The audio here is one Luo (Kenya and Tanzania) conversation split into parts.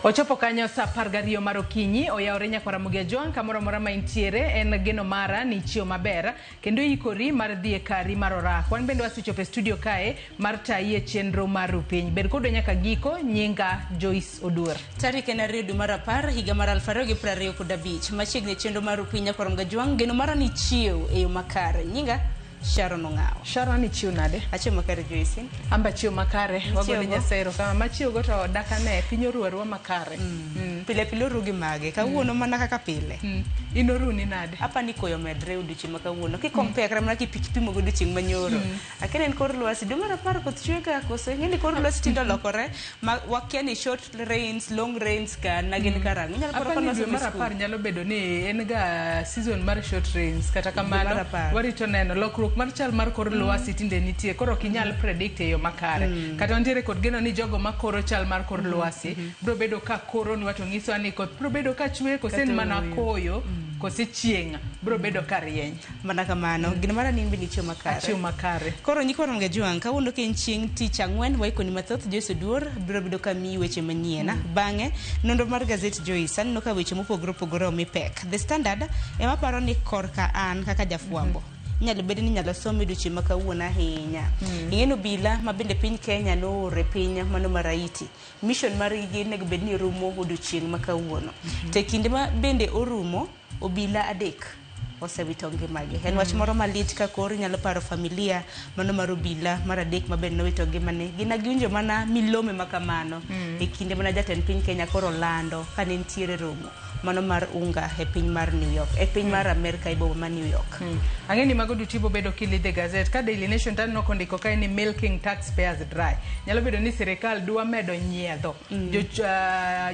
Ochopo kanyo saa 12 mar okinyi, oyawore nyaka Ramogi Ajwang' kamoro amora ma intiere, en geno mara ni ichiew maber kendo iikori mar dhi e kari mar orak. Wan bende wasechopo e studio kae mar tayi e chenro mar Rupiny. Bed kodwa nyaka giko, nyinga Joyce Oduor. Tarik en 2 dwe mar 10 higa mar 2025. Machiegni e chenro mar Rupiny nyaka Ramogi Ajwang', geno mara ni ichiew e yo makare. Nyinga Sharon Ong'awo. Sharon ichiew nade? Achiew makare Joyce. Amba achiew makare. Wagone Nyasaye erokamano. Machiew go to dakane piny oru arua makare. Pile pile oru gi mage. Kawuono mana kaka pile. In oruni nade? Apa ni koyo medre odiochieng' ma kawuono. Ki compare kata mana kipimo gi odiochieng' manyoro. Akia ni en kor lwasi. Dwe mar 10 koth chwe ga koso? Ing'e ni kor lwasi tinde olokore ma wakia ni short rains, long rains ka na gin karang'o. Inyalo paro Apa ni ka dwe nwasomo e mar skul. 10 nyalo bedo ni en ga season mar short rains. Kata kamano, mar 10. warito neno lokruok mar chal mar kor lwasi tinde nitie koro ok inyal predict e yo makare. Kata wantiere kod geno ni jogo makoro chal mar kor lwasi biro bedo ka koronwa to nyisowa ni koth biro bedo ka chwe kose en Kata mana ooyo. koyo kose chieng' biro bedo ka rieny. Mana kamano. Gino mara ni in bende ichiew makare. Achiew makare. Koro nyikwa Ramogi Ajwang', kawuono ka en chieng' tich ang'wen, waikoni mathoth, Joyce Oduor biro bedo ka miyi weche manyien. Bang'e, nonro mar gazet Joyce, aneno ka weche mopogore opogore omi pek. The Standard ema paro ni korka an kaka jafwambo. Inyalo bed ni inyalo som e odiochieng' ma kawuono ahinya. Ing'e ni obila ma bende piny Kenya nooro e piny mano mar Haiti. Mission margi onego bed ni rumo odiochieng' ma kawuono. To e kinde ma bende orumo, obila 3 osewito ngimagi. En wach moro malit ka koro inyalo paro familia mano mar obila mar 3 ma bende nowito ngimane. Gin agiwinjo mana milome ma kamano e kinde mana jatend piny Kenya koro lando kane nitiere romo mano mar unga e piny mar New York, e piny mar Amerka e boma ma New York. Ang'e ni mago duto ibo bedo kilidhe gazet. Ka Daily Nation to aneno kondiko kae ni milking taxpayers dry. Nyalo bedo ni sirikal dwa medo nyiedho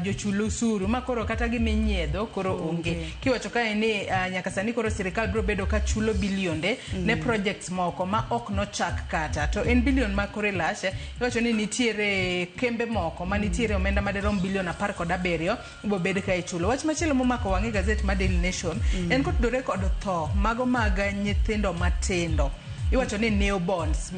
jochul osuru ma koro kata gima inyiedho koro onge. Kiwacho kae ni nyaka sani koro sirikal biro bedo ka chulo bilionde ne projects moko ma ok nochak kata. To en bilion ma kore lach, iwacho ni nitiere kembe moko ma nitiere omenda madirom bilion 17 ibo bed ka ichulo. Wach machielo momako wang'e gazet mar Daily Nation en kotudore kod tho mago mag nyithindo matindo. Iwacho ni newborns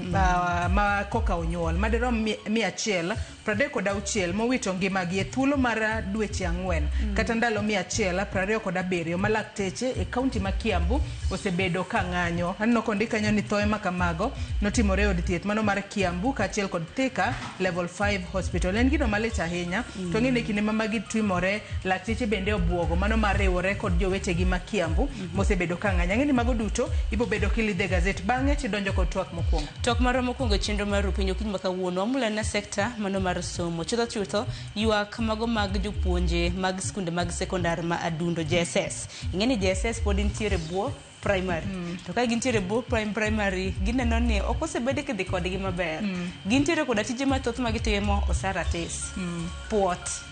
ma koka onyuol madirom 136 mowito ngimagi e thuolo mar dweche 4 kata ndalo 127 ma lakteche e kaunti ma Kiambu osebedo ka ng'anyo. Aneno kondik kanyo ni thoe ma kamago notimore e od thieth mano mar Kiambu kaachiel kod Thika Level 5 Hospital. En gino malich ahinya to ng'e ni kinde ma magi timore lakteche bende obuogo mano mar riwore kod jowetegi ma Kiambu mosebedo ka ng'anyo. Ang'e ni mago duto ibo bedo kilidhe gazet bang'e tidonjo kod twak mokwongo. Twak marwa mokwongo e chenro mar Rupiny okinyi ma kawuono wamulo na sekta mano mar somo. Chutho chutho ywak mago mag jopuonje mag skunde mag sekondar ma Adundo JSS. Ing'e ni JSS pod nitiere bwo primary. To ka gintiere bwo primary gineno ni ok osebed kidhi kodgi maber. Gintiere koda tije mathoth ma gitimo, osara tis. Puot.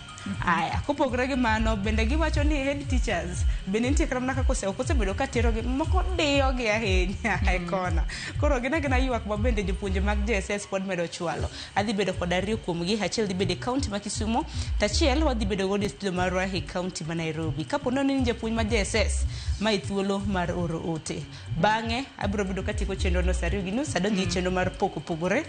Aya, kopogore gi mano bende giwacho ni head teachers bende nitie kata mana kaka ok osebedo ka terogi moko diyogi ahinya e kona. Koro gin agina ywak ma bende jopuonje mag JSS pod medo chwalo. Adhi bedo kod 2 kuomgi, achiel dhi bedo e kaunti ma Kisumo, to achiel wadhi bedo godo e studio marwa e kaunti ma Nairobi. Kapo nono ni japuonj ma JSS, ma e thuolo mar oro ote. Bang'e abiro bedo katieko chenro no saa 2:30, adonjo e chenro mar pok opogore.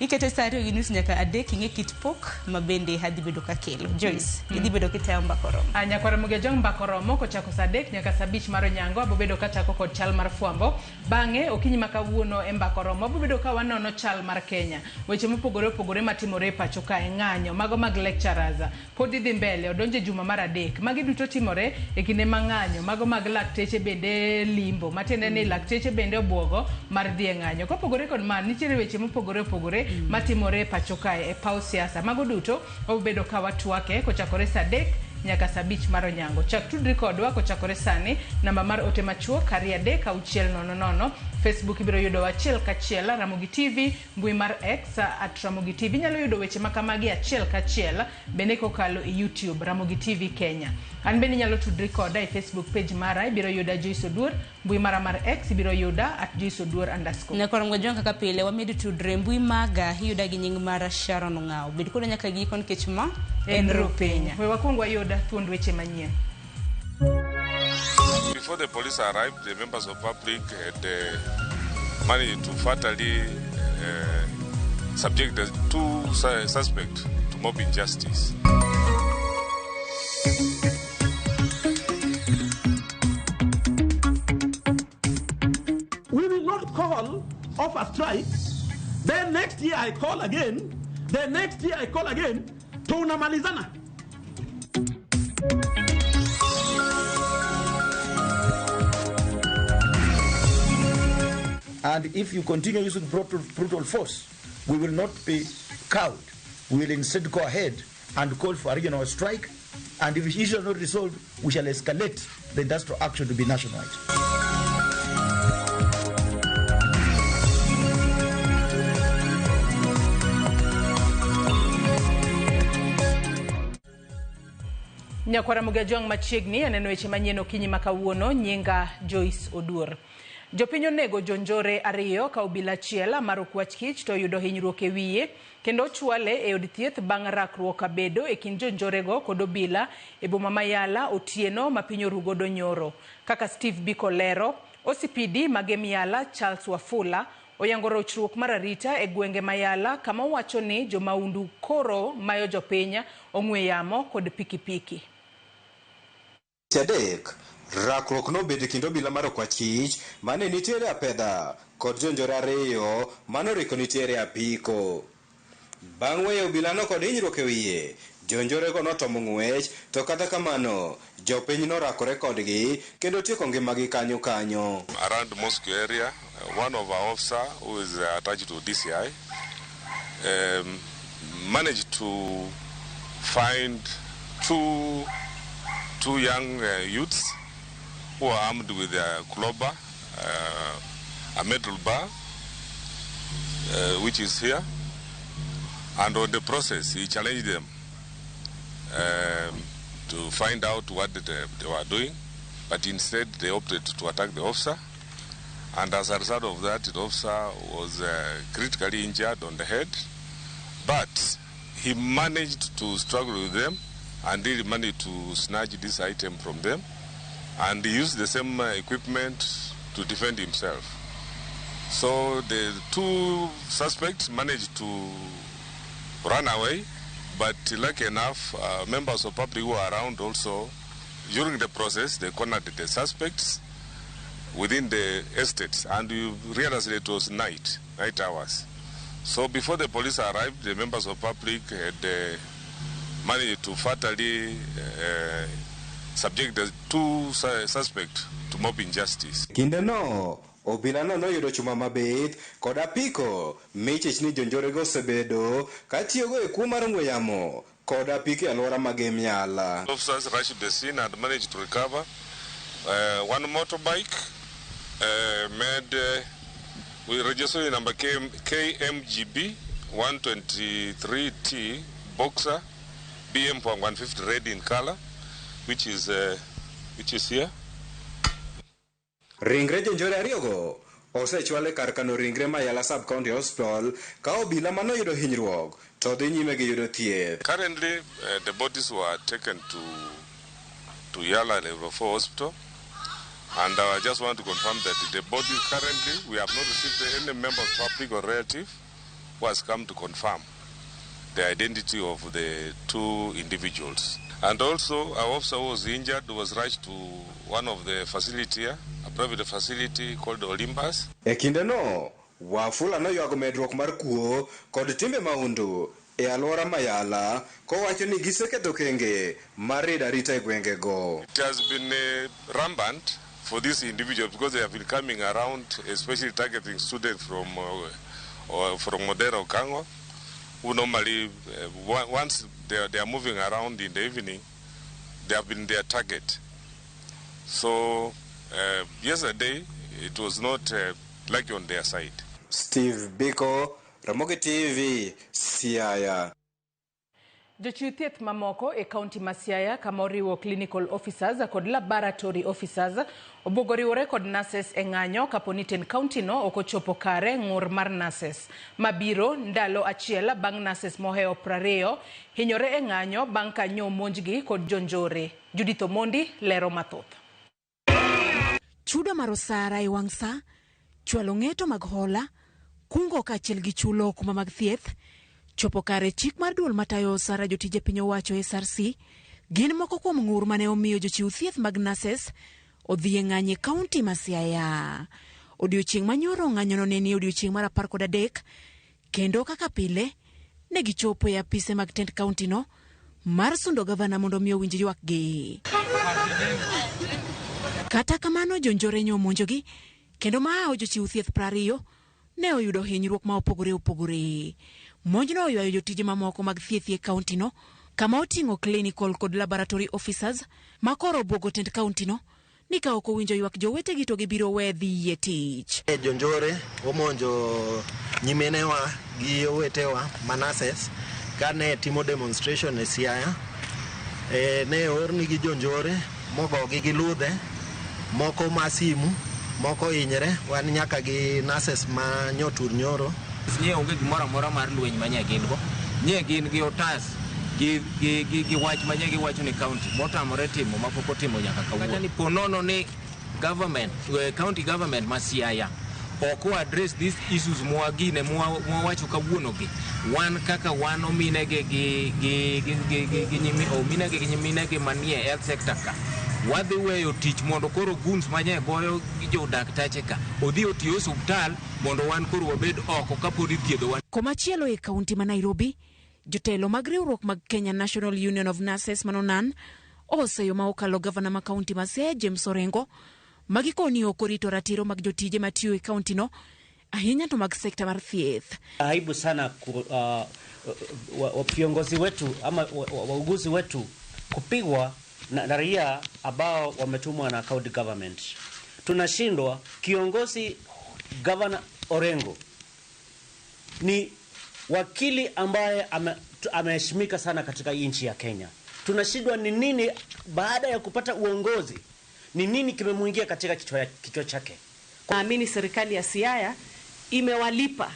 Ikete saa 2:30 nyaka 3 ing'e kit pok ma bende adhi bedo kakelo. Joyce, idhi bedo kitayo mbaka oromo. Nyakwar Ramogi Ajwang' mbaka oromo kochako saa 3 nyaka saa 5 mar onyango abo bedo kachako kod chal mar fwambo. Bang'e okinyi ma kawuono e mbaka oromo abo bedo ka wanono chal mar Kenya. Weche mopogore opogore matimore e pacho kae, ng'anyo mago mag lecturers pod dhi mbele, odonjo e juma mar 3. Magi duto timore e kinde ma ng'anyo mago mag lakteche bende limbo, matiende ni lakteche bende obuogo mar dhi e ng'anyo. Kopogore kod mano, nitiere weche mopogore opogore matimore e pacho kae e paw siasa. Mago duto wabedo ka watwake kochakore saa 3 nyaka saa 5 mar onyango. Chak tudri kodwa kochakore sani, namba mar ote machuok 23600. Facebook ibiro yudo achiel kachiel Ramogi TV, mbui mar X at Ramogi TV. Inyalo yudo weche ma kamagi achiel kachiel bende kokalo e YouTube Ramogi TV Kenya. An bende inyalo tudri koda e Facebook page mara, ibiro yuda Joyce Oduor, mbui mara mar X ibiro yuda at Joyce Oduor underscore. Nyakwar Ramogi Ajwang' kaka pile wamedo tudre mbui maga iyuda gi nying mara Sharon Ong'awo. Bed koda nyaka giko nikech ma en Rupiny. We wakwong wayud thuond weche manyien. Before the police arrived, the members of public had managed to fatally subject the 2 suspects to mob injustice. We will not call off a strike. Then next year I call again. Then next year I call again. Tunamalizana. And if you continue using brutal force, we will not be cowed. We will instead go ahead and call for a regional strike. And if the issue is not resolved, we shall escalate the industrial action to be nationwide. Nyakwara Mugajwang' machiegni aneno weche manyien okinyi ma kawuono nyinga Joyce Oduor. Jopiny onego jonjore ariyo ka obila achiel mar okwach kich to oyudo hinyruok e wiye kendo ochwale e od thieth bang' rakruok kabedo e kind jonjorego kod obila e boma ma Yala otieno ma piny orugodo nyoro. Kaka Steve Biko lero, OCPD ma Gem Yala Charles Wafula oyango rochruok mar arita e gwenge ma Yala kama owacho ni jomaundu koro mayo jopiny ong'we yamo kod pikipiki. Adek, rakruok nobedo e kind obila mar okwach kich mane nitiere apedha kod jonjore ariyo manoriko nitiere apiko. Bang' weyo obilano kod hinyruok e wiye, jonjorego notomo ng'wech to kata kamano jopiny norakore kodgi kendo tieko ngimagi kanyo kanyo. Around Moscow area, one of our officer who is attached to DCI managed to find two young youths who are armed with a clobber, a metal bar, which is here. And on the process, he challenged them to find out what they were doing. But instead, they opted to attack the officer. And as a result of that, the officer was critically injured on the head. But he managed to struggle with them and he managed to snatch this item from them. And he used the same equipment to defend himself. So the two suspects managed to run away, but lucky enough, members of public who were around also, during the process, they cornered the suspects within the estates, and we realized it was night hours. So before the police arrived, the members of public had managed to fatally subject the two suspects to mob injustice. Kindeno, obilano noyudo chuma mabith kod apiko michich ni jonjorego osebedo katiyogo e kuo mar ong'we yamo kod apiko e alwora mag Yala. Officers rushed the scene and managed to recover one motorbike made with registration number KMGB 123T Boxer BM 150 red in color, which is here. Ringre jonjore ariyogo osechwal e kar kano ringre ma Yala Sub County Hospital ka obila manoyudo hinyruok to dhi nyime gi yudo thieth. Currently, the bodies were taken to Yala Level 4 Hospital, and I just want to confirm that the body currently, we have not received any member of public or relative who has come to confirm the identity of the two individuals. And also, our officer who was injured was rushed to one of the facility here, a private facility called Olympus. E kindeno, Wafula noywago medruok mar kuo kod timbe mahundu e alwora ma Yala kowacho ni giseketho kenge mar rido arita e gwengego. It has been rampant for these individuals because they have been coming around, especially targeting students from Modera or Kango, who normally, once they are moving around in the evening, they have been their target. So yesterday, it was not lucky on their side. Steve Biko, Ramogi TV, Siaya. Jochiw thieth mamoko e kaunti ma Siaya kama oriwo clinical officers kod laboratory officers obuogo riwore kod nurses e ng'anyo kapo ni tend kaunti no ok ochopo kare ng'ur mar nurses mabiro ndalo achiel bang' nurses mohewo 20 hinyore e ng'anyo bang' ka nyo monjgi kod jonjore. Judith Omondi lero mathoth. Chudo mar osara e wang' sa, chwalo ng'eto mag hola, kungo kaachiel gi chulo okumba mag thieth, chopo kare chik mar duol matayo osara jotije piny owacho SRC, Gin moko kuom ng'ur mane omiyo jochiw thieth mag nurses odhi e ng'anyo e kaunti ma Siaya. Odiochieng' manyoro ng'anyono ne ni odiochieng' mar 13 kendo kaka pile ne gichopo e apise mag tend kauntino mar sundo gavana mondo mi owinj ywakgi. Kata kamano jonjore nyo omonjogi kendo mahawo jochiw thieth 20 ne oyudo hinyruok ma opogore opogore. Monjno oywayo jotije mamoko mag thieth e kauntino kama oting'o clinical kod laboratory officers ma koro obwogo tend kauntino ni ka ok owinjo ywak jowetegi to gibiro we dhi e tich. Jonjore omonjo nyiminewa gi owetewa ma nurses kane timo demonstration e Siaya. Ne oornigi jonjore mogogi gi ludhe, moko ma simu, moko hinyre, wan nyaka gi nurses ma nyotur nyoro. Nye onge gimoro amora mar lweny ma nye gin go. Nye gin gi otas gi wach ma nye giwacho ni county motamore timo ma pok otimo nyaka kawuono. Kata ni ponono ni government, county government ma Siaya ok o address these issues mwagine mwawacho kawuono gi. Wan kaka wan ominege gi ominege gi nyiminege manie health sector ka. Wadhi weyo tich mondo koro goons manye goyo gi jodaktache ka odhi oti osuptal mondo wan koro wabed oko kapod ithiedhowa. Komachielo e kaunti ma Nairobi, jotelo mag riwruok mag Kenya National Union of Nurses manonan oseyo ma okalo gavana ma kaunti ma Siaya James Orengo magikoni ok orito ratiro mag jotije matiyo e kauntino ahinya to mag sekta mar thieth. Aibu sana viongozi wetu ama wauguzi wetu kupigwa na raia ambao wametumwa na county government. Tunashindwa. Kiongozi Governor Orengo ni wakili ambaye ameheshimika sana katika nchi ya Kenya. Tunashindwa ni nini baada ya kupata uongozi, ni nini kimemuingia katika kichwa chake. Naamini serikali ya Siaya imewalipa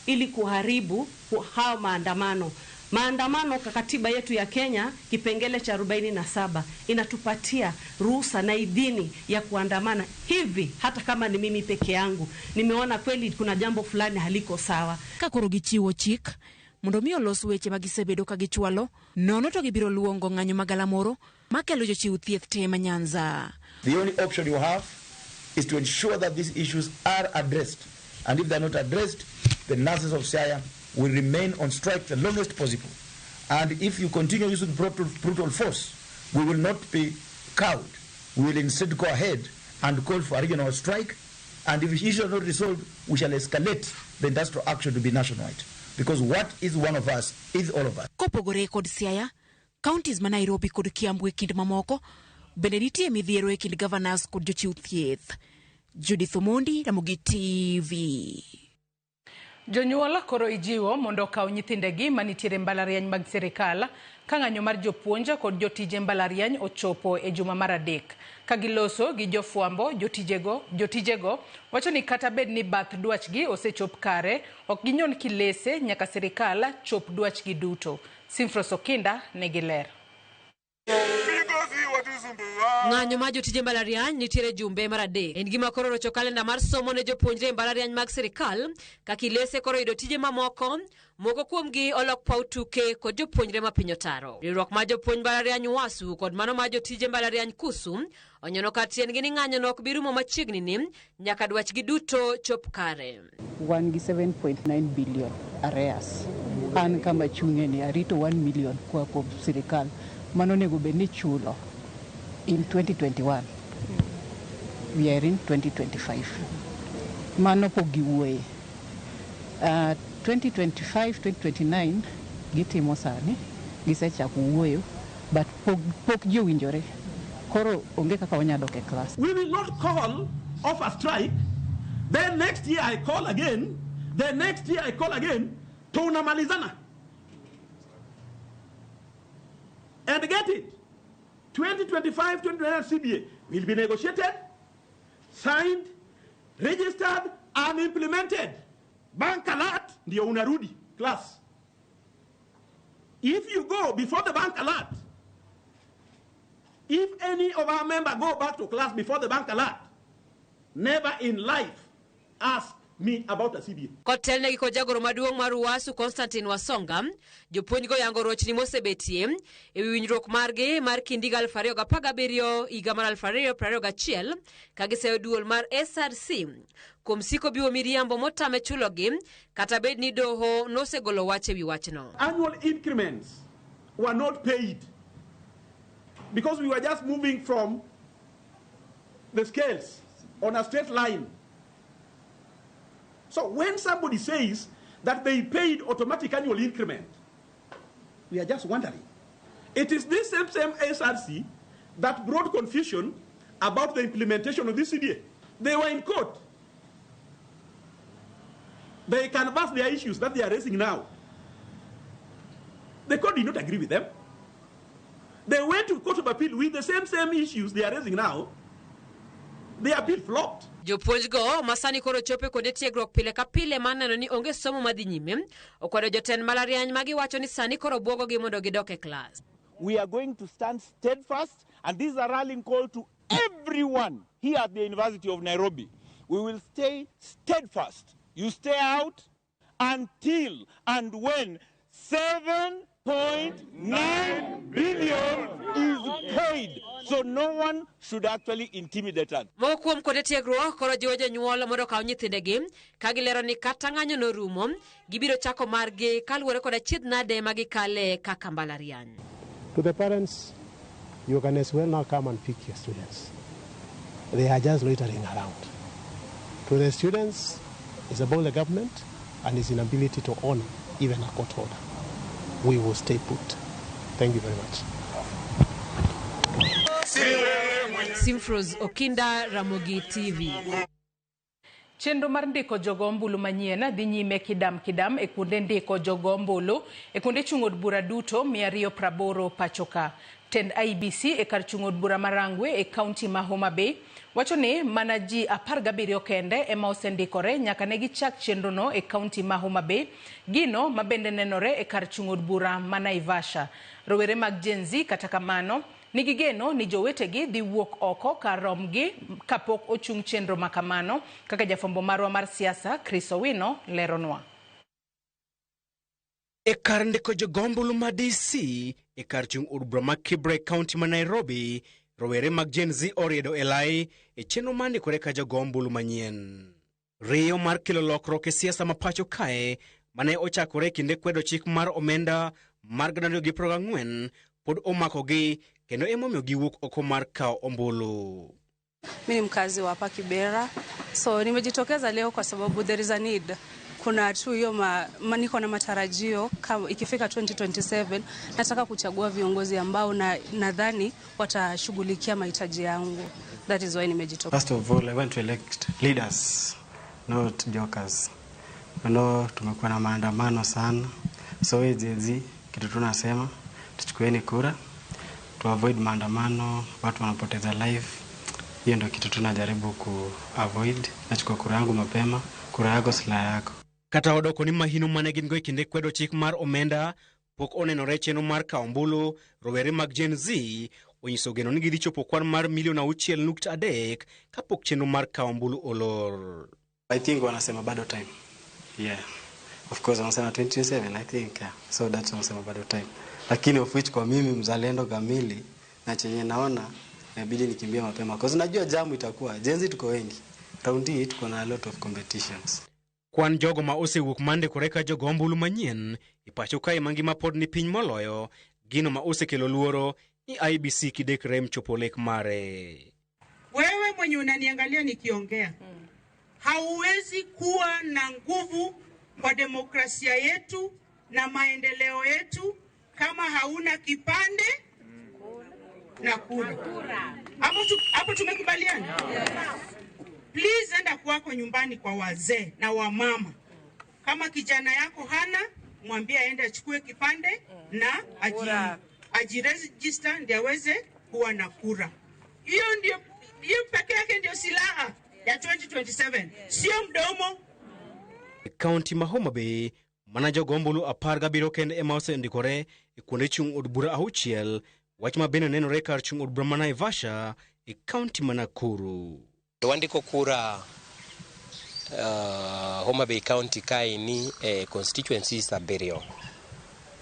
ili kuharibu hao maandamano. Maandamano kwa katiba yetu ya Kenya kipengele cha 47 inatupatia ruhusa na idhini ya kuandamana hivi, hata kama ni mimi peke yangu nimeona kweli kuna jambo fulani haliko sawa. Ka koro gichiwo chik mondo mi olos weche ma gisebedo ka gichwalo, nono to gibiro luongo ng'anyo magalamoro makelo jochiw thieth te ma Nyanza. The only option you have is to ensure that these issues are addressed, and if they are not addressed, the nurses of Siaya will remain on strike the longest possible. And if you continue using brutal force, we will not be cowed. We will instead go ahead and call for a regional strike. And if issues are not resolved, we shall escalate the industrial action to be nationwide. Because what is one of us is all of us. Kopogore kod Siaya, counties ma Nairobi kod Kiambu e kind mamoko, bende nitie midhiero e kind governors kod jochiw thieth. Judith Omondi, Ramogi TV. Jonyuol koro ijiwo mondo okaw nyithindegi manitiere mbalariany mag sirikal ka ng'anyo mar jopuonj kod jotije mbalariany ochopo e juma mar 3. Ka giloso gi jofwambo, jotijego wacho ni kata bed ni bath dwachgi osechop kare, ok ginyon kilese nyaka sirikal chop dwachgi duto. Simfros Okinda nigi ler. Ng'anyo mar jotije mbalariany nitiere jumbe mar 3 en gima koro rocho kalenda mar somo ne jopuonjre e mbalariany mag sirikal ka kilese koro yudo tije mamoko, moko kuomgi olok paw tuke kod jopuonjre ma piny otaro. Riwruok mar jopuonj mbalariany UASU kod mano mar jotije mbalariany KUSU onyono kar tiendgi ni ng'anyono ok bi rumo machiegni ni nyaka dwachgi duto chop kare. Wan gi 7.9 billion arrears. An kama chung'e ni arito 1 million koa kuom sirikal mano onego bed ni chulo in 2021. We are in 2025. Mano pok giwuoye. 2025, 2029 gitimo sani, gisechako wuoyo, but pok ji owinjore. Koro onge kaka wanyalo dok e class. We will not call off a strike. Then next year I call again. Then next year I call again. Tunamalizana. And get it. 2025, 2029 CBA will be negotiated, signed, registered, and implemented. Bank alert, ndio unarudi class. If you go before the bank alert, if any of our members go back to class before the bank alert, never in life ask me about a CBA. Kotelnegi kod jagoro maduong' mar UASU Constantine Wasonga, jopuonjgo yango rochni mosebetie e wi winjruok margi mar kind higa 2017 higa mar 2021 ka giseyo duol mar SRC kuom siko biwo miriambo motame chulogi kata bed ni doho nosegolo wach e wi wachno. Annual increments were not paid because we were just moving from the scales on a straight line. So when somebody says that they paid automatic annual increment, we are just wondering. It is this same SRC that brought confusion about the implementation of this CBA. They were in court. They canvassed their issues that they are raising now. The court did not agree with them. They went to Court of Appeal with the same issues they are raising now. The appeal flopped. Jopuonjgo ma sani koro chopo e kuonde tiegruok pile ka pile mar neno ni onge somo madhi nyime okwedo jotend mbalariany ma giwacho ni sani koro buogogi mondo gidok e klas. We are going to stand steadfast, and this is a rallying call to everyone here at the University of Nairobi. We will stay steadfast. You stay out until and when 7.9 billion is paid. So no one should actually intimidate us. Moko kuom kuonde tiegruok koro jiwo jonyuol mondo okaw nyithindegi ka gilero ni kata ng'anyo norumo gibiro chako margi kaluwore kod achiedh nade ma gikale kaka mbalariany. To the parents, you can as well now come and pick your students. They are just loitering around. To the students, it's about the government and its inability to honor even a court order. We will stay put. Thank you very much. Simfros Okinda, Ramogi TV. Chenro mar ndiko jogo ombulu manyien dhi nyime kidam kidam e kuonde ndiko jogo ombulu e kuonde chung' od bura duto 280 pacho ka. Tend IEBC e kar chung' od bura ma Rangwe e kaunti ma Homa Bay wacho ni mana ji 17 kende ema osendikore nyaka ne gichak chenrono e kaunti ma Homa Bay, gino ma bende nenore e kar chung' od bura ma Naivasha. Rowere mag Gen Z kata kamano nigi geno ni jowetegi dhi wuok oko kar romgi kapok ochung chenro ma kamano, kaka jafwambo marwa mar siasa Chris Owino leronwa. E kar ndiko jogo ombulu ma DC e kar chung' od bura ma Kibra e kaunti ma Nairobi, rowere mag Gen Z oriedo e lai e chenro mar ndikore ka jogo ombulu manyien. Riyo mar kelo lokruok e siasa ma pacho kae mane ochakore e kinde kwedo chik mar omenda mar 2024 pod omakogi kendo emomiyo giwuok oko mar kawo ombulu. Mimi ni mkazi wa hapa Kibera, so nimejitokeza leo kwa sababu there is a need. Kuna tu hiyo niko na matarajio kama ikifika 2027 nataka kuchagua viongozi ambao nadhani watashughulikia mahitaji yangu. That is why nimejitokeza. First of all, I want to elect leaders, not jokers. You know, tumekuwa na maandamano sana. So Gen Z, kitu tunasema tuchukueni kura, to avoid maandamano, watu wanapoteza life. Hiyo ndio kitu tunajaribu ku avoid. Nachukua kura yangu mapema, kura yako silaha yako. Kata odoko ni mahino mane gin go e kinde kwedo chik mar omenda pok onenore chenro mar kawo ombulu, rowere mag Gen Z onyiso geno ni gidhi chopo kwan mar milion 6.3 kapok chenro mar kawo ombulu olor. I think wanasema bado time. Yeah. Of course wanasema 2027 I think. Yeah. So that's wanasema bado time. Lakini of which kwa mimi mzalendo kamili na chenye naona inabidi nikimbie mapema. Because najua jamu itakuwa. Gen Z tuko wengi. Round hii tuko na a lot of competitions. Kwan jogo ma osewuok mandikore ka jogo ombulu manyien e pacho kae mangima pod ni piny moloyo, gino ma osekelo luoro ni IEBC kidek rem chopo lek mare. Wewe mwenye unaniangalia nikiongea, hauwezi kuwa na nguvu kwa demokrasia yetu na maendeleo yetu kama hauna kipande na kura. Hapo tumekubaliana? Please enda kwako nyumbani kwa wazee na wamama. Kama kijana yako hana, mwambie aende achukue kipande na ajiregister ndio aweze kuwa na kura. Hiyo ndio, hiyo peke yake ndio silaha ya 2027. Sio mdomo. Kaunti ma Homa Bay, mana jogo ombulu 17 kende ema osendikore e kuonde chung' od bura 6, wach ma bende nenore kar chung' od bura ma Naivasha e kaunti ma Nakuru. Wandiko kura Homa Bay County kaeni e constituencies 7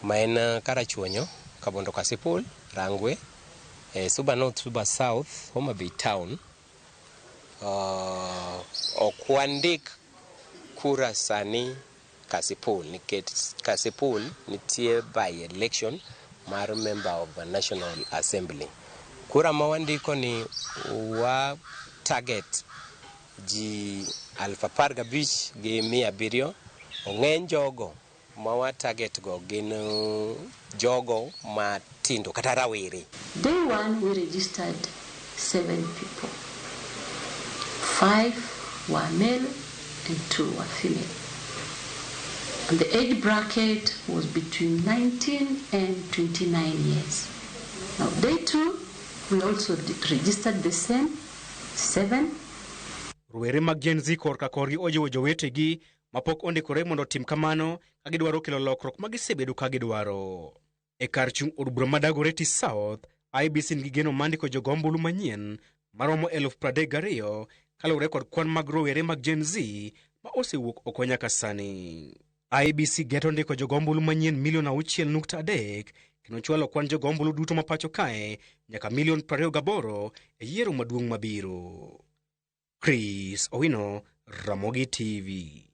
ma en Karachuonyo, Kabondo Kasipul, Rangwe, Suba North, Suba South, Homa Bay Town. Ok wandik kura sani Kasipul nikech Kasipul nitie by election mar member of the National Assembly. Kura ma wandiko ni wa target ji 15,700. Ong'eny jogo ma wa target go gin jogo matindo kata rawere. Day 1 we registered 7 people. 5 were male and 2 were female. And the age bracket was between 19 and 29 years. Now, day 2, we also registered the same 7. Rowere mag Gen Z korka korgi ojiwo jowetegi mapok ondikore mondo otim kamano ka gidwaro kelo lokruok ma gisebedo ka gidwaro. E kar chung' od bura ma Dagoretti South, IEBC nigi geno mar ndiko jogo ombulu manyien maromo 32,000 kaluwore kod kwan mag rowere mag Gen Z ma osewuok oko nyaka sani. IEBC geto ndiko jogo ombulu manyien milion 6.3 kendo chwalo kwan jogo ombulu duto ma pacho kae nyaka milion 28 e yiero maduong' mabiro. Chris Owino, Ramogi TV.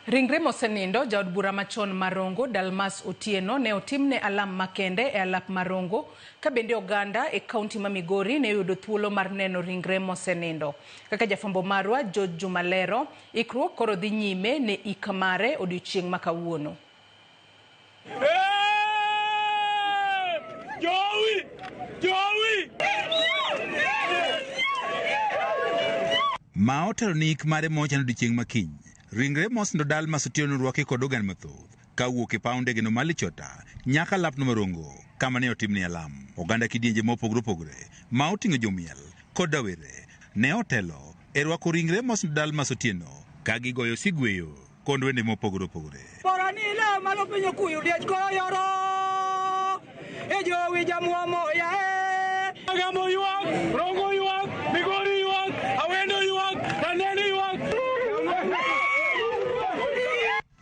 Ringre mosenindo jaod bura machon Marongo Dalmas Otieno ne otimne alam makende e alap Marongo ka bende oganda e kaunti ma Migori ne oyudo thuolo mar neno ringre mosenindo. Kaka jafwambo marwa George Jumalero, ikruok koro dhi nyime ne ik mare odiochieng' ma kawuono. Jowi! Jowi! Ma otelo ni ik mare mochan odiochieng' makiny. Ringre mosenindo Dalmas Otieno rwaki kod oganda mathoth kawuok e paw ndege no mar Lichota nyaka lapno Marongo kama ne otimne alam. Oganda kidienje mopogore opogore ma oting'o jomiel kod rawere ne otelo e rwako ringre mosenindo Dalmas Otieno ka gigoyo sigweyo kod wende mopogore opogore. Agamo ywak, Rongo ywak, Migori ywak, Awendo ywak, Raneni ywak.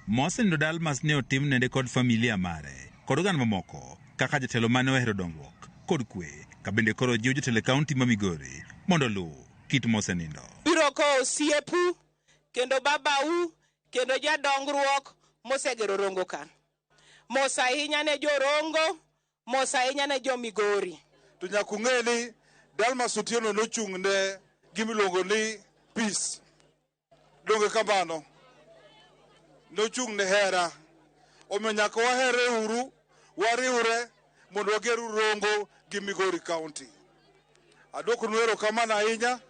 Mosenindo Dalmas ne otim nende kod familia mare kod oganda mamoko kaka jatelo mane ohero dongruok kod kwe ka bende koro jiwo jotelo e kaunti ma Migori mondo oluw kit mosenindo. Biro ko osiepu kendo babau kendo jadongruok mosegero Rongo ka. Mos ahinya ne jo Rongo, mos ahinya ne jo Migori. To nyaka ung'e ni Dalmas Otieno nochung' ne gimiluongo ni peace. Donge kamano? Nochung' ne hera. Omiyo nyaka wahere uru, wariwre mondo wager Rongo gi Migori County. Aduokonu erokamano ahinya.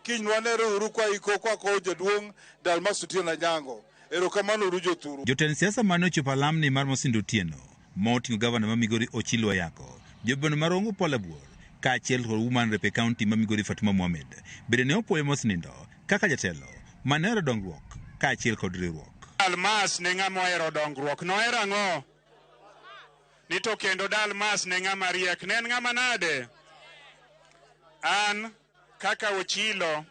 Kiny wanere uru kwa iko kwa kowo jaduong' Dalmas Otieno Anyango. Erokamano uru jothuru. Jotend siasa mane ochopo alamni mar Mosenindo Otieno moting'o gavana ma Migori Ochilo Ayako, jobeno ma Rongo Paul Abuor kaachiel kod woman rep e kaunti ma Migori Fatuma Mohamed bende ne opuoyo mosenindo kaka jatelo mane ohero dongruok kaachiel kod riwruok. Dalmas ne ng'ama ohero dongruok. Nohero ang'o? Ni to kendo Dalmas ne ng'ama riek. Ne en ng'ama nade? An kaka Ochilo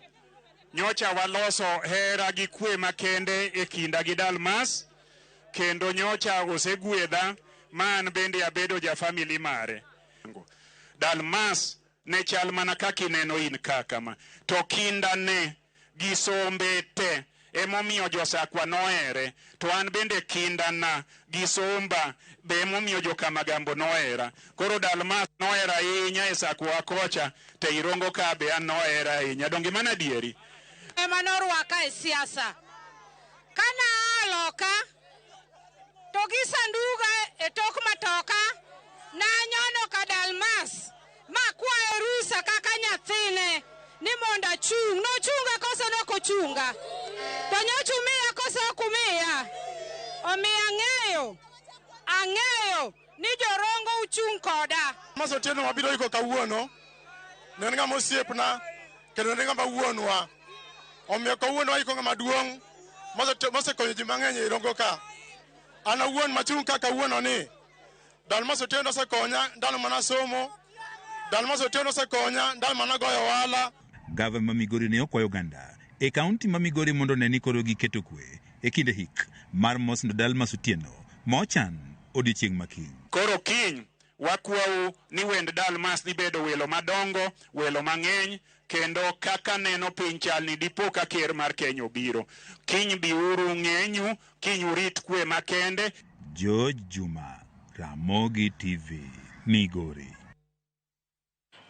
nyocha waloso hera gi kwe makende e kinda gi Dalmas, kendo nyocha osegwedha ma an bende abedo ja family mare. Dalmas ne chal mana kaka ineno in ka kama, to kinda ne gi sombe te emomiyo josakwa nohere, to an bende kindana gi somba be emomiyo jokamagambo nohera. Koro Dalmas nohera ahinya e sakwa kocha, te Irongo ka be an nohera ahinya. Donge mana adieri? Ema norwaka e siasa. Kana aloka to gi sanduga e tok matoka nanyono ka Dalmas makwaye rusa kaka nyathine ni mondo achung'. Nochunga koso nokochunga? To nyocha umiya koso ok umiya? Omiyo ang'eyo ni jorongo uchung' koda. Dalmas Otieno mabiro iko kawuono ne en ng'ama osiepna kendo ne en ng'ama wuonwa. Omiyo kawuono waiko ng'ama duong' mosekonyo ji mang'eny e Rongo ka. An awuon machung' ka kawuono ni Dalmas Otieno osekonya ndalo mana somo, Dalmas Otieno osekonya ndalo mana goyo ohala. Gavana ma Migori ne okwayo oganda e kaunti ma Migori mondo one ni koro giketo kwe e kinde hik mar Mosindo Dalmas Otieno ma ochan odiochieng' ma kiny. Koro kiny wakwau ni wend Dalmas dhi bedo welo madongo, welo mang'eny, kendo kaka neno piny chalni dipo ka ker mar Kenya obiro. Kiny biuru ng'enyu, kiny urit kwe makende. George Juma, Ramogi TV, Migori.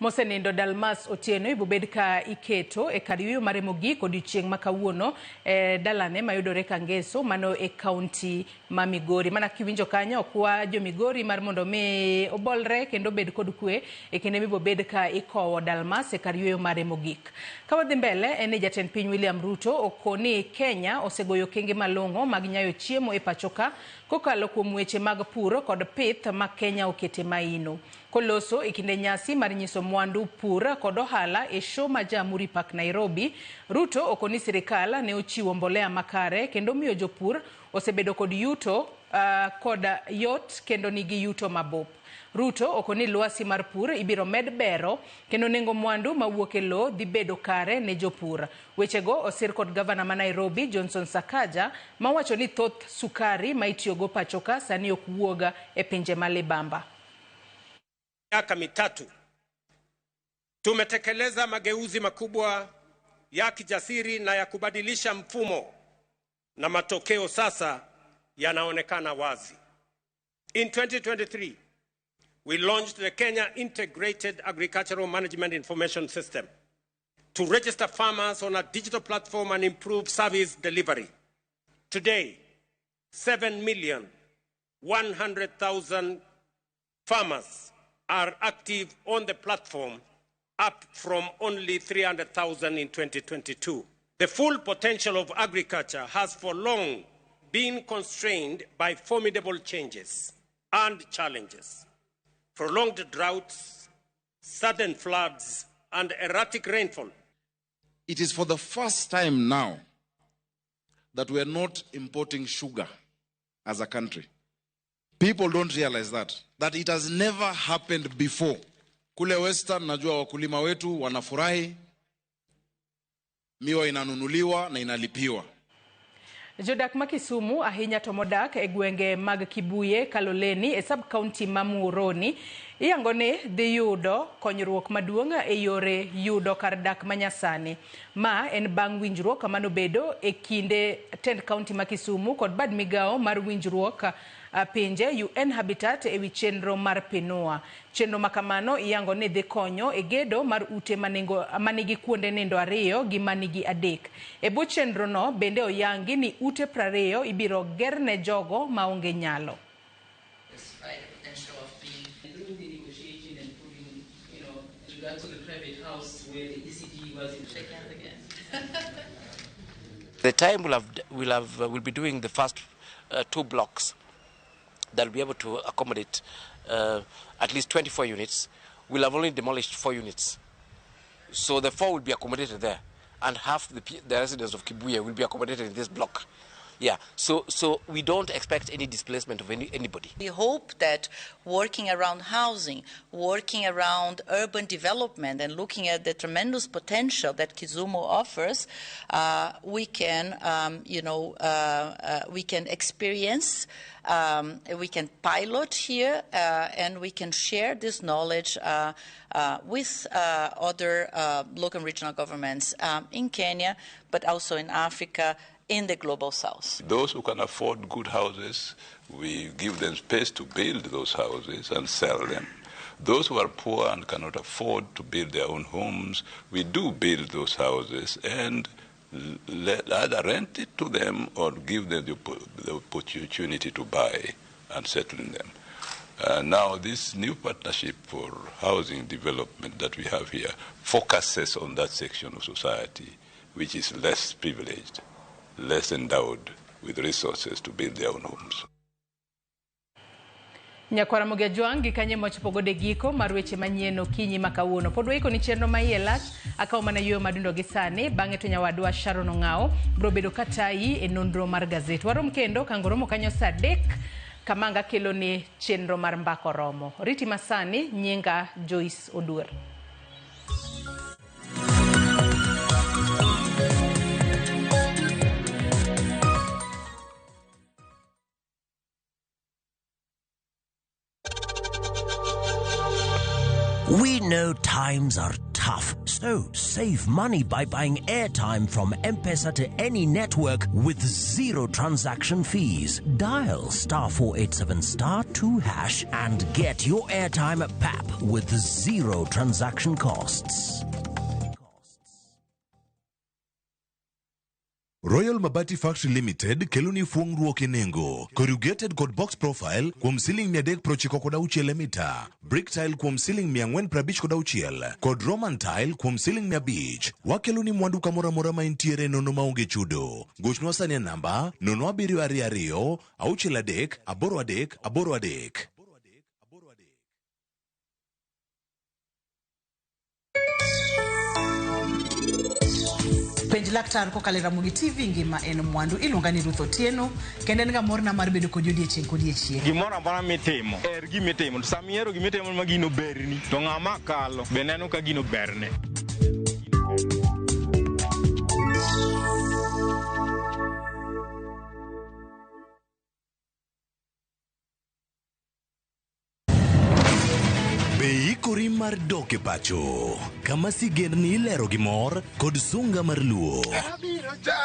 Mosenindo Dalmas Otieno ibobed ka iketo e kar yueyo mare mogik odiochieng' ma kawuono e dalane mayudore Kangeso mano e kaunti ma Migori. Mana kiwinjo kanyo okwa jo Migori mar mondo mi obolre kendo obed kod kwe e kinde mibobed ka ikowo Dalmas e kar yueyo mare mogik. Ka wadhi mbele en ni jatend piny William Ruto okoni Kenya osegoyo okenge malong'o mag nyayo chiemo e pacho ka kokalo kuom weche mag pur kod pith ma Kenya okete maino. Koloso e kinde nyasi mar nyiso mwandu pur kod ohala e show ma Jamhuri Park Nairobi, Ruto okoni sirikal ne ochiwo mbolea makare kendo miyo jopur osebedo kod yuto kod yot kendo nigi yuto mabup. Ruto okoni lwasi mar pur ibiro med bero kendo nengo mwandu mawuok e lowo dhi bedo kare ne jopur. Wechego osir kod gavana ma Nairobi Johnson Sakaja mawacho ni thoth sukari ma itiyogo pacho ka sani ok wuog e pinje ma libamba. Miaka mitatu tumetekeleza mageuzi makubwa ya kijasiri na ya kubadilisha mfumo, na matokeo sasa yanaonekana wazi. In 2023, we launched the Kenya Integrated Agricultural Management Information System to register farmers on a digital platform and improve service delivery. Today, 7,100,000 farmers are active on the platform, up from only 300,000 in 2022. The full potential of agriculture has for long been constrained by formidable changes and challenges. Prolonged droughts, sudden floods, and erratic rainfall. It is for the first time now that we are not importing sugar as a country. People don't realize that it has never happened before. Kule Western, najua wakulima wetu wanafurahi, miwa inanunuliwa na inalipiwa. Jodak ma Kisumu ahinya to modak e gwenge mag Kibuye, Kaloleni e sub county ma Muhoroni iyango ni dhi yudo konyruok maduong' e yore yudo kar dak manyasani. Ma en bang' winjruok manobedo e kinde tend county ma Kisumu kod bad migawo mar winjruok pinje UN Habitat e wi chenro mar Pinua. Chenro makamano iyango ni dhi konyo e gedo mar ute manigi kuonde nindo 2 gi manigi 3. E bwo chenro no bende oyangi ni ute 20 ibiro ger ne jogo maonge nyalo. The time we'll be doing the first 2 blocks that will be able to accommodate at least 24 units. We'll have only demolished 4 units. So the 4 will be accommodated there, and half the residents of Kibuye will be accommodated in this block. Yeah, so we don't expect any displacement of anybody. We hope that working around housing, working around urban development, and looking at the tremendous potential that Kisumu offers, we can, we can experience, we can pilot here, and we can share this knowledge with other local and regional governments in Kenya, but also in Africa, in the global south. Those who can afford good houses, we give them space to build those houses and sell them. Those who are poor and cannot afford to build their own homes, we do build those houses and either rent it to them or give them the opportunity to buy and settle in them. Now, this new partnership for housing development that we have here focuses on that section of society which is less privileged, less endowed with resources to build their own homes. Nyakwara Mogi Ajwang' gi kanye mochopo godo e giko mar weche manyien okinyi ma kawuono. Pod waiko ni chenro ma iye lach, akawo mana yueyo madundo gi sani, bang'e to nyawadwa Sharon Ong'awo biro bedo katayi e nonro mar gazet. Warom kendo kangoromo kanyo saa 3 kamanga kelo ni chenro mar Mbaka Oromo. Riti masani, nyinga Joyce Oduor. We know times are tough, so save money by buying airtime from M-Pesa to any network with zero transaction fees. Dial star 487 star 2 hash and get your airtime at PAP with zero transaction costs. Royal Mabati Factory Limited keloni fuong'ruok e nengo. Corrugated kod box profile kuom siling 396 e mita, brick tile kuom siling 456 kod Roman tile kuom siling 500. Wakeloni mwandu kamoro amora ma intiere nono maonge chudo. Gochnwa sani e namba 0722 63 83 83. Penj laktar kokalo e Ramogi TV ngima en mwandu. Iluonga ni Ruth Otieno kendo en ga morna mar bedo kodi odiechieng' kodiechieng'. Gimoro amora mitimo, her gimitimo. To sama ihero gimitimo ma gino berni, to ng'ama kalo be neno ka gino berne. Be iikori mar dok e pacho kama sigendni ilero gi mor kod sunga mar luo? Abiro cha,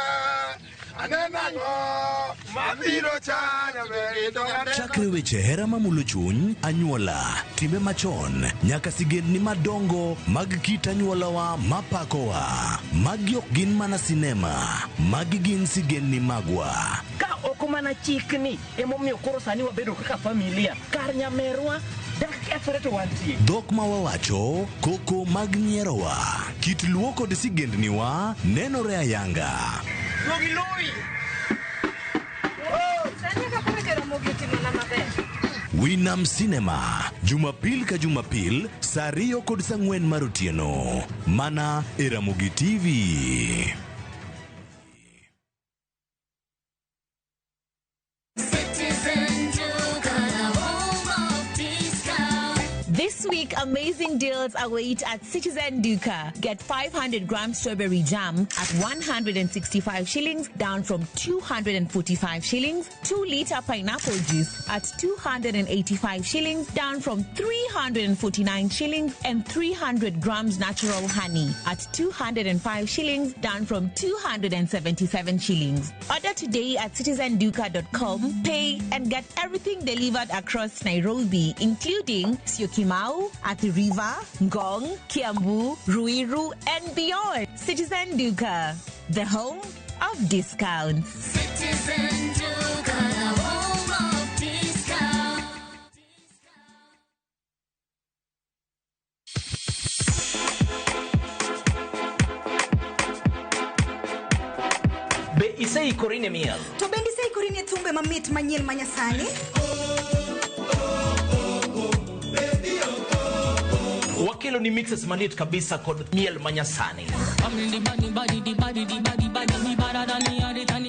aneno ang'o, mabiro cha, nyaber to aneno. Chakre weche hera mamulo chuny, anyuola, timbe machon, nyaka sigendni madongo mag kit anyuolawa mapakowa. Magi ok gin mana sinema, magi gin sigendni magwa. Ka ok mana chikni emomiyo koro sani wabedo kaka familia kar nyamerwa dak kethre to wantie. Dhok ma wawacho, koko mag nyierowa, kit luo kod sigendniwa nenore ayanga. Duogi loyi. Sani kaka koro Jaramogi otimona maber. Winam Cinema, Jumapil ka Jumapil, saa 2 kod saa 4 mar otieno. Mana e Ramogi TV. This week, amazing deals await at Citizen Duka. Get 500 gram strawberry jam at 165 shillings, down from 245 shillings. 2 liter pineapple juice at 285 shillings, down from 349 shillings. And 300 grams natural honey at 205 shillings, down from 277 shillings. Order today at citizenduka.com, pay and get everything delivered across Nairobi, including Syokimau, Athi River, Ngong, Kiambu, Ruiru, and beyond. Citizen Duka, the home of discounts. Citizen Duka, the home of discount. Be iseikori ne miel? To bende iseikori ne thumbe mamit manyien manyasani? Wakelo ni mixes maliet kabisa kod miel manyasani.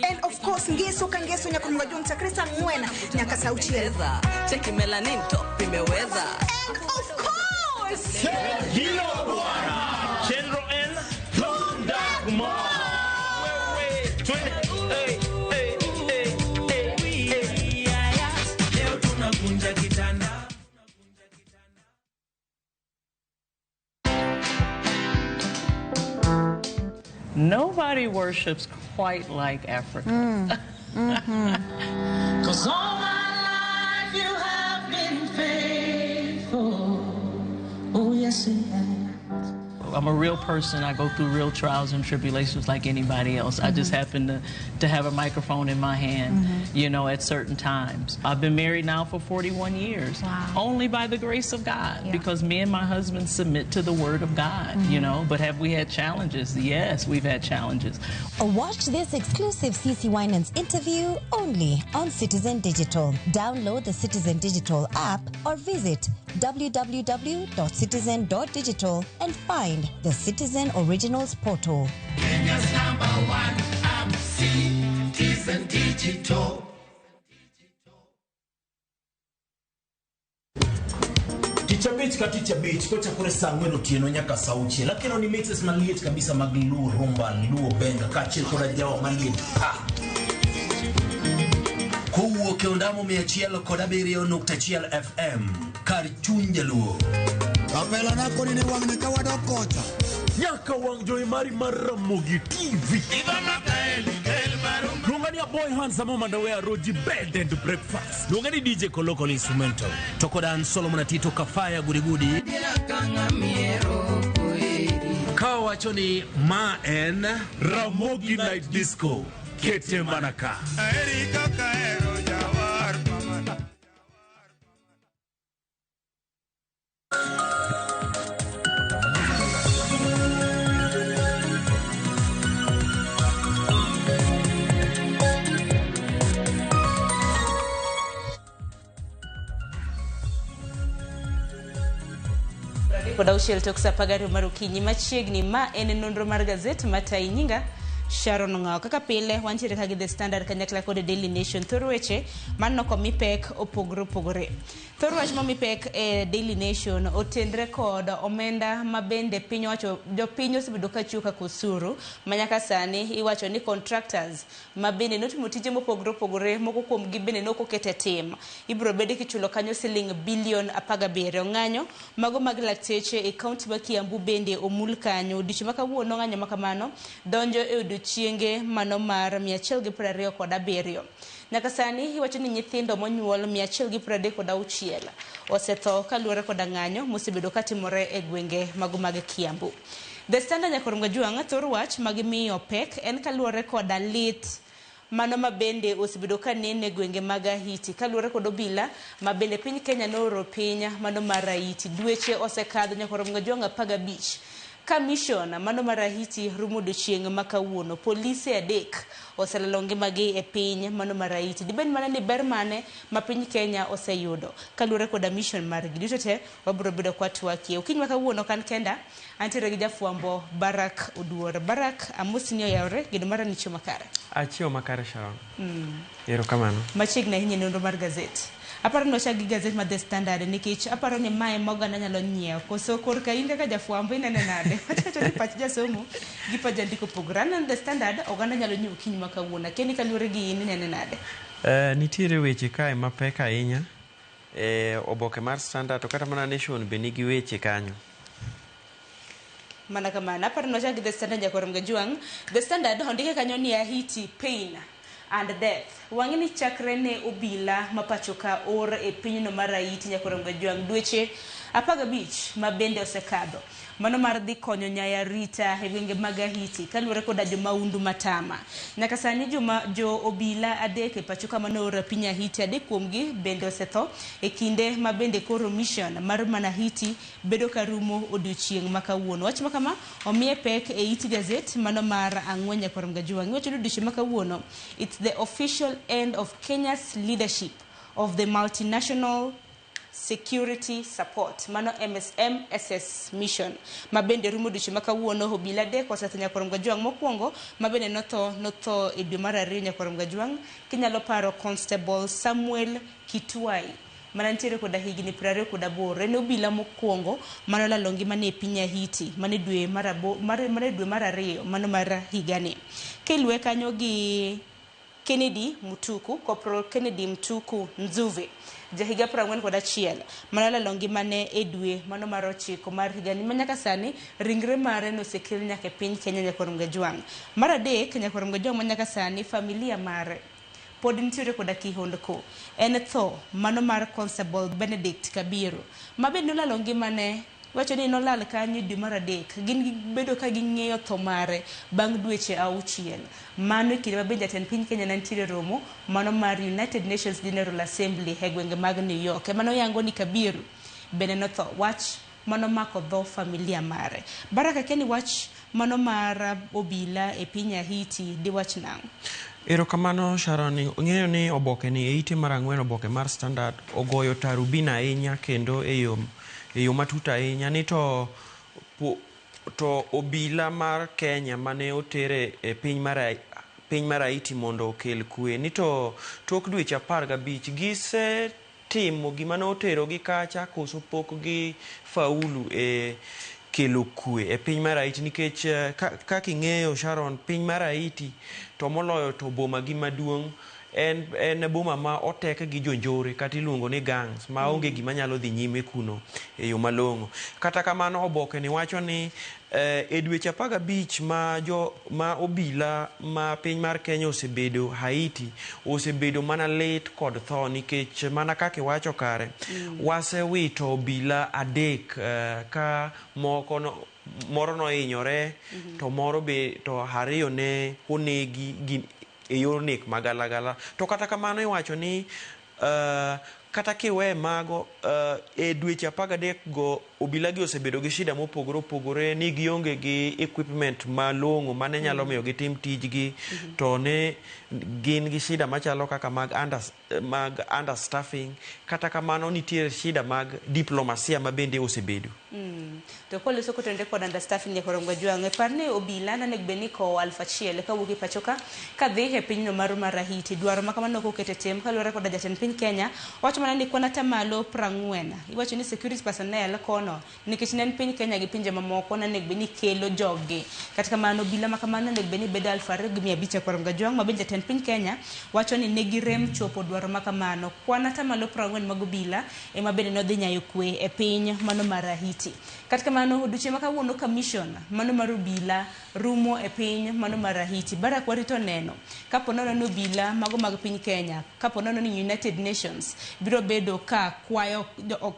And of course ngeso ka ngeso nyaka onego jong chakre saa 4 nyaka saa 6. Cheki melanin top imeweza. And of course Hilo bwana. Chenro en Thundagmo. Wewe twende. Hey, hey, hey, hey, hey. Leo tunavunja kitanda. Nobody worships quite like Africa. Cause all my life you have been faithful. Oh, yes, you have. I'm a real person. I go through real trials and tribulations like anybody else. I just happen to have a microphone in my hand, you know, at certain times. I've been married now for 41 years. Wow. Only by the grace of God, because me and my husband submit to the word of God, you know. But have we had challenges? Yes, we've had challenges. Watch this exclusive CC Winans interview only on Citizen Digital. Download the Citizen Digital app or visit www.citizen.digital and find the Citizen Originals portal. Kenya's number one app, Citizen Digital. Tich abich ka tich abich kochakore saa 4 otieno nyaka saa 6. Lakini ni mixes maliet kabisa mag Luo rumba, Luo benga kaachiel koda jawa maliet pa. Kowuok Kowuok e ondamo 107.1 FM kar chuny jaluo. Kapela na koni ni wang'ni ka wadok kocha. Nyaka wang' jowi mari mar Ramogi TV. Luonga ni Aboy Handsome Omandawe Roji Bed and Breakfast. Luonga ni DJ Kolokol Instrumental. To kod an Solomon Atito Kafaya Gudigudi. Ka wacho ni ma en Ramogi Night Disco. Kete mana ka. Kod auchiel tok sa apar gariyo mar okinyi machiegni ma en nonro mar gazet matayi nyinga Sharon Ong'awo. Kaka pile wantiere ka gi The Standard kanyakla kod Daily Nation. Thor weche maneno komi pek opogore opogore. Thor wach momi pek e Daily Nation otenre kod omenda ma bende piny owacho jopiny osebedo ka chiwo kaka osuru ma nyaka sani iwacho ni contractors ma bende notimo tije mopogore opogore moko kuom gi bende nok oket e tim. Ibiro bedi kichulo kanyo siling bilion 17. Ng'anyo mago mag lakteche e kaunti ma Kiambu bende omul kanyo. Odiochieng' ma kawuono ng'anyo ma kamano donjo e odiochienge mano mar 127. Nyaka sani iwacho ni nyithindo monyuol 136 osetho kaluwore koda ng'anyo mosebedo katimore e gwenge mago mag Kiambu. The Standard Nyakorom Gajuang' thor wach magimiyo pek en kaluwore koda lit mano ma bende osebedo ka nene e gwenge mag Haiti kaluwore kod obila ma bende piny Kenya nooro piny mano mar Haiti. Dweche osekadho Nyakorom Gajuang' 15 ka mission mano mar Haiti rumo odiochieng' ma kawuono. Polise 3 oselalo ngimagi e piny mano mar Haiti. Dibed mana ni ber mane ma piny Kenya oseyudo kaluwore koda mission margi. Duto te wabiro bedo kwa twakie. Okinyi ma kawuono kan kenda antiere gi jafwambo Barak Oduor. Barak, amosi ni oyawre, geno mara ni chiemo makare. Achiewo makare Sharon. Erokamano. Machiegni ahinya e nonro mar gazet. Aparo ni wachak gi gazet mar The Standard nikech aparo ni mae ma oganda nyalo nyiewo. Koso korka in kaka jafwambo inene nade? Wacho ni pach jasomo gi pach jandiko opogore. Aneno The Standard oganda nyalo nyiewo okinyi ma kawuono. Akia ni kaluwore gi in inene nade? Nitiere weche kae mapek ahinya. Oboke mar Standard to kata mana Nation be nigi weche kanyo. Mana kamano. Aparo ni wachak gi The Standard Nyakorom Gajuang'. The Standard ondike kanyo ni Haiti pain and death. Wang'e ni chakre ne obila ma pacho ka or e pinyno mar Haiti Nyakorom Gajuang' dweche 15 ma bende osekadho. Mano mar dhi konyo nyaya rita e gwenge mag Haiti kaluwore koda jomaundu matama. Nyaka sani jo obila 3 e pacho ka mane oor e piny Haiti, 3 kuomgi bende osetho e kinde ma bende koro mission mar mana Haiti bedo ka rumo odiochieng' ma kawuono. Wach ma kama omiye pek e it gazet mano mar 4 Nyakorom Gajuang'. Iwacho ni odiochieng' ma kawuono it's the official end of Kenya's leadership of the multinational security support mano MSM SS mission ma bende rumo odiochieng' ma kawuono. Obila 3 osetho Nyakorom Gajuang'. Mokwongo ma bende notho e dwe mar 2 Nyakorom Gajuang'. Kinyalo paro Constable Samuel Kitwai mana nitiere koda higni 28. En obila mokwongo manolalo ngimane e piny Haiti mane dwe mar dwe mar 2 mano mar higani. Kiluwe kanyo gi Kennedy Mutuku, Corporal Kennedy Mtuku Nzuve, jahiga 41, manolalo ngimane e dwe mano mar 9 mar higani ma nyaka sani ringre mare nosekel nyaka e piny Kenya Nyakorom Gajuang'. Mar 3 Nyakorom Gajuang' ma nyaka sani familia mare pod nitiere koda kihondko en tho mano mar Constable Benedict Kabiru ma bende nolalo ngimane. Wacho ni nolal kanyo dwe mar 3. Gin gibedo ka ging'eyo tho mare bang' dweche 6. Mano e kinde ma bende jatend piny Kenya ne nitiere romo mano mar United Nations General Assembly e gwenge mag New York. Ema noyango ni Kabiru bende notho. Wach mano mako dho familia mare. Baraka akia ni wach mano mar obila e piny Haiti diwach nang'o? Erokamano Sharon, ing'eyo ni oboke ni e ite mar 4 oboke mar Standard ogoyo tarubin ahinya kendo e yo matut ahinya ni to obila mar Kenya mane otere e piny mar Haiti mondo okel kwe ni to tok dweche 15 gisetimo gima ne oterogi kacha koso pok gi faulu e kelo kwe e piny mar Haiti nikech kaka ing'eyo Sharon, piny mar Haiti to moloyo to boma gi maduong' en boma ma otek gi jonjore kata iluongo ni gangs ma onge gima nyalo dhi nyime kuno e yo malong'o. Kata kamano oboke ni wacho ni e dweche 15 ma obila ma piny mar Kenya osebedo Haiti osebedo mana lit kod tho nikech mana kaka iwacho kare wasewito obila 3 ka moko moro nohinyore to moro be to 2 ne onegi e yor nek magalagala. To kata kamano iwacho ni kata kiwe mago e dweche 13 go obila gi osebedo gi shida mopogore opogore ni gionge gi equipment malong'o mane nyalo miyo gitim tijgi to ne gin gi shida machalo kaka mag understaffing. Kata kamano nitiere shida mag diplomasia ma bende osebedo. To koloso kotenore kod understaffing nyakoro Gajwang', par ni obila nonego bed ni kowo 1000 kawuok e pacho ka kadhi e pinyno mar Haiti. Dwaro ma kamano ok oket e tim kaluwore koda jatend piny Kenya wacho mana ni kwan atamalo 40. Iwacho ni security personnel kono nikech ne en piny Kenya gi pinje mamoko nonego bed ni kelo joggi. Kata kamano obila ma kamano onego bed ni bedo 2500 nyakoro Gajwang' ma bende jatend piny Kenya wacho ni negi rem chopo dwaro ma kamano. Kwan atamalo 40 mag obila ema bende nodhi nyayo kwe e piny mano mar Haiti. Kata kamano odiochieng' ma kawuono commission mano mar obila rumo e piny mano mar Haiti. Barak warito neno kapo nono ni obila mago mag piny Kenya, kapo nono ni United Nations biro bedo ka kwayo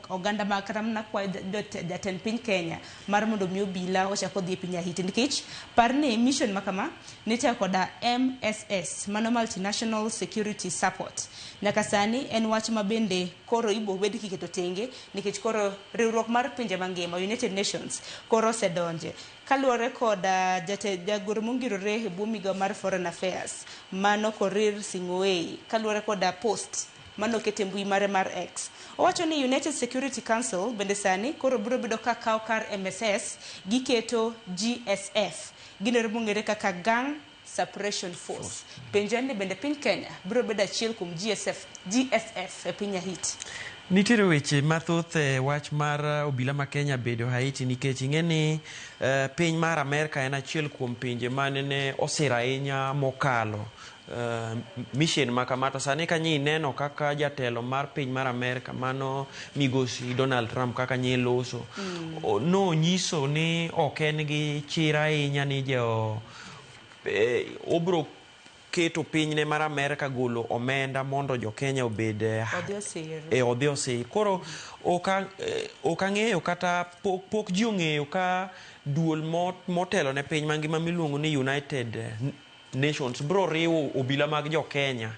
oganda mag kata mana kwayo jatend piny Kenya mar mondo mi obila ochak odhi e piny Haiti, nikech par ni mission ma kama nitie koda MSS mano Multinational Security Support. Nyaka sani en wach ma bende koro ibo bed kiketo tenge nikech koro riwruok mar pinje mangima United Nations koro osedonje. Kaluwore kod jagoro mongirore e bwo migawo mar Foreign Affairs mano Korir Sing'oei, kaluwore kod post mano okete mbui mare mar X, owacho ni United Security Council bende sani koro biro bedo ka kawo kar MSS giketo GSF, ginero mong'ere kaka Gang Suppression Force. Penjo en ni bende piny Kenya biro bedo achiel kuom GSF e piny Haiti. Nitiere weche mathoth e wach mar obila ma Kenya bedo Haiti nikech ing'e ni piny mar Amerka en achiel kuom pinje mane ne osiro ahinya mokalo mission ma kama. To sani ka nyi neno kaka jatelo mar piny mar Amerka mano migosi Donald Trump kaka nyi loso nonyiso ni ok en gi chir ahinya ni jo obro keto pinyne mar Amerka golo omenda mondo jo Kenya obed odhi osir. Koro ok ang'eyo kata pok ji ong'eyo ka duol motelo ne piny mangima miluongo ni United Nations bro riwo obila mag jo Kenya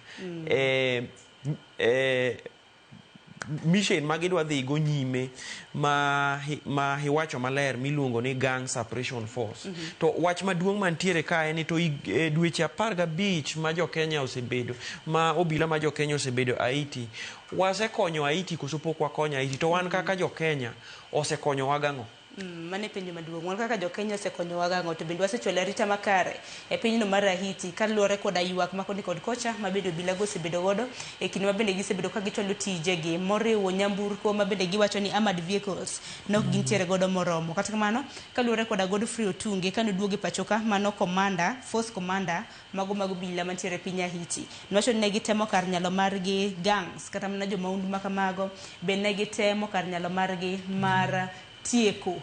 mission ma gidwa dhi go nyime ma iwacho maler miluongo ni Gang Suppression Force. To wach maduong' mantiere ka en ni to dweche 15 ma jo Kenya osebedo ma obila ma jo Kenya osebedo Haiti, wasekonyo Haiti koso pok wakonyo Haiti? To wan kaka jo Kenya osekonyowa gang'o? Mane penjo maduong'. Wan kaka jo Kenya osekonyowa gang'o? To bende wasechwalo arita makare e pinyno mar Haiti kaluwore koda ywak ma koni kod kocha ma bende obila go osebedo godo e kinde ma bende gisebedo ka gichwalo tijegi moriwo nyamburko ma bende giwacho ni armored vehicles nok gintiere godo moromo. Kata kamano kaluwore koda Godfrey Otunge kane oduogo e pacho ka mano commander, force commander mago mag obila mantiere e piny Haiti, nowacho ni ne gitemo kar nyalo margi gangs kata mana jomaundu ma kamago bende ne gitemo kar nyalo margi mar tieko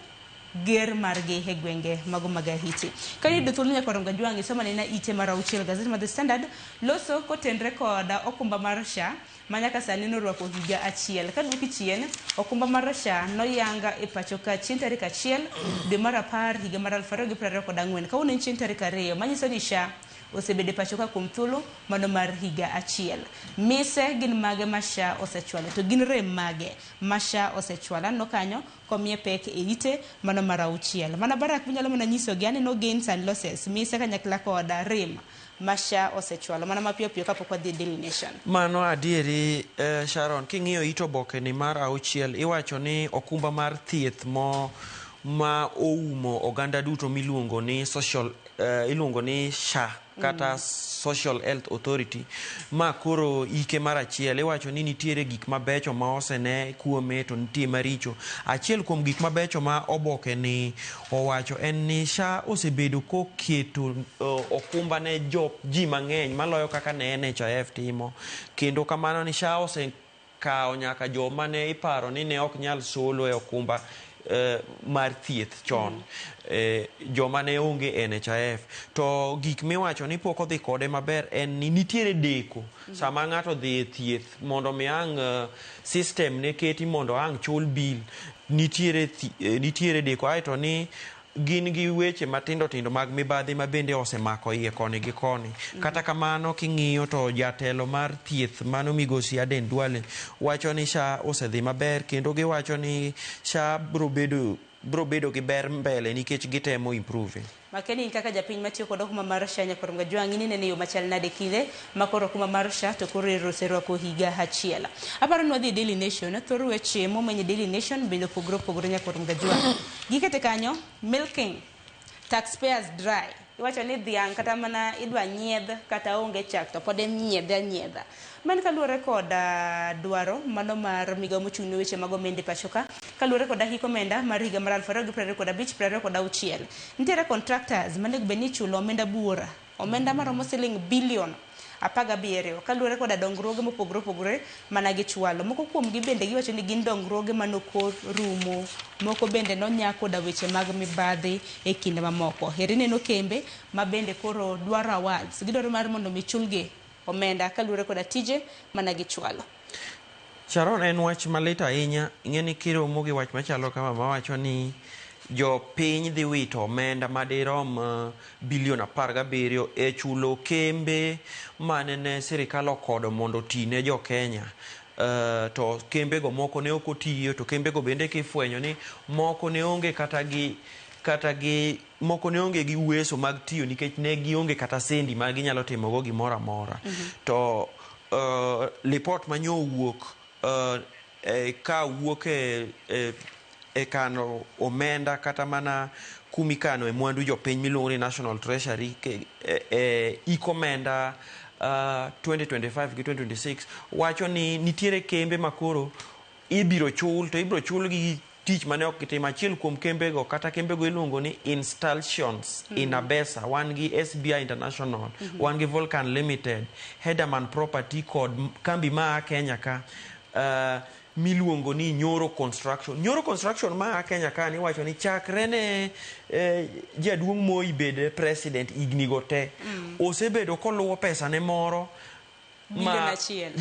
ger margi e gwenge mago mag Haiti. Ka iyudo thuolo nyakoro Gajwang' isomo nena ite mar 6 gazeti mar The Standard loso kotenre kod okumba mar SHA ma nyaka sani norwako higa achiel. Ka duoki chien, okumba mar SHA noyanga e pacho ka chieng' tarik 1 dwe mar 10 higa mar 2024. Kawuono en chieng' tarik 2 manyiso ni SHA osebedo e pacho ka kuom thuolo mano mar higa achiel. Mise gin mage ma SHA osechwalo to gin rem mage ma SHA osechwalo? Aneno kanyo komiye pek e ite mano mar 6. Mana Barak minyalo mana nyisogi aneno gains and losses mise kanyakla koda rem ma SHA osechwalo mana mapiyo piyo kapok wadhi e Daily Nation. Mano adieri Sharon, king'iyo it oboke ni mar 6 iwacho ni okumba mar thieth ma oumo oganda duto miluongo ni social iluongo ni SHA kata Social Health Authority ma koro ike mar achiel iwacho ni nitiere gik mabecho ma osene kuome to nitie maricho. Achiel kuom gik mabecho ma oboke ni owacho en ni SHA osebedo koketo okumba ne jo ji mang'eny maloyo kaka ne NHIF timo kendo kamano ni SHA osekawo nyaka joma ne iparo ni ne ok nyal solo e okumba mar thieth chon joma ne onge NHIF to gik miwacho ni pok odhi kode maber en ni nitiere deko sama ng'ato dhi e thieth mondo mi ang' system ne keti mondo ang' chul bill nitiere nitiere deko aeto ni gin gi weche matindo tindo mag mibadhi ma bende osemako iye koni gi koni. Kata kamano king'iyo to jatelo mar thieth mano migosi Aden Duale wacho ni SHA osedhi maber kendo giwacho ni SHA bro bedo gi ber mbele nikech gitemo improve. Makeni in kaka japiny matiyo kod okumba mar SHA nyakwar Mgajwang' in inene yo machal nade kinde ma koro okumba mar SHA to koro oserwako higa achiel. Aparo ni wadhi e Daily Nation, thor weche momeny e Daily Nation bende opogore opogore nyakwar Mgajwang'. Gikete kanyo, milking, taxpayers dry. Iwacho ni dhiang' kata mana idwa nyiedh kata onge chak to pod inyiedhe anyiedha. Mano kaluwore kod dwaro mano mar migawo mochung' ne weche mag omenda e pacho ka, kaluwore kod hik omenda mar higa mar 2025-2026. Nitiere contractors manego bed ni ichulo omenda buora, omenda maromo siling bilion 17 kaluwore koda dongruoge mopogore opogore mana gichwalo. Moko kuomgi bende giwacho ni gin dongruoge manoko rumo, moko bende nonya koda weche mag mibadhi e kinde mamoko. Eri neno kembe ma bende koro dwaro awards, gidwaro mar mondo mi chulgi omenda kaluwore koda tije mana gichwalo. Sharon, en wach malit ahinya. Ing'e ni kiromo gi wach machalo kama mawacho ni jopiny dhi wito omenda madirom bilion 17 e chulo kembe mane ne sirikal okodo mondo oti ne jo Kenya. To kembego moko ne ok otiyo, to kembego bende kifwenyo ni moko ne onge kata gi moko ne onge gi uweso mag tiyo nikech ne gionge kata sendi ma ginyalo timogo gimoro amora. To lipot manyo owuok ka wuok e kano omenda kata mana kumikano e mwandu jopiny miluongo ni National Treasury iko omenda 2025 gi 2026 wacho ni nitiere kembe makoro ibiro chul to ibiro chul gi tich mane ok gitimo. Achiel kuom kembego kata kembego iluongo ni Installations in Abesa, wan gi SBI International, wan gi Volcan Limited, Hederman Property kod kambi maa Kenya ka miluongo ni Nyoro Construction. Nyoro Construction maa Kenya ka ni wacho ni chakre ne jaduong' Moi bed president higni go te osebedo koluwo pesa ne moro bilion achiel.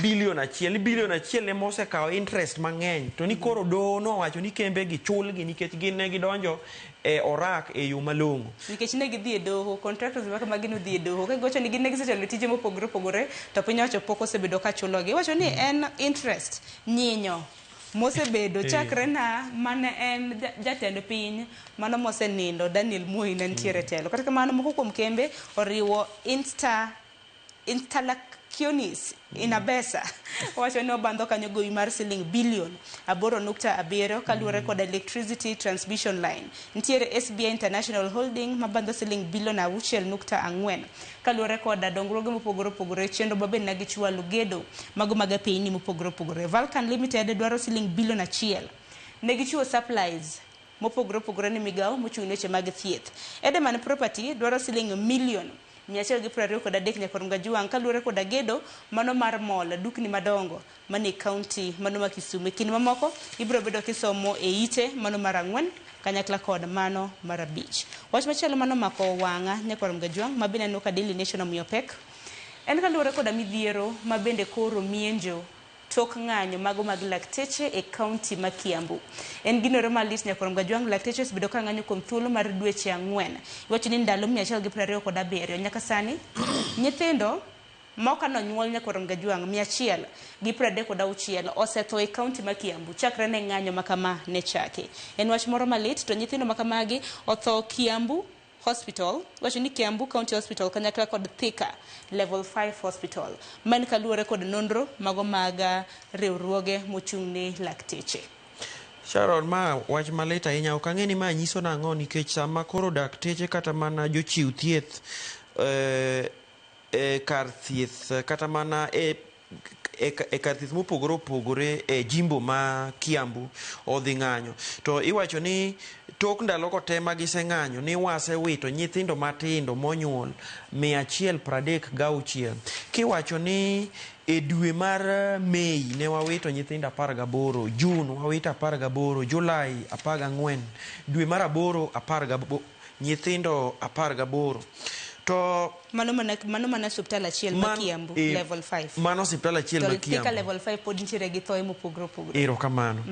Bilion achiel ema osekawo interest mang'eny to ni koro doho nowacho ni kembe gi chulgi nikech gin ne gidonjo e orak e yo malong'o. Nikech ne gidhi e doho, contractors ma kamagi nodhi e doho ka giwacho ni gin ne gisechalo tije mopogore opogore to piny owacho pok osebedo ka chulogi. Iwacho ni en interest nyinyo mosebedo chakre na mane en jatend piny mano mosenindo Daniel Moi ne nitiere telo. Kata kamano moko kuom kembe oriwo Installaciones in Abesa wacho ni obandho kanyo gowi mar siling bilion 8.7 kaluwore kod electricity transmission line. Nitiere SBI International Holding mabandho siling bilion 6.4 kaluwore kod dongruoge mopogore opogore chenro mabende ne gichwalo gedo mago mag apeyni mopogore opogore. Vulcan Limited dwaro siling bilion 1. Ne gichiwo supplies mopogore opogore ne migawo mochung' ne weche mag thieth. Edeman Property dwaro siling milion 123 nyakwar Mgajwang' kaluwore koda gedo mano mar mall dukni madongo mane county mano ma Kisumu. Kinde mamoko ibiro bedo kisomo e ite mano mar 4 kanyakla kod mano mar 5. Wach machielo mano mako wang'a nyakwar Mgajwang' ma bende aneno ka Daily Nation omiyo pek en kaluwore koda midhiero ma bende koro mienjo tok ng'anyo mago mag lakteche e county ma Kiambu. En ginoro malit nyakwar Mgajwang', lakteche osebedo ka ng'anyo kuom thuolo mar dweche 4. Iwacho ni ndalo 127 nyaka sani nyithindo moko nonyuol nyakwar Mgajwang' 136 osetho e county ma Kiambu chakre ne ng'anyo makama ne chake. En wach moro malit to nyithindo makamagi otho Kiambu Hospital, wacho ni Kiambu County Hospital kanyakla kod Thika Level 5 Hospital. Man kaluwore kod nonro mago mag riwruoge mochung' ne lakteche. Sharon, ma wach malit ahinya. Ok ang'e ni ma nyiso nang'o nikech sama koro dakteche kata mana jochiw thieth e kar thieth kata mana e kar thieth mopogore opogore e jimbo ma Kiambu odhi ng'anyo. To iwacho ni tok ndalogo te ma giseng'anyo ni wasewito nyithindo matindo monyuol 136. Kiwacho ni e dwe mar Mei ne wawito nyithindo 18, Jun wawito 18, Julai 14, dwe mar 8 18, nyithindo 18. To mano mana osiptal achiel ma Kiambu level 5. Mano osiptal achiel ma Kiambu. Thika level 5 pod nitiere gi thoe mopogore opogore. Erokamano.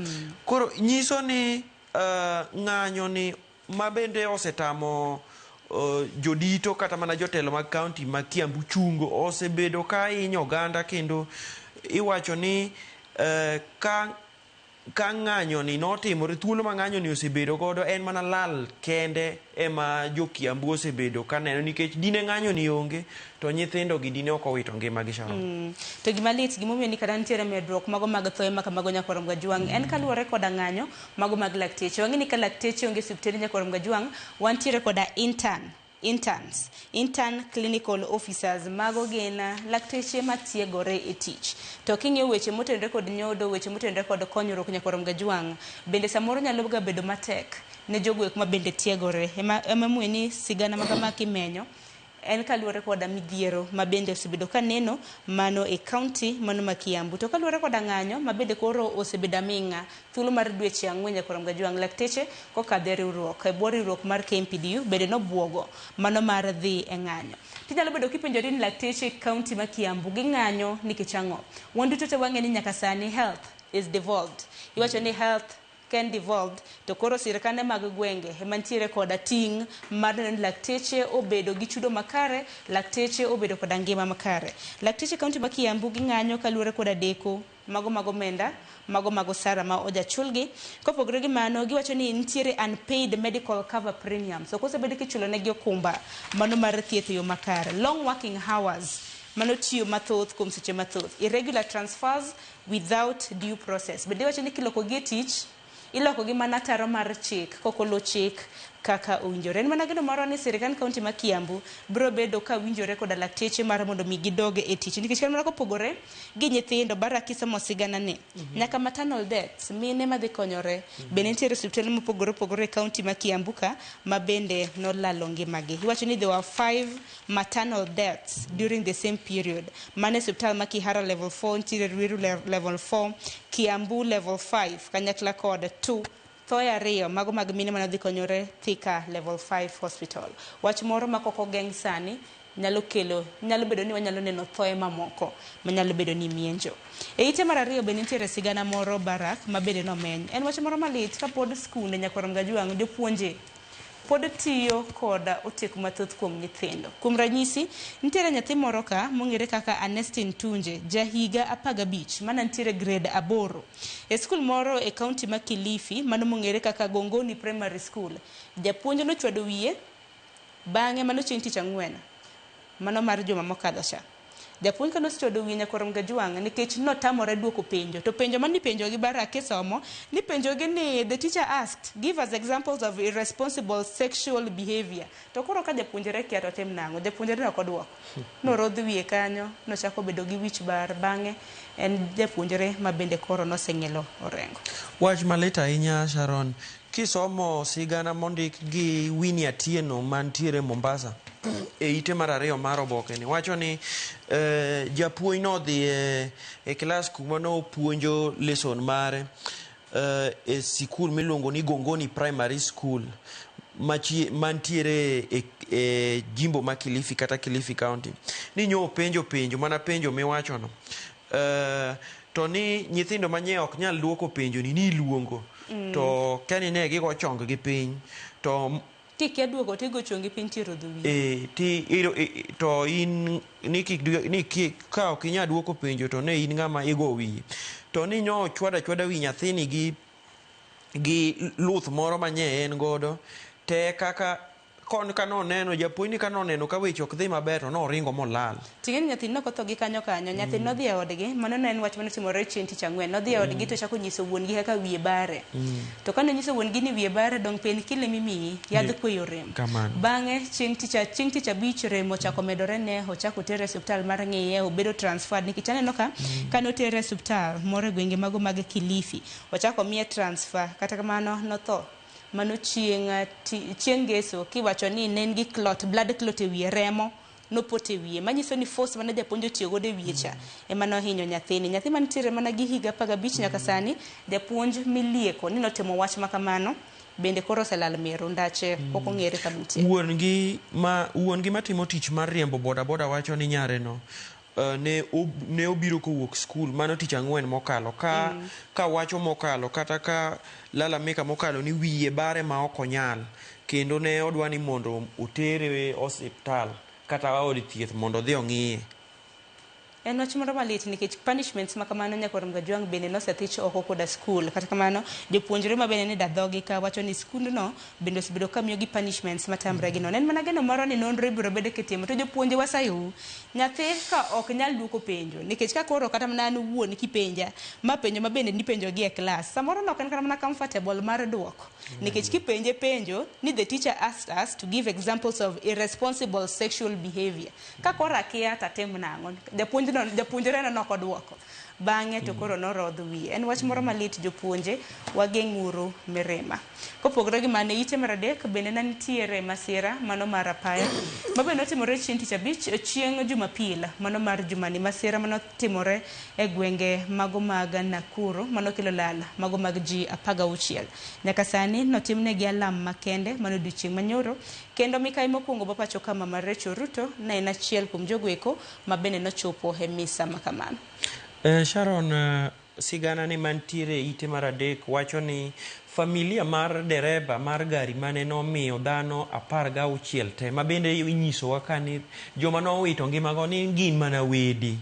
Koro nyiso ni ng'anyo ni mabende osetamo jodito kata mana jotelo mag county ma Kiambu chungo osebedo ka hinyo oganda kendo iwacho ni ka ng'anyo ni notimore thuolo ma ng'anyo ni osebedo godo en mana lal kende ema jo Kiambu osebedo ka neno nikech dine ng'anyo ni onge to nyithindo gi dine ok owito ngima gi Sharon. To gima lit gimomiyo ni kata nitiere medruok mago mag thoe ma kamago Nyakwar Mgajwang' en kaluwore koda ng'anyo mago mag lakteche. Wang'e ni ka lakteche onge osiptende Nyakwar Mgajwang' wantiere koda interns, intern clinical officers, mago gin lakteche matiegore e tich. To king'iyo weche motenore kod nyodo, weche motenore kod konyruok Nyakwar Mgajwang', bende samoro nyalo ga bedo matek ne jogo eko ma bende tiegore. Ema muye ni sigana ma kama kimenyo en kaluwore koda midhiero ma bende osebedo ka neno mano e county mano ma Kiambu. To kaluwore koda ng'anyo ma bende koro osebedo aming'a thuolo mar dweche 4 Nyakwar Mgajwang' lakteche kokadho e riwruok e bwo riwruok mar KMPDU bende nobuogo mano mar dhi e ng'anyo. Tinyalo bedo kipenjori ni lakteche e county ma Kiambu ging'anyo nikech ang'o? Wan duto te wang'e ni nyaka sani health is devolved. Iwacho ni health can devolved to koro sirkande mag gwenge ema nitiere koda ting' mar neno ni lakteche obedo gi chudo makare, lakteche obedo koda ngima makare. Lakteche county ma Kiambu ging'anyo kaluwore koda deko mago mag omenda, mago mag osara ma ojachulgi. Kopogore gi mano, giwacho ni nitiere unpaid medical cover premium. So kosebed kichulo negi okumba mano mar thieth e yo makare. Long working hours, mano tiyo mathoth kuom seche mathoth. Irregular transfers without due process. Bende iwacho ni kiloko gi e tich, iloko gi mana taro mar chik, kokolo chik kaka owinjore. En mana geno marwa ni sirkand county ma Kiambu biro bedo ka winjore koda lakteche mar mondo mi gidog e tich. Nikech kan mana kopogore gi nyithindo bara kisomo sigana ni. Nyaka maternal deaths, mine madhi konyore. Bende nitiere osiptende mopogore opogore e county ma Kiambu ka ma bende nolalo ngimagi. Iwacho ni there were 5 maternal deaths during the same period. Mane osiptal ma Kihara level 4, nitiere Ruiru level 4, Kiambu level 5, kanyakla kod 2 thoe 2 mago mag mine manodhi konyore Thika level 5 hospital. Wach moro ma kok ogeng' sani nyalo kelo, nyalo bedo ni wanyalo neno thoe mamoko manyalo bedo ni mienjo. E ite mar 2 bende nitiere sigana moro Barak ma bende nomeny. En wach moro malit kapod skunde Nyakwar Mgajwang' jopuonje pod tiyo koda oteku mathoth kuom nyithindo. Kuom ranyisi, nitiere nyathi moro ka mong'ere kaka Ernestine Tunje, jahiga 15, mana nitiere grade 8. E skul moro e county ma Kilifi, mano mong'ere kaka Gongoni Primary School. Japuonj nochwado wiye, bang'e mano chieng' tich ang'wen, mano mar juma mokadho cha. Japuonj kane osechwado wiye Nyakwar Mgajwang' nikech notamore duoko penjo. To penjo mane ipenjo gi Barak e somo, nipenjogi ni the teacher asked, give us examples of irresponsible sexual behavior. To koro ka japuonjre kia to tim nang'o? Japuonjre ne ok oduoko. Norodh wiye kanyo, nochako bedo gi wich bar bang'e en japuonjre ma bende koro noseng'elo orengo. Wach malit ahinya Sharon, kisomo sigana mondik gi Winnie Atieno mantiere Mombasa e ite mar 2 mar oboke ni wacho ni japuonj nodhi e klas kuma nopuonjo lesson mare e sikul miluongo ni Gongoni Primary School mantiere e jimbo ma Kilifi kata Kilifi County. Ni nyo penjo penjo mana penjo miwacho no. To ni nyithindo manye ok nyal duoko penjo ni iluongo. To kani ne gigo chong gi piny to Tikia duoko tigo chongi piny tirodho wiyi. To in ni kik ni ka ok inyal duoko penjo to ne in ng'ama igo wiyi. To ni nyo chwada chwada wi nyathini gi luth moro manye en godo te kaka Kon ka noneno japuonj ni ka noneno ka weche ok dhi maber to noringo molal. Ting'eni nyathini nok otho gi kanyo kanyo, nyathini nodhi e odgi, mano ne en wach manotimore chieng' tich ang'wen, nodhi e odgi to ochako nyiso wuon gi kaka wiye bare. To kane onyiso wuon gi ni wiye bare dong painkiller emimiyi, yadh kweyo rem. Kamano. Bang'e chieng' tich chieng' tich abich rem ochako medore ne, ochako otere e osiptal mar ng'iye, obedo transferred nikech aneno ka kane otere e osiptal moro e gwenge mago mag Kilifi, ochako omiye transfer, kata kamano notho. Mano chieng' chieng' ngeso kiwacho ni ne en gi clot, blood clot e wiye, remo nopoto e wiye. Manyiso ni force mane japuonj otiyo godo e wiye cha ema nohinyo nyathini. Nyathi mantiere mana gi higa 15 nyaka sani, japuonj milieko ni notimo wach ma kamano bende koro oselal meru, ndache pok ong'ere kama nitie. Wuon gi ma wuon gi matimo tich mar riembo boda boda wacho ni nyare no ne obiro kowuok skul mano tich ang'wen mokalo ka ka wacho mokalo kata ka lalamika mokalo ni wiye bare ma ok onyal kendo ne odwa ni mondo otere osiptal kata od thieth mondo odhi ong'iye. En wach moro malit nikech punishments ma kamano Nyakwar Mgajwang' bende nosethich oko koda skul. Kata kamano, jopuonjre ma bende ni da dhogi ka wacho ni skundno bende osebedo ka miyogi punishments matamre gi nono. En mana geno moro ni nonro ibiro bedo kitimo to jopuonje wasayou. Nyathi ka ok nyal duoko penjo nikech ka koro kata mana an owuon kipenja ma penjo ma bende nipenjo gi e klas samoro no ok en kata mana comfortable mar duoko. Nikech kipenje penjo ni the teacher asked us to give examples of irresponsible sexual behavior. Ka koro akia to atim nang'o? Japuonj no japuonjre no nok oduoko. Bang'e to koro norodh wiye. En wach moro malit jopuonje, wageng'uru mirima. Kopogore gi mano, e ite mar adek bende ne nitiere masira mano mar apaya ma bende notimore chieng' tich abich chieng' Jumapil mano mar jumani. Masira manotimore e gwenge mago mag Nakuru manokelo lal mago mag ji 16. Nyaka sani notimnegi alam makende mano odiochieng' manyoro kendo mikai mokwongo ma pacho ka Mama Rachel Ruto ne en achiel kuom jogo eko ma bende nochopo e misa ma kamano. Sharon, sigana ni mantiere ite mar adek wacho ni familia mar dereba mar gari mane nomiyo dhano 16 te ma bende inyisowa ka ni joma nowito ngimago ni gin mana wede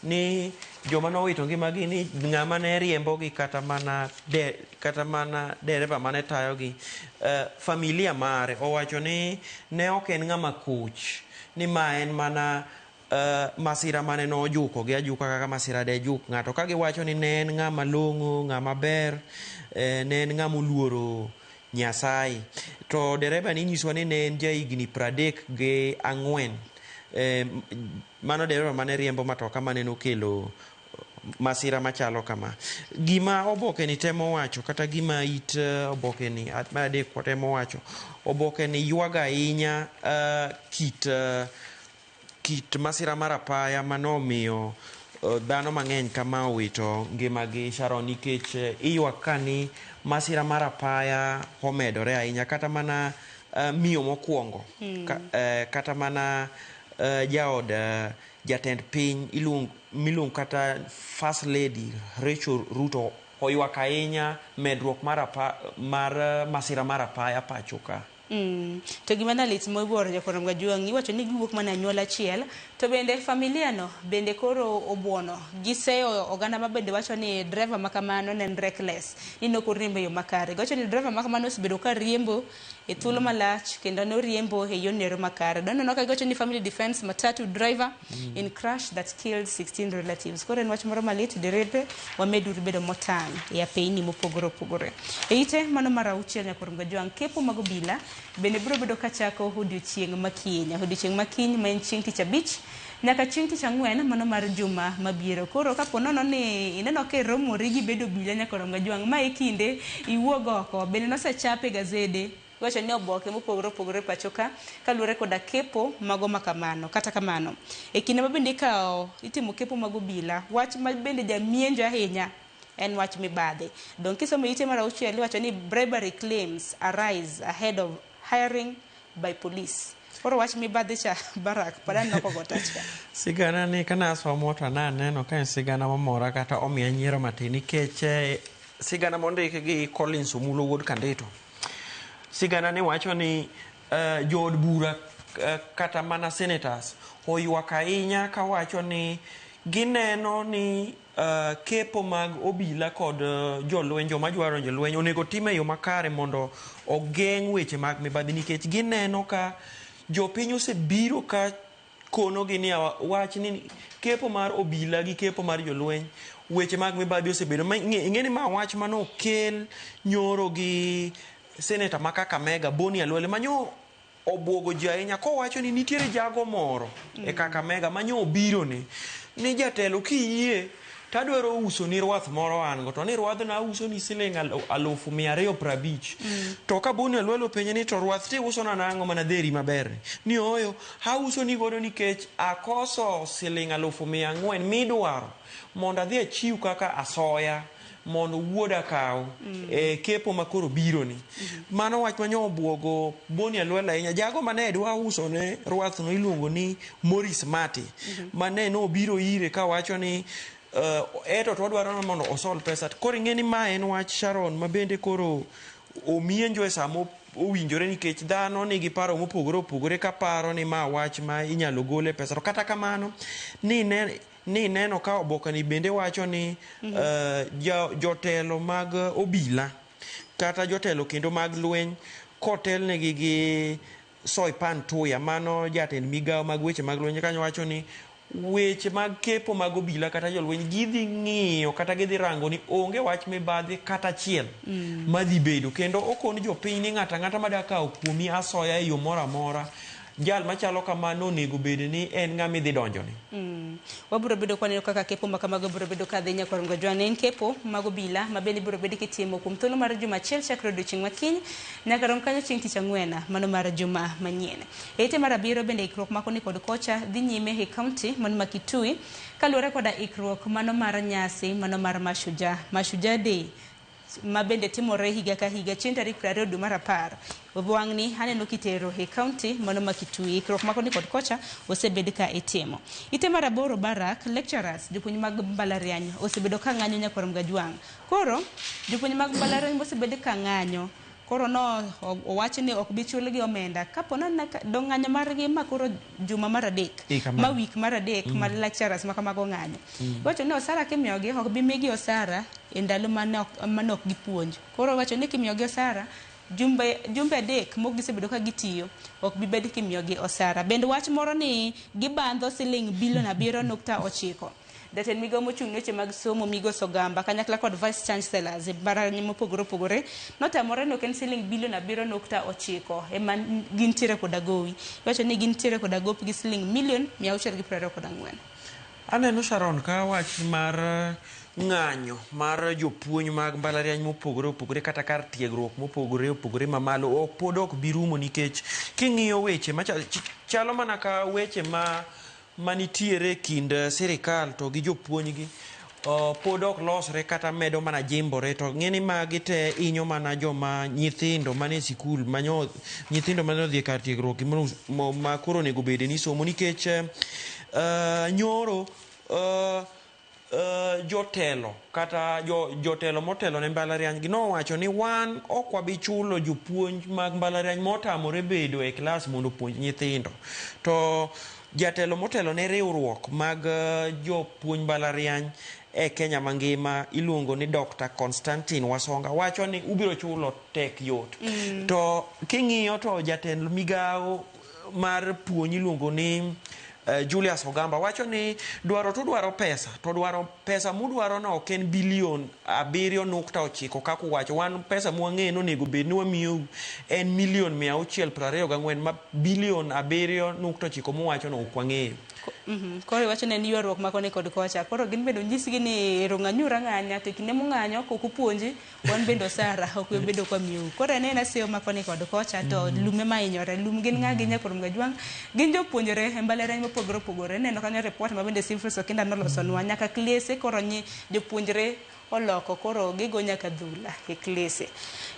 ni joma nowito ngimagi ni ng'ama ne riembogi kata mana dereba mane tayogi familia mare owacho ni ne ok en ng'ama koch ni ma en mana masira mane nojuko gi ajuka kaka masira de juk ng'ato ka giwacho ni ne en ng'ama long'o, ng'ama ber, ne en ng'ama oluoro Nyasaye. To dereba ni inyisowa ni ne en jahigni 34. Mano dereba mane riembo matoka mane nokelo masira machalo kama. Gima oboke ni temo wacho kata gima it oboke ni mar adek temo wacho, oboke ni ywago ahinya kit masira mar apaya manomiyo dhano mang'eny kama owito ngimagi Sharon, nikech iywak ka ni masira mar apaya omedore ahinya kata mana miyo mokwongo kata mana jaod jatend piny miluongo kata First Lady Rachel Ruto oywak ahinya medruok mar masira mar apaya pacho ka. To gima ne lit miwuoro Nyakwar Mgajwang' iwacho ni giwuok mana anyuola achiel to bende familia no bende koro obuono giseyo oganda ma bende wacho ni driver ma kamano ne en reckless ni ne ok oriembo e yo makare. Giwacho ni driver ma kamano osebedo ka riembo e thuolo malach kendo ne oriembo e yo nero makare. Doneno ka giwacho ni family defense matatu driver in crash that killed 16 relatives. Koro en wach moro malit derepe wameduru bedo motang' e apeyni mopogore opogore. E ite mano mar auchiel Nyakwar Mgajwang' kepo mag obila bende biro bedo kachako odiochieng' ma kiny. Odiochieng' ma kiny ma en chieng' tich abich nyaka chieng' tich ang'wen mano mar juma mabiro. Koro kapo nono ni ineno ka iromori gi bedo obila Nyakwar Mgajwang' ma e kinde iwuog oko bende nosechap e gazede iwacho ni oboke mopogore opogore pacho ka kaluwore koda kepo mago ma kamano. Kata kamano e kinde ma bende ikawo itimo kepo mag obila wach ma bende jamienjo ahinya en wach mibadhi. Dong' kisomo ite mar auchiel iwacho ni bribery claims arise ahead of hiring by police. Koro wach mibadhi cha Barak pada nokogo tach ka. Sigana ni kana asomo to naneno ka en sigana mamora kata omiya nyiero matin nikech sigana mondik gi Collins Omulo wuod Kandito. Sigana ni wacho ni jood bura kata mana senators oywak ahinya kawacho ni gineno ni Kepo mag obila kod jolweny, joma dwaro jolweny onego tim e yo makare mondo ogeng' weche mag mibadhi, nikech gineno ka jopiny osebiro ka konogi ni wach ni kepo mar obila gi kepo mar jolweny, weche mag mibadhi osebedo. Ing'e ni ma wach manokel nyoro gi seneta ma Kakamega, Boni Khalwale, manyo obwogo ji ahinya kowacho ni nitiere jago moro e Kakamega manyo obiro ni jatelo, kiyie tadwaro uso ni rwath moro an go, to ni rwadhno auso ni siling 250,000. To ka Boni Khalwale openje ni to rwath tiuso na nang'o mana dheri maber ni ooyo, auso ni godo nikech akoso siling 400,000 midwaro mondo adhi achiw kaka asoya mondo wuoda kaw e kepo makoro biro ni. Mano wach manyo obwogo Boni Khalwale ahinya. Jago mane dwa uso ne rwath no iluongo ni Morris Mati, mane nobiro ire kawacho ni eto to wadwaro mondo osol pesa. Koro ing'e ni ma en wach, Sharon, ma bende koro omienjo e sama owinjore, nikech dhano nigi paro mopogore opogore ka paro ni ma wach ma inyalo gole pesa. To kata kamano ni neno ka oboke ni bende wacho ni jotelo mag obila kata jotelo kendo mag lweny kotelnegi gi Soipan Tuya, mano jatend migawo mag weche mag lweny kanyo, wacho ni weche mag kepo mag obila kata jolweny gidhi ng'iyo kata gidhi rango ni onge wach mibadhi kata achiel madhi bedo. Kendo okon jopiny ni ng'ato ang'ata mada kawo kuomi asoya e yo moro amora, jal machalo kamano onego bed ni en ng'ama idhi donjone. Wabiro bedo kwaneno kaka kepo ma kamago biro bedo kadhi nyaka Gajwang'. Ne en kepo mag obila ma bende biro bedo kitimo kuom thuolo mar juma achiel chakre odiochieng' ma kiny nyaka rom kanyo chieng' tich ang'wen, mano mar juma manyien. E ite mar abiriyo bende ikruok ma koni kod kocha dhi nyime e kaunti mano ma Kitui kaluwore koda ikruok mano mar nyasi mano mar Mashujaa, Mashujaa Day ma bende timore higa ka higa chieng' tarik 20 dwe mar 10. Wang'ni aneno kitero e kaunti mano ma Kitui. Ikruok ma koni kod kocha osebed ka itimo. Ite mar aboro, Barak, lecturers, jopuonj mag mbalariany osebedo ka ng'anyo nyaka rom Gajwang'. Koro jopuonj mag mbalariany mosebed ka ng'anyo, koro no owach ni ok bi chulgi omenda kapo dong ng'anyo margi ma koro juma mar adek ma wik mar adek ma lecturers ma kamago ng'anyo. Iwacho ni osara kimiyogi ok bi migi osara e ndalo mane ok gipuonj. Koro wacho ni kimiyogi osara jumbe adek mok gisebedo ka gitiyo ok bi bed kimiyogi osara. Bende wach moro ni gibandho siling bilion 7.9. Jatend migawo mochung' ne weche mag somo Migosi Ogamba kanyakla kod vice chancellors e mbalariany mopogore opogore notamore ni ok en siling bilion 7.9 ema gintiere koda gowi. Iwacho ni gintiere koda gop gi siling milion 624. Aneno, Sharon, ka wach mar ng'anyo mar jopuonj mag mbalariany mopogore opogore kata kar tiegruok mopogore opogore mamalo ok pod ok bi rumo, nikech king'iyo weche machalo mana ka weche ma manitiere kind sirikal to gi jopuonj gi pod ok losre kata medo mana jimbore. To ng'eni magi te hinyo mana joma nyithindo mane sikul, manyo nyithindo mane odhi e kar tiegruok ma koro onego bed ni somo, nikech nyoro jotelo kata jotelo motelo ne mbalariany gi nowacho ni wan ok wabi chulo jopuonj mag mbalariany motamore bedo e klas mondo opuonj nyithindo. To jatelo motelo ne riwruok mag jopuonj mbalariany e Kenya mangima iluongo ni Dr. Constantine Wasonga wacho ni ubiro chulo tek yot. To king'iyo to jatend migawo mar puonj iluongo ni Julius Ogamba wacho ni dwaro to dwaro pesa, to dwaro pesa mudwaro no ok en bilion 7.9 kaka uwacho. Wan pesa mwang'eyo nonego bed ni wamiyou en milion 624, ma bilion 7.9 muwacho no ok wang'eyo. Koro iwacho ni en ywaruok ma koni kod kocha. Koro gin bende onyisgi ni ero ng'anyuru ang'anya, to kinde mung'anyo kok upuonji, wan bende osara ok wabedo kwa miyou. Koro en ena seyo ma koni kod kocha to lume ma hinyore. Lum gin ng'a gi nyakurom Gajwang'? Gin jopuonjre e mbalariany mopogore opogore. Ineno kanyo report ma bende Simfres Okinda nolosonwa nyaka klese koro nyi jopuonjre oloko koro gigo nyaka dhula e klese.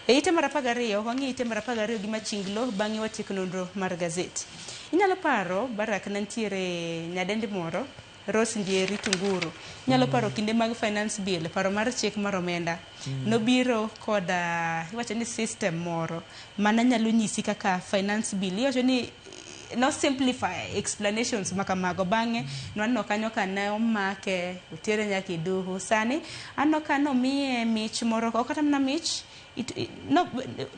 E ite mar 12, wang'i ite mar 12 gi machinglo, bang'e watiek nonro mar gazet. Inyalo paro Barak nantiere nyadendi moro Rose Njeri Tunguru. Inyalo paro kinde mag finance bill, paro mar chik mar omenda. Nobiro koda iwacho ni system moro mana nyalo nyisi kaka finance bill. Iwacho ni no simplify explanations makamago. Bang'e nwaneno kanyo ka ne omake, otere nyaka e doho. Sani aneno ka nomiye mich moro, ok kata mana mich,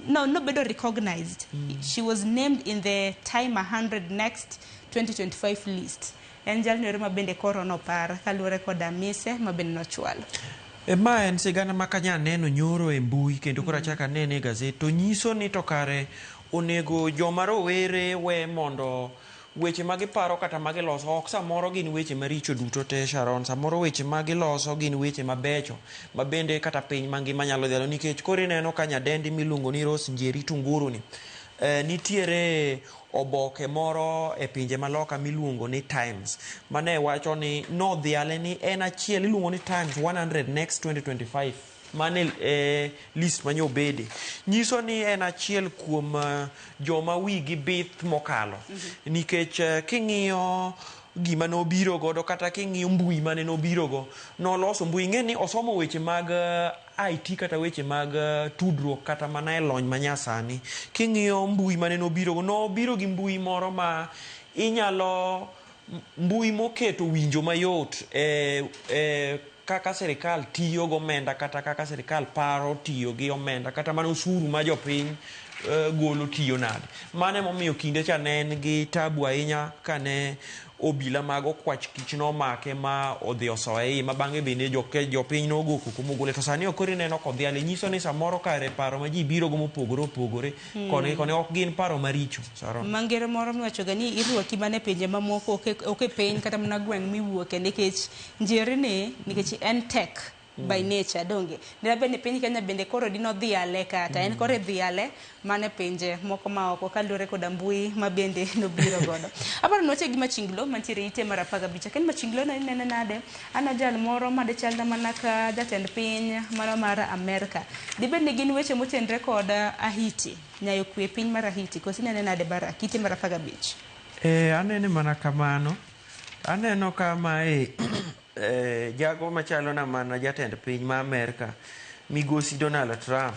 nobedo recognized. She was named in the Time 100 Next 2025 list. En jalno ero ma bende koro nopar kaluwore koda mise ma bende nochwalo. Ma en sigana ma kanya neno nyoro e mbui kendo koro achako anene e gazet to nyiso ni to kare onego joma rowere we mondo weche ma giparo kata ma giloso ok samoro gin weche maricho duto te, Sharon. Samoro weche ma giloso gin weche mabecho ma bende kata piny mangima nyalo dhialo, nikech koro ineno ka nyadendi miluongo ni Rose Njeri Tunguru ni nitiere oboke moro e pinje maloka miluongo ni Times mane wacho ni nodhiale ni en achiel, iluongo ni Times 100 Next 2025 mane list manye obede, nyiso ni en achiel kuom joma wigi bith mokalo. Nikech king'iyo gima nobiro godo kata king'iyo mbui mane nobiro go, noloso mbui, ing'e ni osomo weche mag IT kata weche mag tudruok kata mana e lony manyasani. King'iyo mbui mane nobiro go, nobiro gi mbui moro ma inyalo mbui moketo winjo mayot e kaka sirikal tiyo gomenda kata kaka sirikal paro tiyo gi omenda kata mana osuru ma jopiny golo tiyo nade. Mano emomiyo kinde cha ne en gi tabu ahinya kane obila mag okwach kich nomake ma odhi osoe iye, ma bang'e bende jopiny nogo koko mogole. To sani koro ineno kodhiale, nyiso ni samoro kare paro ma ji biro go mopogore opogore koni gi koni ok gin paro maricho, Sharon. Mangero moro miwacho ga ni irwaki mana e pinje mamoko, ok e piny kata mana gweng' miwuoke, nikech njeri ni nikech en tek by nature donge. Dine ni piny Kenya bende koro dino dhiale kata en koro dhiale mana e pinje moko ma oko kaluwore koda mbui ma bende nobiro godo. Aparo ni wache gi machinglo mantiere ite mar 15. Ken machinglo no inene nade? Ano jal moro ma dechalna mana ka jatend piny mano mar Amerka. Dibed ni gin weche motenre kod Haiti, nyayo kwe piny mar Haiti, koso inene nade Barak, ite mar 15? Anene mana kamano. Aneno ka mae jago machalo na mana jatend piny ma Amerka, migosi Donald Trump,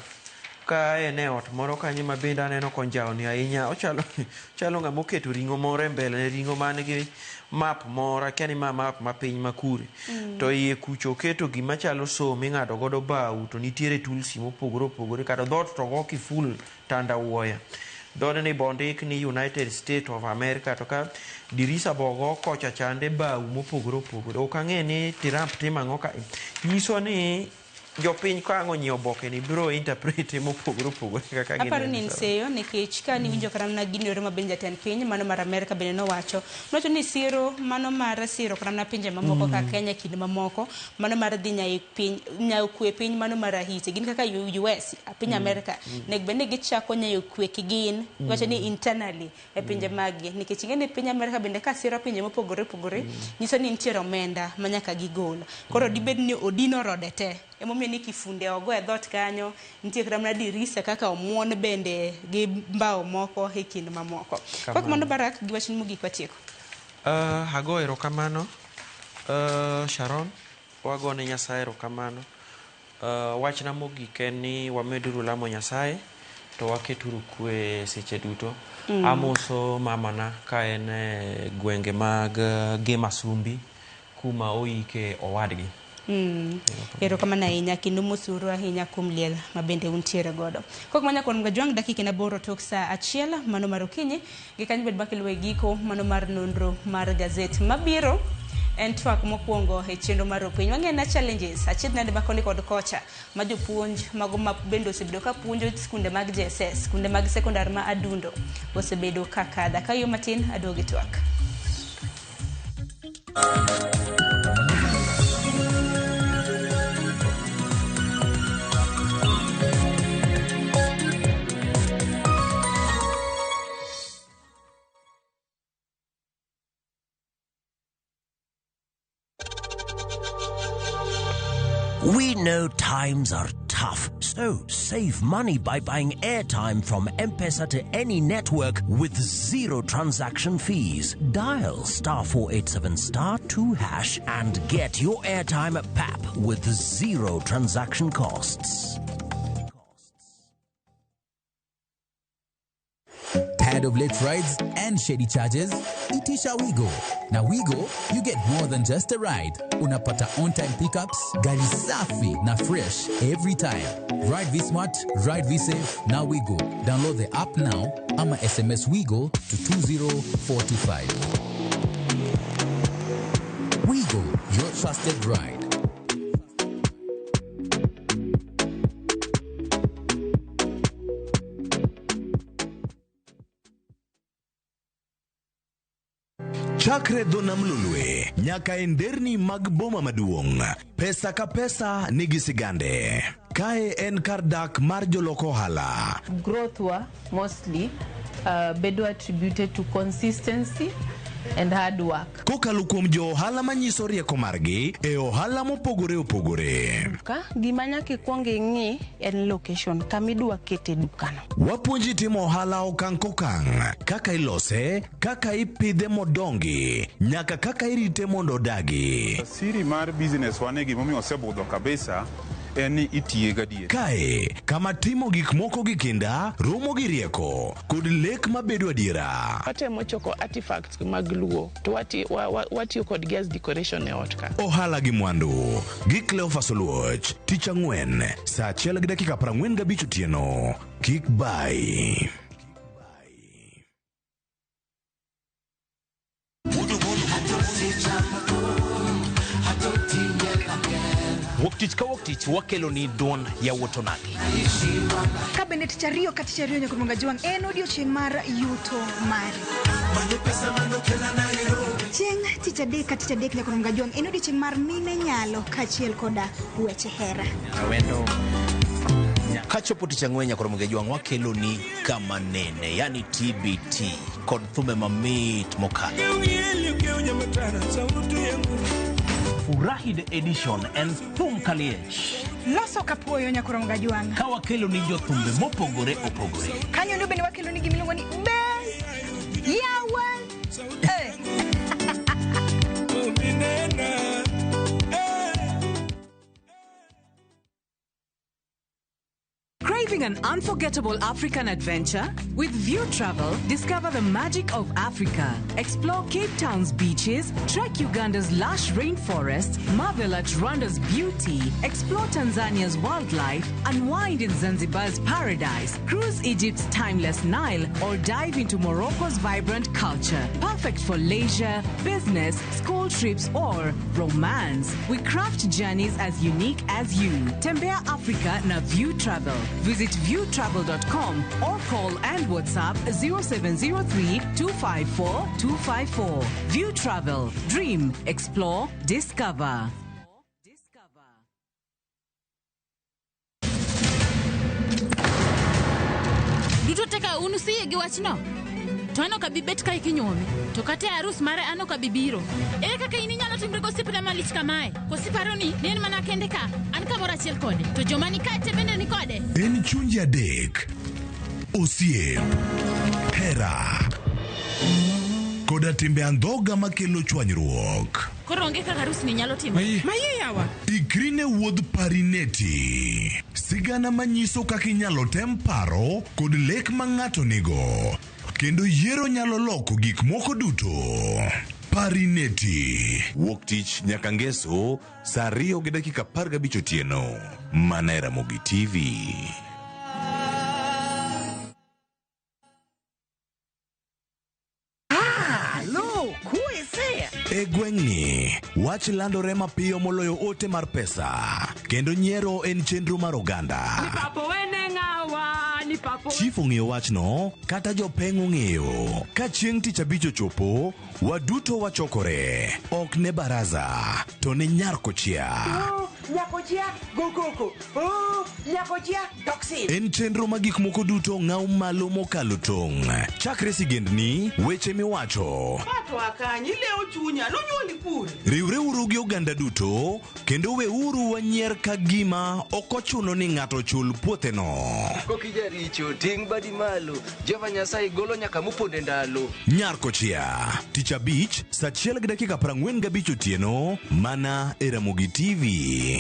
ka en e ot moro kanyo ma bende aneno konjawni ahinya. Ochalo chalo ng'ama oketo ring'o moro e mbele, ring'o man gi map moro, akia ni ma map ma piny ma kure. To iye kucho oketo gima chalo so ming'ado godo bao, to nitiere tulsi mopogore opogore, kata dhoot to go kiful tandawuoya. Dhoodni bondik ni United States of America, to ka dirisa bogo kocha chande bao mopogore opogore. Ok ang'e ni Trump timo ang'o ka. Nyiso ni jopiny ka ang' onyiewo oboke ni biro interpret mopogore opogore kaka Aparo ni gineno. en seyo nikech ka niwinjo kata mana gino ero ma bende jatend piny mano mar Amerka bende nowacho. Nowacho ni siro mano mar siro kata mana pinje mamoko kaka Kenya kinde mamoko mano mar dhi nyayo piny nyayo kwe piny mano mar Haiti gin kaka US piny Amerka nego bed ni gichako nyayo kwe kigin wacho ni internally e pinje maggi nikech ing'e ni piny Amerka bende ka siro pinje mopogore opogore nyiso ni nitiere omenda ma nyaka gigol. Koro dibed ni odino rode te. Emomiyo ni kifunde ogo e dhoot kanyo, nitie kata mana dirisa kaka omuon bende gi mbao moko e kind mamoko. Kok mano Barak gi wachni mogik watieko. Ago erokamano Sharon, wagone Nyasaye erokamano. Wachna mogik en ni wameduru lamo Nyasaye to waketuru kwe seche duto. Amoso mamana ka en e gwenge mag Gemasumbi kuma oike owadgi. Erokamano ahinya kendo mosuru ahinya kuom liel ma bende untiere godo. Kok manya kuom Gajwang' dakika en 8 tok saa 1 mano mar okinyi gi kanyo bed makiluwo e giko mano mar nonro mar gazet mabiro en twak mokwongo e chenro mar opiny. Wang'eyo na challenges achiedh nade ma koni kod kocha ma jopuonj mago ma bende osebedo ka puonjo skunde mag JSS, skunde mag sekondar ma Adundo osebedo ka kadha. Ka yo matin aduogo e twak. We know times are tough, so save money by buying airtime from M-Pesa to any network with zero transaction fees. Dial *487*2# and get your airtime at PAP with zero transaction costs. Tired of late rides and shady charges? Itisha Wigo. Na Wigo, you get more than just a ride. Unapata on-time pickups, gari safi na fresh every time. Ride V-Smart, ride V-Safe, na Wigo. Download the app now ama SMS Wigo to 20425. Wigo, your trusted ride. Chakre dho nam Lolwe nyaka e nderni mag boma maduong', pesa ka pesa nigi sigande. Kae en kar dak mar jolok ohala. Growth wa mostly bedo attributed to consistency and hard work. Kokalo kuom jo ohala manyiso rieko margi e ohala mopogore opogore. Ka gima nyaka ikwong ing'i en location kama idwa kete dukano. Wapuonji timo ohala okang' kokang', kaka ilose, kaka ipidhe modongi, nyaka kaka irite mondo odagi. Siri mar business wane gimomiyo osebudho kabisa en ni itiye gadier. Kae, kama timo gik moko gi kinda, romo gi rieko, kod lek mabedo adiera. Watemo choko artifacts mag Luo to watiyo kodgi as decoration e ot ka. Ohala gi mwandu gi Cleophas Oluoch, tich ang'wen, saa 1:45 otieno. Kik bai. Wuok tich ka wuok tich wakelo ni duond yawuot onagi. Ka bende tich ariyo ka tich ariyo nyaka Juang en odiochieng' mar yuto mari. Chieng' tich adek ka tich adek nyaka Juang en odiochieng' mar mine nyalo kaachiel koda weche hera. Kachopo tich ang'wen nyaka Juang wakelo ni kama nene, yani TBT kod thumbe mamit mokalo. Furahi the edition en thum kaliech. Loso kapuoyo nyaka Juang. Ka wakelo ni jothumbe mopogore opogore. Kanyo ndo bende wakelo ni gimiluongo ni Best Yawa. Craving an unforgettable African adventure? With View Travel, discover the magic of Africa. Explore Cape Town's beaches, trek Uganda's lush rainforests, marvel at Rwanda's beauty, explore Tanzania's wildlife, unwind in Zanzibar's paradise, cruise Egypt's timeless Nile, or dive into Morocco's vibrant culture. Perfect for leisure, business, school trips, or romance. We craft journeys as unique as you. Tembea Africa na View Travel. Visit viewtravel.com or call and WhatsApp 0703 254 254. View Travel. Dream, explore, discover. Duto teka unu siye gi wachno. To an ok abi bet kae kinyuomi. To kata e arus mare an ok abi biro. Ere kaka in inyalo timri gosiepna malich kamae? Koso iparo ni ne en mana kende ka? An kamoro achiel kode. To joma ni kae te bende ni kode. En chunje adek. Osiep, hera, koda timbe andhoga makelo chwanyruok. Koro onge kaka arus ni nyalo timore. Maye yawa. Ikri ne wuodh Parineti. Sigana manyiso kaka inyalo tem paro kod lek ma ng'ato nigo. Kendo yiero nyalo loko gik moko duto. Parineti. Wuok tich nyaka ngeso saa 2:15 otieno. Mana e Ramogi TV. E gweng'ni, wach landore mapiyo moloyo ote mar pesa, kendo nyiero en chenro mar oganda. Chief ong'eyo wachno, kata jopeng' ong'eyo. Ka chieng' tich abich ochopo, waduto wachokore. Ok ne baraza, to ne nyar kochia. Nyakochia, go koko. Oh, nyakochia, toxin. En chenro ma gik moko duto ng'aw malo mokalo tong'. Chakre sigendni, weche miwacho. Patwa kanyi, ilewo chunya, nonyuoli kure. Riwreuru gi oganda duto, kendo weuru wanyier ka gima ok ochuno ni ng'ato chul puotheno. Kokijaricho, ting' badi malo. Jehova Nyasaye golo nyaka moponde ndalo. Nyar kochia, tich abich, saa 1:45 otieno, mana e Ramogi TV.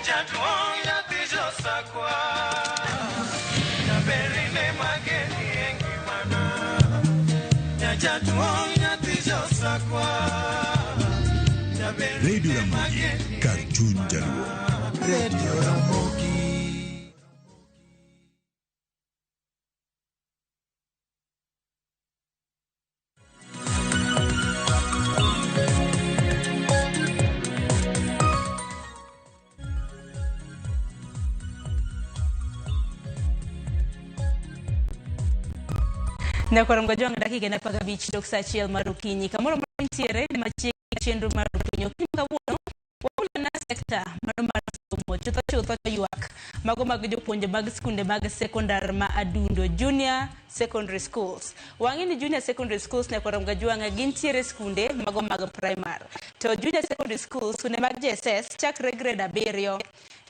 Jaduong' nyathi josakwa Jaberine mageni e ngimana Jaduong' nyathi josakwa Radio Ramogi, kar chuny jaluo. Radio Ramogi. Nyakwar Mgajwang' dakika en 15 tok sa achiel mar okinyi. Kamoro mantiere ni machiegni chenro mar okinyi. Okinyi kawuono wamulona sekta mano mar somo chutho chutho to ywak mago mag jopuonje mag skunde mag sekondar ma Adundo Junior Secondary Schools. Wang'e ni Junior Secondary Schools Nyakwar Mgajwang' gintiere skunde mago mag primary. To Junior Secondary Schools skunde mag JSS chakre grade 7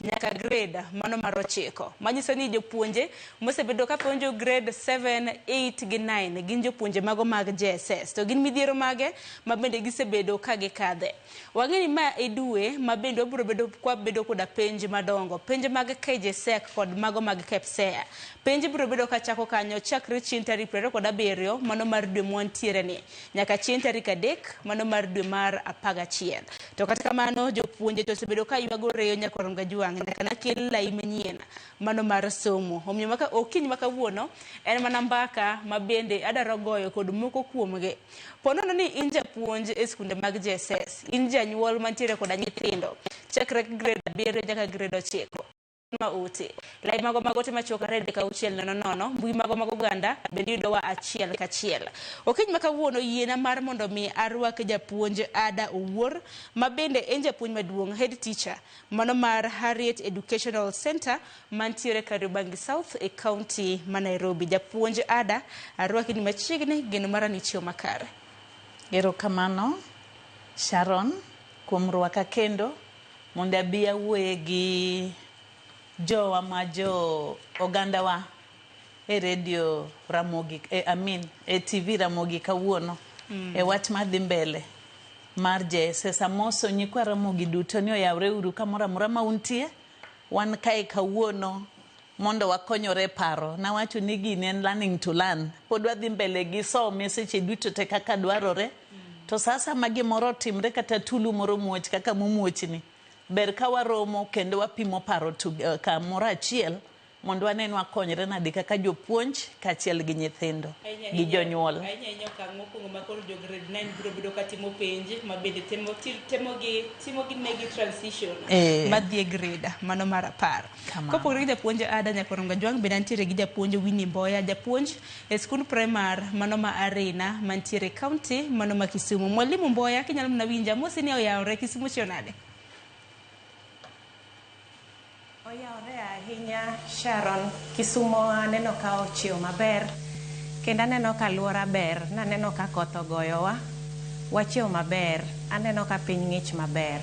nyaka grade mano mar 9. Manyiso ni jopuonje mosebedo ka puonjo grade 7, 8 gi 9 gin jopuonje mago mag JSS. To gin midhiero mage ma bende gisebedo ka gikadhe. Wang'e ni ma e dwe ma bende wabiro bedo kwa bedo koda penj madongo, penj mag KJSEC kod mago mag KPSEA. Penj biro bedo ka chako kanyo chakre chieng' tarik 27 mano mar dwe mwantiere ni nyaka chieng' tarik 3 mano mar dwe mar 11. To kata kamano jopuonje to osebedo ka ywago reyo Nyakwar Mgajwang' nyaka nakel lai manyien mano mar somo. Omiyo maka okinyi ma kawuono en mana mbaka ma bende adwaro goyo kod moko kuomgi. Ponono ni in japuonj e skunde mag JSS, in janyuol mantiere koda nyithindo chakre grade 7 nyaka grade 9 ma ote. Lai mago mag ote machuok 2 3 6 0 0, mbui mago mag oganda bende yudowa achiel kachiel. Okinyi ma kawuono yiena mar mondo mi arwak japuonj Ada Owuor ma bende en japuonj maduong' head teacher mano mar Harriet Educational Center mantiere Kariobangi South e county ma Nairobi. Japuonj Ada, arwaki ni machiegni, geno mara ni chiew makare. Erokamano Sharon kuom rwaka kendo mondo abi awuoye gi jowa ma jo ogandawa e radio Ramogi, e TV Ramogi kawuono. E wach madhi mbele mar JSS. Amoso nyikwa Ramogi duto ni oyawre uru kamoro amora ma untie. Wan kae kawuono mondo wakonyore paro. Nawacho ni gini en learning to learn. Pod wadhi mbele gi some seche duto te kaka dwarore. To sasa ma gimoro otimre kata tulu moro muoch kaka mumuochni, ber ka waromo kendo wapimo paro kamoro achiel mondo wanen wakonyre nade kaka jopuonj kaachiel gi nyithindo gi jonyuol. Ahinya ahinya okang' mokwongo ma koro jo grade 9 biro bedo ka timo penj ma bende temo timo gi negi transition madhi e grade mano mar 10. Kopogore gi japuonj Ada Nyakwar Mgajwang' bende antiere gi japuonj Winnie Mboya, japuonj e skund primar mano ma Arena mantiere county mano ma Kisumu. Mwalimu Mboya, kinyalo mana winja, amosi ni oyawre. Kisumu chiew nade? Oyawre ahinya Sharon. Kisumo aneno ka ochiew maber kendo aneno ka alwora ber. Naneno ka koth ogoyowa, wachiew maber. Aneno ka piny ng'ich maber.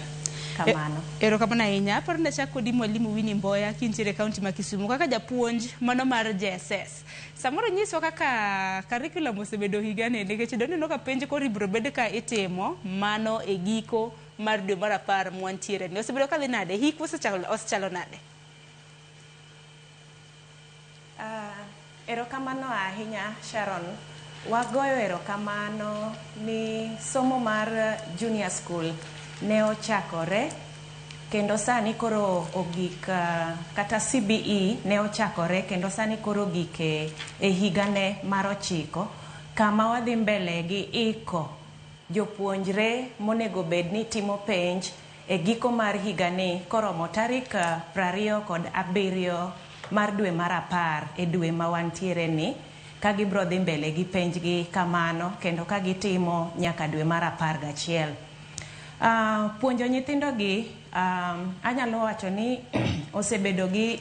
Kamano. Erokamano ahinya. Aparo ni achak kodi Mwalimu Winnie Mboya kintiere e county ma Kisumu kaka japuonj mano mar JSS. Samoro nyiswa kaka curriculum osebedo higani nikech doneno ka penj koro ibiro bed ka itimo mano e giko mar dwe mar 10 mwantiere ni. Osebedo kadhi nade? Hik osechalo nade? Erokamano ahinya Sharon. Wagoyo erokamano ni somo mar junior school ne ochakore kendo sani koro ogik, kata CBE ne ochakore kendo sani koro ogik e higane mar 9, kama wadhi mbele gi iko jopuonjre monego bed ni timo penj e giko mar higani koromo tarik 27 mar dwe mar 10 e dwe ma wantiere ni, ka gibiro dhi mbele gi penjgi kamano kendo ka gitimo nyaka dwe mar 11. Puonjo nyithindogi anyalo wacho ni osebedo gi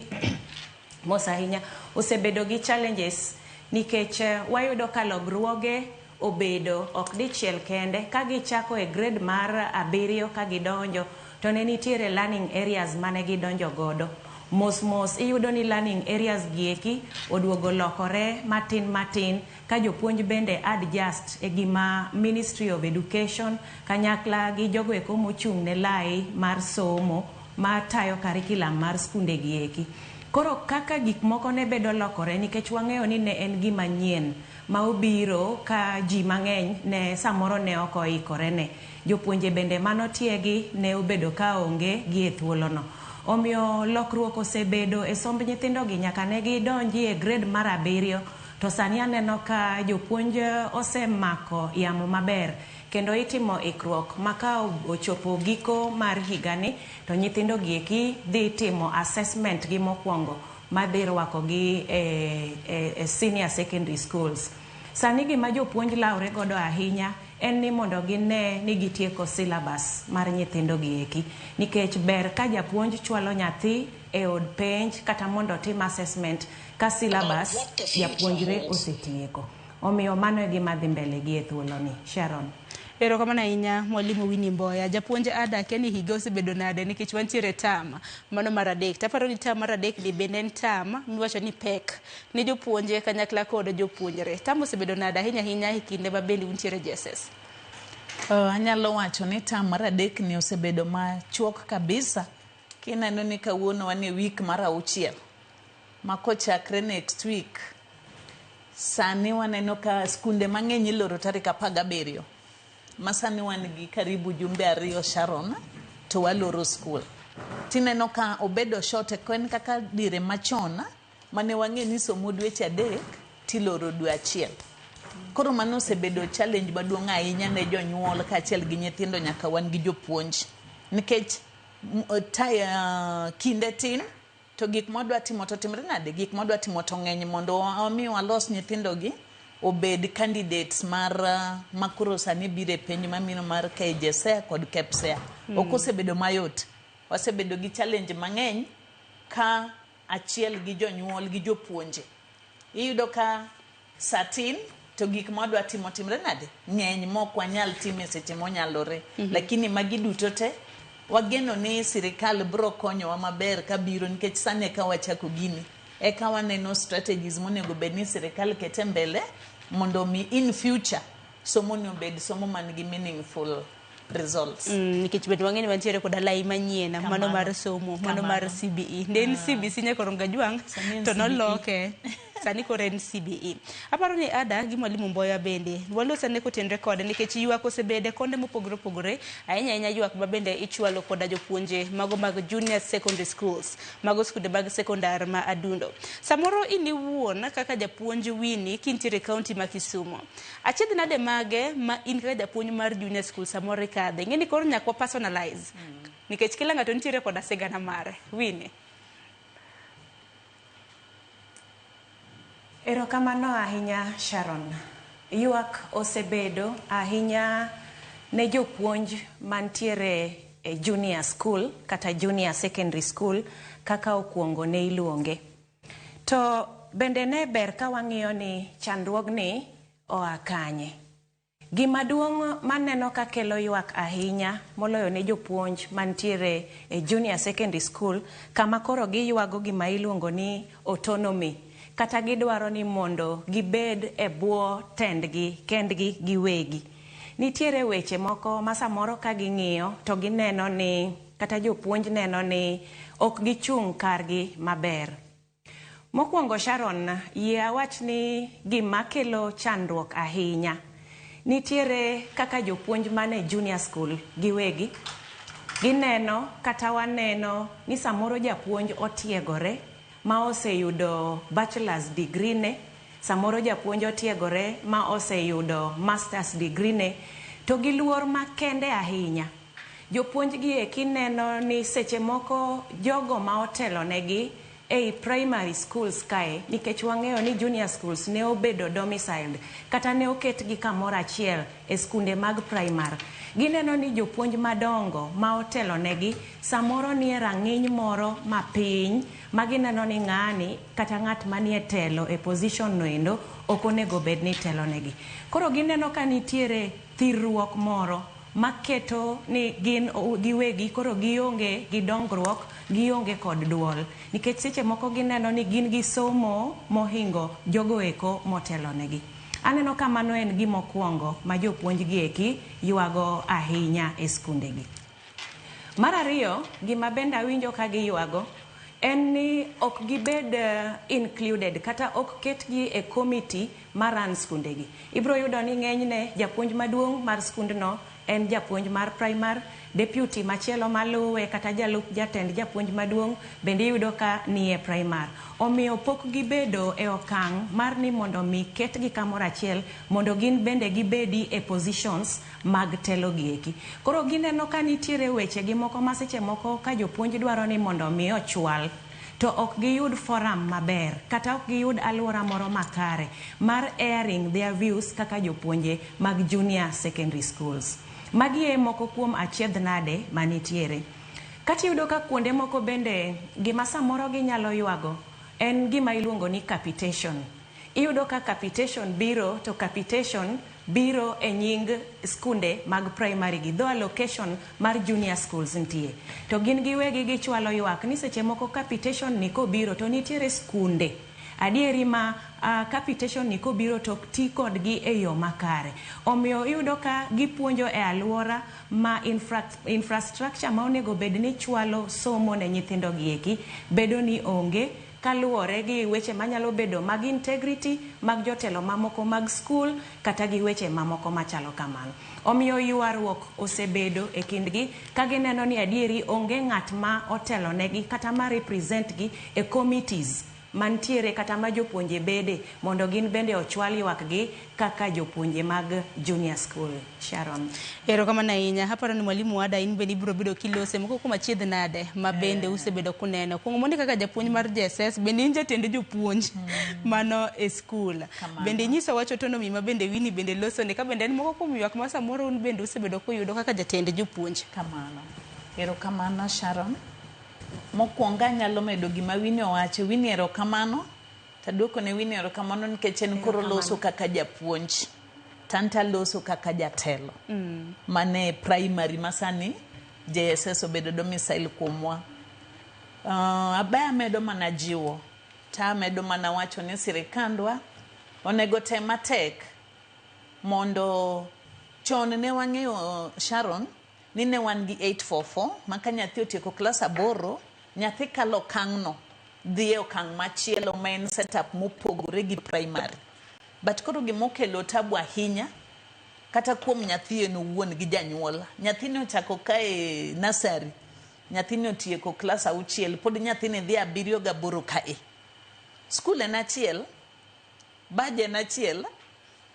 mos ahinya, osebedo gi challenges nikech wayudo ka lokruoge obedo ok dichiel kende. Ka gichako e grade mar 7 ka gidonjo to ne nitiere learning areas mane gidonjo godo. Mos mos iyudo ni learning areas gieki oduogo lokore matin matin ka jopuonj bende adjust e gima Ministry of Education kanyakla gi jogo eko mochung' ne lai mar somo matayo curriculum mar skunde gi eki. Koro kaka gik moko ne bedo lokore nikech wang'eyo ni ne en gima nyien ma obiro ka ji mang'eny ne samoro ne ok oikore ne. Jopuonje bende manotiegi ne obedo ka onge gi e thuolono. Omiyo lokruok osebedo e somb nyithindogi nyaka ne gidonji e grade mar 7 to sani aneno ka jopuonj osemako yamo maber kendo itimo ikruok ma ka ochopo giko mar higani to nyithindo gi eki dhi timo assessment gi mokwongo madhi rwakogi e senior secondary schools. Sani gima jopuonj lawre godo ahinya en ni mondo gine ni gitieko syllabus mar nyithindo gi eki nikech ber ka japuonj chwalo nyathi e od penj kata mondo otim assessment ka syllabus japuonjre osetieko. Omiyo mano e gima dhi mbele gi e thuoloni. Sharon. Erokamano ahinya Mwalimu Winnie Mboya. Japuonj Ada kia ni higa osebedo nade nikech wantiere term mano mar 3. Taparo ni term mar 3 ni bende en term miwacho ni pek ne jopuonje kanyakla kod jopuonjre. Term osebedo nade ahinya ahinya e kinde ma bende untiere JSS? Anyalo wacho ni term mar 3 ni osebedo machuok kabisa. Kineno ni kawuono wan e week mar 6 ma kochakre next week sani waneno ka skunde mang'eny iloro tarik 17. Masani wan gi karibu jumbe 2 Sharon to waloro school. Tineno ka obedo short en kaka dire machon mane wang'e ni somo dweche 3 tiloro dwe 1. Koro mano osebedo challenge maduong' ahinya ne jonyuol kaachiel gi nyithindo nyaka wan gi jopuonj. Nikech kinde tin to gik mwadwa timo to timre nade? Gik mwadwa timo to ng'eny mondo wami walos nyithindogi obed candidates mar makoro sani biro e penj mamino mar KJSEA kod KPSEA. Ok osebedo mayot. Wasebedo gi challenge mang'eny ka achiel gi jonyuol gi jopuonje. Iyudo ka satin to gik mwadwa timo timre nade? Ng'eny mok wanyal timo e seche monyalore. Lakini magi duto te wageno ni sirikal biro konyowa maber kabiro nikech sani eka wachako gini. Eka waneno strategies monego bed ni sirikal kete mbele mondo mi in future somo ni obed somo man gi meaningful results. Nikech bende wang'eyo ni wantiere koda lai manyien mano mar somo, mano mar CBE. Ne en CBC nyaka Ronga Jwang' to noloke. Sani koro en CBE. Aparo ni Ada gi Mwalimu Mboya bende walos ane kotenre kode nikech ywak osebede konde mopogore opogore ahinya ahinya ywak ma bende ichwalo koda jopuonje mago mag junior secondary schools, mago skunde mag sekondar ma Adundo. Samoro in iwuon kaka japuonj Winnie kintiere e kaunti ma Kisumu. Achiedh nade mage ma in kaka japuonj mar junior school samoro ikadhe? Ing'e ni koro nyaka wa personalize nikech kila ng'ato nitiere koda sigana mare. Winnie. Erokamano ahinya Sharon. Ywak osebedo ahinya ne jopuonj mantiere e junior school kata junior secondary school kaka okuongo ne iluonge. To bende ne ber ka wang'iyo ni chandruogni oa kanye. Gima duong' maneno ka kelo ywak ahinya moloyo ne jopuonj mantiere e junior secondary school kama koro giywago gima iluongo ni autonomy kata gidwaro ni mondo gibed e bwo tendgi kendgi giwegi. Nitiere weche moko ma samoro ka ging'iyo to gineno ni kata jopuonj neno ni ok gichung' kargi maber. Mokwongo Sharon, yie awach ni gima kelo chandruok ahinya nitiere kaka jopuonj mane junior school giwegi gineno kata waneno ni samoro japuonj otiegore ma oseyudo bachelor's degree ne, samoro japuonj otiegore ma oseyudo master's degree ne, to gi luor makende ahinya. Jopuonj gi eki neno ni seche moko jogo ma otelonegi ei primary schools kae, nikech wang'eyo ni junior schools ne obedo domiciled kata ne oketgi kamoro achiel e skunde mag primary. Gineno ni jopuonj madongo ma otelonegi samoro nie rang'iny moro mapiny ma gineno ni ng'ani kata ng'at manie telo e position no endo ok onego bed ni telonegi. Koro gineno ka nitiere thirruok moro maketo ni gin giwegi koro gionge gi dongruok, gionge kod duol. Nikech seche moko gineno ni gin gi somo mohingo jogo eko motelonegi. Aneno ka mano en gimokwongo ma jopuonj gi eki ywago ahinya e skundegi. Mar ariyo, gima bende awinjo ka giywago en ni ok gibed included kata ok ketgi e committee mar run skundegi. Ibiro yudo ni ng'enyne japuonj maduong' mar skundno en japuonj mar primary, deputy machielo maluwe kata jalup jatend japuonj maduong' bende iyudo ka nie primary. Omiyo pok gibedo e okang' mar ni mondo mi ketgi kamoro achiel mondo gin bende gibedi e positions mag telo gieki. Koro gineno ka nitiere weche gi moko ma seche moko ka jopuonj dwaro ni mondo mi ochwal to ok giyud forum maber kata ok giyud aluora moro makare mar airing their views kaka jopuonje mag junior secondary schools. Magi e moko kuom achiedh nade manitiere. Kata iyudo ka kuonde moko bende gima samoro ginyalo ywago en gima iluongo ni capitation. Iyudo ka capitation biro to capitation biro e nying skunde mag primary gi though allocation mar junior schools nitie. To gin giwegi gichwalo ywak ni seche moko capitation ni kobiro to nitiere skunde adieri ma capitation ni kobiro to ok ti kodgi e yo makare. Omiyo iyudo ka gipuonjo e aluora ma infrastructure ma onego bed ni chwalo somo ne nyithindo gieki bedo ni onge kaluwore gi weche manyalo bedo mag integrity mag jotelo mamoko mag skul kata gi weche mamoko machalo kamano. Omiyo ywaruok osebedo e kindgi ka gineno ni adieri onge ng'at ma otelonegi kata ma represent gi e committees mantiere kata ma jopuonje bede mondo gin bende ochwal ywakgi kaka jopuonje mag junior school. Sharon. Erokamano ahinya. Aparo ni mwalimu Ada in bende ibiro bedo kilose moko kuom achiedh nade ma bende usebedo kuneno. Kuong mondi kaka japuonj mar JSS bende in jatend jopuonj mano e skul. Bende inyiso wach autonomy ma bende Winnie bende loso ne ka bende en moko kuom ywak ma samoro un bende usebedo kuyudo kaka jatend jopuonj. Kamano. Erokamano Sharon. Mokwongo anyalo medo gima Winnie owacho. Winnie erokamano. Taduoko ne Winnie erokamano nikech en koro loso kaka japuonj. To an taloso kaka jatelo. Mane primary masani JSS obedo domicile kuomwa. Abe amedo mana jiwo. Ta amedo mana wacho ni sirikandwa onego tem matek mondo chon ne wang'eyo Sharon ni ne wan gi 844 ma ka nyathi otieko klas 8 nyathi kalo okang'no dhi e okang' machielo ma en setup mopogore gi primary. But koro gimokelo tabu ahinya kata kuom nyathi en owuon gi janyuol. Nyathini ochako kae nursery, nyathini otieko klas 6 pod nyathini dhi 7 gi 8 kae. Skul en achiel, baj en achiel,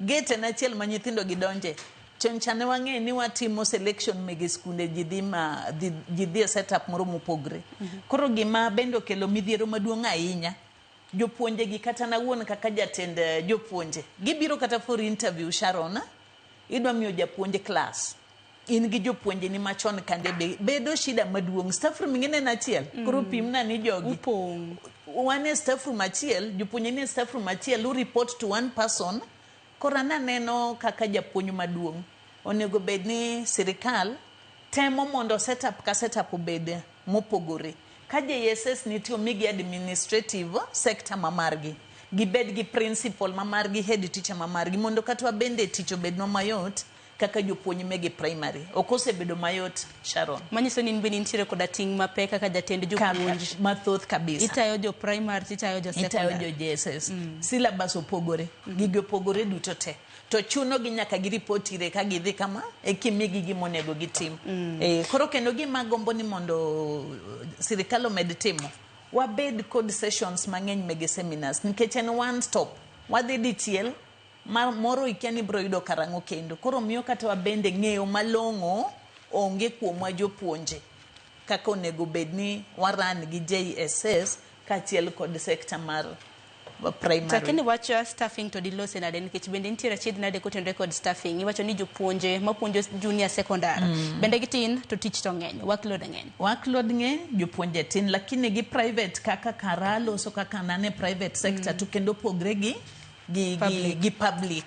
gate en achiel ma nyithindo gidonje. Chon cha ne wang'eyo ni watimo selection mege skunde ji dhi e setup moro mopogre. Koro gima bende okelo midhiero maduong' ahinya, jopuonje gi kata nawuon kaka jatend jopuonje, gibiro kata for interview Sharon, idwa miyo japuonj class. In gi jopuonje ni machon kande be bedo shida maduong'. Staff room ing'e en achiel, koro pimna ni jogi. Upong'. Wan e staff room achiel, jopuonje ni e staff room achiel, u report to one person. Koro an aneno kaka japuonj maduong' onego bed ni sirikal temo mondo setup ka setup obed mopogore. Ka JSS nitie omigi administrative sector ma margi, gibed gi principal ma margi, head teacher ma margi, mondo kata wabende tich obednwa mayot kaka jopuonj mege primary. Ok osebedo mayot, Sharon. Manyiso ni in bende intiere koda ting' mapek kaka jatend jopuonj. Mathoth kabisa. Itayo jo primary titayo jo Itayo secondary. jo JSS. Syllabus opogore, gigi opogore duto te. To chuno gi nyaka gi report ire ka gidhi kama, e kimigi gima onego gitim. Koro kendo gima gombo ni mondo sirikal omed timo, wabed kod sessions mang'eny mege seminars, nikech en one stop. Wadhi dichiel, ma moro ikia ni ibiro yudo karang'o kendo. Koro miyo kata wabende ng'eyo malong'o onge kuomwa jopuonje kaka onego bed ni waran gi JSS kaachiel kod sector mar primary. Lakini wach staffing to dilose nade nikech bende nitiere achiedh nade kotenore kod staffing. Iwacho ni jopuonje mapuonjo junior secondary bende gitin to tich to ng'eny, workload ng'eny. Workload ng'eny, jopuonje tin, lakini gi private kaka kara loso kaka nane private sector to kendo pogre gi gi public.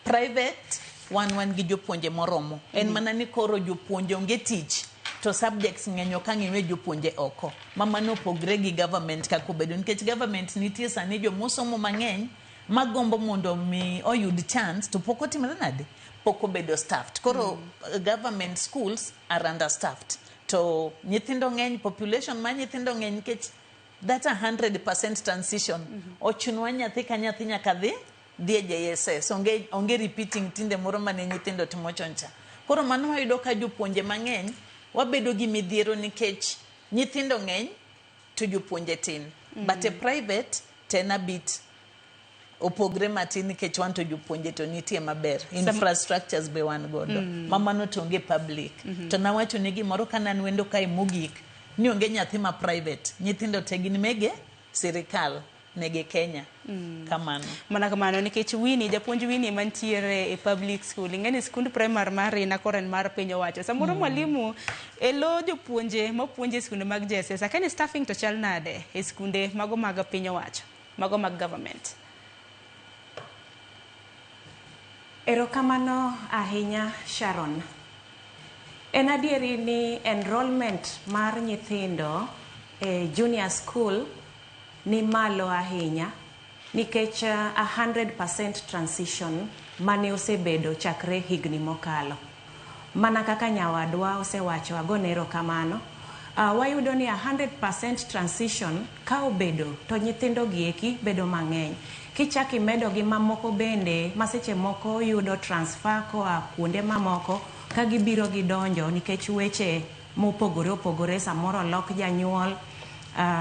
Private wan gi jopuonje moromo. En mana ni koro jopuonje onge tich to subjects ng'eny ok ang' iwe jopuonje oko. Ma mano opogre gi government kaka obedo nikech government nitie sani jomosomo mang'eny magombo mondo mi oyud chance to pok otimore nade? Pok obedo staffed. Koro government schools are understaffed. To nyithindo ng'eny, population ma nyithindo ng'eny nikech that 100% transition ochunowa nyathi ka nyathi nyaka dhi e JSS. Onge repeating tinde moro mane nyithindo timo chon cha. Koro mano wayudo ka jopuonje mang'eny wabedo gi midhiero nikech nyithindo ng'eny to jopuonje tin. But e private to en a bit opogre matin nikech wan to jopuonje to nitie maber. Infrastructures be wan godo. Ma mano to onge public. To nawacho ni gimoro ka nan wendo kae mogik ni onge nyathi ma private. Nyithindo te gin mege sirikal mege Kenya. Kamano. Mana kamano nikech Winnie, japuonj Winnie mantiere e public school, ing'e ni skund primary mar Rina koro en mar piny owacho. Samoro mwalimu e lo jopuonje mapuonjo e skunde mag JSS, akia ni staffing to chal nade e skunde mago mag piny owacho, mago mag government? Erokamano ahinya, Sharon. En adieri ni enrollment mar nyithindo e junior school ni malo ahinya nikech 100% transition mane osebedo chakre higni mokalo. Mana kaka nyawadwa osewacho, agone erokamano. Wayudo ni 100% transition ka obedo to nyithindo gieki bedo mang'eny. Kichak imedo gi mamoko bende ma seche moko yudo transfer koa kuonde mamoko ka gibiro gidonjo nikech weche mopogore opogore, samoro lok janyuol,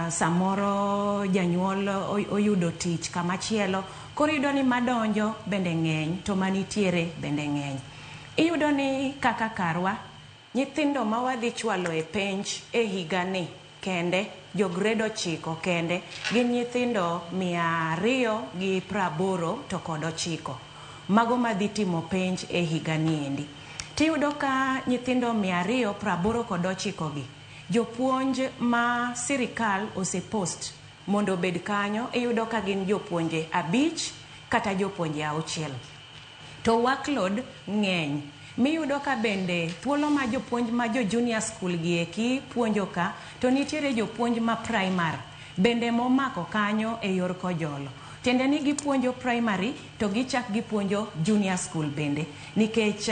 samoro janyuol oyudo tich kamachielo. Koro iyudo ni madonjo bende ng'eny to manitiere bende ng'eny. Iyudo ni kaka karwa, nyithindo ma wadhi chwalo e penj e higani kende, jo grade 9 kende, gin nyithindo 289. Mago madhi timo penj e higani endi. Tiyudo ka nyithindo 289 gi, jopuonj ma sirikal osepost mondo obed kanyo, iyudo ka gin jopuonje 5 kata jopuonje 6. To workload ng'eny. Miyudo ka bende thuolo ma jopuonj ma jo junior school gi eki puonjo ka, to nitiere jopuonj ma primary bende momako kanyo e yor kojolo. Tiende ni gipuonjo primary to gichak gipuonjo junior school bende, nikech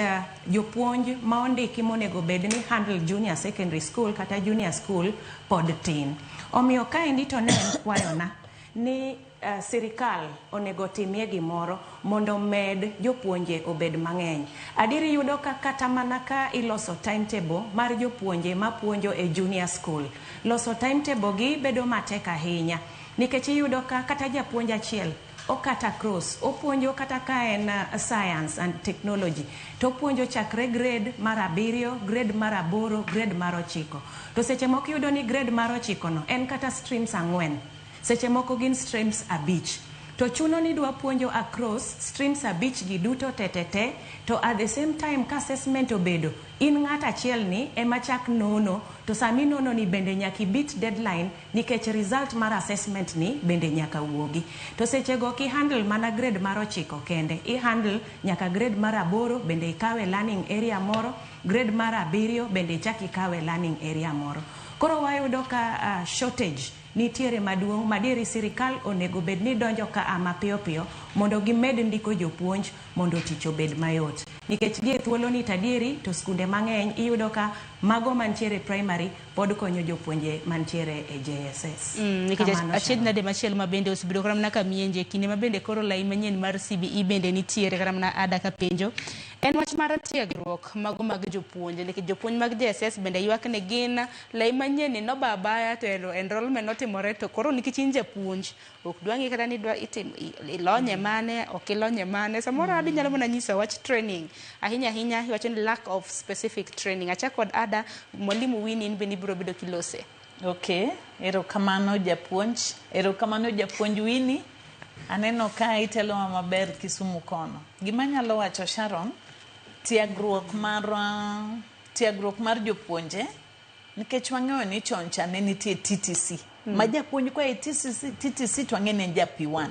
jopuonj ma ondiki monego bed ni handle junior secondary school kata junior school pod tin. Omiyo kaendi to ne en kwayona ni sirikal onego timie gimoro mondo med jopuonje obed mang'eny. Adieri yudo ka kata mana ka iloso timetable mar jopuonje mapuonjo e junior school, loso timetable gi bedo matek ahinya nikech iyudo ka kata japuonj achiel okata cross, opuonjo kata ka en science and technology, to opuonjo chakre grade mar 7, grade mar 8, grade mar 9. To seche moko iyudo ni grade mar 9 no en kata streams 4, seche moko gin streams 5. To chuno ni dwa puonjo across streams 5 gi duto te, to at the same time ka assessment obedo, in ng'at achiel ni ema chak nono, to sami nono ni bende nyaka ibit deadline nikech result mar assessment ni bende nyaka wuogi. To seche go ki handle mana grade mar 9 kende, i handle nyaka grade mar 8 bende ikawe learning area moro, grade mar 7 bende ichak ikawe learning area moro. Koro wayudo ka shortage nitiere maduong' madieri sirikal onego bed ni donjo ka a mapiyo piyo mondo gimed ndiko jopuonj mondo tich obed mayot. Nikech gie thuolo ni tadieri to skunde mang'eny iyudo ka mago mantiere primary pod konyo jopuonje mantiere e JSS. Nikech achiedh nade machielo ma bende osebedo kata mana ka mienje kinde ma bende koro lai manyien mar CBE bende nitiere kata mana ada ka penjo en wach mar tiegruok mago mag jopuonje, nikech jopuonj mag JSS bende ywak ne gin lai manyien ni noba abaya to enrollment notimore to koro nikech in japuonj ok dwang'i kata ni dwa itim ilonye mane ok ilonye mane. Samoro adi nyalo mana nyiso wach training ahinya ahinya iwacho ni lack of specific training. Achak kod ada mwalimu Winnie, in bende ibiro bedo kilose. Okay, erokamano japuonj, erokamano japuonj Winnie. Aneno ka itelowa maber Kisumu kono. Gima anyalo wacho Sharon, tiegruok mar jopuonje, nikech wang'eyo ni chon cha ne nitie TTC. Ma japuonj koa e TTC to wang'e ni en ja P1.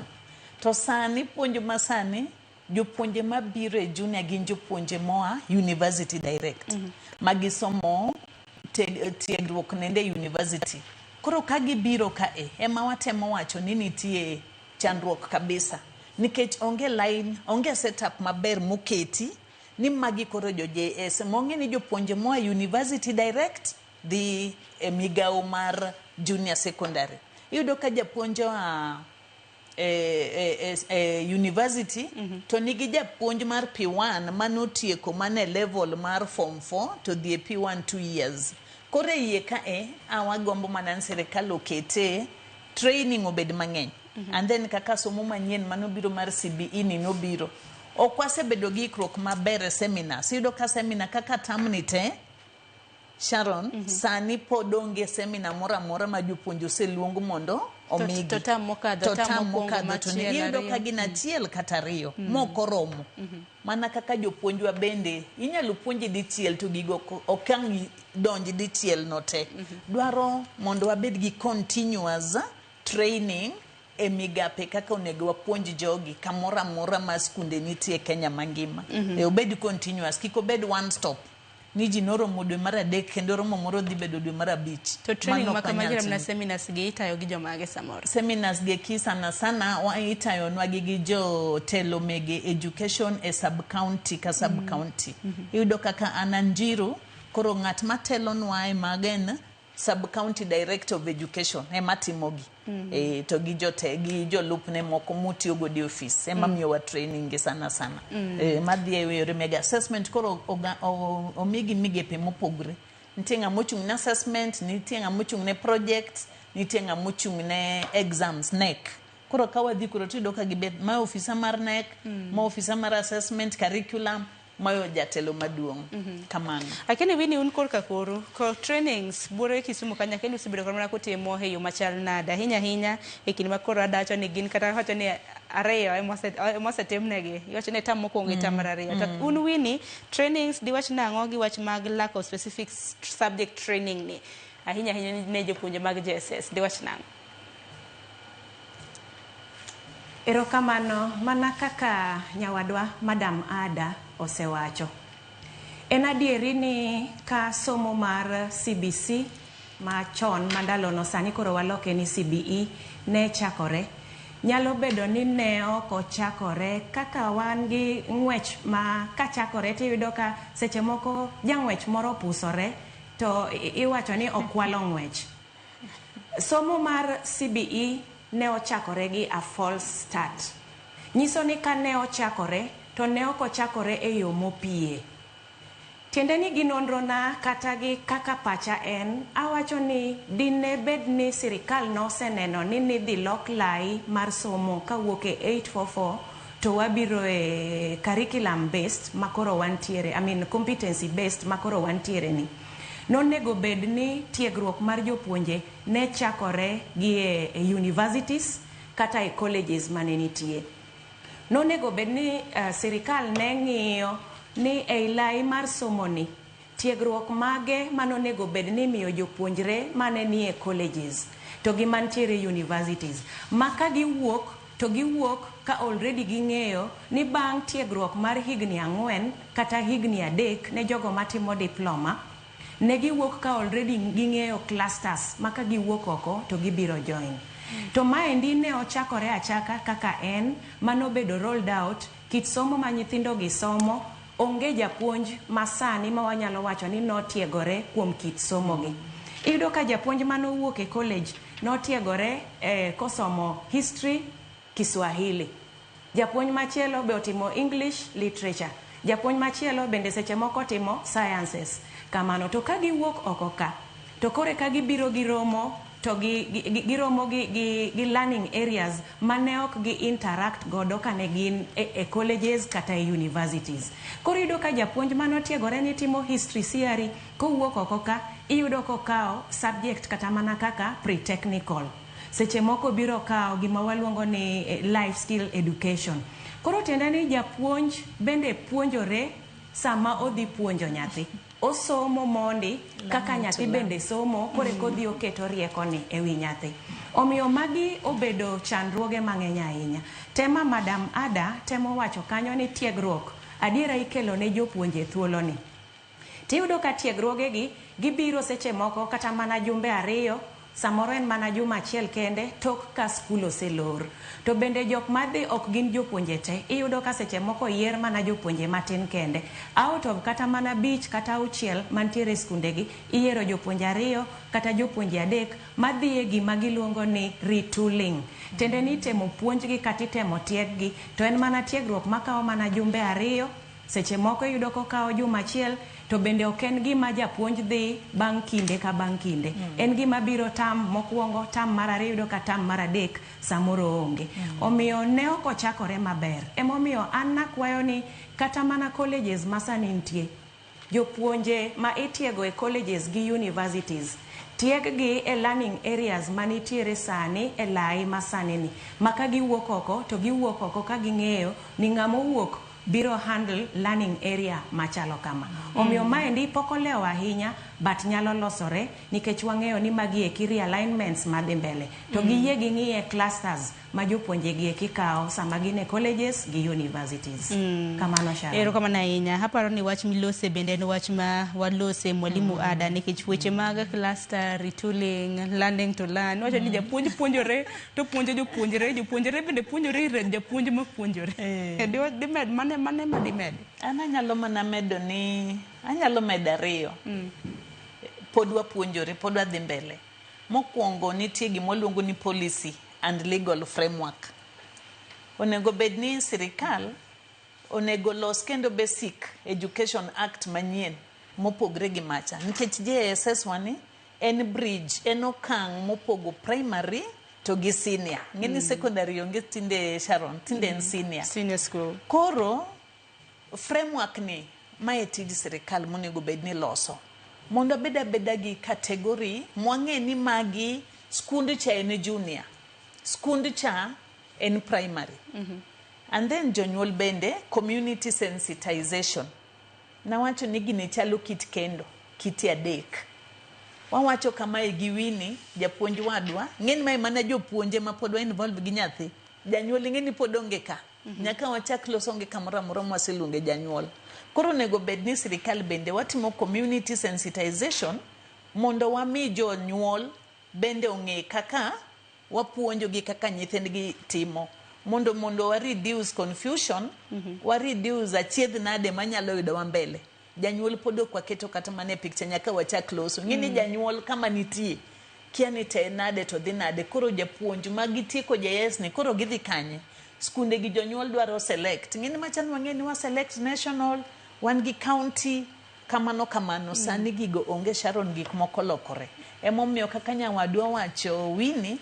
To sani puonj ma sani jopuonje mabiro e junior gin jopuonje moa university direct. Ma gisomo tiegruok nende university. Koro ka gibiro kae ema watemo wacho ni nitie chandruok kabisa. Nikech onge line, onge setup maber moketi ni magi koro jo JS. Mong'e ni jopuonje moa university direct dhi e migawo mar junior secondary. Iyudo ka japuonj oa e university to nigi japuonj mar P1 manotieko mana e level mar form 4 to dhi e P1 2 years. Koro e iye ka e wagombo mana ni sirikal okete training obed mang'eny. And then kaka somo manyien manobiro mar CBE ni nobiro. Ok wasebedo gi ikruok maber e seminars. Iyudo ka seminar kaka term ni te, Sharon, sani pod onge seminar moro amora ma jopuonj oseluong mondo omigi. To term mokadho, To term term mokwongo, mokadho to machielo, iyudo ka ariyo. gin achiel kata ariyo mok oromo. Mana kaka jopuonjwa bende inyalo puonji dichiel to gigo ok ang' donj dichiel no te. Dwaro mondo wabed gi continuous training e migape kaka onego wapuonj jogi kamoro amora ma skunde nitie Kenya mangima. E obed continuous, kik obed one stop. Ni ji noromo dwe mar adek kendo romo moro dhi bedo dwe mar abich. To training Mano ma ok kama wanyal mana timo. seminars gi itayo gi jomage samoro? Seminars gi eki sana sana itayonwa gi jotelo mege education e sub county ka sub county. Iyudo kaka an Anjiru, koro ng'at matelonwa ema en sub county director of education ema timogi. To gi jote gi jolupne moko mutiyo godo e ofis ema miyowa training gi sana sana. Madhi e yore meg assessment koro omigi migepe mopogre. Nitie ng'ama ochung' ne assessment, nitie ng'ama ochung' ne project, nitie ng'ama ochung' ne exams KNEC. Koro ka wadhi kuro tiyudo ka gibet ma ofisa mar KNEC, ma ofisa mar assessment curriculum, mayo jatelo maduong'. Kamano. Akeni Winnie, un korka koru ko trainings buore Kisumu kanya kendo usebedo kod mana kutimo e yo machal nade ahinya ahinya e kinde ma koro adacho ni gin kata wacho ni ariyo ema osetimnegi, iwacho ni term mokwongo gi term mar ariyo to un Winnie, trainings diwach nang'o gi wach mag lack of specific subject training ni ahinya ahinya ne jopuonje mag JSS, diwach nang'o? Erokamano. Mana kaka nyawadwa Madam Ada osewacho. En adieri ni ka somo mar CBC machon mandalono sani koro waloke ni CBE ne chakore. Nyalo bedo ni ne ok ochakore kaka wan gi ng'wech ma kachakore tiyudo ka seche moko jang'wech moro opusore to iwacho ni okwalo ng'wech. Somo mar CBE ne ochakore gi a false start. Nyiso ni ka ne ochakore to ne ok ochakore e yo mopie. Tiende ni gi nonro na kata gi kaka pacha en, awacho ni dine bed ni sirikal noseneno ni nidhi lok lai mar somo kawuok e 844 to wabiro e curriculum based makoro wantiere, I mean competency based makoro wantiere ni. Nonego bed ni tiegruok mar jopuonje ne chakore gi e universities kata e colleges mane nitie. Nonego bed ni sirikal ne ng'iyo ni ei lai mar somo ni tiegruok mage manonego bed ni imiyo jopuonjre mane nie colleges to gi mantiere universities ma ka giwuok to giwuok ka already ging'eyo ni bang' tiegruok mar higni 4 kata higni 3 ne jogo matimo diploma, ne giwuok ka already ging'eyo clusters ma ka giwuok oko to gibiro join. To maendi ne ochakore achaka kaka en manobedo rolled out. Kit somo ma nyithindo gi somo, onge japuonj masani ma wanyalo wacho ni notiegore kuom kit somo gi. Iyudo ka japuonj manowuok e college notiegore kosomo history, Kiswahili. Japuonj machielo be otimo English literature. Japuonj machielo bende seche moko timo sciences. Kamano to ka giwuok oko ka to koro ka gibiro giromo to giromo gi learning areas mane ok gi interact godo kane gin e colleges kata e universities. Koro iyudo ka japuonj manotiegore ni timo history theory kowuok oko ka iyudo kokawo subject kata mana kaka pre-technical. Seche moko biro kawo gima waluongo ni life skill education. Koro tiende ni japuonj bende puonjore sama odhi puonjo nyathi. Osomo mondi kaka nyathi bende somo, koro eka odhi oketo riekoni e wi nyathi. Omiyo magi obedo chandruoge mang'eny ahinya. Tema Madam Ada temo wacho kanyo ni tiegruok adiera ikelo ne jopuonje thuoloni. Tiyudo ka tiegruogegi gibiro seche moko kata mana jumbe 2. Samoro en mana juma achiel kende tok ka skul oselor. To bende jok madhi ok gin jopuonje te. Iyudo ka seche moko oyier mana jopuonje matin kende. Out of kata mana 5 kata 6 mantiere e skundegi, iyiero jopuonje 2 kata jopuonje 3 madhi e gima giluongo ni retooling. Tiende ni itemo puonjgi kata itemo tieggi, to en mana tiegruok makawo mana jumbe 2, seche moko iyudo kokawo juma achiel, to bende ok en gima japuonj dhi bang' kinde ka bang' kinde. En gima biro tam mokwongo, tam mar 2, iyudo ka tam mar 3 samoro onge. Omiyo ne ok ochakore maber. Emomiyo an nakwayo ni kata mana colleges ma sani nitie, jopuonje ma itiego e colleges gi universities, tieg-gi e learning areas manitiere sani e lai masani ni. Ma ka giwuok oko, to giwuok oko ka ging'eyo ni ng'ama owuok biro handle learning area machalo kama. Omiyo maendi pok olewo ahinya, but nyalo losore nikech wang'eyo ni magi eki realignments madhi mbele. To giyie ging'iye clusters ma jopuonje gi eki kawo sama gin e colleges gi universities. Kamano Sharon. Erokamano ahinya. Aparo ni wach milose bende en wach ma walose mwalimu Ada, nikech weche mag cluster, retooling, learning to learn. Wacho ni japuonj puonjore to puonjo jopuonjre, jopuonjre bende puonjore ir japuonj ma puonjore. Dimed mane ma dimed? An anyalo mana medo ni anyalo medo 2. Pod wapuonjore, pod wadhi mbele. Mokwongo nitie gima waluongo ni policy and legal framework. Onego bed ni sirikal onego los kendo Basic Education Act manyien mopogre gi macha, nikech JSS wani en bridge, en okang' mopogo primary to gi senior. Ng'eni secondary onge tinde Sharon, tinde en senior. Senior school. Koro framework ni mae tij sirikal monego bed ni loso. Mondo abed abeda gi category mwang'e ni magi skund cha en junior, skund cha en primary. And then jonyuol bende community sensitization. Nawacho ni gini chalo kit kendo, kiti 3. Wawacho kamae gi Winnie, japuonj wadwa, ng'eny mae mana jopuonje ma pod wa involve gi nyathi. Janyuol ing'e ni pod onge ka. Nyaka wachak loso onge kamoro amora mwaseluonge janyuol. Koro onego bed ni sirikal bende watimo community sensitization mondo wami jonyuol bende ong'e kaka wapuonjogi kaka nyithindgi timo. Mondo wa reduce confusion, wa reduce achiedh nade manyalo yudowa mbele. Janyuol pod ok waketo kata mana e picture nyaka wachak loso. Ng'e ni janyuol kama nitie, kia ni te nade to dhi nade. Koro japuonj ma gitieko JS ni koro gidhi kanye? Skunde gi jonyuol dwaro select. Ng'e ni machan wang'e ni wa select national, wan gi county, kamano kamano. Sani gigo onge Sharon, gik moko lokore. Emomiyo kaka nyawadwa wacho Winnie,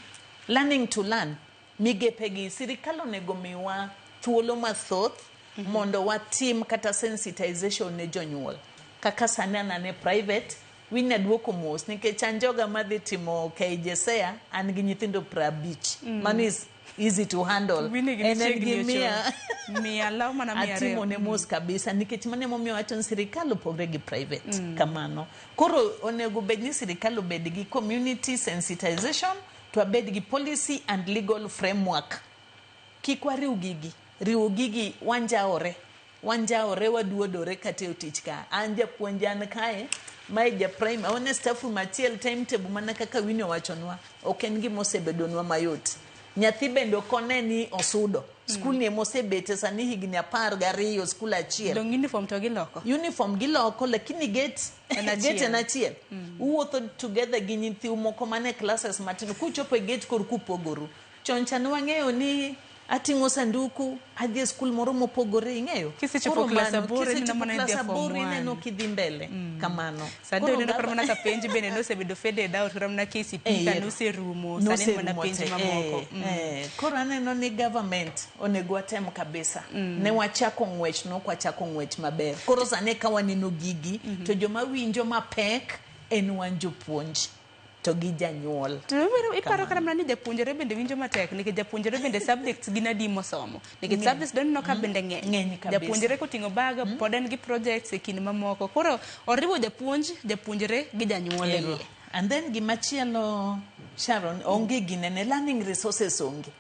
learning to learn, migepe gi sirikal onego miwa thuolo mathoth mondo watim kata sensitization ne jonyuol. Kaka sani anane private, Winnie aduoko mos nikech an joga madhi timo KJSEA, an gi nyithindo 50. Mano is easy to handle. Winnie gi En chiegni gi mia. Mia law mana 200. Atimo ne mos kabisa nikech mano emomiyo wacho ni sirikal opogre gi private. Kamano. Koro onego bed ni sirikal obed gi community sensitization, to abed gi policy and legal framework. Kik wariw gigi. Riwo gigi wanjaore. Wanjaore waduodore kata e tich ka. An japuonj an kae, mae ja prime, awane staff room achiel, timetable mana kaka Winnie owachonwa. Ok en gima osebedonwa mayot. Nyathi bende ok one ni osudo. Skul ni emosebete sani higni 12 skul achiel. Dong uniform to giloko. Uniform giloko, lakini gate En gate en achiel. achiel. Uwuotho together gi nyithiu moko mane classes matindo. Kuchopo e gate koro kupogoru. Chon cha ne wang'eyo ni ating'o sanduku, adhi e skul moro mopogore, ing'eyo? Kisechopo Koro klas mano, 8, ineno kisechopo mana klas idhi e form 8, ineno 1. kidhi mbele. Kamano. Sani Koro ineno kata mana ka penj bende nosebedo faded out, kata mana KCPE ka noserumo, sani en mana Noserumo penj te, mamoko. Koro aneno ni government onego watem kabisa. Ne wachako ng'wech, nok wachako ng'wech maber. Koro sani ka waneno gigi, to joma winjo mapek en wan jopuonj to gi janyuol. To iparo kata mana ni japuonjre bende winjo matek, nikech japuonjre bende subjects gin adi mosomo. Nikech subjects doneno ka bende ng'eny. Ng'eny kabisa. Japuonjre koting'o bag, pod en gi projects e kind mamoko. Koro oriwo japuonj, japuonjre gi janyuol e iye. And then gimachielo Sharon, onge ginene, learning resources onge.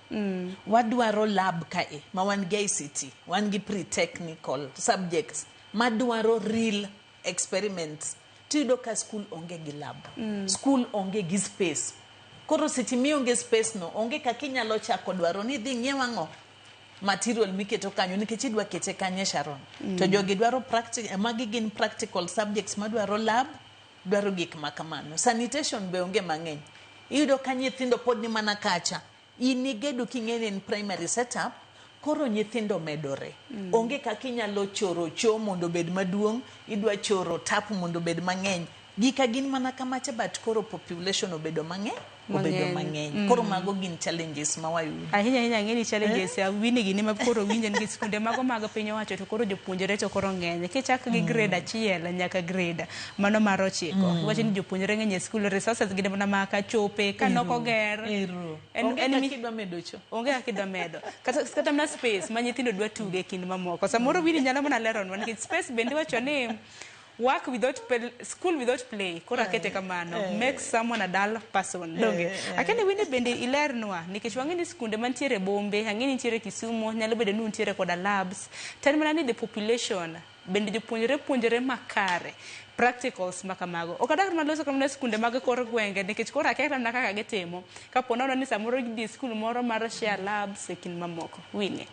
Wadwaro lab kae, ma wan gi ICT, wan gi pre-technical subjects, madwaro real experiments. Tiyudo ka school onge gi lab. School onge gi space. Koro seche mionge space no, onge kaka inyalo chako dwaro ni idhi ing'iew ang'o? Material miketo kanyo nikech idwa kete kanye Sharon. To jogi dwaro magi gin practical subjects madwaro lab, dwaro gik ma kamano. Sanitation be onge mang'eny. Iyudo ka nyithindo pod ni mana kacha. In igedo king'e ni en primary setup, koro nyithindo medore. Onge kaka inyalo choro cho mondo obed maduong', idwa choro tap mondo obed mang'eny. Gika gin mana kamacha but koro population obedo mang'eny, obedo mang'eny. Koro mago gin challenges ma wayudo. Ahinya ahinya ang'e ni challenges awini gini ma koro winjo nikech skunde mago mag piny owacho to koro jopuonjre to koro ng'eny. Kichak gi grade 1 nyaka grade mano mar 9. Iwacho ni jopuonjre ng'eny e skul, resources gin mana maka chope ka nok oger. Onge kaka idwa medo cho. Onge kaka idwa medo. Kata mana space ma nyithindo dwa tuge kind mamoko. Samoro Winnie nyalo mana leronwa nikech space bende iwacho ni work without school without play. Koro akete kamano. Make someone a dull person. Donge. Akeni Winnie bende ilernwa nikech wang'e ni skunde mantiere bombe, ang'e ni nitiere Kisumu, nyalo bedo ni untiere koda labs. To en mana ni the population bende jopuonjre puonjore makare. Practicals makamago. Ok adak mana loso kamano skunde mag kor gwenge nikech koro akia kata mana kaka gitimo. Kapo nono ni samoro gidhi e skul moro mar share labs e kind mamoko. Winnie.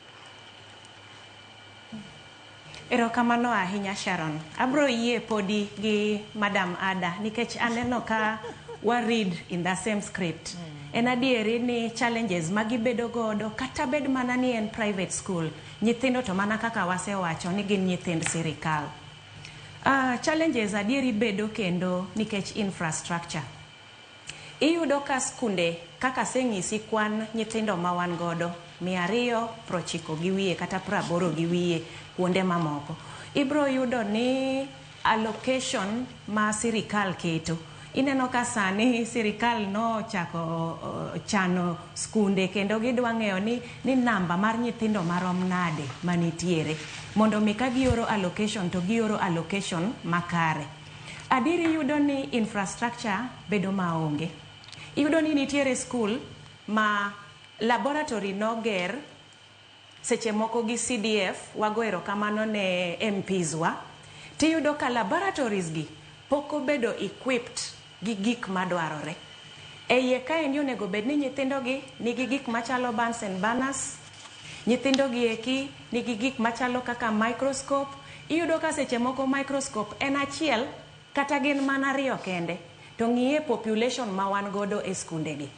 Erokamano ahinya Sharon. Abro yie podi gi Madam Ada nikech aneno ka wa read in the same script. En adieri ni challenges magibedo godo kata bed mana ni en private school, nyithindo to mana kaka wasewacho ni gin nyithind sirikal. Challenges adieri bedo kendo nikech infrastructure. Iyudo ka skunde kaka aseng'isi kwan nyithindo ma wan godo 290 gi wiye kata 80 gi wiye kuonde mamoko. Ibro yudo ni allocation ma sirikal keto. Ineno ka sani sirikal nochako chano skunde kendo gidwa ng'eyo ni namba mar nyithindo marom nade manitiere. Mondo mi ka gioro allocation to gioro allocation makare. Adieri yudo ni infrastructure bedo maonge. Iyudo ni nitiere skul ma laboratory noger seche moko gi CDF, wago erokamano ne MPs wa, tiyudo ka laboratories gi pok obedo equipped gi gik madwarore. E iye kaendi onego bed ni nyithindo gi nigi gik machalo Bunsen burners, nyithindo gi eki nigi gik machalo kaka microscope. Iyudo ka seche moko microscope en achiel kata gin mana 2 kende, to ng'iye population ma wan godo e skunde gi.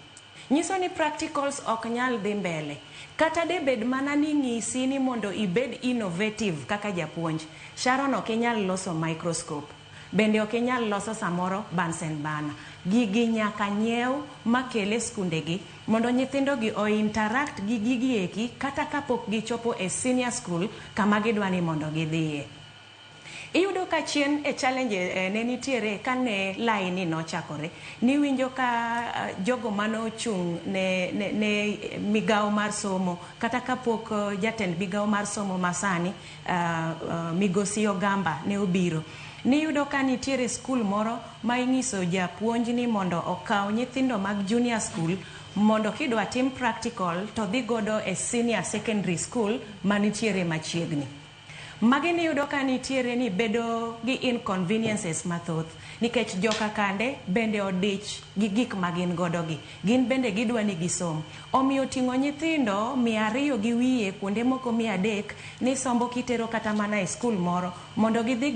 Nyiso ni practicals ok nyal dhi mbele. Kata de bed mana ni ng'isi ni mondo ibed innovative kaka japuonj, Sharon ok inyal loso microscope. Bende ok inyal loso samoro Bunsen burner. Gigi nyaka nyiew makele skundegi mondo nyithindo gi o interact gi gigi eki kata kapok gichopo e senior school kama gidwa ni mondo gidhiye. Iyudo ka chien e challenge ne nitiere kane laini nochakore. Niwinjo ka jogo manochung' ne migawo mar somo kata kapok jatend migawo mar somo masani Migosi Ogamba ne obiro. Niyudo ka nitiere skul moro ma ing'iso japuonj ni mondo okaw nyithindo mag junior school mondo kidwa tim practical to dhi godo e senior secondary school manitiere machiegni. Magi niyudo ka nitiere ni bedo gi inconveniences mathoth nikech joka kande bende odich gi gik ma gin godo gi. Gin bende gidwa ni gisom. Omiyo ting'o nyithindo 200 gi wiye kuonde moko 300 ni sombo kitero kata mana e skul moro mondo gidhi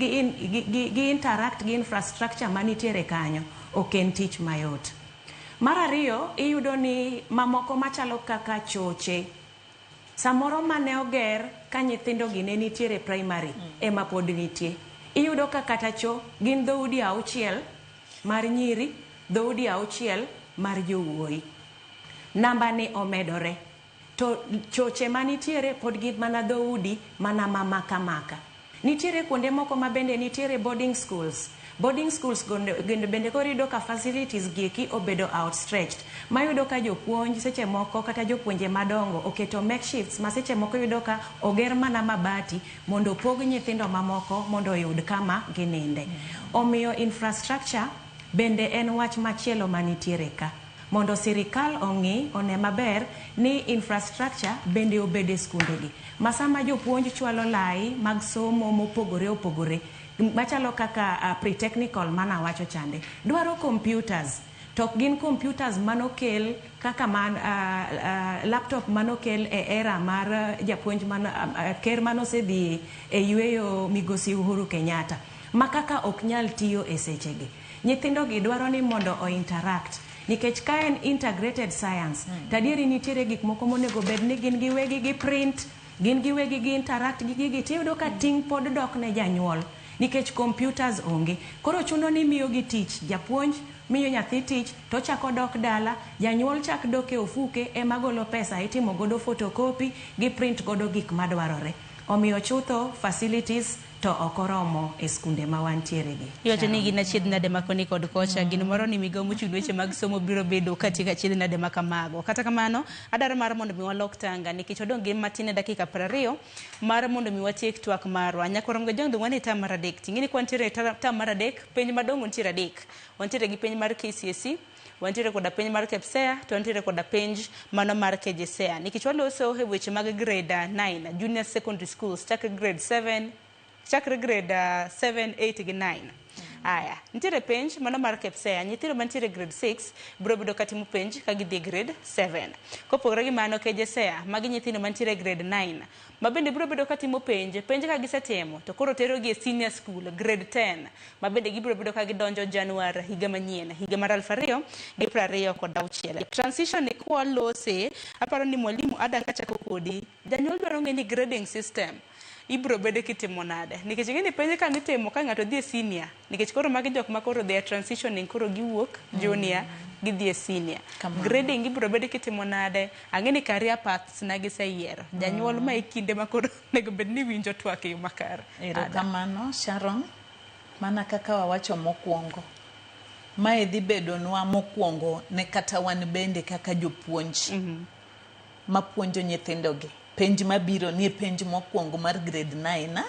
gi interact gi infrastructure manitiere kanyo ok en tich mayot. Mar ariyo, iyudo ni mamoko machalo kaka choche samoro mane oger ka nyithindo gi ne nitiere primary ema pod nitie. Iyudo ka kata cho gin dhoudi 6 mar nyiri, dhoudi 6 mar jowuoyi. Namba ni omedore. To choche manitiere pod gin mana dhoudi mana mamaka maka. Nitiere kuonde moko ma bende nitiere boarding schools. Boarding schools bende koro iyudo ka facilities gi eki obedo outstretched. Mayudo ka jopuonj seche moko kata jopuonje madongo oketo makeshifts ma seche moko iyudo ka oger mana mabati mondo opog nyithindo mamoko mondo oyud kama gininde. Omiyo infrastructure bende en wach machielo manitiere ka. Mondo sirikal ong'i one maber ni infrastructure bende obed e skundegi. Ma sama jopuonj chwalo lai mag somo mopogore opogore machalo kaka pre-technical mana wacho chande dwaro computers. To ok gin computers manokel kaka man, laptop manokel e era mar japuonj man, ker manosedhi e yueyo migosi Uhuru Kenyatta, ma kaka ok nyal tiyo e sechegi. Nyithindo gi dwaro ni mondo o interact nikech ka en integrated science to adieri nitiere gik moko monego bed ni gin giwegi gi print, gin giwegi gi interact gi gigi, tiyudo ka ting' pod dok ne janyuol nikech computers onge. Koro chuno ni miyogi tich, japuonj miyo nyathi tich to chako dok dala, janyuol chak dok e ofuke ema golo pesa itimo godo photocopy gi print godo gik madwarore. Omiyo chutho facilities to ok oromo e skunde ma wantiere gi. Iwacho ni gin achiedh nade ma koni kod kocha, gin moro ni migao mochung' weche mag somo biro bedo katieko achiedh nade ma kamago. Kata kamano, adwaro mar mondo mi walok tanga nikech wadong' gi matin e dakika 20 mar mondo mi watiek twak marwa. Nyakwarom Gajwang' dong' wan e tam mar 3. Ting'e ni kwantiere e tam mar 3, penj madongo nitiere 3. Wantiere gi penj mar KCSE, wantiere koda penj mar KPSEA, to wantiere koda penj mano mar KJSEA. Nikech waloso e weche mag grade 9, junior secondary schools, chakre grade 7, chakre grade 7, 8 gi 9. Aya, nitiere penj mano mar KPSEA, nyithindo mantiere grade 6 biro bedo katimo penj ka gidhi e grade 7. Kopogore gi mano, KJSEA, magi nyithindo mantiere grade 9, ma bende biro bedo katimo penj, penj ka gisetimo to koro terogi e senior school grade 10, ma bende gibiro bedo ka gidonjo Januar higa manyien, higa mar 2026. Transition ni kwalose, aparo ni mwalimu Ada kachako kodi, janyuol dwaro ng'e ni grading system ibiro bedo kitimo nade, nikech ing'e ni penj ka nitimo ka ng'ato dhi e senior, nikech koro magi jok ma koro they are transitioning, koro giwuok junior gidhi e senior. Grading ibiro bedo kitimo nade, ang'e ni career paths na giseyiero, janyuol ma e kinde ma koro onego bed ni winjo twak e yo makare. Erokamano Sharon, mana kaka wawacho mokwongo, mae dhi bedonwa mokwongo ne kata wan bende kaka jopuonj mapuonjo nyithindogi. Penj mabiro ni e penj mokwongo mar grade 9.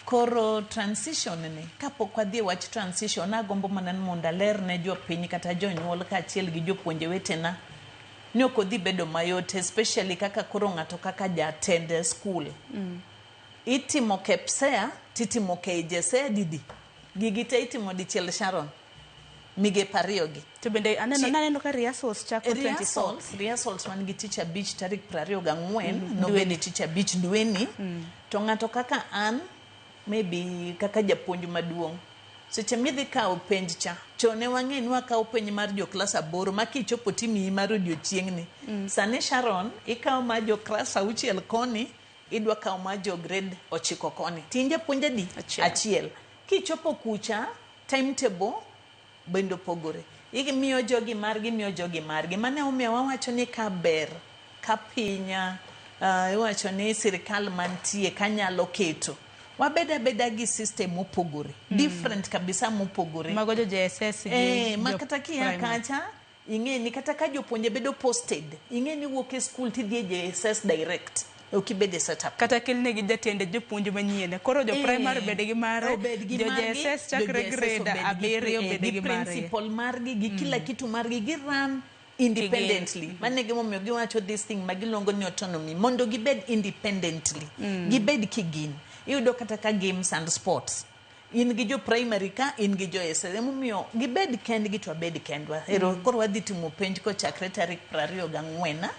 Koro transition ni, kapok wadhi e wach transition, agombo mana ni mondo aler ne jopiny kata jonyuol kaachiel gi jopuonje wetena ni ok odhi bedo mayot, especially kaka koro ng'ato kaka jatend skul. Itimo KPSEA titimo KJSEA didi. Gigi te itimo dichiel Sharon. Migepe ariyo gi. To bende aneno ka rehearsals chako 24. Rehearsals wan gi tich abich tarik 24, nobed tich abich dweni. To ng'ato kaka an, maybe kaka japuonj maduong', seche midhi kawo penj cha, chon ne wang'e ni wakawo penj mar jo klas 8 ma kichopo timiyi mar odiochieng'ni. Sani Sharon, ikawo mar jo klas 6 koni, idwa kawo mar jo grade 9 koni. Tin japuonj adi? Achiel. Kichopo kucha, timetable bende opogore. Imiyo jogi margi, imiyo jogi margi. Mane omiyo wawacho ni ka ber, ka piny, iwacho ni sirikal mantie kanyalo keto. Wabed abeda gi system mopogore. Different kabisa mopogore. Mago jo JSS gi ma kata kia kacha, ing'e ni kata ka jopuonje bedo posted, ing'e ni wuok e school tidhi e JSS direct. Ok ibed e setup. Kata kelnegi jatende jopuonj manyien. Koro jo primary bed gi mare, jo JSS chakre grade 7 bed gi mare. Principal margi, gi kila kitu margi, gi run independently. Mano e gimomiyo giwacho this thing ma giluongo ni autonomy, mondo gibed independently. Gibed kigin. Iyudo kata ka games and sports. In gi jo primary ka, in gi jo SS. Emomiyo gibed kendgi to wabed kendwa. Ero koro wadhi timo penj kochakre tarik 24.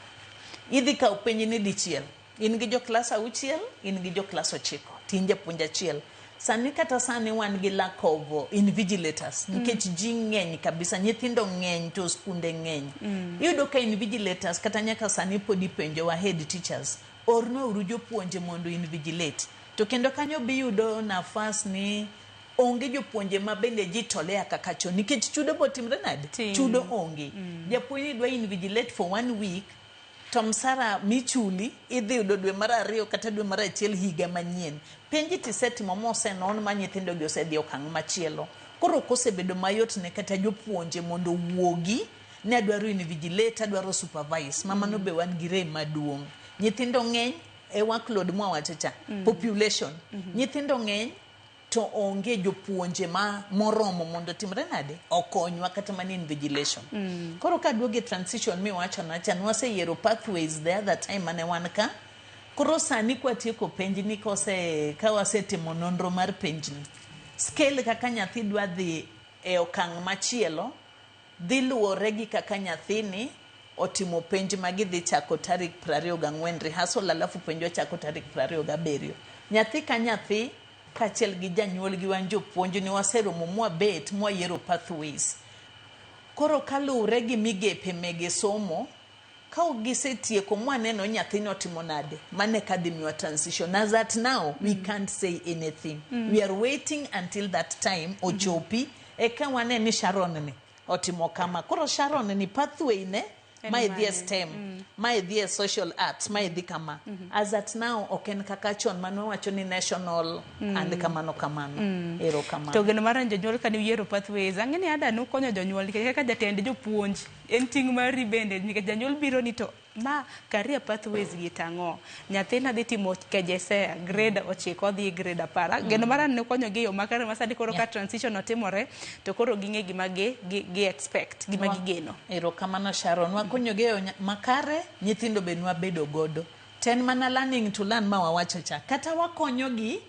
Idhi kawo penj ni dichiel. In gi jo klas 6, in gi jo klas 9, tin japuonj achiel. Sani kata sani wan gi lack of invigilators, nikech ji ng'eny kabisa, nyithindo ng'eny to skunde ng'eny. Iyudo ka invigilators kata nyaka sani pod ipenjowa head teachers, ornwa uru jopuonje mondo invigilate. To kendo kanyo biyudo nafas ni onge jopuonje ma bende ji tolea kaka chon, nikech chudo botimre nade? Chudo onge. Japuonj ni dwa invigilate for 1 week, to msara michuli idhi yudo dwe mar 2 kata dwe mar 1 higa manyien. Penj tisetimo mosenon ma nyithindo gi osedhi okang' machielo. Koro kosebedo mayot ne kata jopuonje mondo wuogi ni adwaro invigilate, adwaro supervise. Ma mano be wan gi rem maduong'. Nyithindo ng'eny e workload mwawacho cha, population. Nyithindo ng'eny to onge jopuonje ma moromo mondo timre nade okonywa kata mana invigilation. Koro ka duoge transition miwacho na cha, nwaseyiero pathways the other time mane wan ka. Koro sani kwatieko penjni kose ka wasetimo nonro mar penjni, scale kaka nyathi dwa dhi e okang' machielo, Dhi luwore gi kaka nyathini otimo penj ma gidhi chako tarik 24 rehearsal alafu penj ochako tarik 27. Nyathi ka nyathi kaachiel gi janyuol gi wan jopuonj ni waseromo mwabet mwayiero pathways. Koro kaluwre gi migepe mege somo, ka gisetieko mwaneno nyathini otimo nade, mano eka dhi miwa transition. As at now, we can't say anything. We are waiting until that time ochopi, eka wane ni Sharon ni otimo kama. Koro Sharon ni pathway ne En mae dhi e mane? STEM, mae dhi e social arts, mae dhi kama. As at now, ok en kaka chon mane wawacho ni national and kamano kamano. Erokamano. To geno mar jonyuol kane uyiero pathways, ang'e ni ada nukonyo jonyuol nikech kaka jatend jopuonj en ting' mari bende nikech janyuol biro ni to ma career pathways gi tang'o nyathina dhi timo KJSEA grade 9 odhi grade 10. Geno mara ni nukonyo gi e yo makare ma sani koro ka transition otimore to koro ging'e gima gi expect, gima gigeno. Erokamano Sharon, wakonyogi e yo makare, nyithindo be nwabedo godo. To en mana learning to learn ma wawacho cha. Kata wakonyogi,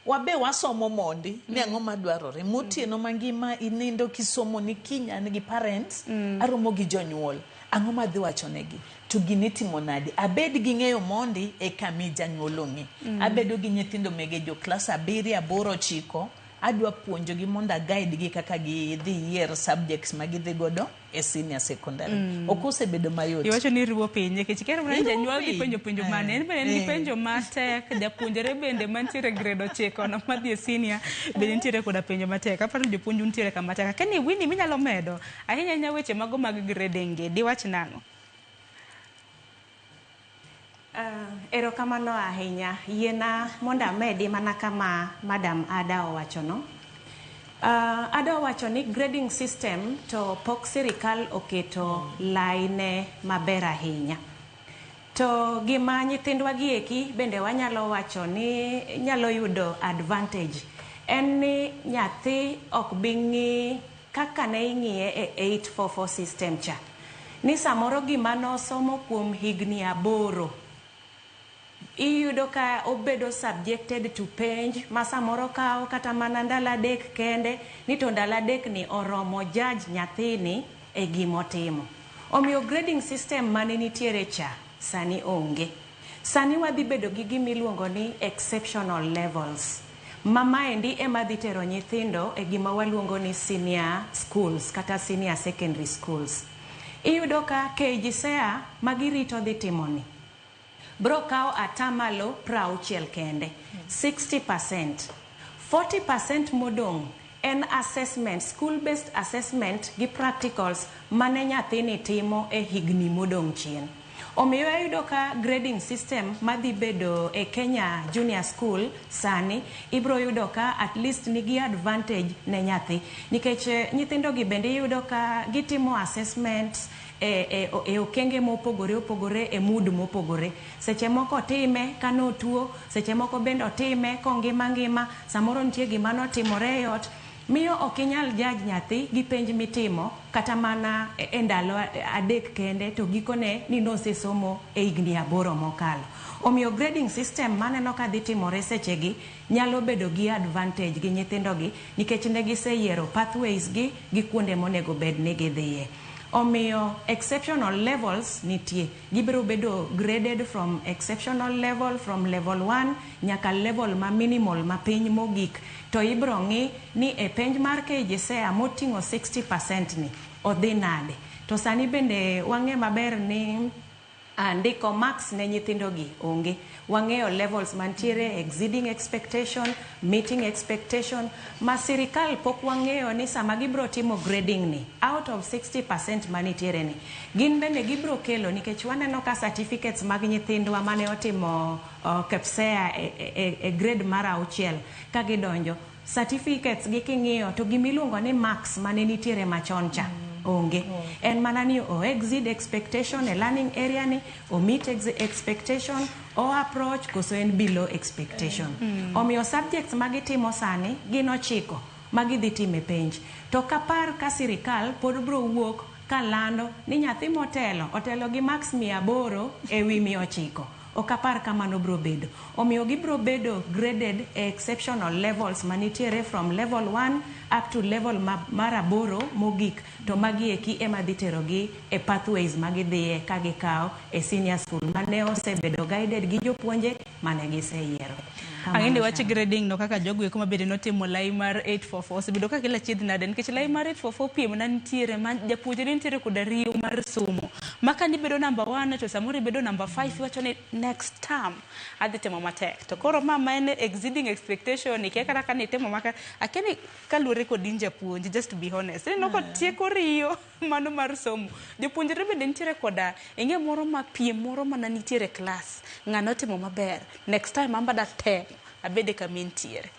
wabe wasomo mondi ni ang'o madwarore. Motieno mangima inindo kisomo ni kiny an gi parents, aromo gi jonyuol. Ang'o madhi wacho negi? To gini itimo nade? Abed gi ng'eyo mondi eka mi janyuol ong'e. Abedo gi nyithindo mege jo klas 7, 8, 9, adwa puonjogi mondo a guide gi kaka gidhi yier subjects ma gidhi godo e senior secondary. Ok osebedo mayot. Iwacho ni riwo piny nikech kier mana ni Iriwo janyuol dhi piny. penjo penjo mane, en bende en gi penjo matek, japuonjre bende mantiere grade 9 no madhi e senior bende nitiere koda penjo matek. Aparo ni jopuonj nitiere kama tek. Akia ni Winnie minyalo medo ahinya ahinya weche mago mag grading gi, diwach nang'o? Erokamano ahinya. Yiena mondo amedi mana kama Madam Ada owachono. Ada owacho ni grading system to pok sirikal oketo laine maber ahinya. To gima nyithindwa gi eki bende wanyalo wacho ni nyalo yudo advantage en ni nyathi ok bi ng'i kaka ne ing'iye e 844 system cha. Ni samoro gima nosomo kuom higni 8 iyudo ka obedo subjected to penj ma samoro kawo kata mana ndalo 3 kende, ni to ndalo 3 ni oromo judge nyathini e gimotimo. Omiyo grading system mane nitiere cha sani onge. Sani wadhi bedo gi gimiluongo ni exceptional levels. Ma maendi ema dhi tero nyithindo e gima waluongo ni senior schools kata senior secondary schools. Iyudo ka KJSEA magirito dhi timo ni bro kawo atamalo 60 kende, 60%. 40% modong' en assessment, school based assessment gi practicals mane nyathini timo e higni modong' chien. Omiyo ayudo ka grading system madhi bedo e Kenya Junior School sani ibro yudo ka at least nigi advantage ne nyathi. Nikech nyithindo gi bende iyudo ka gitimo assessment e okenge mopogore opogore e mood mopogore. Seche moko otime ka notuo, seche moko bende otime kongima ngima, samoro nitie gima notimore e ot. Miyo ok inyal judge nyathi gi penj mitimo kata mana e ndalo 3 kende to gikone ni nosesomo e higni 8 mokalo. Omiyo grading system maneno ka dhi timore sechegi nyalo bedo gi advantage gi nyithindogi nikech ne giseyiero pathways gi gi kuonde monego bed ni gidhiye. Omiyo exceptional levels nitie. Gibiro bedo graded from exceptional level, from level 1 nyaka level ma minimal ma piny mogik. To ibiro ng'i ni e penj mar KJSEA moting'o 60% ni odhi nade. To sani bende wang'e maber ni ndiko marks ne nyithindo gi onge. Wang'eyo levels mantiere exceeding expectation, meeting expectation, ma sirikal pok wang'eyo ni sama gibro timo grading ni out of 60% manitiere ni gin bende gibro kelo nikech waneno ka certificates mag nyithindwa mane otimo KPSEA e grade mar 6 ka gidonjo certificates gi king'iyo to gimiluongo ni marks mane nitiere machon cha onge. En mana ni o exceed expectation e learning area ni, o meet expectation, o approach koso en below expectation. Omiyo subjects magitimo sani gin 9 magidhi time penj. To kapar ka sirikal pod bro wuok kalando ni nyathi motelo otelo gi marks 800 ewi 900. Ok apar ka mano biro bedo. Omiyo gibiro bedo graded e exceptional levels manitiere from level 1 up to level mar 8 mogik. To magi eki ema dhi terogi e pathways ma gidhiye ka gikawo e senior school mane osebedo guided gi jopuonje mane giseyiero. Ang'e ni wach grading no kaka jogo eko mabende notimo lai mar 844 osebedo ka kelo achiedh nade nikech lai mar 844 piem na nitiere ma japuonjre nitiere koda riyo mar somo ma ka nibedo number 1 to samoro ibedo number 5 iwacho ni next term adhi timo matek to koro ma ma en exceeding expectation ikia kata ka nitimo maka akia ni kaluwore kod in japuonj just to be honest ineno kotieko riyo mano mar somo jopuonjre bende nitiere koda ing'e moro ma piem moro mana nitiere e klas ng'ano otimo maber next time an bada temo abede kama intiere.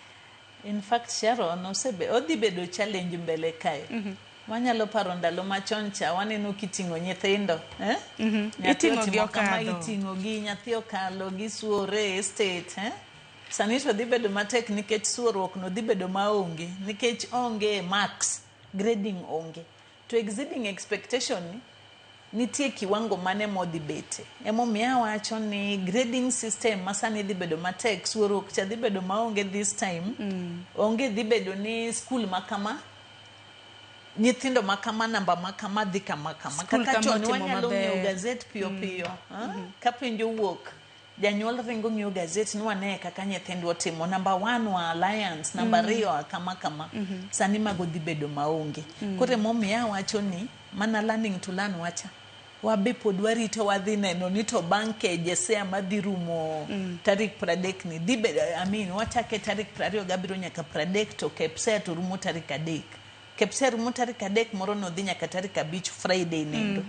In fact Sharon osebe odhi bedo challenge mbele kae. Wanyalo paro ndalo machon cha waneno kiting'o nyithindo eh? Nyathi Iting'o gi otimo kama okadho. iting'o gi nyathi okalo gisuore e state eh? Sani to dhi bedo matek nikech suoruok no dhi bedo maonge nikech onge marks grading onge to exceeding expectation ni nitie kiwango mane modhi bete emomiyo awacho ni grading system ma sani dhi bedo matek suoruok cha dhi bedo maonge this time onge dhi bedo ni skul ma kama nyithindo ma kama namba ma kama dhi kama kama Skul kaka kama chon otimo wanyalo ng'iewo maber. gazet piyo piyo ah? Ka penj owuok janyuol ringo ng'iewo gazet ni wane kaka nyithindwa otimo namba 1 wa alliance namba 2 kama kama sani mago dhi bedo maonge koro emomiyo awacho ni mana learning to learn wacha wabe pod warito wadhi neno ni to bang' KJSEA madhi rumo tarik 30 ni dhi bedo I mean wachake tarik 27 nyaka 30 to KPSEA to rumo tarik 3 KPSEA rumo tarik 3 moro no dhi nyaka tarik 5 Friday nendo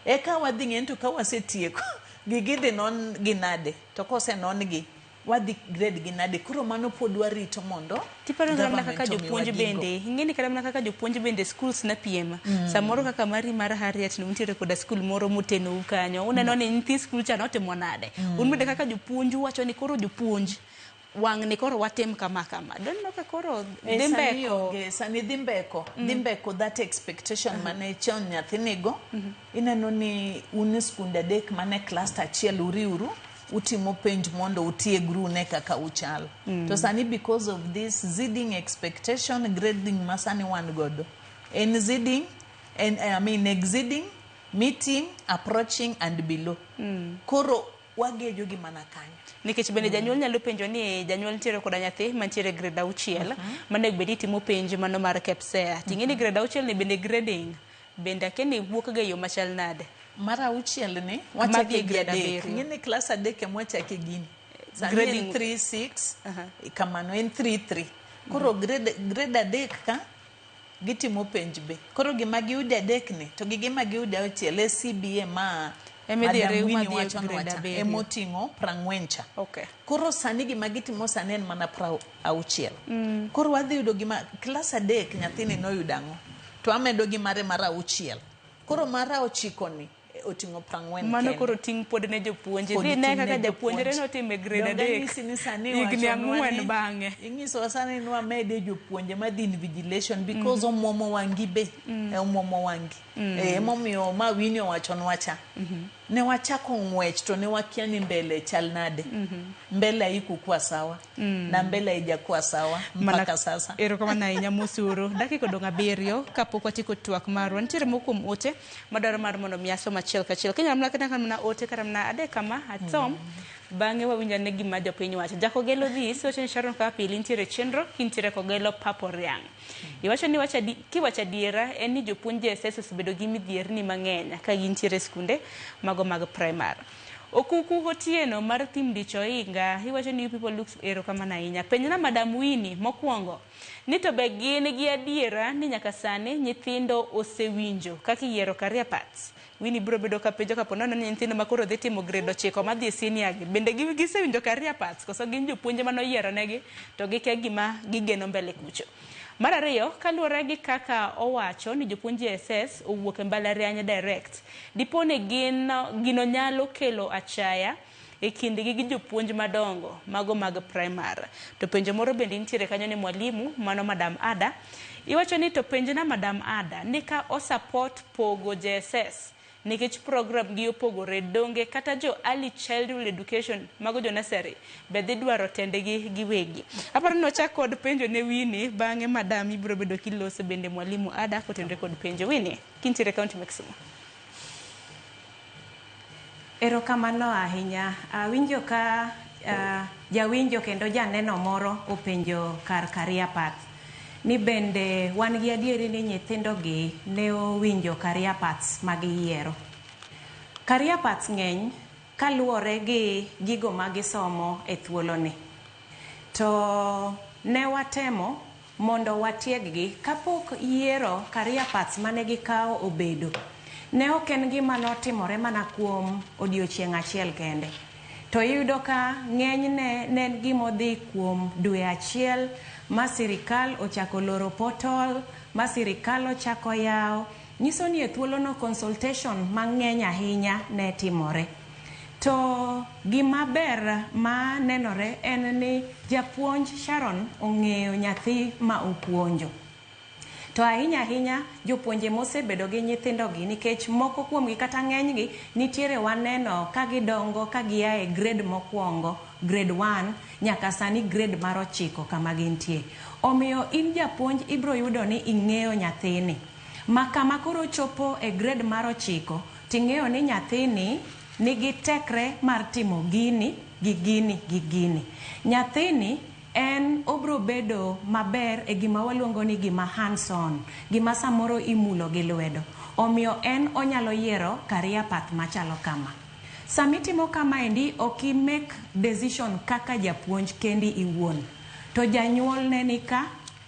eka wadhi ng'e ni to ka wasetieko gigi idhi non gi nade to kosenon gi wadhi grade gi nade koro mano pod warito mondo Tiparo kata mana kaka government omiwa jopuonj gigo. bende ing'e ni kata mana kaka jopuonj bende schools na piem samoro kaka mari mar Harriet no nitiere koda skul moro motenou kanyo uneno ni nyithi skul cha notimo nade un bende kaka jopuonj uwacho ni koro jopuonj wang' ni koro watim kama kama doneno ka koro Eh, dhi sani mbeko onge, sani dhi mbeko dhi mbeko that expectation mane chon nyathi nigo ineno ni un e skunde adek mane cluster achiel uriuru utimo penj mondo utiegru une kaka uchal to sani because of this exceeding expectation grading ma sani wan godo en exceeding en, I mean exceeding meeting approaching and below koro wagejo gi mana kanyo nikech bende janyuol nyalo penjo ni janyuol nitiere koda nyathi mantiere grade 6 manego bed ni timo penj mano mar KPSEA ting'e ni grade 6 ni bende grading bende akia ni wuok ga e yo machal nade mar auchiel ni Madhi wachake e gi grade adek 7. ing'e ni klas 3 ema wachake gini sani en Grading- 3 6 kamano en 3 3 koro grade 3 ka gitimo penj be koro gima giyudo adek ni to gi gima giyudo auchiel e CBA ma Ema idhi Madam riw Winnie madhi e wachonwa grade cha, 7. emoting'o 40 cha okay. Koro sani gima gitimo sani en mana 60 koro wadhi yudo gima klas 3 nyathini noyudo ang'o to amedo gi mare mar 6 koro mar 9 ni oting'o 40 mano kende. koro ting' pod ne jopuonje Pod dhi ne ting' kaka ne japuonjre jopuonj. notimo e grade Donge 3 anyisi ni sani higni wachonwa 4 ni- bang'e Inyisowa sani ni wamede jopuonje madhi invigilation because omuomo wang'i be omuomo wang'i emomiyo ma Winnie owachonwa cha ne wachako ng'wech to ne wakia ni mbele chal nade mbele haikukuwa sawa na mbele haijakuwa sawa mpaka sasa. Erokamano ahinya Mosuru. Dakika odong' 7 kapok watieko twak marwa. Nitiere moko kuom ote madwaro mar mondo mi asom achiel kachiel. Kinyalo mana kata mana ote kata mana 3 kama asom. Bang'e wawinj ane gima jopiny wacho. Jakogelo Dhis wacho ni Sharon kaka pile nitiere chenro kintiere Kogelo Papo Riang'. Iwacho ni kiwacho adiera en ni jopuonj JSS osebedo gi midhierni mang'eny ka gintiere e skunde mago mag primar. Okuku Otieno mar Thim Dicho Oinga iwacho ni you people looks erokamano ahinya. Penjna Madam Winnie mokwongo ni to be gin gi adiera ni nyaka sani nyithindo osewinjo kaka iyiero career paths. Winnie biro bedo ka penjo kapo nono ni nyithindo ma koro dhi timo grade 9 madhi e senior gi bende gisewinjo career paths koso gin jopuonje manoyiero negi to gikia gima gigeno mbele kucho. Mar ariyo, kaluwore gi kaka owacho ni jopuonj JSS owuok e mbalariany direct, dipo ni gino nyalo kelo achaya e kindgi gi jopuonj madongo mago mag primar. To penjo moro bende nitiere kanyo ni mwalimu mano Madam Ada, iwacho ni to penjna Madam Ada ni ka o support pogo JSS Nikech program gi opogore donge kata jo early childhood education mago jo nursery be dhi dwaro tendgi giwegi. Aparo ni wachak kod penjo ne Winnie, bang'e madam ibiro bedo kiloso bende mwalimu Ada kotenore kod penjo. Winnie, kintiere kaunti ma Kisumu. Erokamano ahinya. Awinjo ka jawinjo kendo janeno moro openjo kar career path ni bende wan gi adieri ni nyithindo gi ne owinjo career paths ma giyiero. Career paths ng'eny kaluwore gi gigo ma gisomo e thuoloni. To ne watemo mondo watieg-gi kapok yiero career paths mane gikawo obedo. Ne ok en gima notimore mana kuom odiochieng' achiel kende. To iyudo ka ng'enyne ne en gimodhi kuom dwe achiel ma sirikal ochako loro portal, ma sirikal ochako yawo. Nyiso ni e thuolono consultation mang'eny ahinya ne timore. To gima ber ma nenore en ni japuonj Sharon ong'eyo nyathi ma opuonjo. To ahinya ahinya jopuonje mosebedo gi nyithindogi nikech moko kuomgi kata ng'enygi nitiere waneno ka gidongo ka gia e grade mokwongo, grade 1 nyaka sani grade mar 9 kama gintie. Omiyo in japuonj ibiro yudo ni ing'eyo nyathini. Ma kama koro chopo e grade mar 9 ting'eyo ni nyathini nigi tekre mar timo gini gi gini gi gini. Nyathini en obro bedo maber e gima waluongo ni gima hands on, gima samoro imulo gi lwedo. Omiyo en onyalo yiero career path machalo kama. Samitimo kamaendi ok i make decision kaka japuonj kendi iwuon. To janyuol ne nika,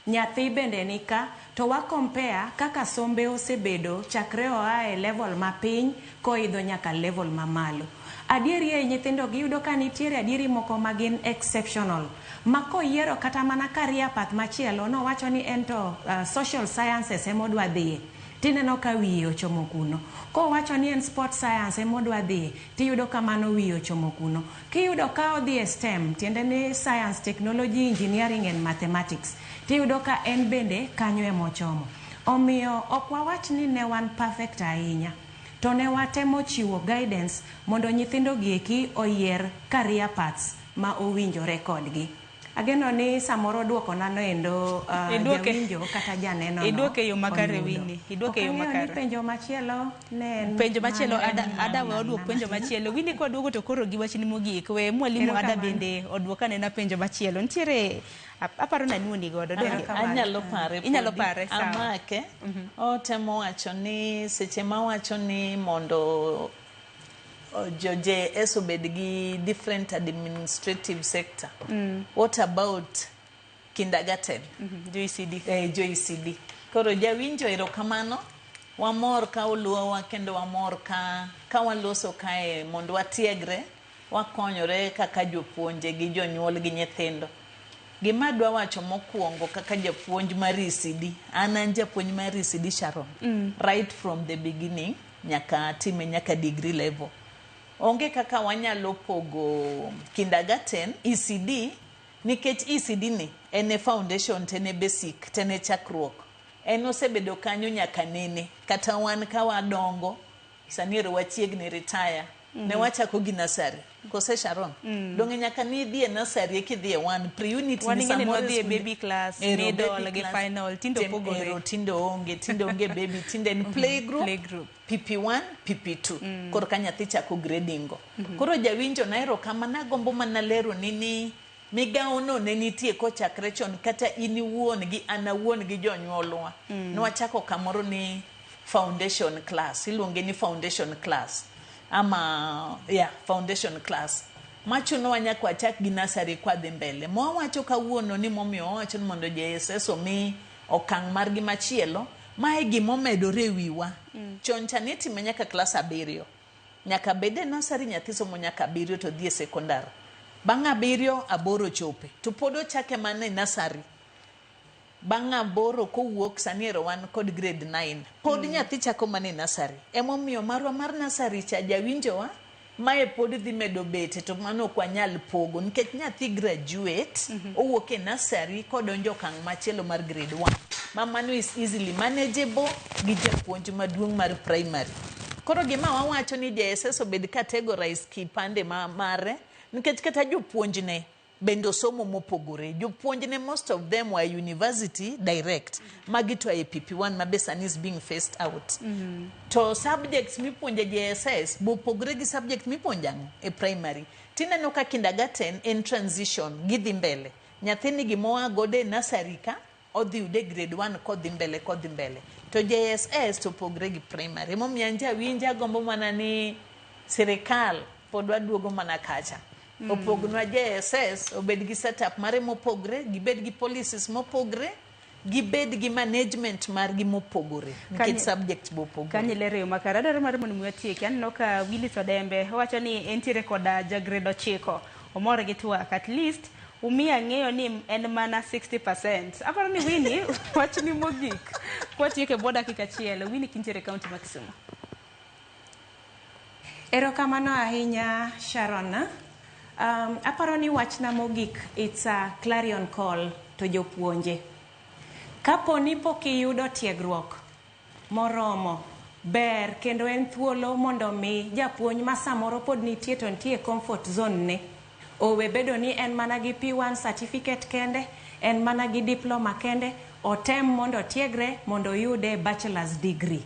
nyathi bende nika, to wa compare kaka sombe osebedo chakre oa e level mapiny koidho nyaka level mamalo. Adieri ei nyithindo giyudo ka nitiere adieri moko ma gin exceptional. Ma koyiero kata mana career path machielo nowacho ni en to social sciences emodwa dhiye. Tineno ka wiye ochomo kuno. Kowacho ni en sport science emodwa dhiye, tiyudo ka mano wiye ochomo kuno. Kiyudo ka odhi e STEM, tiende ni science, technology, engineering and mathematics, tiyudo ka en bende kanyo emochomo. Omiyo ok wawach ni ne wan perfect ahinya. To ne watemo chiwo guidance mondo nyithindo gi eki oyier career paths ma owinjore kodgi. Ageno ni samoro duoko nano endo jawinjo kata janeno no. Iduoke yo makare Winnie, iduoke yo makare. Ni penjo machielo ne en penjo machielo ada we oduok penjo machielo. Winnie kwa duogo to koro gi wachni mogik we mwalimu Ada bende oduok anena penjo machielo. Nitiere aparo na nuoni godo donge? Anyalo pare. Inyalo pare, sawa. Amake. Otemo wacho ni seche ma wacho ni mondo jo JS obed gi different administrative sector. What about kindergarten? Jo ECD. Jo ECD. Koro jawinjo erokamano. Wamor ka uluowa kendo wamor ka waloso kae mondo watiegre, wakonyore kaka jopuonje gi jonyuol gi nyithindo. Gima adwa wacho mokwongo kaka japuonj mar ECD, an japuonj mar ECD Sharon. Right from the beginning nyaka time nyaka degree level. Onge kaka wanyalo pogo kindergarten, ECD, nikech ECD ni en e foundation, to en e basic, to en e chakruok. En osebedo kanyo nyaka nene. Kata wan ka wadongo, sani ero wachiegni retire. Ne wachako gi nursery. Kose Sharon? Donge nyaka ni idhi e nursery eka idhi e one pre-unit Wan ni ing'e ni samoro wadhi e skunde- baby class, Ero, middle baby gi class. final, tinde opogore. Ero, tinde onge, tinde onge baby, tinde en playgroup, Playgroup. PP1, PP2. Koro ka nyathi chako grading go. Koro jawinjo na erokamano, agombo mana lero ni migawo no ne nitie kochakre chon kata in iwuon gi an awuon gi jonyuolwa. Nwachako kamoro ni foundation class, iluonge ni foundation class. Ama, yeah, foundation class. Machunowa nyaka wachak gi nursery kwadhi mbele. Mwawacho kawuono ni momiyo wawacho ni mondo JSS omi okang' margi machielo, mae gimomedore e wiwa. Chon cha nitime nyaka klas 7. Nyaka bed e nursery nyathi somo nyaka 7 to dhi e sekondar. Bang' 7, 8 chope. To pod ochake mana e nursery. Bang' 8 kowuok sani ero wan kod grade 9. Pod nyathi chako mana e nursery. Emomiyo marwa mar nursery cha jawinjowa, mae pod dhi medo bete to mano ok wanyal pogo nikech nyathi graduate owuok e nursery kodonjo okang' machielo mar grade 1. Ma mano is easily manageable gi japuonj maduong' mar primary. Koro gima wawacho ni JSS obed categorized kipande ma mare, nikech kata jopuonjne bende osomo mopogore. Jopuonjne, most of them were university direct, magi to e PP1 ma be sani is being phased out. To subjects mipuonjo e JSS bopogre gi subject mipuonjo ang'o e primary. Tineno ka kindergarten en transition, gidhi mbele. Nyathini gimoa godo e nursery ka odhi yude grade 1 kodhi mbele kodhi mbele. To JSS to opogre gi primary. Emomiyo an jawinjo agombo mana ni sirikal pod waduogo mana kacha. Opognwa JSS obed gi setup mare mopogre, gibed gi policies mopogre, gibed gi management margi mopogore nikech subjects bopogore. Kanyo ilero yo makare. Adwaro mar mondo mi watieki. Aneno ka Willis Odembe owacho ni entiere koda ja grade 9. Omor gi twak. At least umiya ng'eyo ni en mana 60%. Aparo ni Winnie, wachni mogik. Kwatieko e bwo dakika achiel. Winnie kintiere e kaunti ma Kisumu. Erokamano ahinya, Sharon. Aparo ni wachna mogik, it's a clarion call to jopuonje. Kapo ni pok iyudo tiegruok moromo, ber kendo en thuolo mondo mi japuonj ma samoro pod nitie to nitie e comfort zone ne owe bedo ni en mana gi P1 certificate kende, en mana gi diploma kende, otem mondo otiegre mondo oyude bachelor's degree.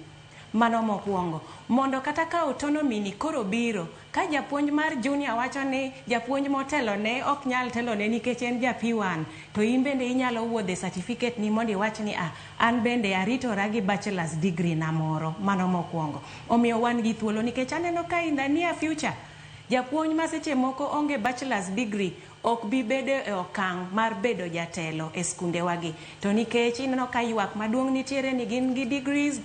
Mano mokwongo. Mondo kata ka autonomy ni koro biro, ka japuonj mar junior wacho ni japuonj motelo ne ok nyal telone nikech en ja P1, to in bende inyalo wuodhe certificate ni mondo iwach ni ah, an bende aritora gi bachelor's degree na moro. Mano mokwongo. Omiyo wan gi thuolo nikech aneno ka in the near future, japuonj ma seche moko onge bachelor's degree ok bi bedo e okang' mar bedo jatelo e skundewagi. To nikech ineno ka ywak maduong' nitiere ni gin gi degrees,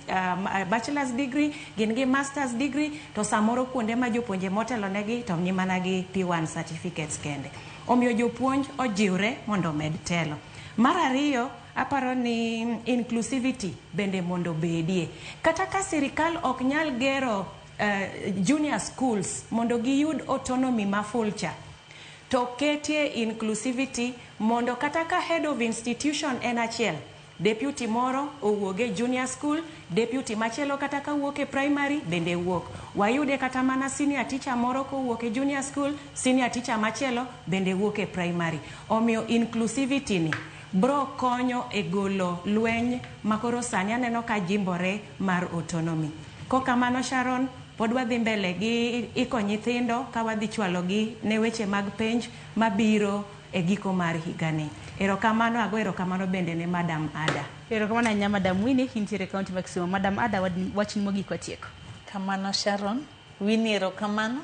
bachelor's degree, gin gi master's degree, to samoro kuonde ma jopuonje motelo negi to ni mana gi P1 certificates kende. Omiyo jopuonj ojiwre mondo omed telo. Mar ariyo, aparo ni inclusivity bende mondo obedie. Kata ka sirikal ok nyal gero junior schools mondo giyud autonomy ma full cha, to ketie inclusivity mondo kata ka head of institution en achiel, deputy moro owuog e junior school, deputy machielo kata ka wuok e primary bende wuok. Wayude kata mana senior teacher moro kowuok e junior school, senior teacher machielo bende wuok e primary. Omiyo inclusivity ni bro konyo e golo lweny makoro sani aneno ka jimbore mar autonomy. Kokamano, Sharon, pod wadhi mbele gi iko nyithindo ka wadhi chwalogi ne weche mag penj mabiro e giko mar higani. Erokamano, ago erokamano bende ne Madam Ada. Erokamano ahinya, Madam Winnie, kintiere e kaunti ma Kisumu. Madam Ada, wachni mogik watieko. Kamano, Sharon. Winnie, erokamano.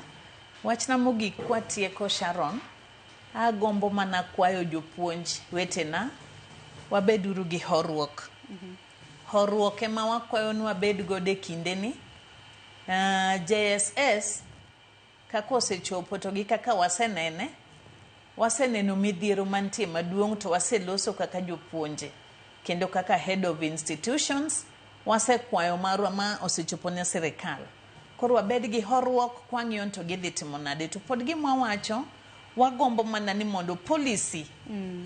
Wachna mogik kwatieko, Sharon, agombo mana kwayo jopuonj wetena, wabeduru gi horuok. Horuok ema wakwayo ni wabed godo e kindeni. JSS kaka osechopo to gi kaka wasenene, waseneno midhiero mantie maduong' to waseloso kaka jopuonje kendo kaka head of institutions wasekwayo marwa ma osechopo ne sirikal. Koro wabed gi horuok kwang'iyo ni to gidhi timo nade. To pod gima wawacho, wagombo mana ni mondo policy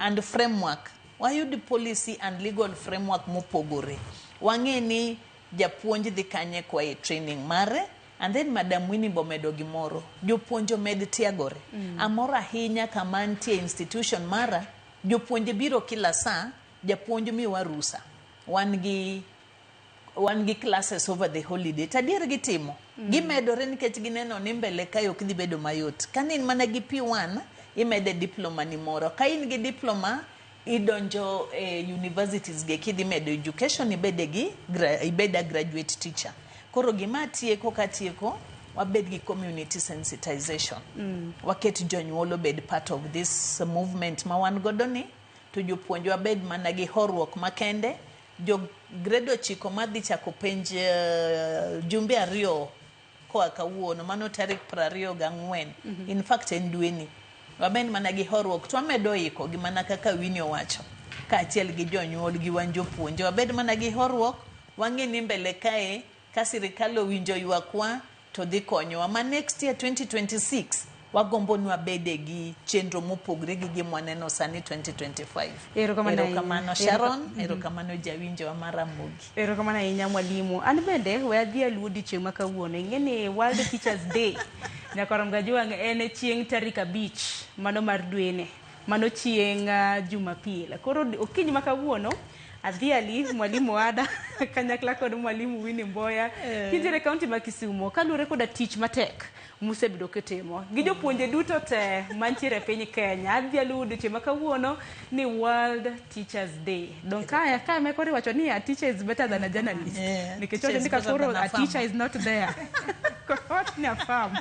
and framework, wayud policy and legal framework mopogore. Wang'e ni japuonj dhi kanye kwaye training mare, and then Madam Winnie bomedo gimoro, jopuonj omed tiegore. Amor ahinya kama nitie institution mara, jopuonje biro kila saa, japuonj miwa rusa. Wan gi classes over the holiday. To adier gitimo. Gimedore nikech gineno ni mbele kae ok dhi bedo mayot. Ka in mana gi P1, imede diploma ni moro. Ka in gi diploma, idonjo e universities ge kidhi medo education ibede gi ibed a graduate teacher. Koro gima atieko katieko, wabed gi community sensitization. Waket jonyuol obed part of this movement ma wan godo ni, to jopuonj wabed mana gi horuok makende. Jo grade 9 madhi chako penj jumbe 2 koa kawuono, mano tarik 24. In fact en dweni. Wabed mana gi horuok to wamedo iko gi mana kaka Winnie owacho. Kaachiel gi jonyuol gi wan jopuonje. Wabed mana gi horuok, wang'e ni mbele kae ka sirikal owinjo ywakwa to dhi konyowa. Ma next year 2026 Wagombo ni wabede gi chenro mopogre gi gima waneno sani 2025. Erokamano ahinya. Erokamano Sharon, erokamano jawinjowa mar Ramogi. Erokamano ahinya mwalimu. An bende we adhi aluo odiochieng' ma kawuono. Ing'e ni World Teachers Day Nyakorom Gajwang' en chieng' tarik 5 mano mar dwene. Mano chieng' Jumapil. Koro okinyi ma kawuono adhi ali mwalimu Ada kanyakla kod mwalimu Winnie Mboya kintiere kaunti ma Kisumo kaluwore koda tich matek musebedo kitimo gi jopuonje duto te mantiere e piny Kenya. Adhi aluwo odiochieng' ma kawuono ni World Teachers Day. Dong kaya ka me koro iwacho ni a teacher is better than a journalist. Nikech teacher is wacho ni ka better koro than a a teacher farmer. is not there. Koro wach ni a farm.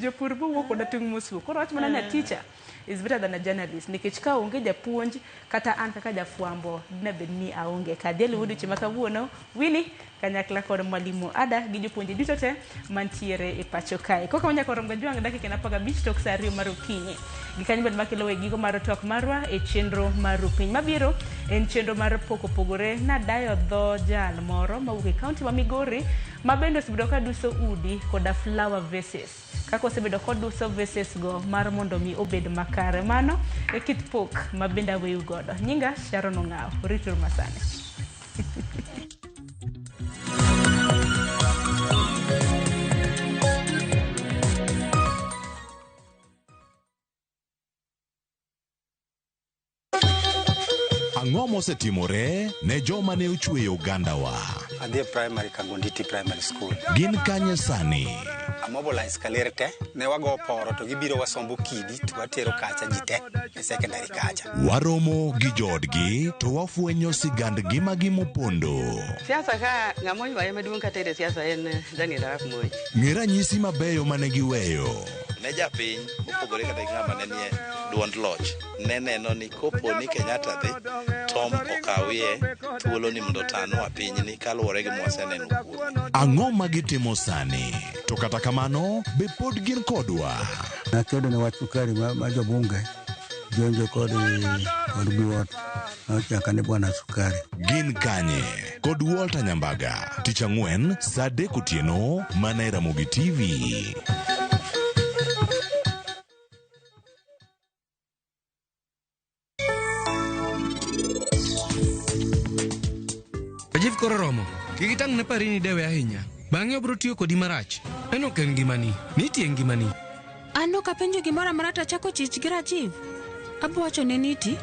Jopur bowuok koda tung' mosuo. Koro wach mana ni a teacher is better than a journalist nikech ka onge japuonj kata an kaka jafwambo dine bed ni aonge ka. Adhi aluwo odiochieng' ma kawuono Winnie kanyakla kod mwalimu Ada gi jopuonje duto te mantiere e pacho kae. Koka wanyako romo Gajwang' dakika en 15 tok saa 2 mar okinyi. Gi kanyo bende makelo e giko mar twak marwa e chenro mar Rupiny. Mabiro en chenro mar pok opogore nadayo dho jal moro mawuok e kaunti ma Migori ma bende osebedo ka duso udi koda flower vases. Kaka osebedo koduso vases go mar mondo mi obed makare. Mano e kit pok ma bende aweyu godo. Nyinga Sharon Ong'aw. Rituru masani. Ang'o mosetimore ne joma ne ochweyo ogandawa? Adhi e primary Kangonditi Primary School. Gin kanye sani? Amobilize kaler te, ne wago poro to gibiro wasombo kidi to watero kacha ji te e secondary kacha. Waromo gi joodgi to wafwenyo sigand ngimagi mopondo. Siasa ka ng'ama oywaye maduong' katere siasa en Daniel Arap Moi. Ng'e ranyisi mabeyo mane giweyo. Ne japiny mopogore kata gi ng'ama ne nie duond loch ne neno ni kopo ni Kenyatta dhi Tom okawie thuolo ni mondo otanwa pinyni kaluwore gi mwaseneno kuome. Ang'o ma gitimo sani? To kata kamano, be pod gin kodwa? Nakedo ne wach sukari ma jobunge jonjo kod biwot nochaka ni bwana sukari. Gin kanye? Kod Walter Nyambaga. Tich ang'wen saa 3 otieno mana e Ramogi TV. Rajiv koro romo. Kik itang' ne pari ni dewe ahinya. Bang'e obiro tiyo kodi marach. En ok en ngimani. Nitie ngimani. An ok apenjo gimoro amora to achako chich gi Rajiv. Abo wacho ne Niti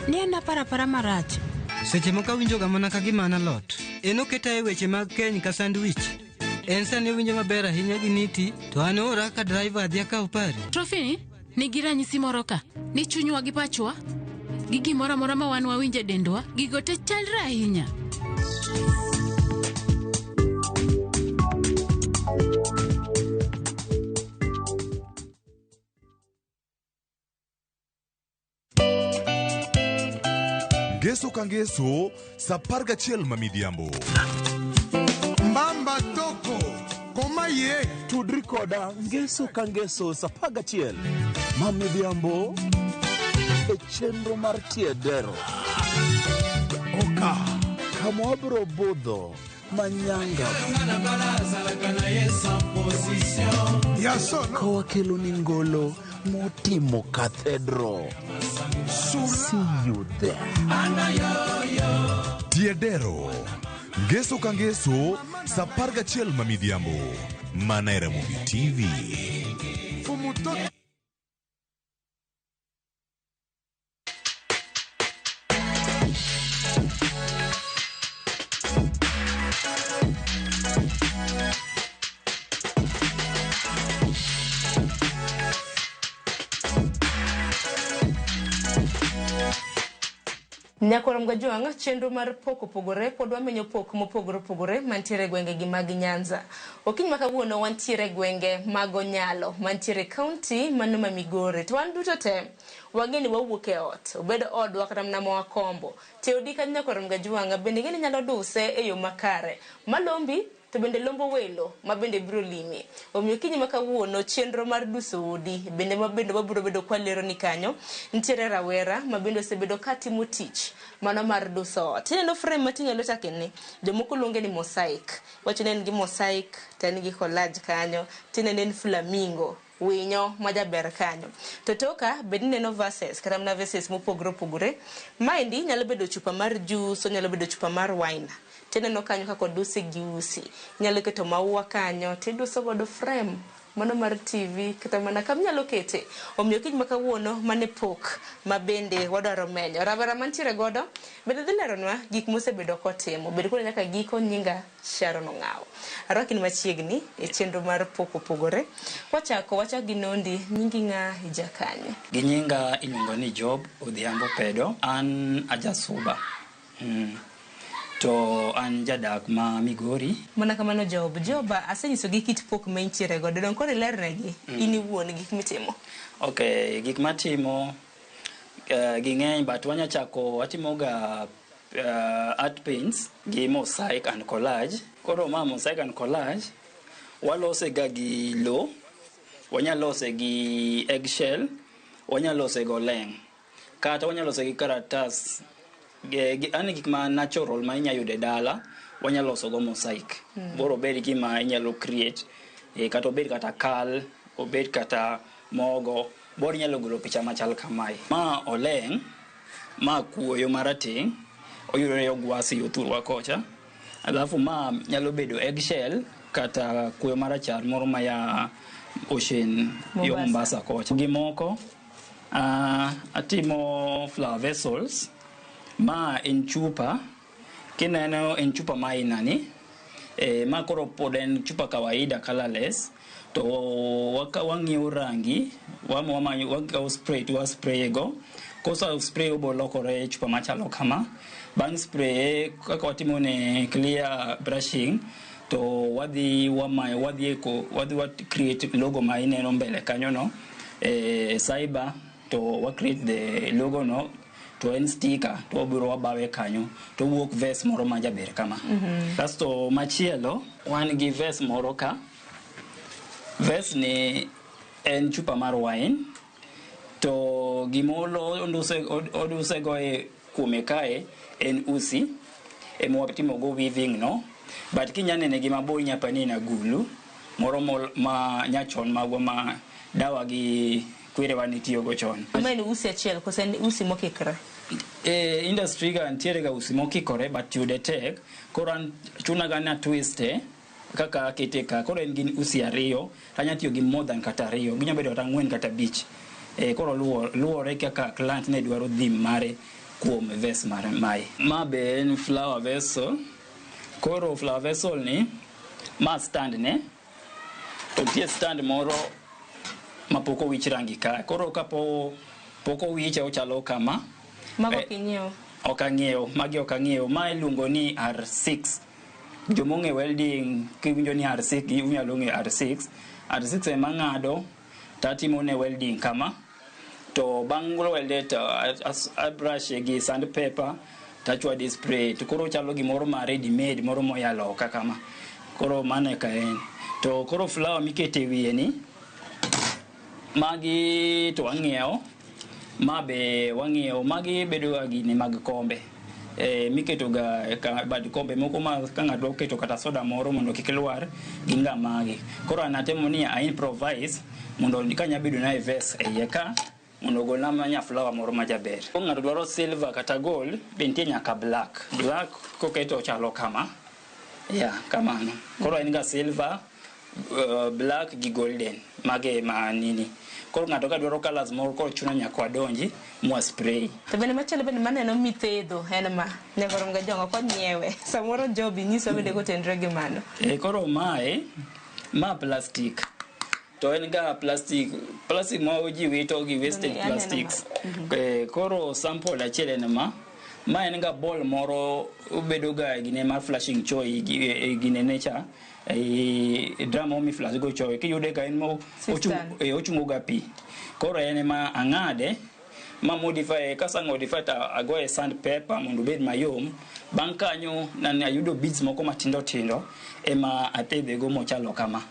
ni en aparo apara marach. Seche moko awinjoga mana ka gima an alot. En oketa e weche mag keny ka sandwich. En sani owinjo maber ahinya gi Niti, to an oora kaka driver adhi akaw pari. Trophy ni nigi ranyisi moro ka ni chunywa gi pachwa gi gimoro amora ma wan wawinjo e dendwa gigo te chalre ahinya. Ngeso ka ngeso saa 11 ma midhiambo. Mbamba toko koma ye tudri koda ngeso ka ngeso saa 11 ma midhiambo e chenro mar tiedero. Oka kama wabiro budho manyanga ka wakelo ni ngolo motimo cathedral. See you there. Tiedero. Ngeso ka ngeso saa 11 ma midhiambo mana e Ramogi TV. Fumutoto. Nyakorom Gajwang' chenro mar pok opogore pod wamenyo pok mopogore opogore mantiere e gwenge gi mag Nyanza. Okinyi ma kawuono wantiere e gwenge mag Onyalo mantiere e kaunti mano ma Migori. To wan duto te wang'e ni wawuok e ot, obed odwa kata mana ma wakombo. Te odi kanyo Nyakorom Gajwang' bende ing'e ni inyalo duse e yo makare. Malombi to bende lombo welo ma bende biro limi. Omiyo okinyi ma kawuono chenro mar duso odi bende ma bende wabiro bedo kwalero ni kanyo nitiere rawera ma bende osebedo katimo tich mano mar duso ot. Ineno frame mating'o e lweta ni jomoko luonge ni mosaic. Wacho ni en gi mosaic to en gi collage kanyo tineno en flamingo. winyo majaber kanyo. To toka bed ineno verses kata mana verses mopogore opogore. Maendi nyalo bedo chupa mar juice, onyalo bedo chupa mar wine. Tineno kanyo kaka oduse gi usi. Inyalo keto maua kanyo tiduso godo frame mano mar TV kata mana kama inyalo kete. Omiyo kiny ma kawuono mane pok ma bende wadwaro menyo. Rawera mantiere godo bende dhi leronwa gik mosebedo kotimo. Bed kode nyaka giko nyinga Sharon Ong'awo. Arwaki ni machiegni e chenro mar pok opogore. Kwachako wachak gi Nondi, nyingi ng'a ija kanye? Gi nyinga iluongo ni Job Odhiambo Pedo, an ajasuba. To an jadak ma Migori. Mana kamano Job. Job, asenyiso gi kit pok ma intiere godo. Dong' koro ilernegi in iwuon gik mitimo. Okay, gik matimo ging'eny but wanya chako watimoga art paints gi mosaic and collage. Koro ma mosaic and collage walose ga gi lo, wanyalose gi eggshell, wanyalose go oleng', kata wanyalose gi karatas. Ani gik ma natural ma inya yudo e dala wanyaloso go mosaic. Boro obed gima inyalo create, kata obed kata kal, obed kata mogo, boro inyalo golo picha machal kamae. Ma oleng', ma kuoyo marateng', oyudore e Ogwasi yo thurwa kocha. Alafu ma nyalo bedo eggshell kata kuoyo marachar moro maya ocean yo Mombasa kocha. Gimoko, atimo flower vessels. Ma en chupa, kineno en chupa ma aina ni, ma koro pod en chupa kawaida colorless, to wang'iyo rangi, wakawo spray to waspray go. Kosa spray obo lokore chupa machalo kama. Bang' spray kaka watimo ne clear brushing, to wadhi wamayo, wadhi wadhi wa create logo ma ineno mbele kanyo no, cyber, to wa create the logo no, to en sticker to wabiro wabawe kanyo to wuok verse moro ma jaber kama. Kasto machielo wan gi verse moro ka. Verse ni en chupa mar wine to gimolo oduse go e kuome kae en usi ema watimo go weaving no, but kinya nene gi mabor inya pani en agulu moro ma nyachon magwa ma dawa gi kwerewa ne tiyogo chon. Ma en usi achiel koso en usi mokikore? Industry ga nitiere ga usi mokikore but yude tek. Koro an chuna ga na twiste kaka akete ka. Koro en gin usi ariyo, anya tiyo gi more than kata ariyo, ginya bedo kata 4 kata 5. Koro luwore kaka client ne dwaro theme mare kuom vase mare mae. Ma be en flower vessel. Koro flower vessel ni ma stand ne. To nitie stand moro mapok owich rangi ka. Koro kapo pok owiche ochalo kama. Mago ok inyiewo? Ok ang'iewo, magi ok ang'iewo. Ma iluongo ni R6. Jomong'e welding kiwinjo ni R6 inyalo ng'eyo R6. R6 ema ng'ado to atimo ne welding kama. To bang' welde to abrush gi sandpaper to achwade spray. To koro ochalo gimoro ma ready made moro moya loka kama. Koro mano eka en. To koro flower mikete wiye ni magi to wang'iewo, ma be wang'iewo, magi bedo ga gini mag kombe. Miketo ga ka bad kombe moko ma ka ng'ato oketo kata soda moro mondo kik lwar, gin ga magi. Koro an atemo ni a improvise mondo kanya bedo na e vase e iye ka mondo ogolna manya flower moro majaber. Ka ng'ato dwaro silver kata gold, be nitie nyaka black. Black koketo ochalo kama. Yeah, kamano. Koro en ga silver, black gi golden. Mage ma nini. Koro ng'ato ka dwaro colors moro koro chuno nyaka wadonji mwa spray. To bende machielo bende maneno mithedho en ma nyaka rom ga jong'o konyiewe. Samoro job inyiso bende kotenre gi mano. Koro mae ma plastic. To en ga plastic, plastic ma ji wito gi wasted plastics. Koro sample achiel en ma. Ma en ga ball moro obedo ga gine mar flashing choo e gine nature. Drum mi flash go choo kiyude ka en mo ochungo ga pi. Koro en ma ang'ade ma modify kasa modify to agoye sandpaper mondo obed mayom. Bang' kanyo nane ayudo beads moko matindo tindo ema athedhe go mochalo kama.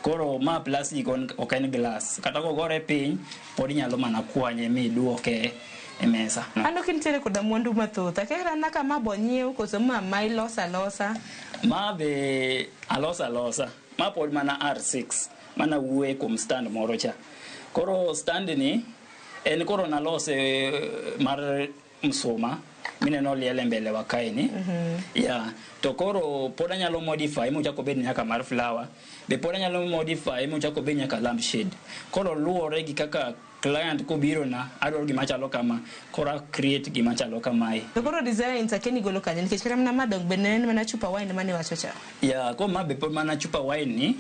Koro ma plastic ok en glass. Kata kogore piny pod inyalo mana kwanye miduoke e mesa. Aneno ka intiere koda mwandu mathoth. Akia na kama bo nyiew koso ma ma iloso alosa? Ma be aloso alosa. Ma pod mana R6. Mana wuoye kuom stand moro cha. Koro stand ni en koro nalose mar msuma mineno liel e mbele wa kae ni. Yeah. To koro pod anyalo modify mochako obed nyaka mar flower. Be pod anyalo modify mochako obed nyaka lamp shade. Koro luwore gi kaka client kobiro na adwaro gima chalo kama, koro a create gima chalo kamae. To koro designs akia ni igolo kanye nikech kata mana madong be ne en mana chupa wine mane iwacho cha. Ya, ko ma be pod mana chupa wine ni,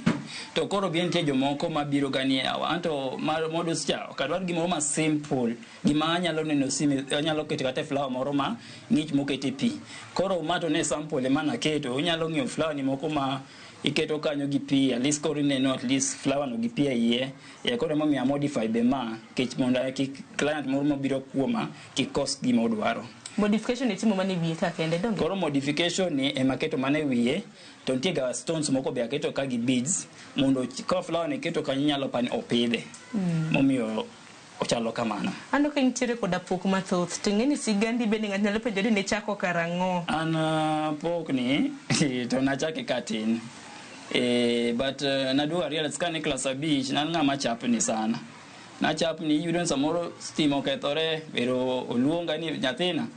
to koro be nitie jomoko mabiro ga ni yawa anto mar modus cha ok adwar gimoro ma simple, gima anyalo neno sime, anyalo keto kata e flower moro ma ng'ich mokete pi. Koro ma to ne sample ema naketo, inyalo ng'iewo flower ni moko ma iketo kanyo gi pi, at least koro ineno at least flower no gi pi e iye. Ya, koro emomiyo a modify be ma, kech mondo kik client moro mobiro kuoma kik kos gima odwaro. Modification itimo mana e wiye ka kende donge? Koro modification ni ema aketo mana e wiye, to nitie ga stones moko be aketo ka gi beads mondo ka flower ni iketo kanyo inyalo pani opidhe. Momiyo ochalo kamano. Aneno ka intiere koda pok mathoth to ing'e ni sigandi bende ng'ato nyalo penjo ni nichako karang'o? An pok ni to nachake katin. But naduogo realize kane class 5 nan ng'ama chapni sana. Nachapni iyudo ni samoro stima okethore, ero oluonga ni nyathina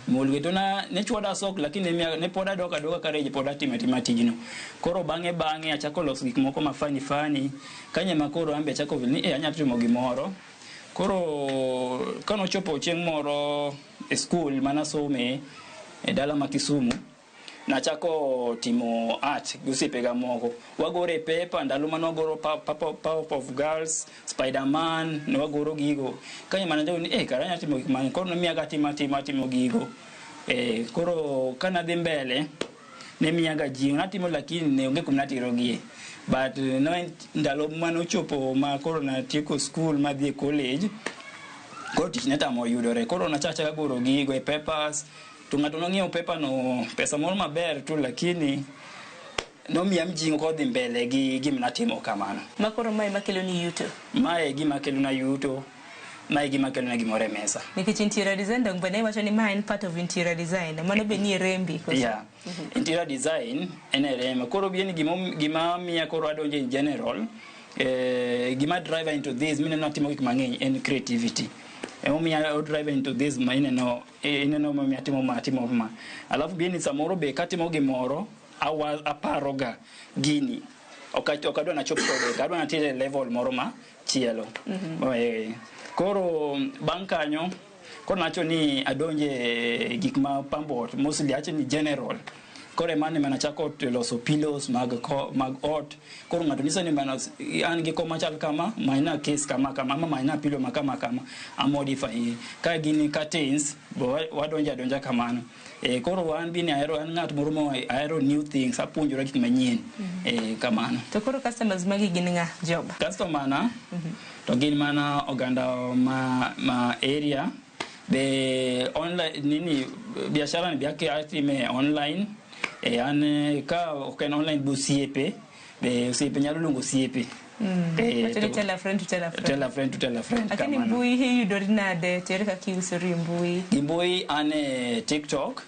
mulge to na ne chwada sok, lakini ne pod adok adoka kareji pod atimo atima tijno. Koro bang'e bang'e achako loso gik moko ma fani fani, kanyo ema koro an be achako ni anyalo timo gimoro. Koro kanochopo chieng' moro e skul manasome e dala ma Kisumu, nachako timo art gi osiepega moko. Wagoro e paper, ndalo mane wagoro Powerpuff Girls, Spiderman, ne wagoro gigo. Kanyo ema najago ni kara anyalo timo gik mang'eny. Koro nomiya ga atimo atima atimo gigo. Koro kanadhi mbele, ne miyaga jing'o. Natimo lakini ne onge kuma naterogie. But no en ndalo manochopo ma koro natieko skul madhi e college, koro tich ne tamo yudore. Koro nachako achaka goro gigo e papers, to ng'ato nong'iewo paper no pesa moro maber tu, lakini nomiya mjing'o kodhi mbele gi gima natimo kamano. Ma koro mae makelo ni yuto? Mae gima kelona yuto, mae gima kelona gimoro e mesa. Nikech interior design dong bende iwacho ni ma en part of interior design, mano be nie rembi koso? Yeah. Interior design en e remba. Koro bien gima miya koro adonjo in general, gima drive into this mineno atimo gik mang'eny en creativity. Emomiyo drive into this ma ineno, ineno momiyo atimo ma, atimo ma. Alafu bien ni samoro be katimo gimoro, aparoga gini. Ok adwa nachop kode, adwa natere level moro ma chielo. Koro bang' kanyo, koro nawacho ni adonje gik ma pambo ot, mostly awacho ni general. Koro emano ema nachako loso pillows mag ot. Koro ng'ato nyisa ni bana, an gi kom machal kama, manyna case kama kama, ama manyna pillow ma kama kama, a modify. Ka gin curtains, bo wadonjo adonja kamano. Koro an bende ahero, an ng'at moro ma ahero new things, apuonjora gik manyien. Kamano. To koro customers magi gin ng'a, Job? Customer na, to gin mana oganda ma area. Be online, nini, biashara ni be atime online. An ka ok en online be osiepe, be osiepe nyalo luongo osiepe. Wacho ni tell a friend to tell a friend. Tell a friend to tell a friend, Lakini kamano. mbui iyudori nade? To ere kaka iusori e mbui? Gi mbui an e TikTok.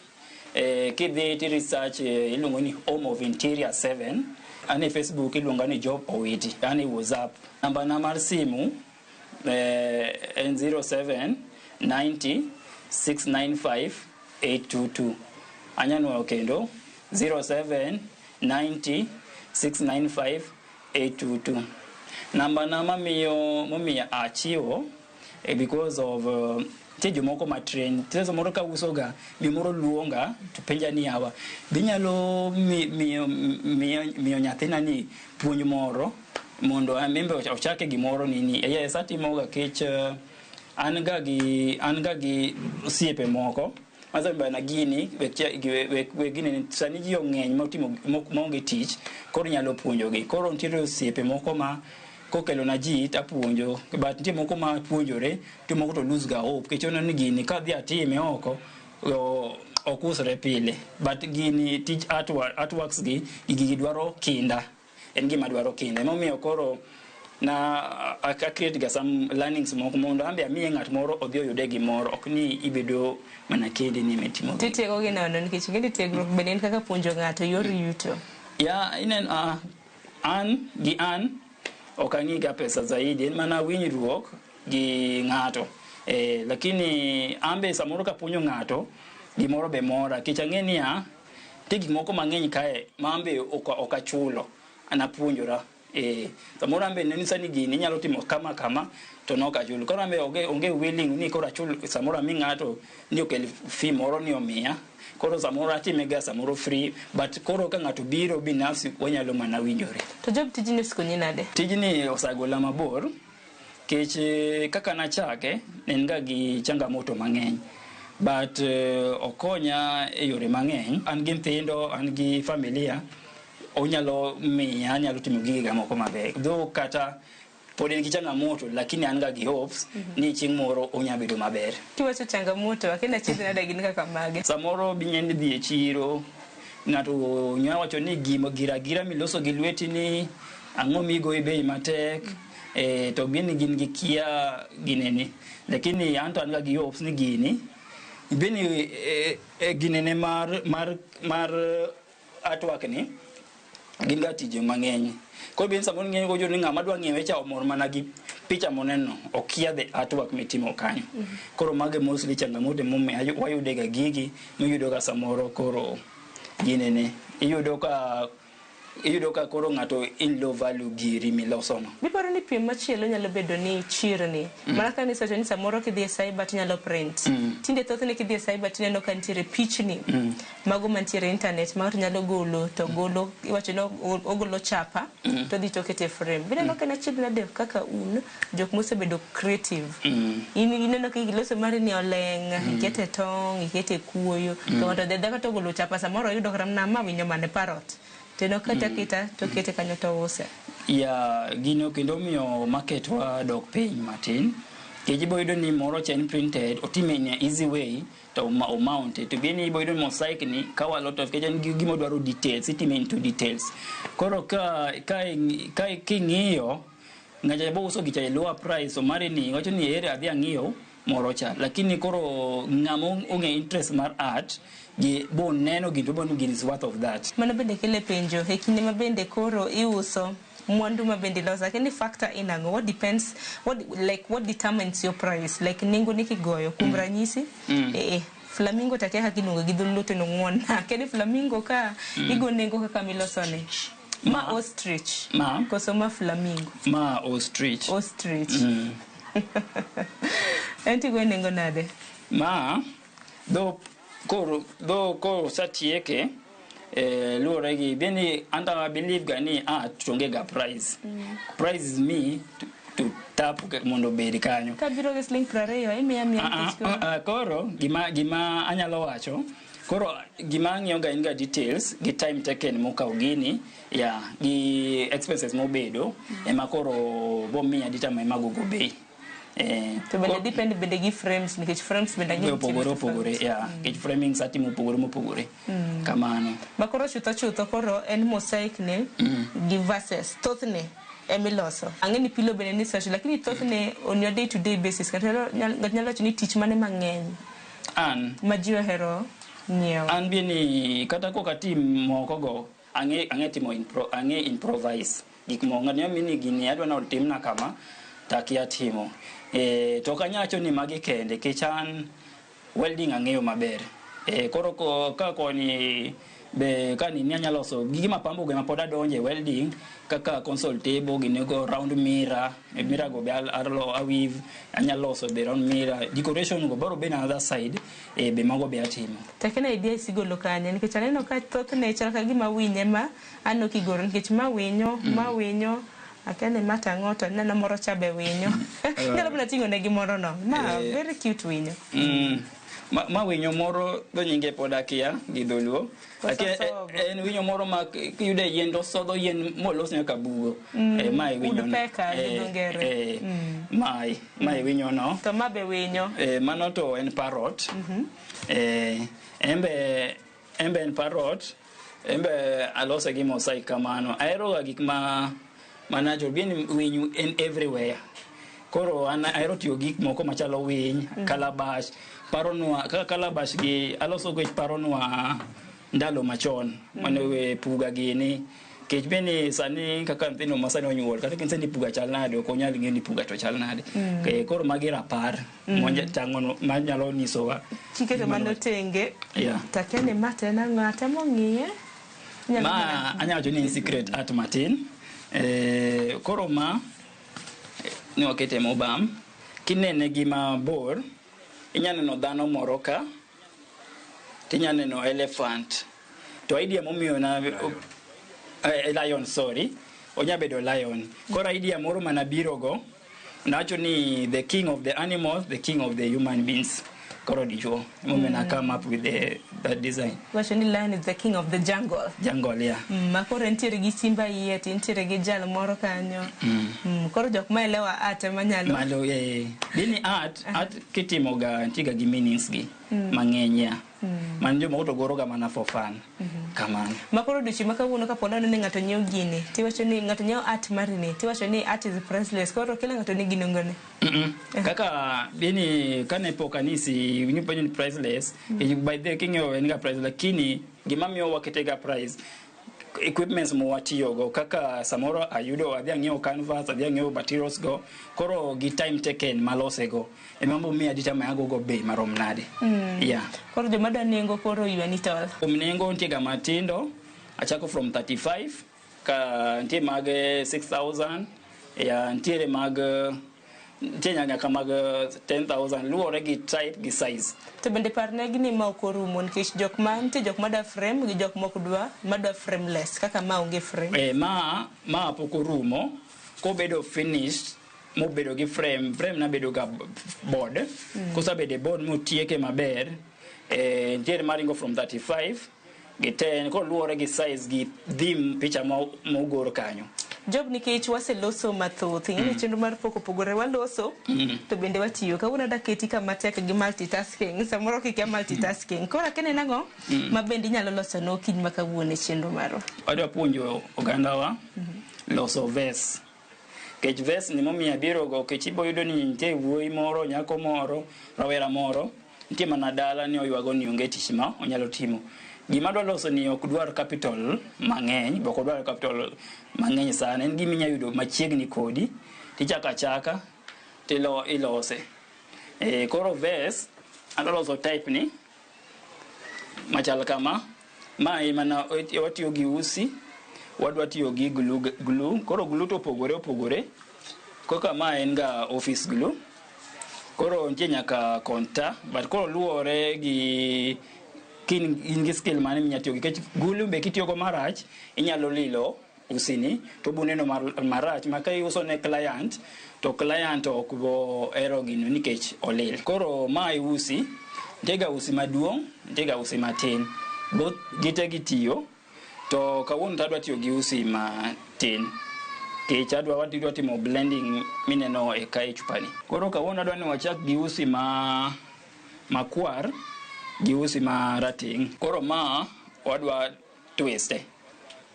Kidhi ti research, iluongo ni Home of Interior 7. An e Facebook iluonga ni Job Owiti. An e WhatsApp. Namba na mar simu, en 07 90 695 822. Anyalo kendo 07 90 695 822. Namba na mamiyo achiwo, because of nitie jomoko ma train. Nitie samoro ka usoga, gimoro luonga to penja ni yawa, binyalo miyo nyathina ni puonj moro mondo an bende ochake gimoro nini. Yes, atimoga kech, an ga gi osiepe moko. Maza bana gini, wek gini, sani ji ong'eny motimo, maonge tich, koro nyalo puonjogi. Koro nitiere osiepe moko ma kokelo na ji tapuonjo, but nitie moko ma puonjore, to moko to lose ga hope, nikech oneno ni gini kadhi atime oko, ok usre pile. But gini tij artworks gi, gigi dwaro kinda. En gima dwaro kinda. Emomiyo koro na a create ga some learnings moko mondo an be amiye ng'at moro odhi oyude gimoro, ok ni ibedo mana kendi ni imetimo. Titiego gi nono nikech ing'e ni tiegruok bende en kaka puonjo ng'ato yor yuto. Ya, inen, an gi an Ok ang'iga pesa zaidi, en mana winjruok gi ng'ato. Lakini an be samoro kapuonjo ng'ato gimoro be mora kech ang'e niya nitie gik moko mang'eny kae ma an be ok achulo an apuonjora. Samoro an be nonyisa ni gini inyalo timo kama kama to nok achulo. Koro an be onge willing ni koro achul samoro ami ng'ato ni okel fee moro ni omiya. Koro samoro atime ga samoro free, but koro ka ng'ato biro binafsi wanyalo mana winjore. To Job, tijni osekonyi nade? Tijni osegola mabor kech kaka nachake ne en ga gi changamoto mang'eny, but okonya e yore mang'eny. An gi nyithindo, an gi familia, onyalo miya anyalo timo gigega moko maber. Though kata pod en gi changamoto, lakini an ga gi hopes ni chieng' moro onya bedo maber. Kiwacho changamoto, akia ni achiedh nade gin kaka mage? Samoro binyalo dhi e chiro, ng'ato nya wacho ni gima gira gira miloso gi lweti ni ang'o migoyo bei matek, to gin gin gi kia ginene. Lakini an to an ga gi hopes ni gini beni ginene mar artwork ni gin ga tije mang'eny. Koro ben samoro ng'eny gojo ni ng'ama dwa ng'iewe cha omor mana gi picha moneno, okia the artwork mitimo kanyo. Koro mage mostly changamoto momiyo wayude ga gigi miyudo ga samoro koro ginene. Iyudo ka koro ng'ato in low value giri miloso no. Biparo ni piem machielo nyalo bedo ni chirni. Mana ka nisewacho ni samoro kidhi e cyber tinyalo print. Tinde thothne kidhi e cyber tineno ka nitiere pichni. Mago mantiere e internet ma ng'ato nyalo golo to golo iwacho ni ogolo chapa to dhi to okete e frame. Bineno ka en achiedh nade kaka un jok mosebedo creative. In ineno ka iloso mari ni oleng', ikete tong', ikete kuoyo. To ng'ato dhi adhiya to ogolo chapa samoro oyudo kata mana ma winyo mane parrot. Teno kata kita to kete kanyo to use. Ya gino kendo miyo market wa dok piny matin. Nikech ibo yudo ni moro cha en printed, otime in a easy way to o mount. To gini ibo yudo ni mosaic ni kawo a lot of nikech en gima dwaro details, itime into details. Koro ka king'iyo ng'acha bo uso gicha e lower price, to mari ni wacho ni ere adhi ang'iew moro cha. Lakini koro ng'ama ong'e interest mar art gi bo neno gino bo ni gini is worth of that. Mano bende kele penjo e kinde ma bende koro iuso mwandu ma bende iloso, lakini factor in ang'o? What depends, what, like what determines your price? Like nengo ni kigoyo kuom ranyisi, flamingo takia kaka iluongo gi dholuo to nong'uon. Kendo flamingo ka igo nengo kaka milosone. Ma ostrich. Ma? Koso ma flamingo. Ma ostrich. Ostrich. En tigo nengo nade? Ma dho koro satieke luwore gi bende anta believe ga ni art to onge ga price. Price is me to tap mondo obed kanyo. Kabiro gi siling 20 imiya miya nikech koro. Koro gima anyalo wacho, koro gima ang'iyo ga en ga details gi time taken mokawo gini, ya gi expenses mobedo, ema koro bomiya determine magogo bei. To bende depend bende gi frames, nikech frames bende ang'eyo opogore opogore, ya nikech framing satimo opogore mopogore. Kamano. Ma koro chutho chutho koro en mosaic ne gi verses thothne emiloso. Ang'e ni pilo bende ni search, lakini thothne on your day to day basis ng'ato nyalo wacho ni tich mane mang'eny an ma ji ohero nyiewo. An be ni kata kok atim moko go ang'e timo ang'e improvise gik moko. Ng'ato nyalo ni gini adwa ni otimna kama takia timo. To ok anyal wacho ni magi kende nikech an welding ang'eyo maber. Koro ka koni be ka ni anyalo loso gige mapambo go ema pod adonje welding kaka console table gini go round mirror, mirror go be aweave, anyalo loso be round mirror, decoration go boro be another side, be mago be atimo. Tekena idea isigolo kanye nikech aneno ka thothne chal ka gima winye ma aneno kigoro nikech ma winyo, ma winyo akene matang'o to neno moro cha be winyo. Nyalo mana ting'o ne gimoro no. Ma very cute winyo. Ma winyo moro dho nyinge pod akia gi dholuo. En winyo moro ma kiyude yien to sodho yien molos nyaka bugo. Ma e winyo no. Woodpecker gi dho ngere. Ma e winyo no. To ma be winyo. Mano to en parrot. Embe en parrot. Embe alose gi mosaic kamano. Ahero ga gik ma natural. Bien winyo en everywhere. Koro an ahero tiyo gik moko machalo winy, calabash. Paronwa kaka calabash gi aloso go paronwa ndalo machon mane we puga gini. Kech bende sani kaka nyithindo ma sani onyuol kata kinyise ni puga chal nade ok onyal ng'eyo ni puga to chal nade. Koro magi rapar tang'o manyalo nyisowa. Kiketo mano tenge. Yeah. Takia ni ma to en ang'o atemo ng'iye. Ma anyalo wacho ni en secret art matin. Koro ma ne wakete mobam. Kinene gi mabor, inya neno dhano moro ka, tinya neno elephant. To idea momiyo na lion, sorry. Onya bedo lion. Koro idea moro manabiro go, nawacho ni the king of the animals, the king of the human beings. Koro dichuo. Emomiyo na come up with that design. Wacho ni lion is the king of the jungle. Jungle, yeah. Ma koro entiere gi simba iye to entiere gi jal moro kanyo. Koro jok ma elewa art ema nyalo. Malo, Dini art kitimo ga nitie ga gi meanings gi mang'eny, yeah. Man jomoko to goro ga mana for fun. Kamano. Ma koro odiochieng' ma kawuono kapo nono ni ng'ato nyiewo gini, tiwacho ni ng'ato nyiewo art mari ni, tiwacho ni art is priceless. Koro kila ng'ato nigi nengone. Kaka dini kane pok anisi nipenjo ni priceless, by the king'eyo en ga price, lakini gima miyo wakete ga price equipments mwatiyogo kaka samoro ayudo adhi ang'iewo canvas, adhi ang'iewo materials go, koro gi time taken malose go ema momiyo determine agogo bei marom nade. Yeah. Koro joma dwa nengo koro ywani tol. Kuom nengo nitie ga matindo, achako from 35 ka nitie mag 6000, ya nitiere mag nitie nyaka mag 10,000 luwore gi type gi size. To bende parnegi ni ma ok orumo nikech jok ma nitie jok madwa frame gi jok mok dwa madwa frameless kaka ma onge frame. Ma pok orumo, kobedo finished mobedo gi frame, frame nabedo ga board. Kosebedo e board motieke maber, nitiere maringo from 35 gi 10 koro luwore gi size gi theme picha mogor kanyo. Job nikech waseloso mathoth, ing'e ni chenro mar pok opogore waloso to bende watiyo. Kawuono adwa keti kama tek gi multitasking, samoro kikia multitasking. Koro akia ni en ang'o ma bende inyalo loso no kiny ma kawuono e chenro marwa. Wadwa puonjo ogandawa loso vase. Kech vase ni momiyo abiro go, kech ibo yudo ni nitie wuoyi moro, nyako moro, rawera moro, nitie mana dala ni oywago ni onge tich ma onyalo timo. Gima adwa loso ni ok dwar capital mang'eny, be ok odwar capital mang'eny sana. En gima inyalo yudo machiegni kodi, tichako achaka, tilo ilose. Koro vase, adwa loso type ni, machal kama. Ma e mana watiyo gi usi, wadwa tiyo gi glue. Koro glue to opogore opogore. Kaka ma en ga office glue. Koro nitie nyaka konta, but koro luwore gi kin in gi skill mane minya tiyo gi. Nikech glue be kitiyogo marach, inyalo lilo usini, to obiro neno marach ma ka iuso ne client, to client ok bo hero gino nikech olil. Koro ma e usi, nitie ga usi maduong', nitie ga usi matin. Both gite gitiyo, to kawuono to adwa tiyo gi usi matin. Nikech wadwa timo blending mineno e kae chupani. Koro kawuono adwa ni wachak gi usi makwar gi usi ma rateng'. Koro ma wadwa twiste.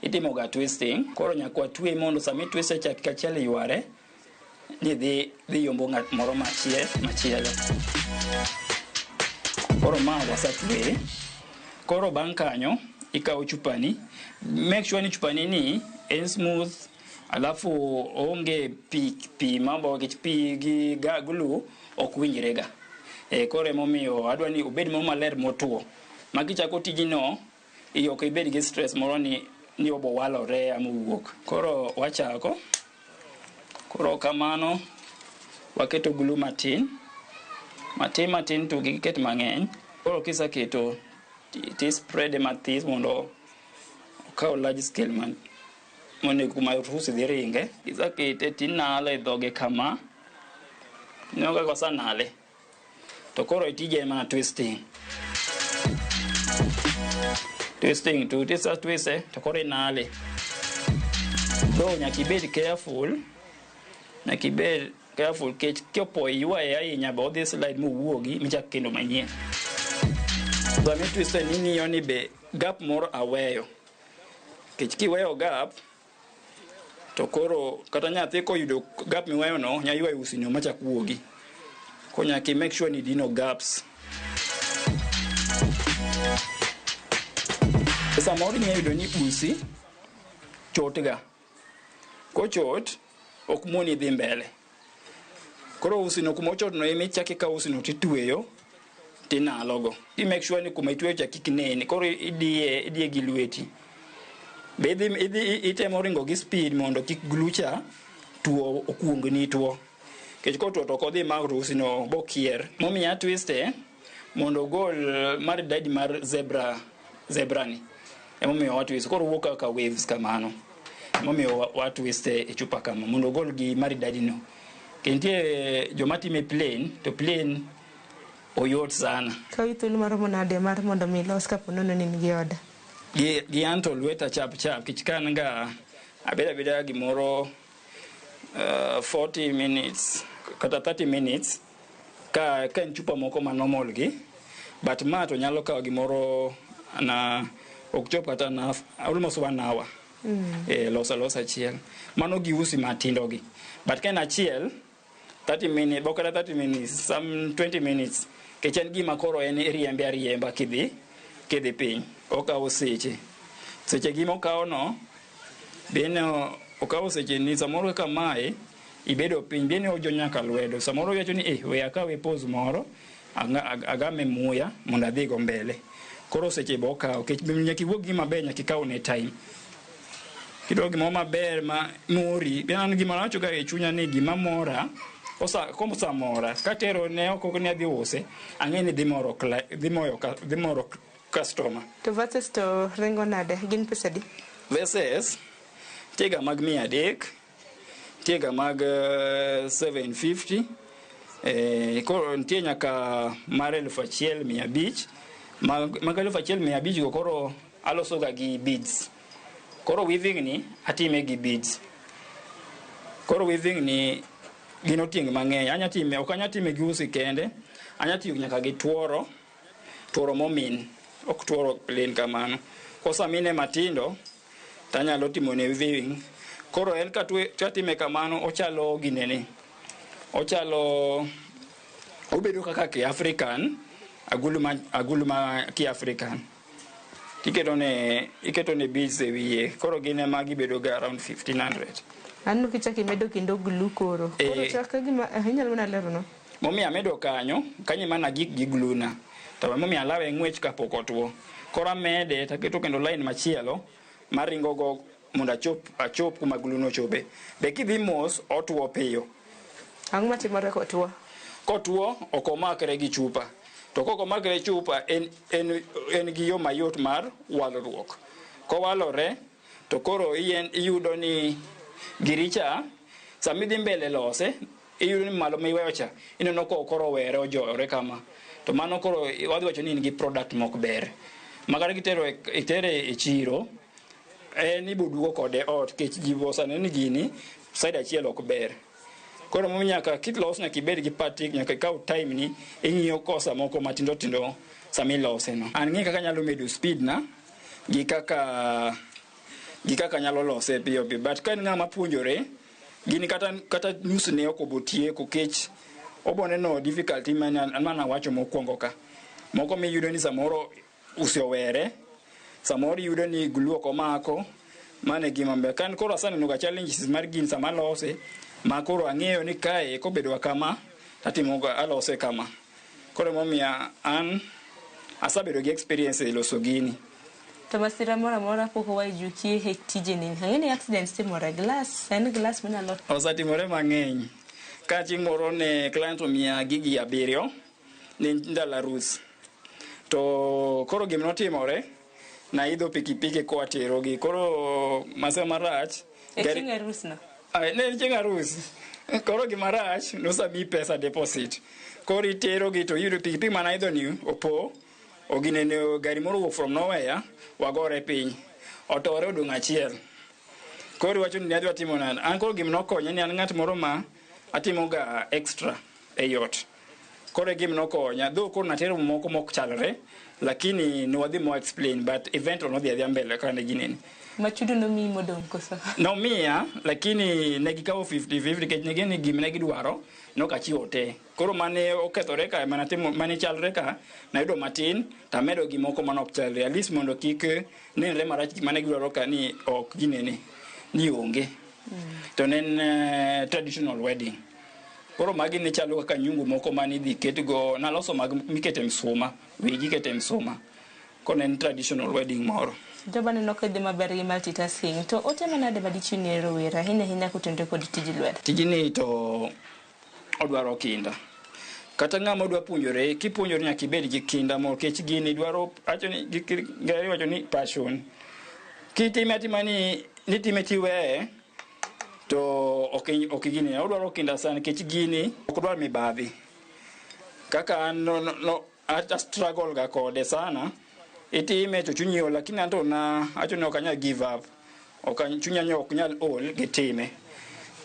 Itimo ga twisting, koro nyaka watwe mondo sama itwiste cha kik achiel yware, ni dhi yombo ng'at moro machielo. Koro ma wasetwe. Koro bang' kanyo, ikawo chupani. Make sure ni chupani ni en smooth, alafu onge pi mambo nikech pi gi glue ok winjre ga. Koro emomiyo adwa ni obed moro maler motuo. Ma kichako tijino, ok ibed gi stress moro ni obo walore ama owuok. Koro wachako. Koro kamano, waketo glue matin. Matin matin to kik iket mang'eny. Koro kiseketo, ti spread mathis mondo okaw large scale man monego kuma usi dhi ringe. Kisekete tinale e dhoge kama. Ineno kaka osenale. To koro tije en mana twisting. Twisting to tisa twiste to koro inale. Though nyaka ibed careful. Nyaka ibed careful kech kopo iywaye ahinya be odhi slide mowuogi michak kendo manyien. Sama itwiste ni ing'iyo ni be gap moro aweyo. Kech kiweyo gap to koro kata nyathi koyudo gap miweyo no nya ywayo usi no machak wuogi. Koro nyaka i make sure ni idino gaps. Samoro inya yudo ni usi chotga. Kochot ok moni dhi mbele. Koro usino kuma ochotno ema ichako ikawo usino titweyo tinalogo. I make sure ni kuma itweyo cha kik neni. Koro idiye gi lweti. Be idhi itemo ringo gi speed mondo kik glue cha tuo okuongni tuo. Nikech kotuo to ok odhi mako to usino bokier. Momiyo atwiste mondo ogol maridadi mar zebra ni. Emomiyo watwist. Koro wuok kaka waves kamano. Emomiyo watwiste e chupa kama mondo ogol gi maridadi no. Nitie joma time plain to plain oyot sana. Kawi thuolo maromo nade mar mondo mi ilos kapo nono ni in gi order? Gi anto lweta chap chap kech ka an ga abedo abeda gimoro 40 minutes kata 30 minutes ka en chupa moko ma normal gi, but ma to nyalo kawo gimoro na ok chop kata na almost 1 hour. Loso alosa achiel. Mano gi usi matindo gi. But ka en achiel 30 minutes, bok kata 30 minutes, some 20 minutes. Kech en gima koro en iriembe ariemba kidhi piny. Okawo seche. Seche gi mokawo no, bende okawo seche ni samoro kaka mae, ibedo piny, bende ojo nyaka lwedo. Samoro iwacho ni we akawe pause moro, agame muya mondo adhi go mbele. Koro seche bo okawo, kech nyaka iwuog gima ber, nyaka ikaw ne time. Kidwa gimoro maber ma mori, bende an gima awacho ga e chunya ni gima mora, kosamora, katero ne oko ni adhi use, ang'e ni dhi moro customer. To versus to ringo nade? Gin pesa adi? Versus, nitie ga mag 300, nitie ga mag 750, koro nitie nyaka mar 1500, mag 1500 go koro aloso ga gi beads. Koro weaving ni atime gi beads. Koro weaving ni gin otieng' mang'eny. Anya time, ok anya time gi usi kende, anya tiyo nyaka gi tuoro, tuoro momin, ok tuoro plain kamano. Kosamine matindo, tanyalo timo ne weaving. Koro en katime kamano, ochalo ginene. Ochalo, obedo kaka ki African, agulu ma ki African. Iketo ne beads e wiye. Koro gin ema gibedo ga around 1500. Aneno kichako imedo kendo glue koro. Koro chak gima inyalo mana lero no. Momiyo amedo kanyo, kanyo ema nagik gi glue na. To momiyo alawe ng'wech kapok otuo. Koro amede taketo kendo line machielo maringo go mondo achop kuma glue no chope. Be kidhi mos otuo piyo. Ang'o matimore kotuo? Kotuo ok omakre gi chupa. To kok omakre chupa en gi yo mayot mar walruok. Kowalore to koro iyudo ni giricha sama idhi mbele lose iyudo ni malo miweyo cha ineno ka koro owere ojore kama. To mano koro wadhi wacho ni in gi product mok ber. Makata itere e chiro en iboduogo kode ot kech ji oseneno ni gini side achiel ok ber. Koro momiyo nyaka kilos nyaka ibed gi patik, nyaka ikaw time ni ing'iyo kosa moko matindo tindo sama ilose no. An ng'e kaka anyalo medo speed na gi kaka anyalo lose piyo piyo. But ka en ng'ama puonjore, gini kata nus ne ok obotieko kech obo neno difficulty mana wacho mokwongo ka. Moko miyudo ni samoro usi owere, samoro iyudo ni glue ok omako, mano e gima ber. Ka an koro aseneno ga challenges mar gini sama alose, ma koro ang'eyo ni kae kobedo kama, tatimo alose kama. Koro emomiyo an asebedo gi experience e loso gini. To masira moro amora pok owajukie e tijeni. Ang'e ni accidents timore, glass, en glass minyalo... Osetimore mang'eny. Ka chieng' moro ne client omiya gigi 7 ne ndalo arus. To koro gima notimore, naidho pikipiki koa terogi. Koro masira marach... E chieng' arus no? Ne en chieng' arus. Koro gima rach, nosemiyi pesa deposit. Koro iterogi to iyudo pikipiki manaidho ni opo, oginene gari moro owuok from nowhere, wagore piny. Otore odong' achiel. Koro iwacho ni adwa timo nade? An koro gima nokonya ni an ng'at moro ma atimo ga extra e ot. Koro e gima nokonya. Though koro natero moko mok chalre, lakini ne wadhi mo explain, but event nodhi adhiya mbele kaka ne ginene. Machudo nomiyi modong' koso? Nomiya, lakini ne gikawo 50-50 nikech ne gin gima ne gidwaro, nok achiwo te. Koro mane okethore ka, mane chalre ka, nayudo matin, tamedo gimoko mane ok chalre. At least mondo kik nenre marach gima ne gidwaro ka ni ok ginene. ni onge. To ne en traditional wedding. Koro magi ne chalo kaka nyungu moko mane idhi ketgo, naloso mag mikete msuma, wigi ikete msuma. Koro ne en traditional wedding moro. Joba neno ka dhi maber gi multitasking. To ote manade madichiw ne rowere ahinya ahinya kotenore kod tij lwedo? Tijni to odwaro kinda. Kata ng'ama dwa puonjore, kipuonjori nyaka ibed gi kinda moro nikech gini dwaro acho ni gi ngere wacho ni passion. Kitime atima ni nitime tiweye to ok gini odwaro kinda sana nikech gini ok dwar mibadhi. Kaka an no a struggle ga kode sana. Itime to chunyi ol lakini anto na acho ni ok anyal give up. Ok chunya ni ok nyal ol gi time.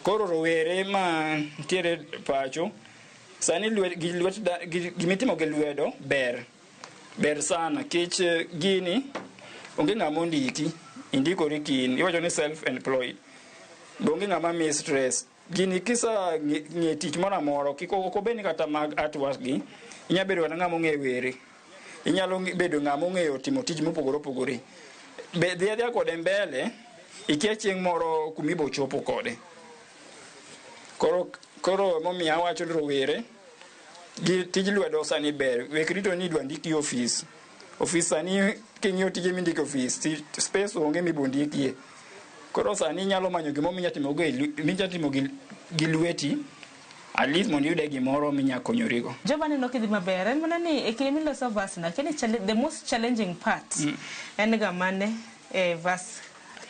Koro rowere ma nitiere pacho sani lwet gimitimo gi lwedo ber. Ber sana nikech gini onge ng'ama ondiki, indikori kin, iwacho ni self employed. Be onge ng'ama miyi stress. Gini kisa ng'e tich moro amora, kik ok obed ni kata mag artwork gi, inya bedo kata ng'ama ong'e were. Inyalo bedo ng'ama ong'eyo timo tich mopogore opogore. Be dhi adhiya kode mbele, ikia chieng' moro kumibo chopo kode. Koro emomiyo awacho ni rowere, gi tij lwedo sani ber. Wek rito ni idwa ndiki ofis. Ofis sani king'iyo tije mindiko ofis, space onge mibo ndikie. Koro sani inyalo manyo gimoro minya timo go minya timo gi lweti, at least mondo iyude gimoro minya konyorigo. Joba neno kidhi maber, en mana ni e kinde miloso verse no, akia ni the most challenging part en ga mane e verse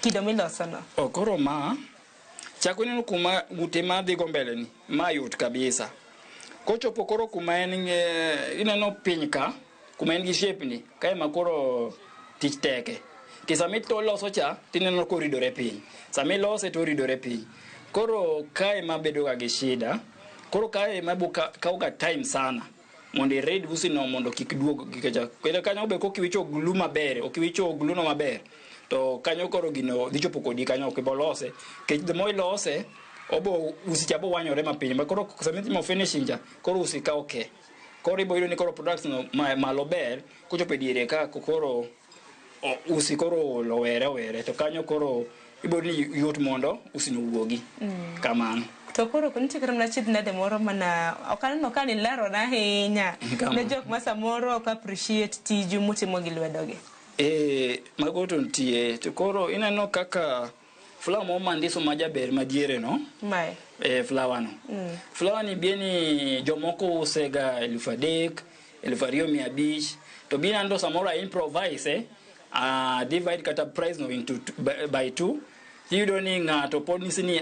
kido miloso no? O koro ma chako ineno kuma ng'ute ma dhigo mbele ni, ma yot kabisa. Kochopo koro kuma en ineno piny ka, kuma en gi shape ni, kae ma koro tich teke. Ki sama iloso cha, tineno koridore piny. Sama ilose to oridore piny. Koro kae ma bedo ga gi shida, koro kae ma bo kawo ga time sana. Mondo irid usi no mondo kik duog gikecha. Kendo kanyo be kokiwicho glue maber, okiwicho glue no maber, to kanyo koro gino dhi chopo kodi kanyo ok ibo lose. Nikech the more ilose, obo usi cha bo wanyore mapiny. Ma koro sama itimo finishing cha, koro usi ka ok. Koro ibo yudo ni koro products no malo ber, kochopo e diere ka koro usi koro owere owere, to kanyo koro ibo ni yot mondo usi no wuogi. Kamano. To koro nitie kata mana achiedh nade moro mana ok aneno ka nilero na ahinya ne jok ma samoro ok appreciate tiju mutimo gi lwedo gi. Mago to nitie. To koro ineno kaka flower mo mandiso ma jaber madiere no. Mae. Flower no. Flower ni bie ni jomoko use ga 3,000, 2,500. To bi nando samoro a improvise, divide kata price no into by 2. Iyudo ni ng'ato pod nyisi ni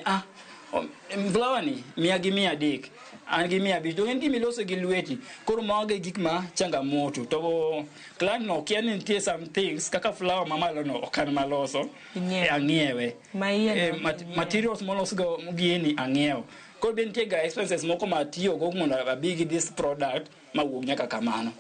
flower ni 100 gi 300, an gi 500, to en gima iloso gi lweti. Koro mago e gik ma changamoto. To client no kia ni nitie some things kaka flower mamalo no ok an maloso, ang'iewe. Materials molos go gini ang'iewo. Koro be nitie ga expenses moko ma atiyogo mondo abi gi this product mawuog nyaka kamano.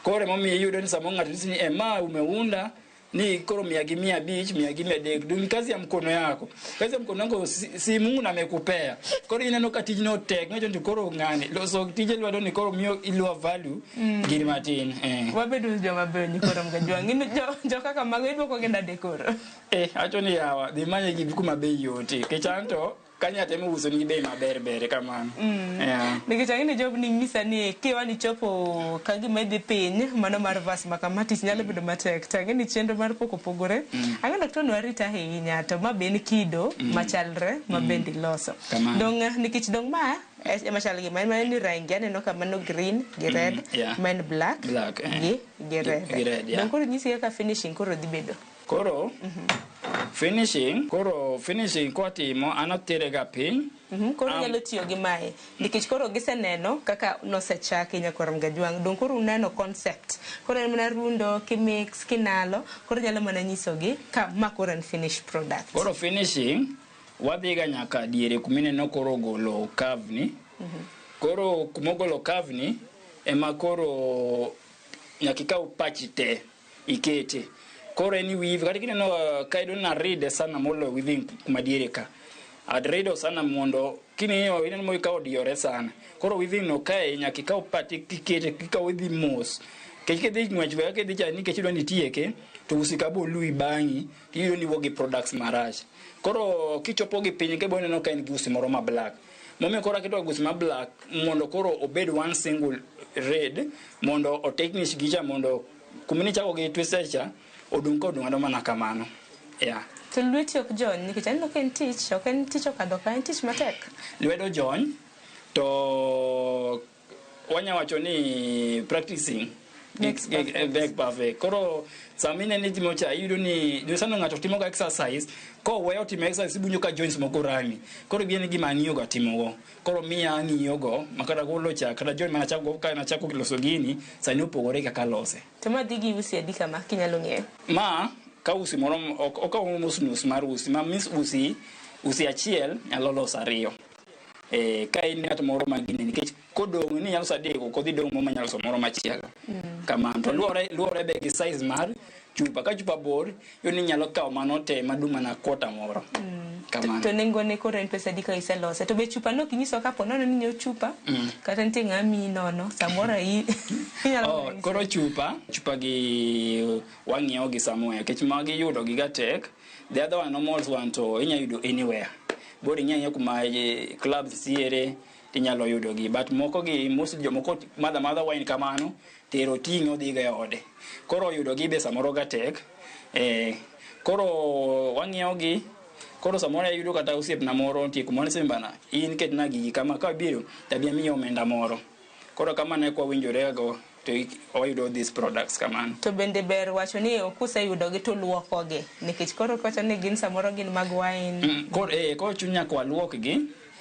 Koro emomiyo iyudo ni samoro ng'ato nyisi ni ma umeunda ni koro 100 gi 500, 100 gi 300. Dong kazi ya mkono yako. Kazi ya mkono yako si Mungu na amekupea. Koro ineno ka tijno tek, ng'acho ni koro ng'ani. Loso tije lwedo ni koro miyo iluwa value gini matin. Wabedo joma beyo nyikoro mgajwang'. In jo kaka mago idwoko gi nade koro? Acho ni yawa, dhi manye gi kuma bei yote. Nikech an to kanya temo uso ni bei maber ber kamano. Nikech ang'e ni job ni nyisa ni kiwa ni chopo ka gima idhi piny mano mar verse ma kama tich nyalo bedo matek. To ang'e ni chenro mar pok opogore. Ang'e ni to warita ahinya to ma be en kido machalre ma bende iloso. Dong nikech dong ma ema chal gi ma en mana ni rangi aneno ka mano green gi red, ma en black, Black, gi red. Gi red, yeah. Dong koro nyisi kaka finishing koro dhi bedo. Koro finishing kwatimo an atere ga piny. Koro inyalo tiyo gi mae nikech koro giseneno kaka nosechaki nyakwar Mgajwang'. Dong koro uneno concept. Koro en mana rundo, kimix, kinalo, koro nyalo mana nyisogi ka ma koro en finished product. Koro finishing wadhi ga nyaka diere kumineno koro golo curve ni. Koro kumogolo curve ni ema koro nyaka ikaw pachi te ikete. Koro en weave, kata kineno ka idwa ni aride sana moloyo weaving kuma diere ka. Adrido sana mondo king'iyo ineno mo ikawo diyore sana. Koro weaving no kae nyaka ikaw pati kikete, kikaw idhi mos. Nikech kidhi ng'wech go kidhi cha nikech idwa ni itieke to usi ka bo lui bang'i tiyudo ni iwuok gi products marach. Koro kichopo gi piny kebo neno ka en gi usi moro ma black. Momiyo koro aketo usi ma black mondo koro obed one single red mondo oteknish gicha mondo kuminichako gi twister cha odong' ka odong' mana kamano. Yeah. To lweti ok jony nikech aneno ka en tich, ok en tich okadho ka, en tich matek. Lwedo jony to wanya wacho ni practicing Makes perfect. Make perfect. Koro sama inene itimo cha iyudo ni sano ng'ato timo ga exercise koweyo timo exercise iwinjo ka joints moko rami. Koro bien gima ang'iyo ga timogo. Koro miya ang'iyo go makata golo cha kata joint mana chako ka nachako loso gini sani opogore kaka lose. To ma dhi gi usi adi kama kinyalo ng'eyo? Ma ka usi moro ok okawo nus nus mar usi ma means usi usi achiel nyalo loso ariyo. Ka in ng'at moro ma gini nikech kodong' ni nyalo loso adek ok odhi dong' moro manyalo loso moro machielo. Kamano to luwore be gi size mar chupa ka chupa bor iyudo ni nyalo kawo mano te madum mana kwota moro. Kamano. To nengone koro en pesa adi ka iselose? To be chupa no kinyiso kapo nono ni nyiewo chupa kata nitie ng'ama miyi nono samoro inyalo Oh, koro chupa gi wang'iewo gi somewhere nikech magi yudo gi ga tek. The other one normal one to inya yudo anywhere. Bor ing'eyo ang'eya kuma clubs nitiere tinyalo yudo gi but moko gi mostly jomoko madho amadha wine kamano tero ting'o dhigo e ode. Koro yudo gi be samoro ga tek. Koro wang'iewo gi koro samoro ayudo kata osiepna moro nitie kumoro ni bana in ketna gigi kama kabiro tabi amiyi omenda moro. Koro kamano e kwawinjore go to wayudo these products kamano. To bende ber wacho ni ok useyudogi to luokogi nikech koro kwacho ni gin samoro gin mag wine. Koro chuny nyaka waluokgi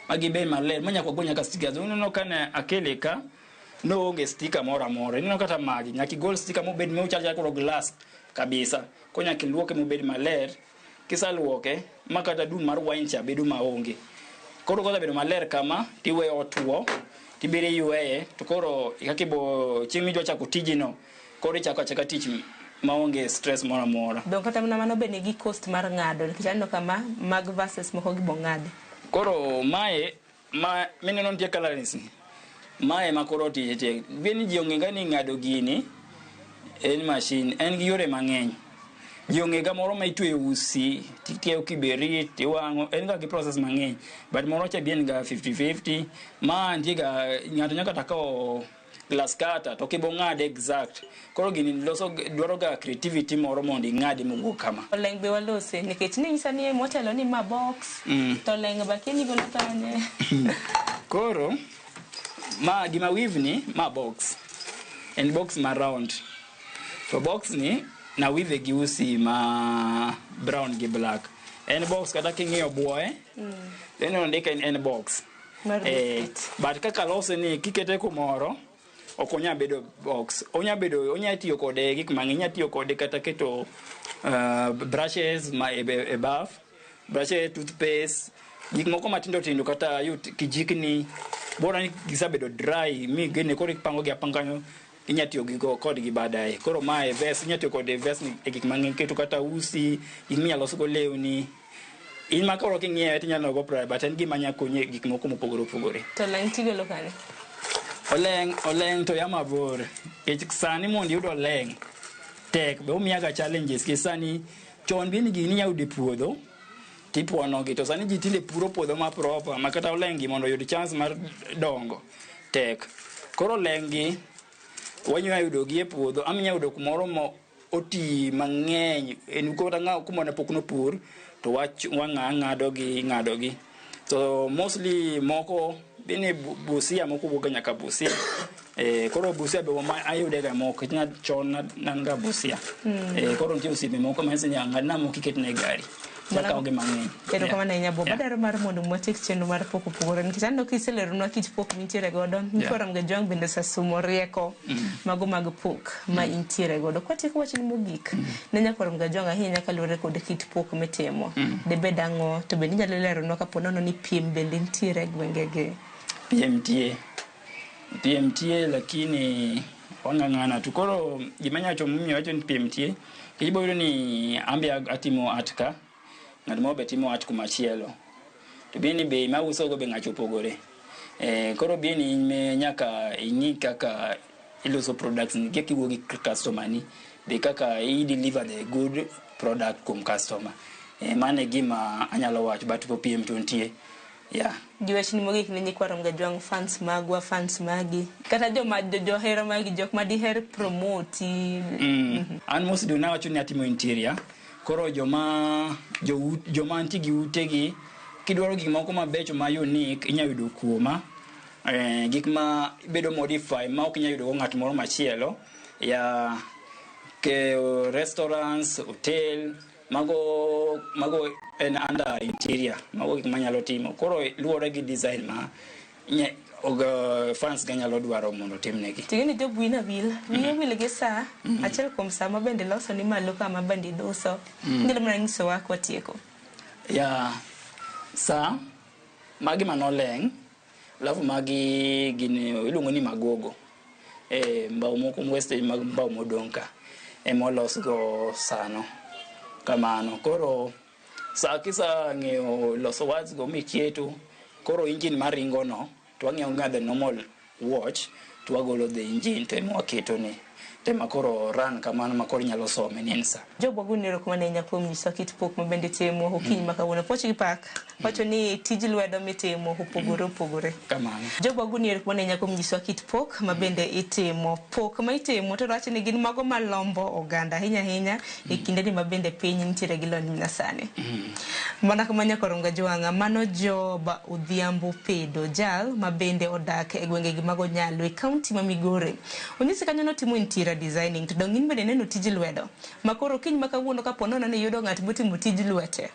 ma gibed maler ma nyaka wagol nyaka stickers. Uneno kane akele ka noonge sticker moro amora. Ineno kata magi nyaka igol sticker mobed mochal koro glass kabisa. Koro nyaka iluoke mobed maler. Kiseluoke ma kata dum mar wine cha bedo maonge. Koro kosebedo maler kama tiweyo otuo tibiro iyweye to koro kaka ibo chieng' midwa chako tijino koro ichako achaka tich maonge stress moro amora. Dong kata mana mano be nigi cost mar ng'ado nikech aneno kama mag verses moko gi bo ng'adi. Koro mae ma mineno nitie colorings ni mae ma koro tije tek. Be ni ji ong'e ga ni ng'ado gini en machine en gi yore mang'eny. Ji ong'e ga moro ma itweyo usi titiyo kiberit tiwang'o en ga gi process mang'eny but moro cha bien ga 50-50 ma nitie ga ng'ato nyaka kata kawo glass cutter to kibo ng'ade exact. Koro gini loso dwaro ga creativity moro mondo ing'ade mowuog kama. Oleng be walose nikech ninyisa ni motelo ni ma box to oleng be akia ni golo kanye. Koro ma gima weave ni ma box en box ma round to box ni na weave gi usi ma brown gi black. En box kata king'iyo buoye then ondike en box. But kaka lose ni kikete kumoro ok onya bedo box. Onya bedo onya tiyo kode gik mang'eny onya tiyo kode kata keto brushes ma e bath, brushes, toothpaste, gik moko matindo tindo kata yut kijikni bora ni gisebedo dry mi gine koro ipango gi apanga kanyo inya tiyo gi go kodgi baadaye. Koro mae vest inya tiyo kode vest ni e gik mang'eny keto kata usi gik minyalo losgo lewni. In ma koro king'iewe tinyalo go private but en gima nya konyi e gik moko mopogore opogore. To oleng tigolo kanye? Oleng to ya mabor. Nikech sani mondo iyud oleng tek be omiyaga challenges nikech sani chon bien gini inya yudo e puodho tipuono gi to sani ji tinde puro puodho ma proper ma kata oleng gi mondo oyud chance mar dongo tek. Koro oleng gi wanya yudo gi e puodho ama inya yudo kumoro mo oti mang'eny en kata ng'a kuma ne pok nopur to wang'ado gi ing'ado gi. So mostly moko bende Busia moko wuok nyaka Busia. Koro Busia be ayude ga moko chon nan ga Busia. Koro nitie osiepe moko ma ni ng'adna moko iketna e gari. Wakawo gi mang'eny. Erokamano ahinya Bob. Adwaro mar mondo watiek chenro mar pok opogore nikech aneno kiseleronwa kit pok mintiere godo. Nyikwa Mgajwang' bende osesumo rieko mago mag pok ma intiere godo. Kwatieko wachni mogik ne nyakwar Mgajwang' ahinya kaluwore kod kit pok mitimo. Dibed ang'o to bende inyalo leronwa kapo nono ni piem bende nitiere e gwengegi. Piem tie lakini wang'ang'ana to koro gima anyalo wacho momiyo awacho ni piem tie ibiro yudo ni an be atimo art ka ng'at moro be timo art kumachielo to bien ni bei mauso go be ng'acho opogore. Koro bien ni nyaka ing'i kaka iloso products ni kaka iwuo gi customer ni be kaka i deliver the good product kuom customer. Mano e gima anyalo wacho, but po piem to nitie, yeah. Giwachni mogik ne nyikwa Ramogi Ajwang', fans magwa, fans magi, kata joma johera magi, jok ma diher promote. An mostly nawacho ni atimo interior. Koro joma joma nitie gi utegi, kidwaro gik moko mabecho ma unique, inya yudo kuoma. Gik ma bedo modify ma ok inya yudo go ng'at moro machielo ya ke restaurants, hotel, mago en under interior. Mago gik manyalo timo. Koro luwore gi design ma fans ga nyalo dwaro mondo otimnegi. Ting'eni Job wina wil, wiye wil gi sa, achiel kuom sa ma bende loso ni malo kama bende iduso. Inyalo mana nyisowa kwatieko. Ya sa magi manoleng', alafu magi gin iluongo ni magogo. Mbao moko wastage mag mbao modong' ka ema olosgo sano kamano. Koro sa kisang'eyo loso words go miketo, koro engine maringo no to wang'iyo ga the normal watch to wagolo the engine to ema waketo ni tema koro run kamano ma koro inyalo some ni en sa. Job wagoni erokamano ahinya kuom nyisowa kit pok ma bende itimo okinyi ma kawuono. Puoch gi pak wacho ni tij lwedo mitimo opogore opogore. Kamano. Job wagoni erokamano ahinya kuom nyisowa kit pok ma bende itimo. Pok ma itimo to wacho ni gin mago malombo oganda ahinya ahinya e kindeni ma bende piny nitiere gi lony manyasani. Mana kama nyaka Ramogi Ajwang', mano Job Odhiambo Pedo, jal ma bende odak e gwengegi mag Onyalo e kaunti ma Migori. Onyisi kanyo notimo interior designing, to dong' in bende neno tij lwedo. Ma koro kiny ma kawuono kapo nono ni iyudo ng'at motimo tij lwete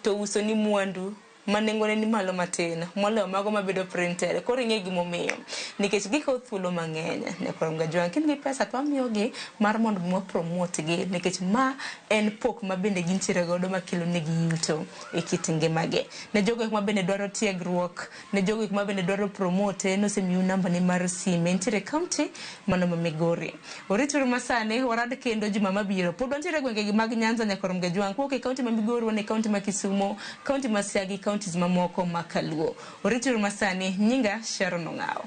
to uso ni mwandu ma nengone ni malo matin moloyo mago mabedo printed. Koro ing'e gimomiyo, nikech gikawo thuolo mang'eny. Nyaka Ramogi Ajwang', ka in gi pesa to wamiyogi mar mondo mi wapromote gi, nikech ma en pok ma bende gintiere godo makelo negi yuto e kit ngimagi. Ne jogo ma bende dwaro tiegruok, ne jogo ma bende dwaro promote, nosemiu namba ne mar sime, entiere e kaunti mano ma Migori. Orituru masani, warad kendo juma mabiro. Pod wantiere e gwengegi mag Nyanza nyaka Ramogi Ajwang', kowuok e kaunti ma Migori, wan e kaunti ma Kisumo, kaunti ma Siaya, counties mamoko ma Kaluo. Orituru masani, nyinga Sharon Ong'awo.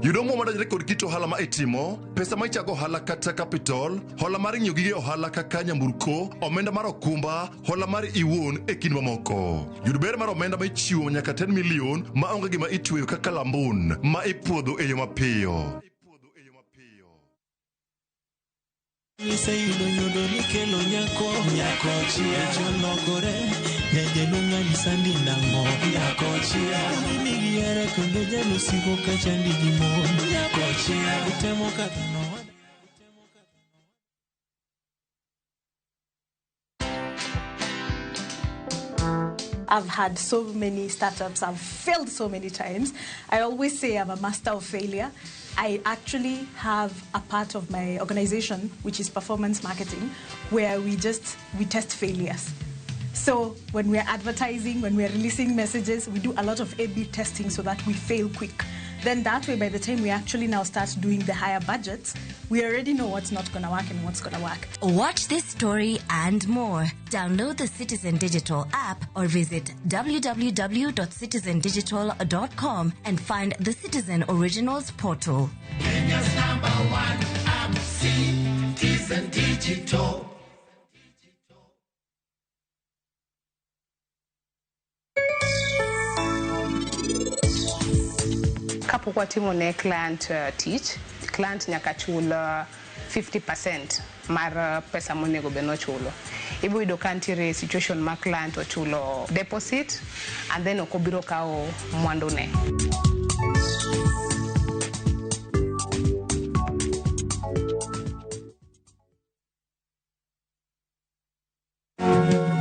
Yudo omuom madonjore kod kit ohala ma itimo, pesa ma ichago ohala kata capital, hola mar ng'iewo gige ohala kaka nyamburko, omenda mar okumba, hola mar iwuon e kind mamoko. Yud ber mar omenda ma ichiwo nyaka 10 million ma onge gima itweyo kaka lambun ma ipuodho e yo mapiyo. Iseyudo nyodo nikelo nyako, nyako chia cholokore, jajaluo ng'ani sandi nang'o, nyako chia nigi hera kendo jaluo siko ka chandi gi mon, nyako chia utemo kadho no. I've had so many startups, I've failed so many times. I always say I'm a master of failure. I actually have a part of my organization, which is performance marketing, where we test failures. So when we're advertising, when we're releasing messages, we do a lot of A/B testing so that we fail quick. Then that way, by the time we actually now start doing the higher budgets, we already know what's not going to work and what's going to work. Watch this story and more. Download the Citizen Digital app or visit www.citizendigital.com and find the Citizen Originals portal. Kenya's number one app, Citizen Digital. Couple Kapok watimo ne client tich, client nyaka chul 50% mar pesa monego bed nochulo. Ibiro yudo ka nitiere situation ma client ochulo deposit and then ok obiro kawo mwandu ne.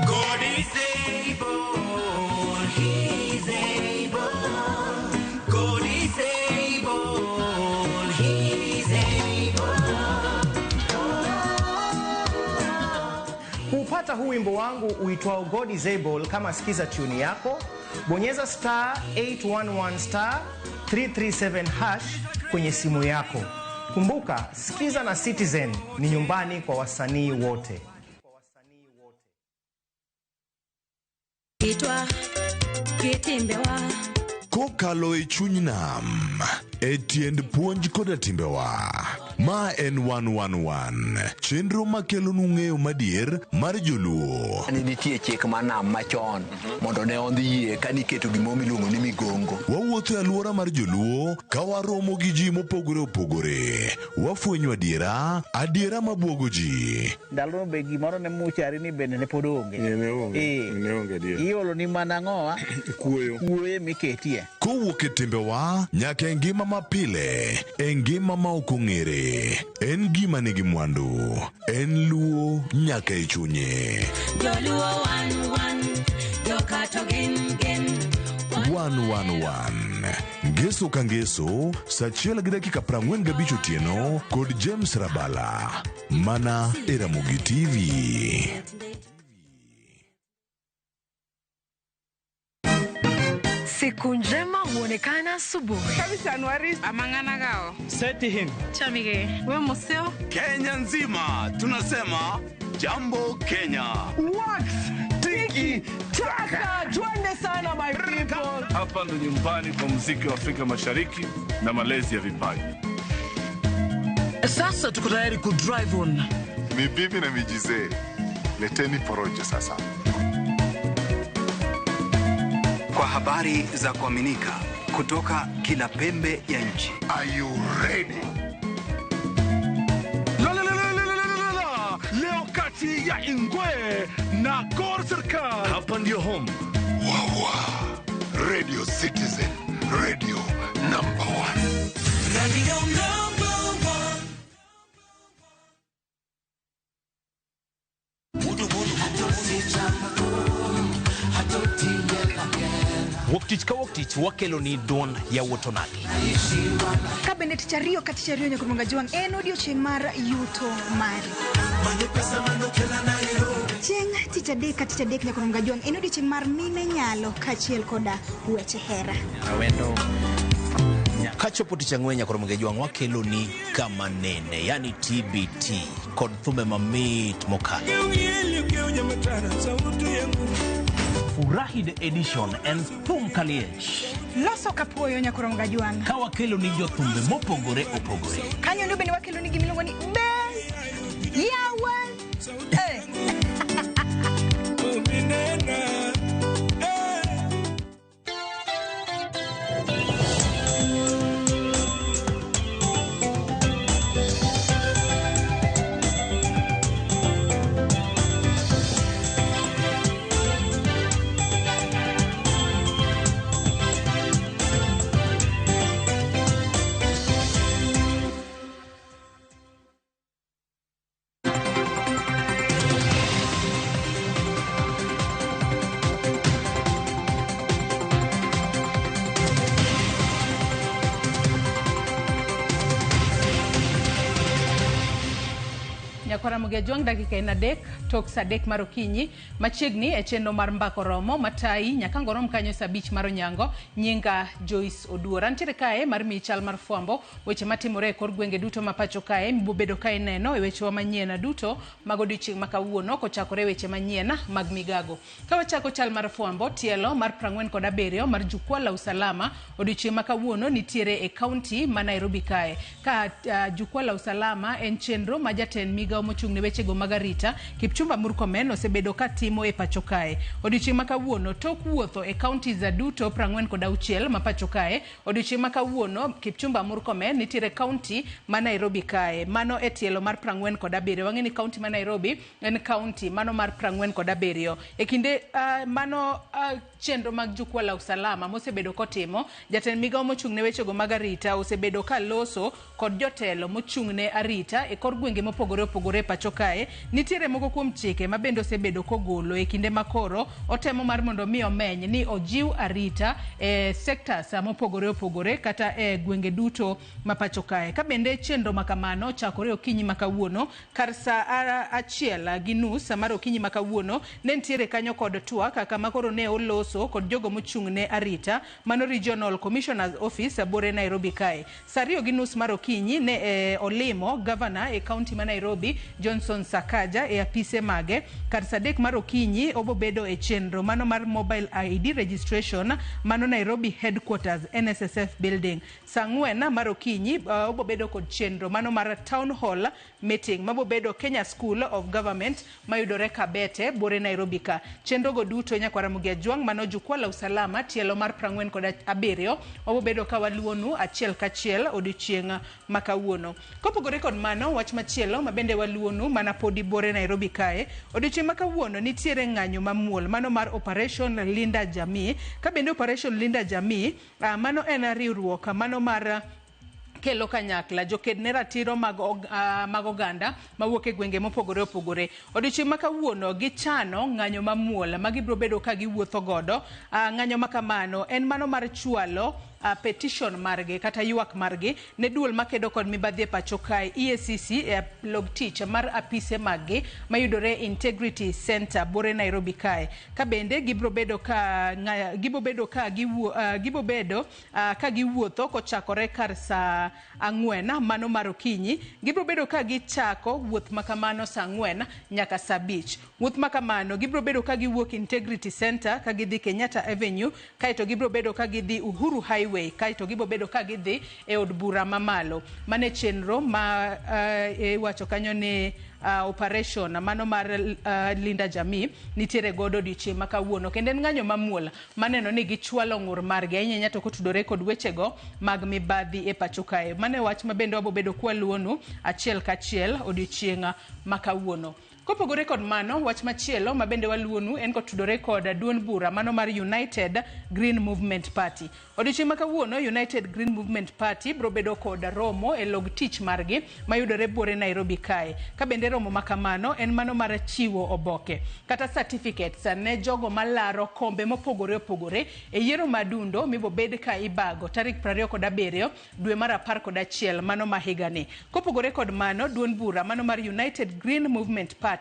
God is able, He's able. God is able, He's able. Kuupata huu wimbo wangu uitwao God is Able kama sikiza tune yako, bonyeza star 811 star 337 hash kwenye simu yako. Kumbuka, Sikiza na Citizen ni nyumbani kwa wasanii wote. Kitwa kitimbewa Kokalo e chuny nam, e tiend puonj koda timbewa. Ma en 111, chenro makelonu ng'eyo madier mar joluo. Ne nitie chik mar nam machon mondo ne ondhi yie ka niketo gimoro miluongo ni migongo. Wawuotho e alwora mar joluo ka waromo gi ji mopogore opogore. Wafwenyo adiera, adiera mabuogo ji. Ndalono be gimoro ne muchari ni bende ne pod onge. Iolo ni mana ang'owa? Kuoyo. Kuoyo miketie. Kowuok e timbewa nyaka e ngima mapile, e ngima ma ok ong'ere. En gima nigi mwandu, en luo nyaka e chunye. Joluo wan wan jokato gin gin 111 Ngeso ka ngeso, saa 1:45 otieno kod James Rabala, mana e Ramogi TV. Siku njema huonekana asubuhi. Seti him. Chamige. We museo. Kenya nzima tunasema jambo Kenya. Wax tiki taka, twende sana my people. Hapa ndo nyumbani kwa muziki wa Afrika Mashariki na malezi ya vipaji. Sasa tuko tayari ku drive on. Ni bibi na mijizee, leteni porojo sasa. Kwa habari za kuaminika kutoka kila pembe ya nchi. Are you ready? La la la la la la la la. Leo kati ya Ingwe na Gor Serikal. Hapa ndio home. Wawa. Radio Citizen, radio number 1. Radio number 1. Wuok tich ka wuok tich wakelo ni duond yawuot onagi. Ka bende tich ariyo ka tich ariyo nyaka Juang en odiochieng' mar yuto mari. Chieng' tich adek ka tich adek nyaka Juang en odiochieng' mar mine nyalo kaachiel koda weche hera. Awendo. Kachopo tich ang'wen nyaka Juang wakelo ni kama nene, yani TBT kod thumbe mamit mokalo. Furahi the edition en thum kaliech. Loso kapuoyo nyaka Juang. Ka wakelo ni jothumbe mopogore opogore. Kanyo ndo bende wakelo ni gimiluongo ni be yawa. Ramogi Ajwang' dakika en 3 tok saa 3 mar okinyi machiegni e chenro mar Mbako Romo matayi nyaka ngorom kanyo saa 5 mar onyango. Nyinga Joyce Oduor antiere kae mar miyi chal mar fwambo weche matimore e kor gwenge duto ma pacho kae mibobedo ka ineno e wechewa manyien duto mag odiochieng' ma kawuono kochakore weche manyien mag migago. Ka wachako chal mar fwambo tielo mar 47 mar jukwaa la usalama odiochieng' ma kawuono nitiere e kaunti ma Nairobi kae ka jukwaa la usalama en chenro ma jatend migao mochung' ne wechego mag arita Kipchumba Murkomen osebedo ka timo e pacho kae. Odiochieng' ma kawuono tok wuotho e counties duto 46 ma pacho kae, odiochieng' ma kawuono Kipchumba Murkomen nitiere county ma Nairobi kae. Mano e tielo mar 47. Wang'e ni county ma Nairobi en county mano mar 47. E kinde mano chenro mag Jukwaa la Usalama mosebedo kotimo, jatend migao mochung' ne wechego mag arita osebedo ka loso kod jotelo mochung' ne arita e kor gwenge mopogore opogore e pacho kae. Nitiere moko kuom chike ma bende osebedo kogolo e kinde makoro otemo mar mondo mi omeny ni ojiw arita e sectors mopogore opogore kata e gwenge duto ma pacho kae. Ka bende chenro ma kamano ochakore okinyi ma kawuono kar saa 1:30 mar okinyi ma kawuono ne nitiere kanyo kod twak kama koro ne oloso kod jogo mochung' ne arita mano Regional Commissioner's Office buore Nairobi kae. Saa 2:30 mar okinyi ne olimo governor e county ma Nairobi Johnson Sakaja e apise mage. Kar saa 3 mar okinyi obobedo e chenro mano mar mobile ID registration mano Nairobi headquarters NSSF building. Saa 4 mar okinyi obobedo kod chenro mano mar town hall meeting mabobedo Kenya School of Government mayudore Kabete buore Nairobi ka. Chenro go duto nyakwara Ramogi Ajwang' mano Jukwaa la Usalama tielo mar 47 wabobedo ka waluonu achiel kachiel odiochieng' ma kawuono. Kopogore kod mano, wach machielo mabende waluonu mana podi buore Nairobi kae, odiochieng' ma kawuono nitiere ng'anyo mamuol mano mar Operation Linda Jamii. Ka bende Operation Linda Jamii mano en riwruok mano mar kelo kanyakla joked ne ratiro mag oganda mawuok e gwenge mopogore opogore. Odiochieng' ma kawuono gichano ng'anyo mamuol ma gibiro bedo ka giwuotho godo. Ng'anyo ma kamano en mano mar chwalo petition margi kata ywak margi ne duol makedo kod mibadhi e pacho kae EACC e log tich mar apise maggi mayudore Integrity Center buore Nairobi kae. Ka bende gibiro bedo ka giwuotho kochakore kar saa 4 mano mar okinyi. Gibiro bedo ka gichako wuoth makamano saa 4 nyaka saa 5. Wuoth makamano gibiro bedo ka giwuok Integrity Center ka gidhi Kenyatta Avenue, kaeto gibiro bedo ka gidhi Uhuru Highway, kaeto gibiro bedo ka gidhi e od bura mamalo. Mane chenro ma iwacho kanyo ni operation mano mar Linda Jamii nitiere godo odiochieng' ma kawuono. Kendo en ng'anyo mamuol maneno ni gichwalo ng'ur margi ahinya to kotudore kod wechego mag mibadhi e pacho kae. Mano e wach ma bende wabobedo kwaluonu achiel kachiel odiochieng' ma kawuono. Kopogore kod mano, wach machielo ma bende waluonu en kotudore kod duond bura mano mar United Green Movement Party. Odiochieng' ma kawuono United Green Movement Party biro bedo kod romo e log tich margi mayudore buore Nairobi kae. Ka bende romo ma kamano en mano mar chiwo oboke kata certificates ne jogo malaro kombe mopogore opogore e yiero madundo mibobed ka ibago tarik 27 dwe mar 11 mano ma higani. Kopogore kod mano, duond bura mano mar United Green Movement Party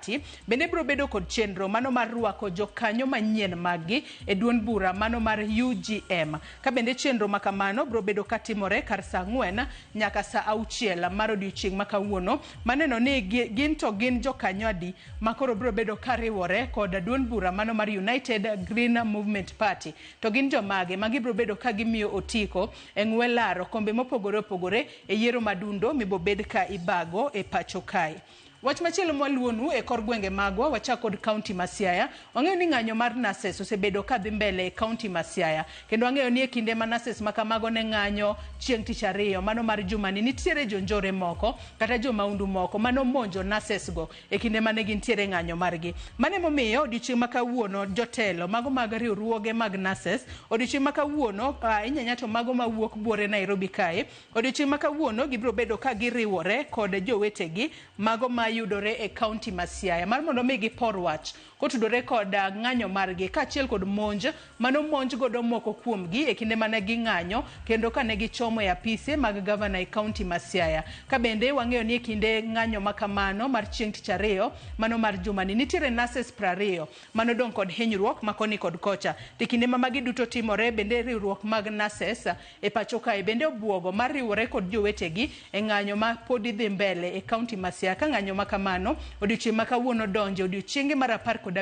bende biro bedo kod chenro mano mar rwako jokanyo manyien maggi e duond bura mano mar UGM. Ka bende chenro ma kamano biro bedo katimore kar saa 4 nyaka saa 6 mar odiochieng' ma kawuono, maneno ni gin to gin jokanyo adi makoro biro bedo kariwore kod duond bura mano mar United Green Movement Party. To gin jomage ma gibiro bedo ka gimiyo otiko e ng'we laro kombe mopogore opogore e yiero madundo mibobed ka ibago e pacho kae. Wach machielo mwaluonu e kor gwenge magwa, wachak kod county ma Siaya. Wang'eyo ni ng'anyo mar nurses osebedo ka dhi mbele e county ma Siaya. Kendo wang'eyo ni e kinde ma nurses ma kamago ne ng'anyo chieng' tich ariyo mano mar jumani, nitiere jonjore moko kata jomaundu moko mano monjo nurses go e kinde mane gintiere ng'anyo margi. Mano emomiyo odiochieng' ma kawuono jotelo mago mag riwruoge mag nurses, odiochieng' ma kawuono inyanya to mago mawuok buore Nairobi kae, odiochieng' ma kawuono gibiro bedo ka giriwore kod jowetegi mago ma yudore e county ma Siaya mar mondo mi gipor wach kotudore kod ng'anyo margi kaachiel kod monj mano monj godo moko kuomgi e kinde mane ging'anyo kendo kane gichomo e apise mag gavana e county ma Siaya. Ka bende wang'eyo ni e kinde ng'anyo ma kamano mar chieng' tich ariyo mano mar jumani nitiere nurses 20 manodong' kod hinyruok ma koni kod kocha. To kinde ma magi duto timore bende riwruok mag nurses e pacho kae bende obuogo mar riwore kod jowetegi e ng'anyo ma podi dhi mbele e county ma Siaya. Ka ng'anyo ma kamano odiochieng' ma kawuono donjo odiochienge mar 15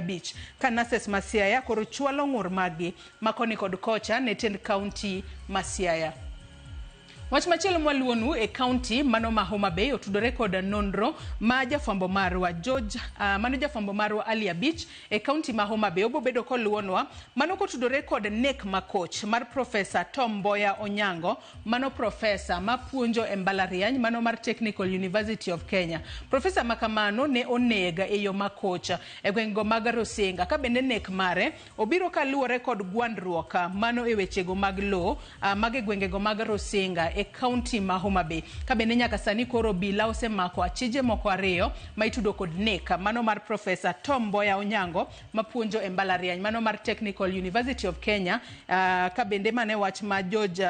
ka nurses ma Siaya koro chwalo ng'ur maggi ma koni kod kocha ne tend county ma Siaya. Wach machielo mwaluonu e kaunti mano ma Homa Bay otudore kod nonro ma jafwambo marwa George mano jafwambo marwa Ali Abich e kaunti ma Homa Bay obobedo koluwonwa mano kotudore kod nek makoch mar Profesa Tom Mboya Onyango, mano profesa mapuonjo e mbalariany mano mar Technical University of Kenya. Profesa makamano ne oneg e yo makoch e gweng'go mag Rusinga ka bende nek mare obiro kaluwore kod gwandruok mano e wechego mag lowo mag e gwengego mag Rusinga e kaunti ma Homa Bay. Ka bende nyaka sani koro obila osemako achije moko ariyo ma itudo kod nek mano mar Profesa Tom Mboya Onyango mapuonjo e mbalariany mano mar Technical University of Kenya. Ka bende mane wach ma George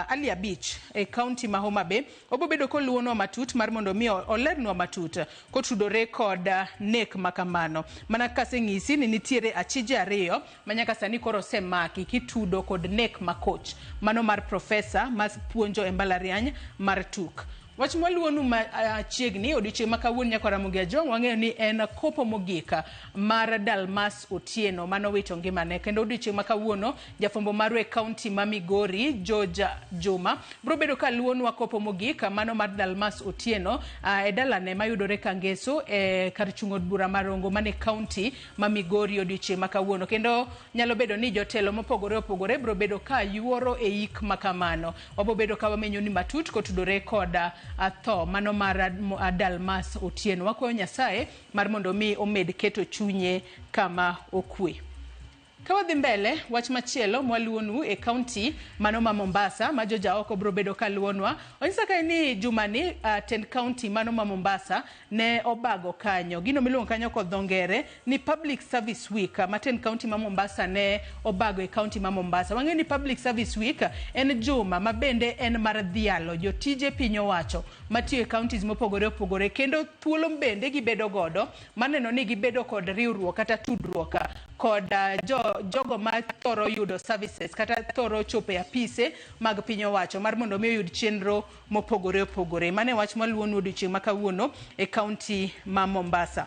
Ali Abich e kaunti ma Homa Bay obobedo koluwonwa matut mar mondo mi olernwa matut kotudore kod nek makamano. Mana kaseng'isi ni nitiere achije ariyo ma nyaka sani koro osemaki kitudo kod nek makoch mano mar profesa ma puonjo e mbalariany mar TUK. Wach mwaluonu machiegni odiochieng' ma kawuono nyaka Ramogi Ajwang' wang'eyo ni en kopo mogik mar Dalmas Otieno manowito ngimane, kendo odiochieng' ma kawuono jafwambo marwa e kaunti ma Migori George Juma biro bedo ka luwonwa kopo mogik mano mar Dalmas Otieno e dalane mayudore Kangeso e kar chung' od bura mar Rongo mane kaunti ma Migori odiochieng' ma kawuono, kendo nyalo bedo ni jotelo mopogore opogore biro bedo ka yuoro e ik makamano. Wabobedo ka wamenyo ni matut kotudore kod tho mano mar Dalmas Otieno. Wakwayo Nyasaye mar mondo mi omed keto chunye kama okwe. Ka wadhi mbele, wach machielo mwaluwonu e kaunti mano ma Mombasa ma jojaoko biro bedo ka luwonwa onyisa kae ni jumani tend kaunti mano ma Mombasa ne obago kanyo gino miluongo kanyo kod dho ngere ni Public Service Week ma tend kaunti ma Mombasa ne obago e kaunti ma Mombasa. Wang'eyo ni Public Service Week en juma ma bende en mar dhialo jotije piny owacho matiyo e counties mopogore opogore, kendo thuolo bende gibedo godo maneno ni gibedo kod riwruok kata tudruok kod jogo ma thoro yudo services kata thoro chopo e apise mag piny owacho mar mondo mi oyud chenro mopogore opogore. Mane wach maluwonu odiochieng' ma kawuono e kaunti ma Mombasa.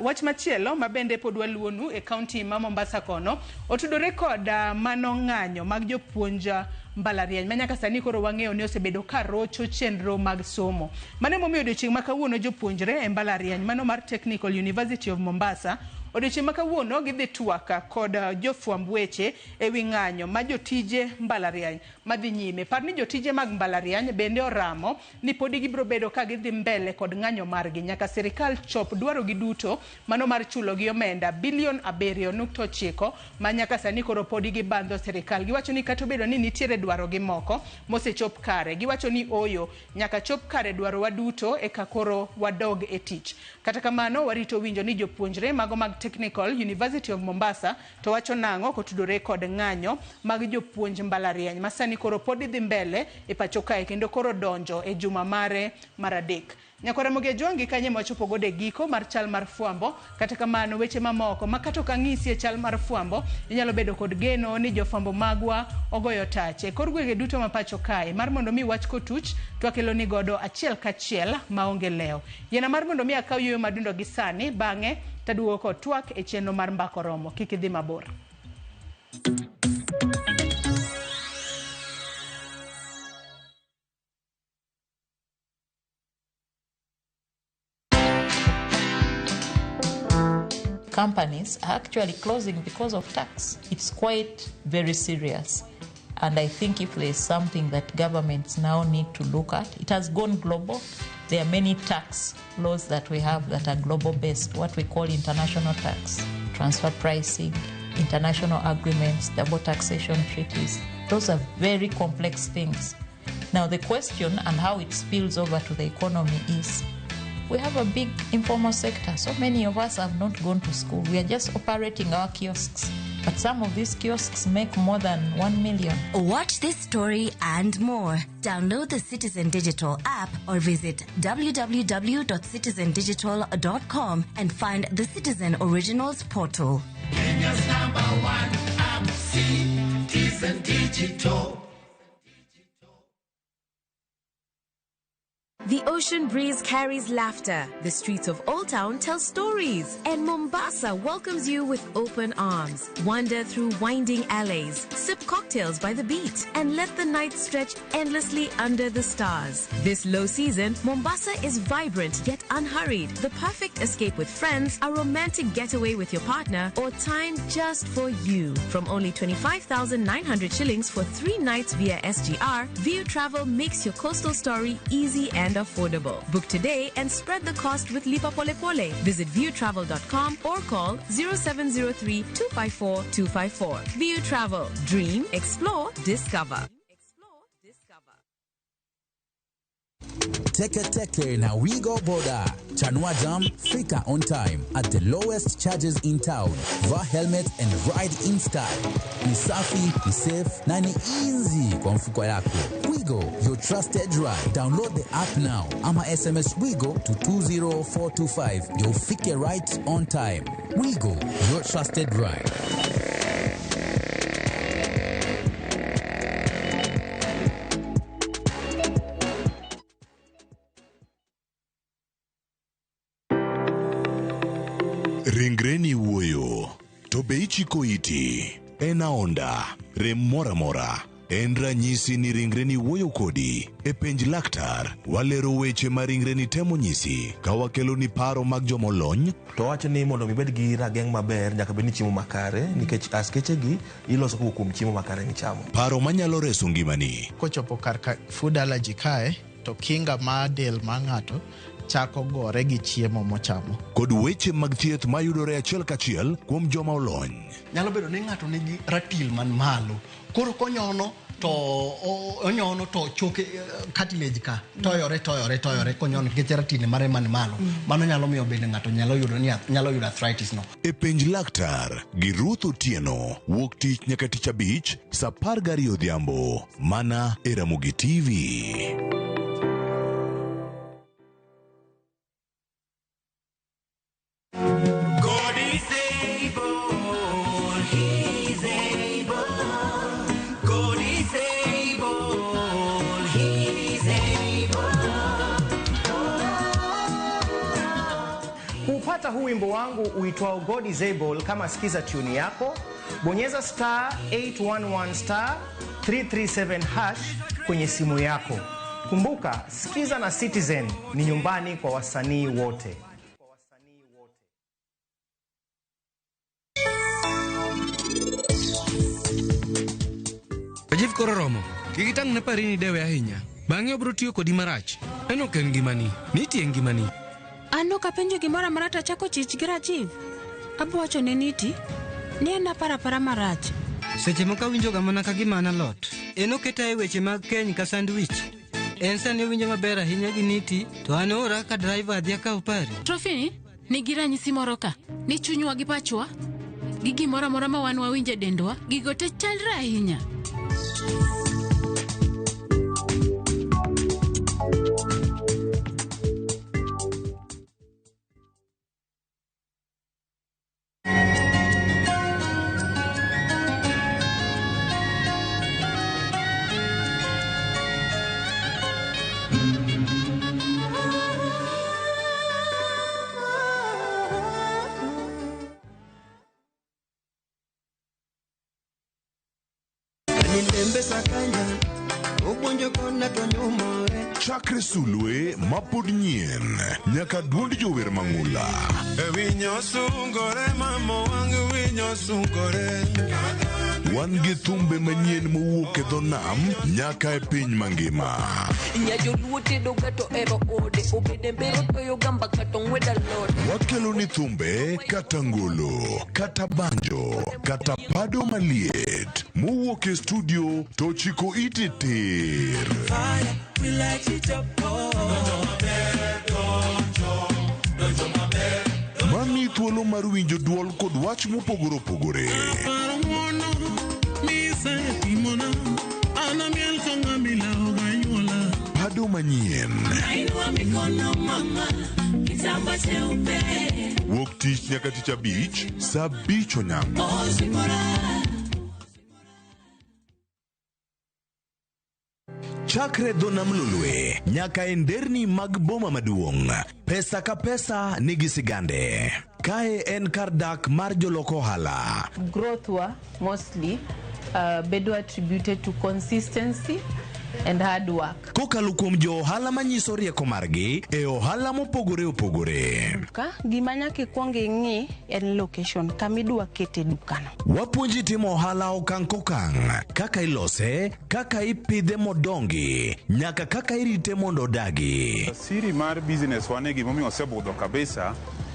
Wach machielo ma bende pod waluwonu e kaunti ma Mombasa kono otudore kod mano ng'anyo mag jopuonj mbalariany ma nyaka sani koro wang'eyo ni osebedo ka rocho chenro mag somo. Mano emomiyo odiochieng' ma kawuono jopuonjre e mbalariany mano mar Technical University of Mombasa odiochieng' ma kawuono gidhi twak kod jofwamb weche ewi ng'anyo ma jotije mbalariany madhi nyime. Par ni jotije mag mbalariany bende oramo ni podi gibiro bedo ka gidhi mbele kod ng'anyo margi nyaka sirikal chop dwarogi duto mano mar chulo gi omenda bilion 7.9 ma nyaka sani koro podi gibandho sirikal. Giwacho ni kata obedo ni nitiere dwarogi moko mosechop kare, giwacho ni oyo nyaka chop kare dwarowa duto eka koro wadog e tich. Kata kamano warito winjo ni jopuonjre mago mag Technical University of Mombasa to wacho nang'o kotudore kod ng'anyo mag jopuonj mbalariany ma sani koro pod dhi mbele e pacho kae kendo koro donjo e juma mare mar 3. Nyakwa Ramogi Ajwang' gi kanye mwachopo godo e giko mar chal mar fwambo. Kata kamano weche mamoko ma kata ok ang'isi e chal mar fwambo inyalo bedo kod geno ni jofwambo magwa ogoyo tach e kor gwenge duto ma pacho kae mar mondo mi wach kotuch to akelo ni godo achiel kachiel maonge lewo. Yiena mar mondo mi akaw yueyo madundo gi sani, bang'e taduogo kod twak e chenro mar Mbaka Oromo. Kik idhi mabor. Companies are actually closing because of tax. It's quite very serious. And I think if there's something that governments now need to look at, it has gone global. There are many tax laws that we have that are global based, what we call international tax, transfer pricing, international agreements, double taxation treaties. Those are very complex things. Now the question and how it spills over to the economy is, we have a big informal sector. So many of us have not gone to school. We are just operating our kiosks. But some of these kiosks make more than 1 million. Watch this story and more. Download the Citizen Digital app or visit www.citizendigital.com and find the Citizen Originals portal. Kenya's #1 app, Citizen Digital. The ocean breeze carries laughter. The streets of Old Town tell stories. And Mombasa welcomes you with open arms. Wander through winding alleys, sip cocktails by the beach, and let the night stretch endlessly under the stars. This low season, Mombasa is vibrant yet unhurried. The perfect escape with friends, a romantic getaway with your partner, or time just for you. From only 25,900 shillings for 3 nights via SGR, View Travel makes your coastal story easy and affordable. Book today and spread the cost with Lipa Pole Pole. Visit viewtravel.com or call 0703 254 254. View Travel. Dream, explore, discover. Teke Teke na Wigo Boda. Chanua Jam, fika on time at the lowest charges in town. Vaa helmet and ride in style. Ni safi, ni safe na ni easy kwa mfuko yako. Wigo, your trusted ride. Download the app now ama SMS Wigo to 20425. You'll fike right on time. Wigo, your trusted ride. Ringreni wuoyo, to be ichiko iti? En aonda, rem moro amora. En ranyisi ni ringreni wuoyo kodi. E penj laktar, walero weche ma ringreni temo nyisi ka wakeloni paro mag jomolony. To wacho ni mondo mi ibed gi rageng' maber nyaka bed ni chiemo makare nikech askechegi iloso kowuok kuom chiemo makare michamo. Paro manyalo reso ngimani. Kochopo kar ka food allergy kae, to kinga mar del mar ng'ato chako gore gi chiemo mochamo. Kod weche mag thieth mayudore achiel kachiel kuom joma olony. Nyalo bedo ni ng'ato nigi ratil man malo. Koro konyono to onyono to choke cartilage ka toyore toyore toyore konyono nikech ratil mare man malo. Mano nyalo miyo bende ng'ato nyalo yudo ni nyalo yudo arthritis no. E penj laktar gi Ruth Otieno wuok tich nyaka tich abich saa 12 odhiambo mana e Ramogi TV. God is able, He's able. God is able, He's able. Kupata huu wimbo wangu uitwao God is Able kama sikiza tune yako, bonyeza star 811 star 337 hash kwenye simu yako. Kumbuka, Sikiza na Citizen ni nyumbani kwa wasanii wote. Rajiv koro romo. Kik itang' ne pari ni idewe ahinya. Bang'e obiro tiyo kodi marach. En ok en ngimani. Nitie ngimani. An ok apenjo gimoro amora to achako chich gi Rajiv. Abo wacho ne Niti ni en aparo apara marach. Seche moko awinjoga mana ka gima an alot. En oketa e weche mag keny ka sandwich. En sani owinjo maber ahinya gi Niti, to an oora kaka driver adhi akaw pari. Trophy ni nigi ranyisi moro ka ni chunywa gi pachwa gi gimoro amora ma wan wawinjo e dendwa gigo te chalre ahinya. Chakre sulwe mapod nyien nyaka duond jower mang'ula. Winyo sungore mama wang' winyo sungore. Wan gi thumbe manyien mowuok e dho nam nyaka e piny mangima. Nyajoluo tedo ga to ero ode obede mbero toyo gamba kata ong'wed alot. Wakelo ni thumbe kata ngolo, kata banjo, kata pado maliet mowuok e studio to chiko ite tir. Mami thuolo mar winjo duol kod wach mopogore opogore. Pado manyien. Wuok tich nyaka tich abich, saa 5 onyango. Chakre dho nam Lolwe nyaka e nderni mag boma maduong', pesa ka pesa nigi sigande. Kae en kar dak mar jolok ohala. Growth wa mostly bedo attributed to consistency and hard work. Kokalo kuom jo ohala manyiso rieko margi e ohala mopogore opogore. Ka gima nyaka ikwong ing'i en location kama idwa kete dukano. Wapuonji timo ohala okang' kokang', kaka ilose, kaka ipidhe modongi, nyaka kaka irite mondo odagi. Siri mar business wane gimomiyo osebudho kabisa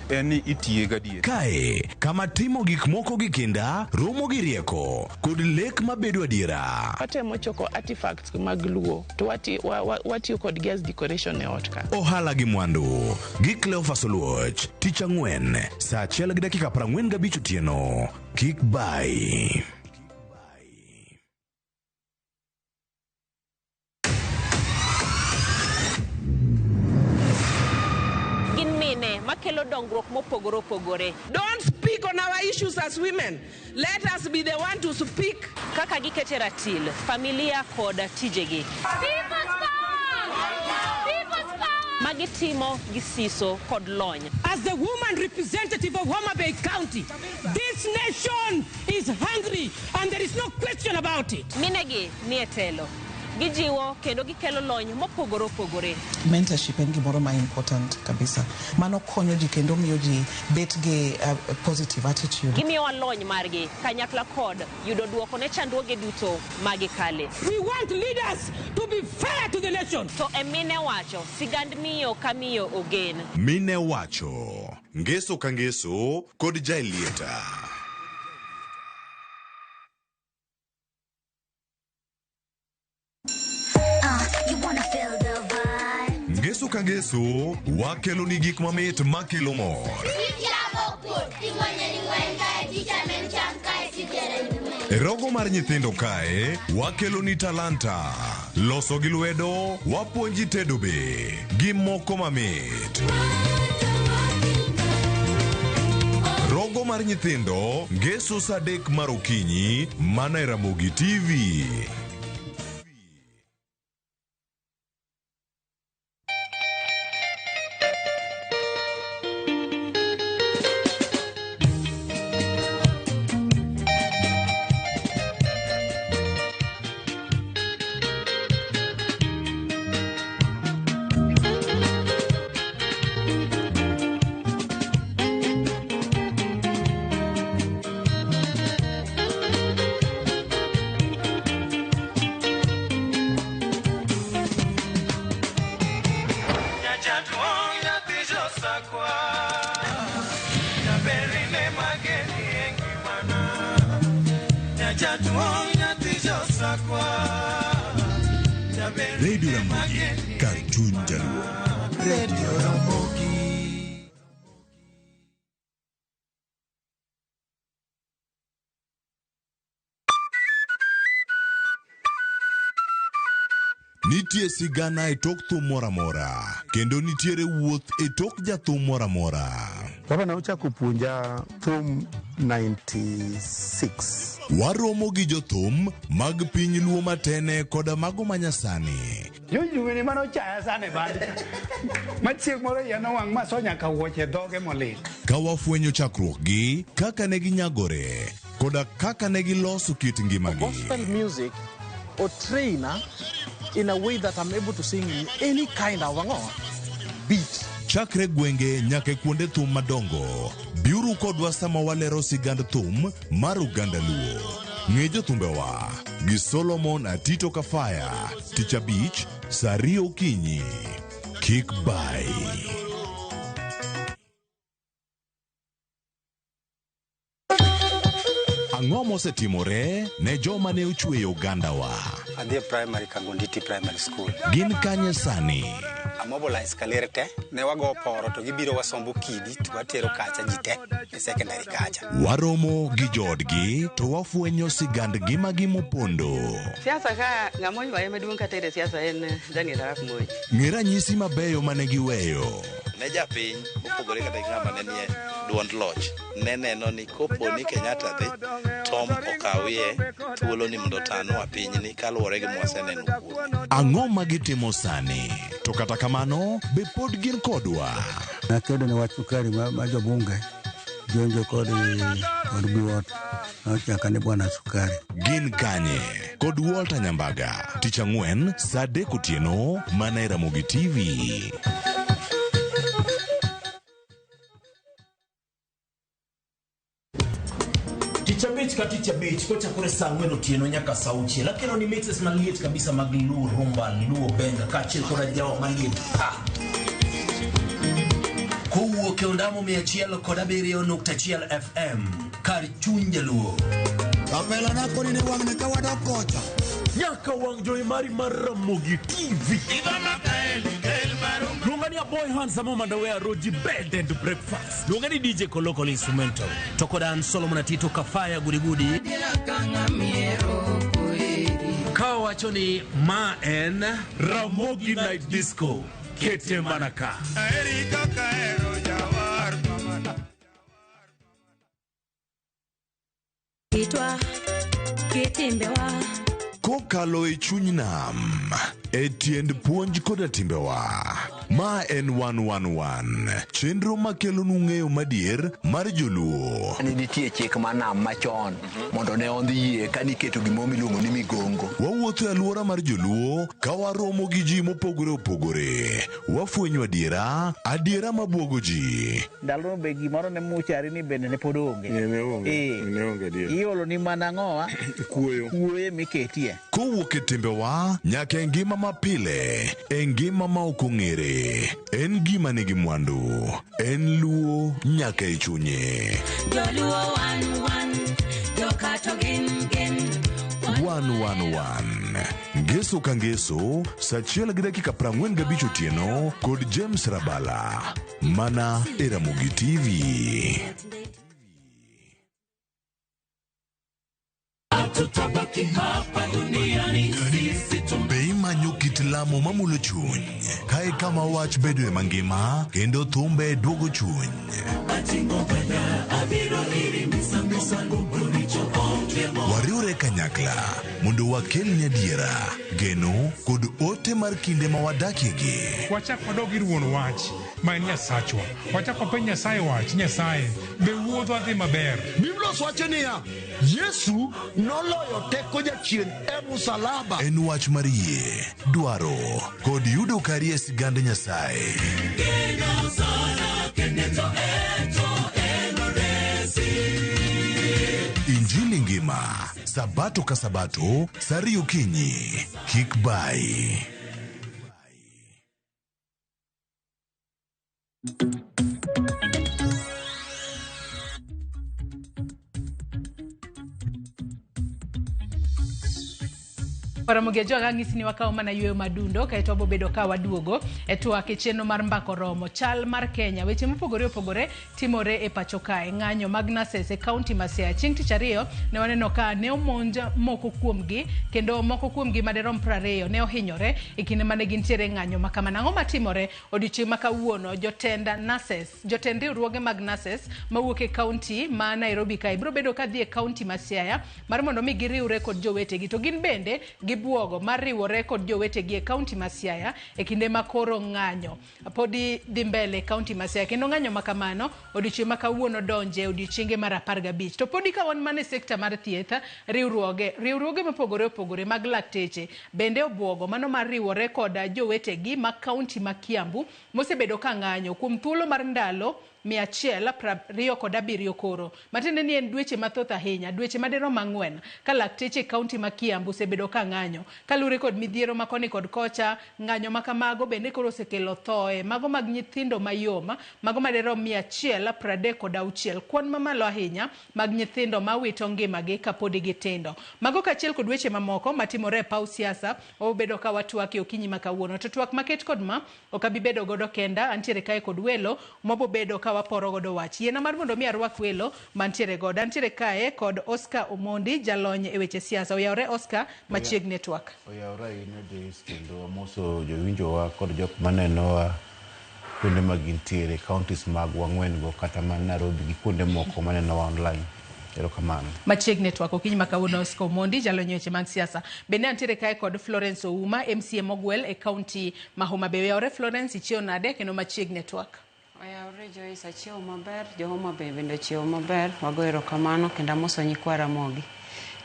en ni itiye gadier. Kae kama timo gik moko gi kinda romo gi rieko kod lek mabedo adiera. Watemo choko artifacts mag Luo to watiyo kodgi as decoration e ot ka. Ohala gi mwandu gi Cleophas Oluoch, tich ang'wen saa 1:45 otieno. Kik bai. Gin mine makelo dongruok mopogore opogore. Don't speak on our issues as women. Let us be the one to speak. Kaka gikete ratil, familia kod tijegi. Magitimo gi siso kod lony. As the woman representative of Homa Bay County, this nation is hungry and there is no question about it. Minegi ni e telo. Gijiwo kendo gikelo lony mopogore opogore. Mentorship en gimoro ma important kabisa. Mano konyo ji kendo miyo ji bet gi positive attitude. Gimiyowa lony margi kanyakla kod yudo duoko ne chandruoge duto magikale. We want leaders to be fair to the nation. To e mine wacho, sigand miyo ka miyo ogen. Mine wacho, ngeso ka ngeso kod Jaelieta. Ngeso ka ngeso wakelo ni gik mamit makelo mor. E rogo mar nyithindo kae wakelo ni talanta, loso gi lwedo, wapuonji tedo be gi moko mamit. Rogo mar nyithindo ngeso saa 3 mar okinyi mana e Ramogi TV. Radio Ramogi, kar chuny jaluo. Radio Ramogi. Nitie sigana e tok thum moro amora, kendo nitiere wuoth e tok jathum moro amora. Baba ne ochako puonja thum 96. Waromo gi jothum mag piny Luo matene koda mago manyasani. Jojuwini mane ochaya sana e band. Machieng' moro iya nowang' maso nyaka wuoche e dhoge molil. Ka wafwenyo chakruokgi, kaka ne ginyagore, koda kaka ne giloso kit ngimagi. Gospel music or trainer in a way that I'm able to sing in any kind of beat. Chakre gwenge nyaka e kuonde thum madongo, biuru kodwa sama walero sigand thum mar oganda Luo. Ng'e jothumbewa gi Solomon Atito Kafaya, tich abich, saa 2 okinyi. Kik bai. Ang'o mosetimore ne joma ne ochweyo ogandawa? Adhi e primary Kagonditi Primary School. Gin kanye sani? Amobilize kaler te, ne wago poro to gibiro wasombo kidi to watero kacha ji te e secondary kacha. Waromo gi joodgi to wafwenyo sigand ngimagi mopondo. Siasa ka ng'ama oywaye maduong' kata e siasa en Daniel Arap Moi. Ng'e ranyisi mabeyo mane giweyo. Ne japiny mopogore kata gi ng'ama ne nie duond loch ne neno ni kopo ni Kenyatta dhi Tom okawie thuolo ni mondo otanwa pinyni kaluwore gi mwaseneno kuome. Ang'o ma gitimo sani? To kata kamano, be pod gin kodwa? Nakedo ne wach sukari ma jobunge jonjo kod biwot nochaka ni bwana sukari. Gin kanye? Kod Walter Nyambaga, tich ang'wen saa 3 otieno mana e Ramogi TV. Tich abich ka tich abich kochakore saa 4 otieno nyaka saa 6 akelo ni mixes maliet kabisa mag Luo Rumba, Luo Benga kaachiel koda jawa maliet pa. Kowuok e ondamo 107.1 FM kar chuny Jaluo. Kapela na koni ni wang'ni ka wadok kocha. Nyaka wang' jowi mari mar Ramogi TV. Luonga ni Aboy Handsome Mandawe Roji Bed and Breakfast. Luonga ni DJ Kolokol Instrumental. To koda an Solomon Atito Kafaya Gudigudi. Ka wacho ni ma en Ramogi Night Disco. Kete manaka. Kokalo e chuny nam, e tiend puonj koda timbewa. Ma en 111, chenro makelonu ng'eyo madier mar joluo. Ne nitie chik mar nam machon mondo ne ondhi yie ka niketo gimoro miluongo ni migongo. Wawuotho e alwora mar joluo ka waromo gi ji mopogore opogore. Wafwenyo adiera, adiera mabuogo ji. Ndalono be gimoro ne muchari ni bende ne pod onge. Iolo ni mana ang'owa? Kuoyo. Kuoyo miketie. Kowuok e timbewa nyaka e ngima mapile, e ngima ma ok ong'ere. En gima nigi mwandu, en luo nyaka e chunye. Joluo wan wan, jokato gin gin. 111 Ngeso ka ngeso, saa 1:45 otieno kod James Rabala, mana e Ramogi TV. Be imanyo kit lamo mamulo chuny? Kae kama wach bedoe mangima kendo thumbe duogo chuny. Wariwre kanyakla mondo wakelni adiera, geno kod ote mar kinde ma wadakiegi. Wachak wadog ir wuon wach ma en Nyasachwa. Wachak wapenj Nyasaye wach, Nyasaye, be wuodhwa dhi maber? Biblos wacho niya, Yesu noloyo teko jachien e musalaba. En wach mar yie, dwaro kod yudo kari e sigand Nyasaye. Injili ngima, Sabato ka Sabato, saa 2 okinyi. Kik bai. Ramogi Ajwang' ang'isi ni wakawo mana yweyo madundo kaeto wabobedo ka waduogo e twak e chenro mar Mbaka Oromo. Chal mar Kenya, weche mopogore opogore timore e pacho kae. Ng'anyo mag nurses e kaunti ma Siaya chieng' tich ariyo ne waneno ka ne omonj moko kuomgi kendo moko kuomgi maderom 20 ne ohinyore e kinde mane gintiere ng'anyo ma kamano. Ang'o matimore odiochieng' ma kawuono? Jotend nurses, jotend riwruoge mag nurses mawuok e kaunti ma Nairobi kae biro bedo ka dhi e kaunti ma Siaya mar mondo mi giriwre kod jowetegi, to gin bende gibuogo mar riwore kod jowetegi e kaunti ma Siaya e kinde ma koro ng'anyo podi dhi mbele e kaunti ma Siaya. Kendo ng'anyo ma kamano odiochieng' ma kawuono donje odiochienge mar 15. To podi ka wan mana e sekta mar thieth, riwruoge mopogore opogore mag lakteche bende obuogo mano mar riwore kod jowetegi ma kaunti ma Kiambu mosebedo ka ng'anyo kuom thuolo mar ndalo 127 koro. Matiende ni en dweche mathoth ahinya, dweche maderom 4 ka lakteche e kaunti ma Kiambu osebedo ka ng'anyo. Kaluwore kod midhiero ma koni kod kocha, ng'anyo ma kamago bende koro osekelo thoe, mago mag nyithindo mayom, mago maderom 136, kwan mamalo ahinya mag nyithindo mawito ngimagi kapod gitindo. Mago kaachiel kod weche mamoko matimore e paw siasa, obedo ka watwak e okinyi ma kawuono. To twak maket kod ma ok abi bedo godo kenda, antiere kae kod welo mabobedo ka waporo godo wach. Yiena mar mondo mi arwak welo mantiere godo. Antiere kae kod Oscar Omondi, jalony e weche siasa. Oyawre Oscar, machiegni e twak. Oyawre ahinya Joyce, kendo amoso jowinjowa kod jok manenowa kuonde ma gintiere, counties mag wang'wen go kata man Nairobi gi kuonde moko manenowa online. Erokamano. Machiegni twak okinyi ma kawuono Oscar Omondi, jalony weche mag siasa. Bende antiere kae kod Florence Ouma, MCA mogwel e kaunti ma Homa Bay. Oyawore Florence, ichiew nade kendo machiegni twak? Oyawore Joyce, achiewo maber, jo Homa Bay bende ochiewo maber. Wago erokamano kendo amoso nyikwa Ramogi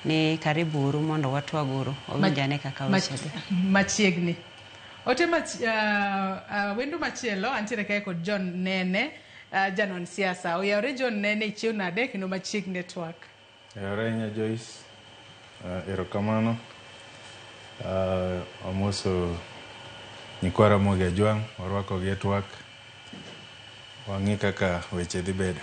ni karibu uru mondo watwag uru wawinj ane kaka weche dhi. Machiegni. Ote wendo machielo antiere kae kod John Nene, janon siasa. Oyawore John Nene, ichiew nade kendo machiegni twak? Oyawore ahinya Joyce, erokamano. Amoso nyikwa Ramogi Ajwang', warwakogi e twak. Wang'i kaka weche dhi bedo.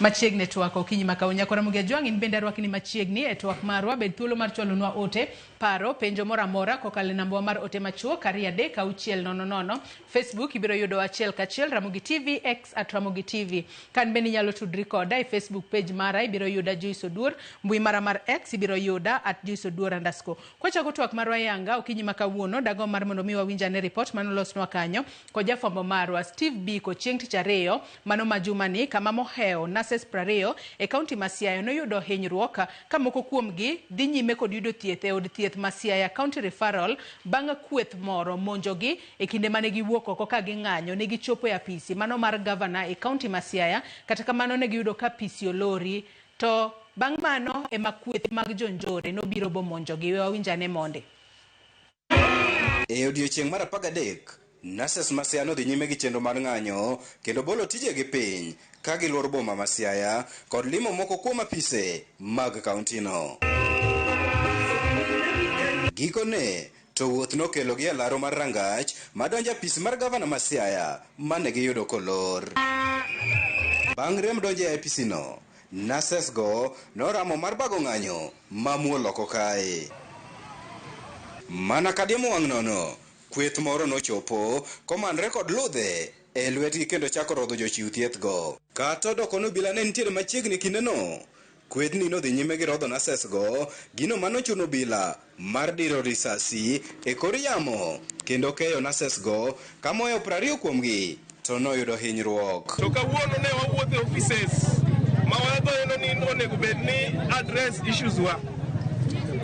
Machiegni twak okinyi ma kawuono. Nyakwa Ramogi Ajwang', in bende arwakni machiegni e twak marwa. Bed thuolo mar chwalonwa ote, paro, penjo moro amora kokalo e namba mar ote machuok 2 3 6 0 0. Facebook ibiro yudo achiel kachiel Ramogi TV, X @RamogiTV. Kan bende inyalo tudri koda e Facebook page mara, ibiro yuda Joyce Oduor. Mbui mara mar X ibiro yuda @JoyceOduor_. Kwachako twak marwa yanga okinyi ma kawuono, dago mar mondo mi wawinj ane report manolosnwa kanyo kod jafwambo marwa Steve Biko chieng' tich ariyo mano ma jumani, kama mohewo nurses 20 e kaunti ma Siaya noyudo hinyruok ka moko kuomgi dhi nyime kod yudo thieth e od thieth ma Siaya County Referral bang' kweth moro monjogi e kinde mane giwuok oko ka ging'anyo. Ne gichopo e apisi mano mar gavana e kaunti ma Siaya, kata kamano ne giyudo ka apisi olori, to bang' mano ema kweth mag jonjore nobiro bomonjogi. We wawinj ane monde. E odiechieng' mar 13, nurses ma Siaya nodhi nyime gi chenro mar ng'anyo kendo bolo tijegi piny ka giluoro boma ma Siaya kod limo moko kuom apise mag kauntino. Gikone to wuoth nokelogi e laro mar rangach madonjo apis mar gavana ma Siaya mane giyudo kolor. Bang' rem donjo e apisino, nurses go noramo mar bago ng'anyo mamuol oko kae. Mana kadiemo wang' nono, kweth moro nochopo komanre kod ludhe e lwetgi kendo chako rodho jochiw thieth go. Kata odoko ni obila ne nitiere machiegni kindeno, kwethni nodhi nyime gi rodho nurses go, gino manochuno obila mar diro risasi e kor yamo kendo keyo nurses go ka moyo 20 kuomgi to noyudo hinyruok. To kawuono ne wawuotho e offices ma wadhoeno ni onego bed ni address issues wa.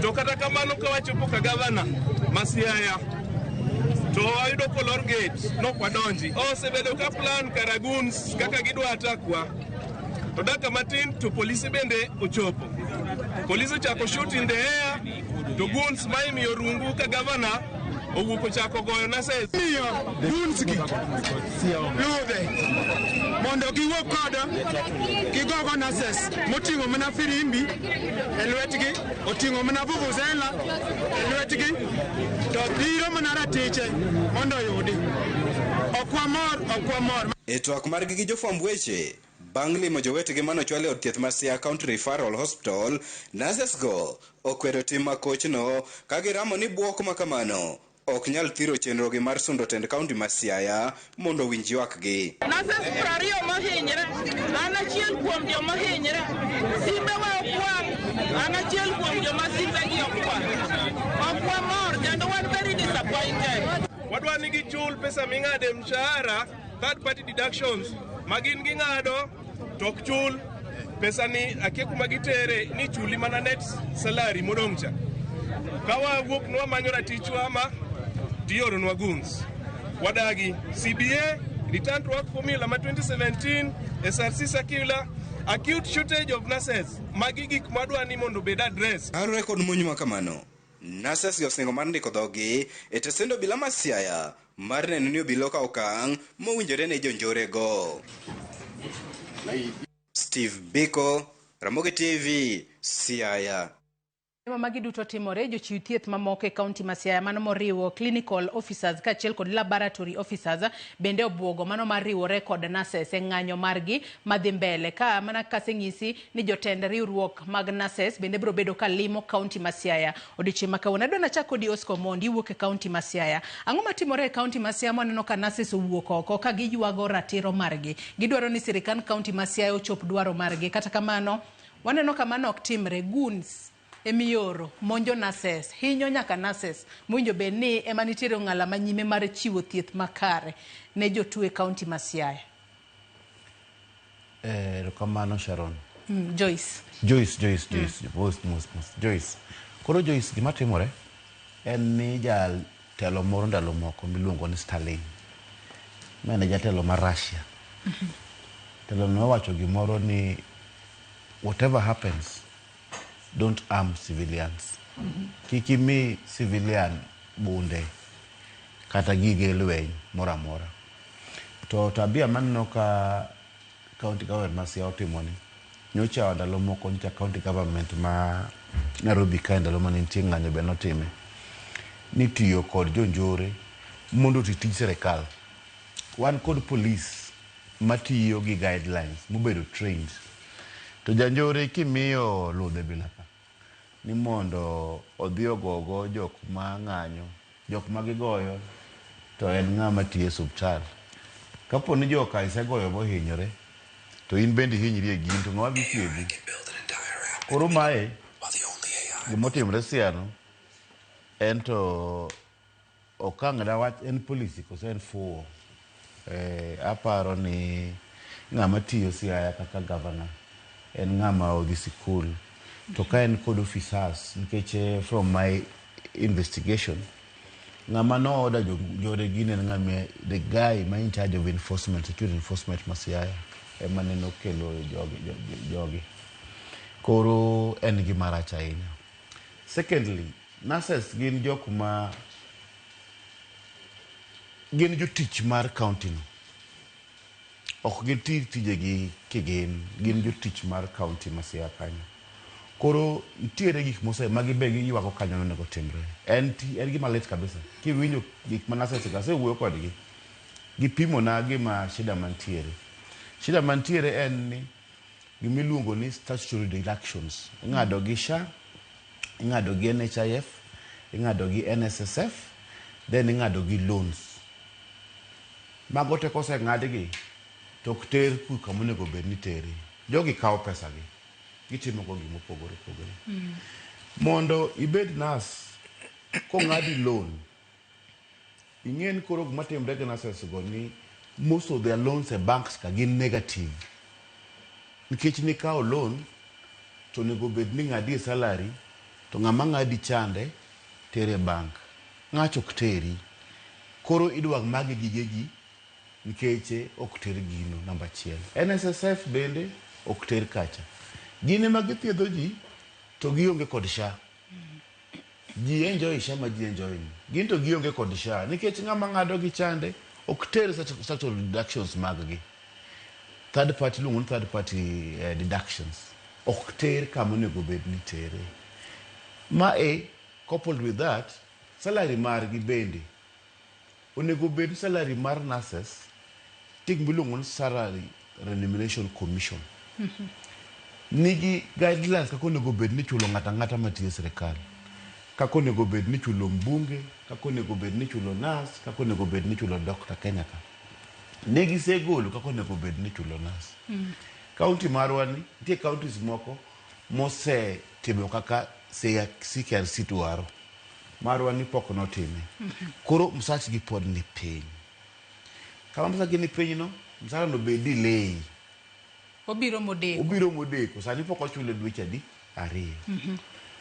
To kata kamano ka wachopo ka gavana ma Siaya to wayudo kolor gate nok wadonji. Osebedo ka plan kara goons kaka gidwa attack wa. To dakika matin to polisi bende ochopo. Polisi ochako shoot in the air to goons ma imiyo rungu ka gavana owuok ochako goyo nurses. Miyo goons gi ludhe mondo giwuog kodo gigogo nurses moting'o mana firimbi e lwetgi, oting'o mana vuvuzela e lwetgi, to dhiro mana ratiche mondo oyudi. Ok wamor, ok wamor. E twak margi gi jofwamb weche bang' limo jowetegi manochwal e od thieth ma Siaya County Referral Hospital, nurses go okwedo tim makochno ka giramo ni bwok ma kamano ok nyal thiro chenrogi mar sundo tend kaunti ma Siaya mondo owinj ywakgi. Nurses 20 mohinyre, an achiel kuom joma ohinyre. Simbewa ok wang', an achiel kuom joma simbegi ok wang'. Ok wamor kendo wan very disappointed. Wadwa ni gichul pesa ming'ado e mshahara, third party deductions ma gin ging'ado to ok chul pesa ni akia kuma gitere ni chuli mana net salary modong' cha. Ka wawuok nwamanyo ratichwa ma tioronwa goons. Wadagi CBA, return to work formula ma 2017, SRC circular, acute shortage of nurses. Magi gik mwadwa ni mondo obed address. Kaluwore kod monj ma kamano, nurses go osingo mar ndiko dhogi e tesend obila ma Siaya mar neno ni obila okawo okang' mowinjore ne jonjorego. Steve Biko, Ramogi TV, Siaya. Ma magi duto timore, jochiw thieth mamoko e kaunti ma Siaya mano moriwo clinical officers kaachiel kod laboratory officers bende obwogo mano mar riwore kod nurses e ng'anyo margi madhi mbele ka mana kaseng'isi ni jotend riwruok mag nurses bende biro bedo ka limo kaunti ma Siaya odiochieng' ma kawuono. Adwa nachak kodi Oscar Omondi, iwuok e kaunti ma Siaya. Ang'o matimore e kaunti ma Siaya mwaneno ka nurses owuok oko ka giywago ratiro margi? Gidwaro ni sirikand kaunti ma Siaya ochop dwaro margi. Kata kamano, waneno ka mano ok timre. Goons emioro monjo nurses, hinyo nyaka nurses mowinjo bed ni ema nitiere ong'ala manyime mar chiwo thieth makare ne jotuo e kaunti ma Siaya. Erokamano Sharon. Joyce. Joyce, Joyce, Joyce, mos, mos, mos. Joyce. Koro Joyce, gima timore en ni jatelo moro ndalo moko miluongo ni Stalin, ma en jatelo mar Russia. Telo nowacho gimoro ni whatever happens, don't arm civilians. Kik imi civilian bunde kata gige lweny moro amora. To tabia maneno ka county government ma Siaya otimo ni, nyocha ndalo moko nyocha county government ma Nairobi kae ndalo mane nitie ng'anyo be notime, ni tiyo kod jonjore mondo oti tij sirikal. Wan kod police matiyo gi guidelines mobedo trained. To janjore kimiyo ludhe bila ka, ni mondo odhi ogogo jok ma ng'anyo, jok ma gigoyo to en ng'ama tiyo e osiptal. Kapo ni joka isegoyo mohinyore, to in bende ihinyri e gin, to ng'ama dhi thiedhi? Koro mae, gimotimore Siaya en to okang' dawach en policy koso en fuwo. Aparo ni ng'ama tiyo Siaya kaka governor en ng'ama odhi sikul. To ka en kod officers, nikech from my investigation, ng'ama no order jonjore gin en ng'ama the guy ma in charge of enforcement, security enforcement ma Siaya ema nene okelo jogi. Koro en gima rach ahinya. Secondly, nurses gin jok ma gin jotich mar county no. Ok giti tijegi kigin, gin jotich mar county ma Siaya kanyo. Koro nitiere gik mose ma gibe giywago kanyo nonego timre. En gima lit kabisa. Kiwinjo gik ma nurses go, asewuoyo kodgi. Gipimona gima shida mantiere. Shida mantiere en ni gimiluongo ni statutory deductions. Ing'ado gi SHA, ing'ado gi NHIF, ing'ado gi NSSF, then ing'ado gi loans. Mago te koseng'adgi, to ok ter kama onego bed ni tere. Jogi kawo pesa gi, gitimo go gima opogore opogore. Mondo ibed nurse, kong'adi loan, ing'e ni koro gima timre gi nurses go ni most of their loans e banks ka gin negative. Nikech nikawo loan, to onego bed ni ng'adi e salary, to ng'ama ng'adi chande tere e bank. Ng'acho ok teri. Koro idwa magi gigegi nikech ok ter gino namba achiel. NSSF bende ok ter kacha. Gin ema githiedho ji to gionge kod SHA. Ji enjoy SHA ma ji enjoy ni. Gin to gionge kod SHA nikech ng'ama ng'ado gi chande ok ter statutory deductions mag gi. Third party iluongo ni third party deductions. Ok ter kama onego bed ni tere. Ma e coupled with that, salary margi bende onego bed salary mar nurses nitie gima iluongo ni salary remuneration commission. Nigi guidelines kaka onego bed ni ichulo ng'ato ang'ata matiyo e sirikal. Kaka onego bed ni ichulo mbunge, kaka onego bed ni ichulo nurse, kaka onego bed ni ichulo doctor Kenya ka. Ne gisegolo kaka onego bed ni ichulo nurse. County marwa ni, nitie counties moko mosetimo kaka CKRC dwaro. Marwa ni pok notime. Koro msachgi pod ni piny. Kama msachgi ni piny no, msara no be delay. Obiro modeko. Obiro modeko. Sani pok ochule dweche adi? 2.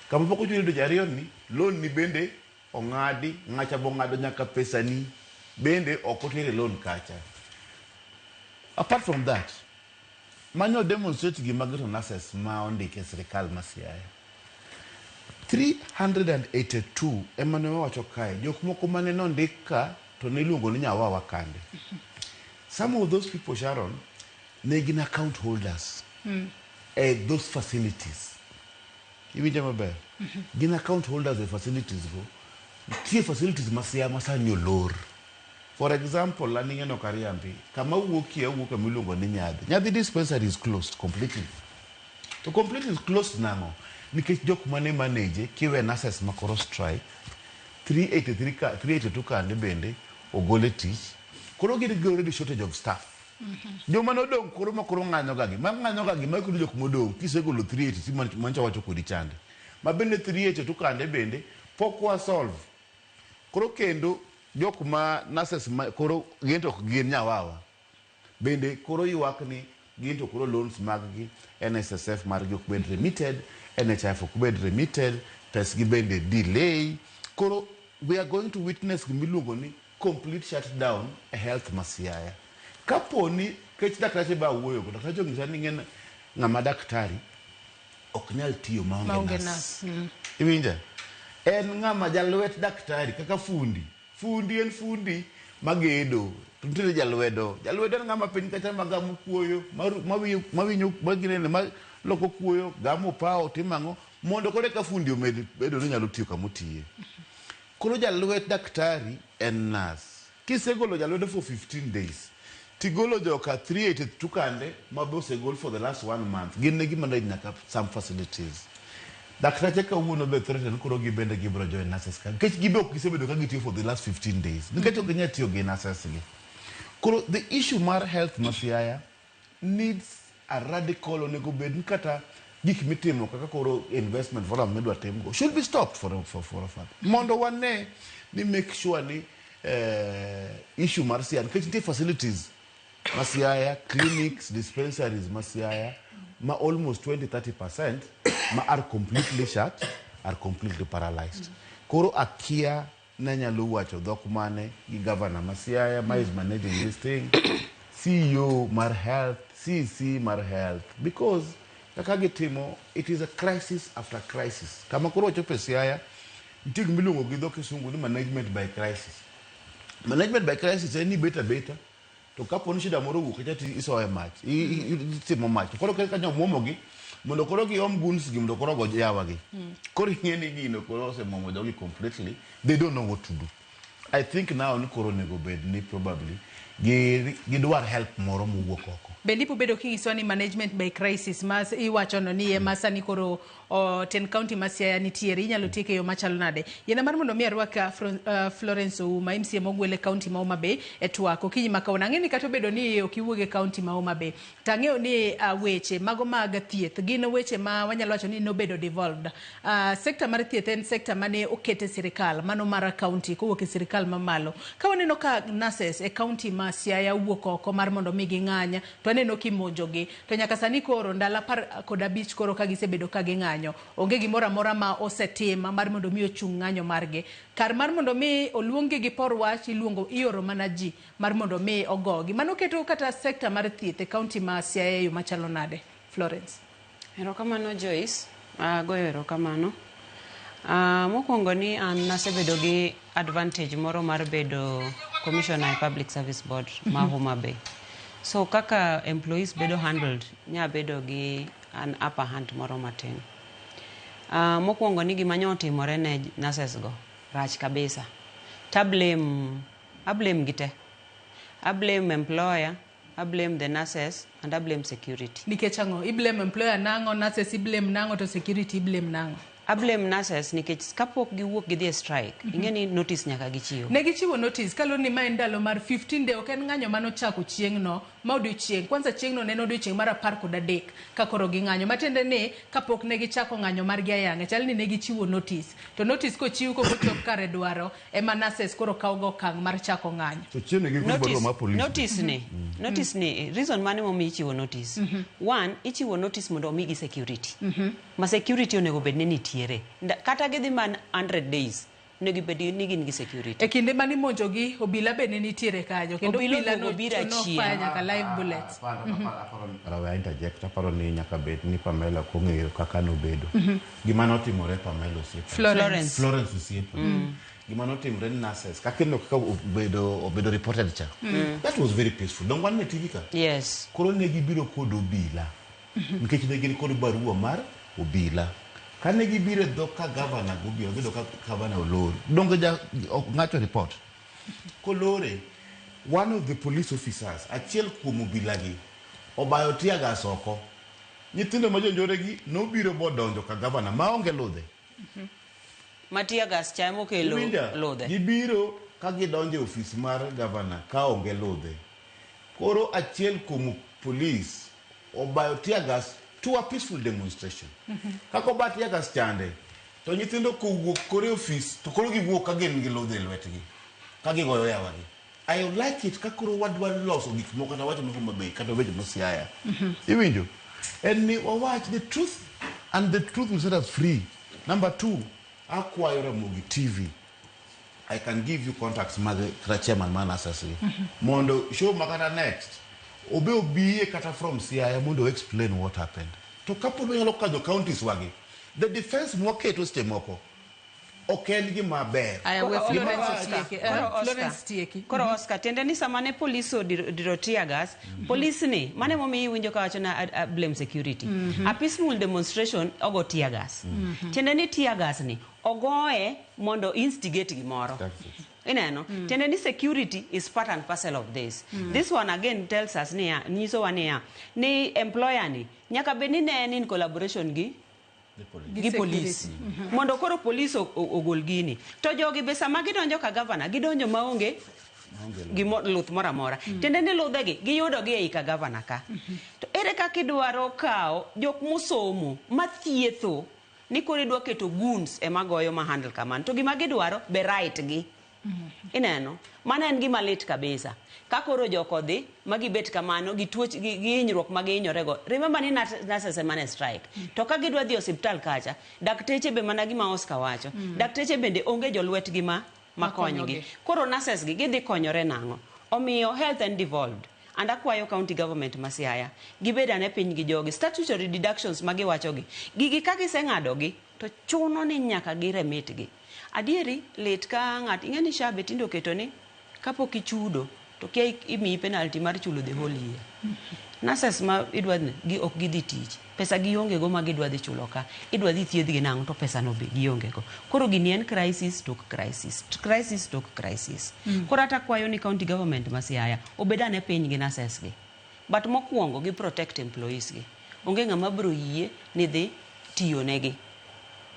Kama pok ochule dweche 2 ni, loan ni bende ong'adi, ng'acha bong'ado nyaka pesani bende ok otere loan kacha. Apart from that, manyo demonstrate gima geto nurses ma ondike e sirikal ma Siaya. 382 ema ne wawacho kae, jok moko mane nondik ka to ne iluongo ni Nyawawa kande. Some of those people, Sharon, ne gin account holders e those facilities. Iwinjo maber? Gin account holders e facilities go. Nitie facilities ma Siaya ma sani olor. For example, an ing'eno Kariambi, kama awuokie, awuok kama iluongo ni Nyadhi. Nyadhi dispensary is closed completely. To completely closed nang'o? Nikech jok mane manage kiwe nurses ma koro strike, 383 ka, 382 kande bende ogol e tich. Koro gin gi already shortage of staff. Joma nodong' koro ma koro ng'anyo ga gi, ma ng'anyo ga gi, ma koro jok modong' kisegolo 383 mancha wacho kodi chande. Ma bende 382 kande bende pok wa solve. Koro kendo jok ma nurses ma koro gin to ok gin nyawawa. Bende koro ywak ni Gin to koro loans mag gi, NSSF margi ok bed remitted, NHIF ok bed remitted, pesgi bende delay. Koro we are going to witness gimiluongo ni complete shutdown e health ma Siaya. Kapo ni kech daktache ba wuoyo go, daktache onyisa ni ng'en ng'ama daktari ok nyal tiyo maonge Maonge nurse. nurse. Iwinja? En ng'ama jalwet daktari kaka fundi. Fundi en fundi magedo. To nitiere jalwedo. Jalwedo en ng'ama piny kacha magamo kuoyo, mawinyo, maginene, maloko kuoyo, gamo pawo, timo ang'o, mondo koro eka fundi omed bedo ni nyalo tiyo kama otiye. Koro jalwet daktari en nurse. Kisegolo jalwedo for 15 days, tigolo joka 382 kande ma be osegol for the last one month. Gin ne gimanage nyaka some facilities. Daktache kawuono be threaten koro gibende gibiro join nurses ka. Nikech gibe ok gisebedo ka gitiyo for the last 15 days. Nikech ok ginyal tiyo gi nurses gi. Koro the issue mar health ma Siaya needs a radical onego bed ni kata gik mitimo kaka koro investment forum midwa timgo should be stopped for a fact. Mondo wane ni make sure ni issue mar Siaya nikech nitie facilities ma Siaya, clinics, dispensaries ma Siaya ma almost 20-30% ma are completely shut, are completely paralyzed. Koro akia nanyalo wacho dhok mane gi governor ma Siaya ma is managing this thing, CEO mar health, CC mar health, because kaka gitimo, it is a crisis after crisis. Kama koro wachopo e Siaya, nitie gima iluongo gi dho kisungu ni management by crisis. Management by crisis en ni bet abeta, to kapo ni shida moro owuok kacha to isoye mach, itimo mach. To koro kaka nyomuomogi, mondo koro giom guns gi mondo koro ogo yawa gi. Koro ing'e ni gino koro osemuomo jogi completely, they don't know what to do. I think now ni koro onego bed ni probably gidwar help moro mowuok oko. Bende ibo bedo kinyisowa ni management by crisis ma iwachono ni ema sani koro ten county ma Siaya nitiere inyalo tiek e yo machalo nade? Yiena mar mondo mi arwak Florence Ouma, MCA mogwel e county ma Homa Bay e twak okinyi ma kawuono. Ang'e ni kata obedo ni ok iwuog e county ma Homa Bay, to ang'eyo ni weche mago mag thieth gin weche ma wanyalo wacho ni nobedo devolved. Sekta mar thieth en sekta mane oket e sirikal, mano mar county kowuok e sirikal mamalo. Ka waneno ka nurses e county ma Siaya wuok oko mar mondo mi ging'any, to aneno kimonjogi. To nyaka sani koro ndalo 15 koro ka gisebedo ka ging'anyo, onge gimoro amora ma osetim mar mondo mi ochung ng'anyo margi. Kar mar mondo mi oluong-gi gipor wach, iluongo ioro mana ji mar mondo mi ogogi. Mano keto kata sekta mar thieth e county ma Siaya e yo machalo nade? Florence. Erokamano Joyce, agoyo erokamano. Mokwongo ni an nasebedo gi advantage moro mar bedo commissioner e Public Service Board ma Homa Bay. So kaka employees bedo handled, nya bedo gi an upper hand moro matin. Mokwongo ni gima nyo otimore ne nurses go rach kabisa. Ta blame, a blame gi te. A blame employer, I blame the nurses and I blame security. Nikech ang'o? I blame employer nang'o, nurses i blame nang'o, to security i blame nang'o? I blame nurses nikech kapok giwuok gidhi e strike, ing'e ni notice nyaka gichiw. Ne gichiwo notice kaluwore ni ma en ndalo mar 15 day, ok en ng'anyo manochako chieng'no ma odiochieng'. Kwanza chieng'no ne en odiochieng' mar 13 ka koro ging'anyo. Matiende ni kapok ne gichako ng'anyo margi ayanga, chal ni ne gichiwo notice. To notice kochiw kok ochop kare dwaro, ema nurses koro kawo go okang' mar chako ng'anyo. To chieng' ne gikoro barua mar police. Notice ni, notice ni, reason mane momiyo ichiwo notice? One, ichiwo notice mondo omigi security. Ma security onego bed ni nitiere. Kata gidhi man 100 days, onego bed ni gin gi security. E kinde mane imonjogi, obila be ne nitiere kanyo. Kendo Obila obila oduogo biro no achien. fire nyaka live bullets. Aparo interject, aparo ni nyaka bed ni Pamela ok ong'eyo kaka nobedo. Gima notimore Pamela osiepa. Florence. Florence osiepa. Gima notimore ni nurses, kaka ineno kaka obedo reported cha. That was very peaceful. Donge wan e TV ka? Yes. Koro ne gibiro kod obila. Nikech ne gin kod barua mar obila. Kane gibiro e dhok ka governor gobiro, giyudo ka governor olor. Donge ja ok ng'acho report. Kolore, one of the police officers, achiel kuom obila gi, obayo tear gas oko. Nyithindo ma jonjore gi nobiro bodonjo ka governor maonge ludhe. Ma tear gas cha emokelo Iwinja? ludhe. Gibiro ka gidonjo e ofis mar governor ka onge ludhe. Koro achiel kuom police obayo tear gas to a peaceful demonstration. Kaka oba tear gas chande, to nyithindo kowuok koro e ofis, to koro giwuok ka gin gi ludhe e lwetgi, ka gigoyo yawagi. I like it ka koro wadwa loso gik moko kata wacho ni Homa Bay kata weche ma Siaya. Iwinjo? En ni wawach the truth and the truth will set us free. Number two, akwayo Ramogi TV. I can give you contacts mag kata chairman mar nurses gi. Mondo show makata next obe obiye kata from Siaya mondo explain what happened. To kapod wanyalo kadho counties wagi, the defense mwaketo seche moko ok en gima ber. Aya, we Gima Florence rach- otieki. Koro Oscar. Florence tieki. Koro Oscar, tiende ni sama ne polis odiro tear gas, polis ni, mane momiyo iwinjo kawacho na blame security. A peaceful demonstration ogo tear gas. Tiende ni tear gas ni ogoye mondo instigate gimoro. Ineno? Tiende ni security is part and parcel of this. This one again tells us niya, nyisowa niya, ni employer ni nyaka bed ni ne en in collaboration gi police mondo koro police ogol gini to jogi be sama gidonjo ka gavana gidonjo maonge gimo luth moro amora. Tiende ni ludhegi giyudo gi ei ka gavana ka. To ere kaka idwaro kawo jok mosomo mathietho ni koro idwa keto goons ema goyo ma handle kamano to gima gidwaro be right gi. Ineno? Mano en gima lit kabisa. Ka koro jok odhi ma gibet kamano gi tuoch gi hinyruok ma gihinyorego. Remember ni nurses ema ne strike. To ka gidwa dhi osiptal kacha, dakteche be mana gima Oscar wacho. Dakteche bende onge jolwetgi ma makonygi. Koro nurses gi gidhi konyore nang'o? Omiyo health and devolved. And akwayo county government ma Siaya gibed ane piny gi jogi. Statutory deductions ma giwachogi. Gigi ka giseng'adogi to chuno ni nyaka giremit gi. Adieri lit ka ng'at ing'e ni SHA be tinde oketo ni kapok ichudo to kia imiyi penalty mar chulo the whole year. Nurses ma idwa gi ok gidhi tich. Pesa gionge go ma gidwa dhi chulo ka. Idwa dhi thiedhgi nang'o to pesa no be gionge go. Koro gini en crisis tok crisis. Crisis tok crisis. Koro ata kwayo ni county government ma Siaya obed ane piny gi nurses gi. But mokwongo gi protect employees gi. Onge ng'ama biro yie ni dhi tiyo negi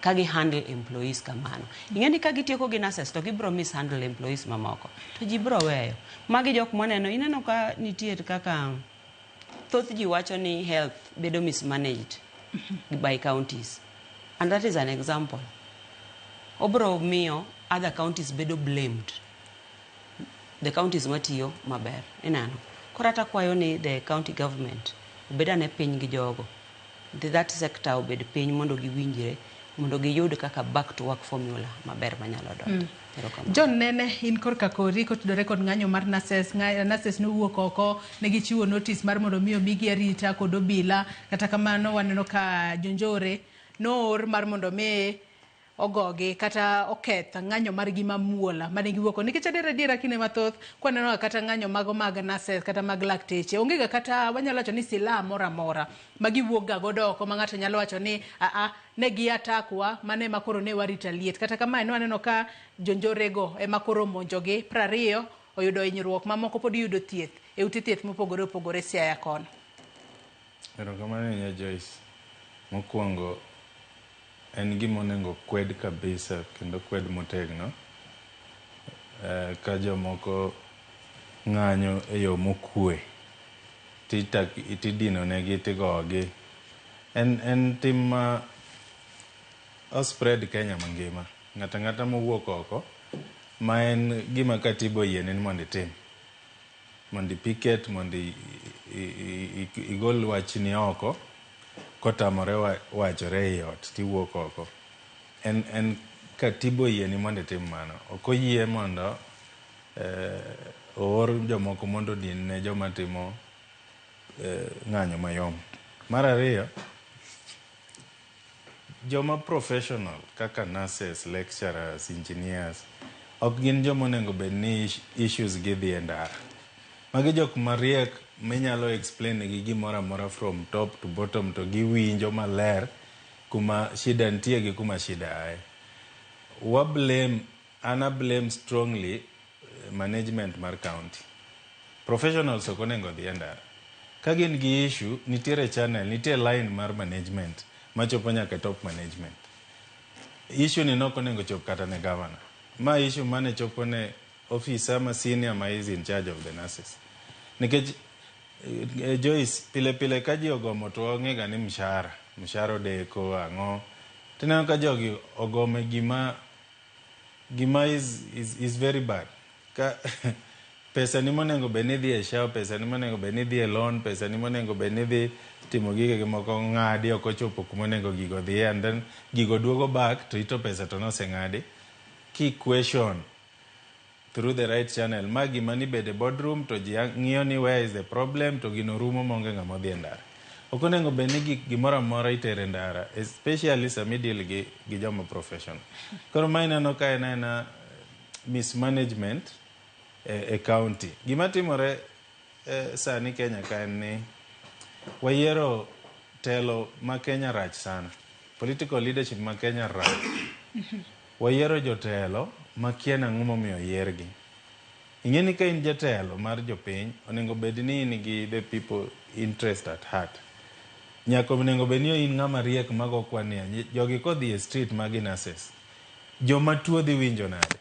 ka gi handle employees kamano. Ing'e ni ka gitieko gi nurses to gibiro mishandle employees mamoko. To ji biro weyo. Magi jok mwaneno, ineno ka nitie kaka thoth ji wacho ni health bedo mismanaged by counties. And that is an example. Obro miyo other counties bedo blamed. The counties matiyo maber. Ineno. Koro ata kwayo ni the county government obed ane piny gi jogo. That sector obed piny mondo giwinjre, mondo giyud kaka back to work formula maber manyalo donjo. John Nene, in korka kori kotudore kod ng'anyo mar nurses, nurses nowuok oko ne gichiwo notice mar mondo mi omigi arita kod obila. Kata kamano waneno ka jonjore noor mar mondo mi ogogi kata oketh ng'anyo margi mamuola mane giwuok nikech adier adiera kinde mathoth kwaneno kata ng'anyo mago mag nurses kata mag lakteche onge ga kata wanyalo wacho ni silaha moro amora ma giwuok ga godo oko ma ng'ato nyalo wacho ni aa ne gi atakwa mane ema koro ne warita liet. Kata kamae ne waneno ka jonjorego ema koro omonjogi 20 oyudo hinyruok mamoko pod yudo thieth e ute thieth mopogore opogore Siaya kono. Erokamano ahinya Joyce. Mokwongo en gima onego kwed kabisa kendo kwed motegno ka jomoko ng'anyo e yo mokwe tidino negi tigogi. En tim ma ospread Kenya mangima. Ng'ato ang'ata mowuok oko ma en gima katiba oyiene ni mondo itim. Mondo ipiket, mondo igol wachni oko kotamore wachore ei ot tiwuok oko. En katiba oyieni mondo itim mano. Ok oyie mondo oor jomoko mondo odin ne joma timo ng'anyo mayom. Mar ariyo, joma professional kaka nurses, lecturers, engineers ok gin joma onego bed ni issues gi dhi e ndara. Magi jok mariek minyalo explain negi gimoro amora from top to bottom to giwinjo maler kuma shida nitie gi kuma shida aye. Wa blame, an blame strongly management mar county. Professionals ok onego odhi e ndara. Ka gin gi issue, nitiere channel, nitie line mar management machopo nyaka top management. Issue ni nok onego chop kata ne governor. Ma issue mane chopo ne officer ma senior ma is in charge of the nurses. Nikech Joyce, pile pile ka ji ogomo to wang'e ga ni mshahara odeko, ang'o. Tineno ka jogi ogome gima is very bad. Ka Pesa ni monego bed ni dhi e SHA, pesa ni monego bed ni dhi e loan, pesa ni monego bed ni dhi timo gige moko ng'adi ok ochopo kuma onego gigo dhiye and then gigo duogo back to ito pesa to noseng'adi. Ki question through the right channel ma gima ni bede boardroom to ji ng'iyo ni where is the problem to gino rumo maonge ng'ama odhi e ndara. Ok onego bed ni gik gimoro amora itero e ndara especially sama i-deal gi joma professional. Koro ma ineno ka en aena mismanagement e county. Gima timore sani Kenya ka en ni wayiero telo ma Kenya rach sana. Political leadership ma Kenya rach. Wayiero jotelo makia nang'o momiyo oyiergi. Ing'e ni ka in jatelo mar jopiny, onego bed ni in gi the people interest at heart. Nyaka onego bed ni in ng'ama riek mago kwan niya, jogi kodhi e street magi nurses, joma tuo dhi winjo nade?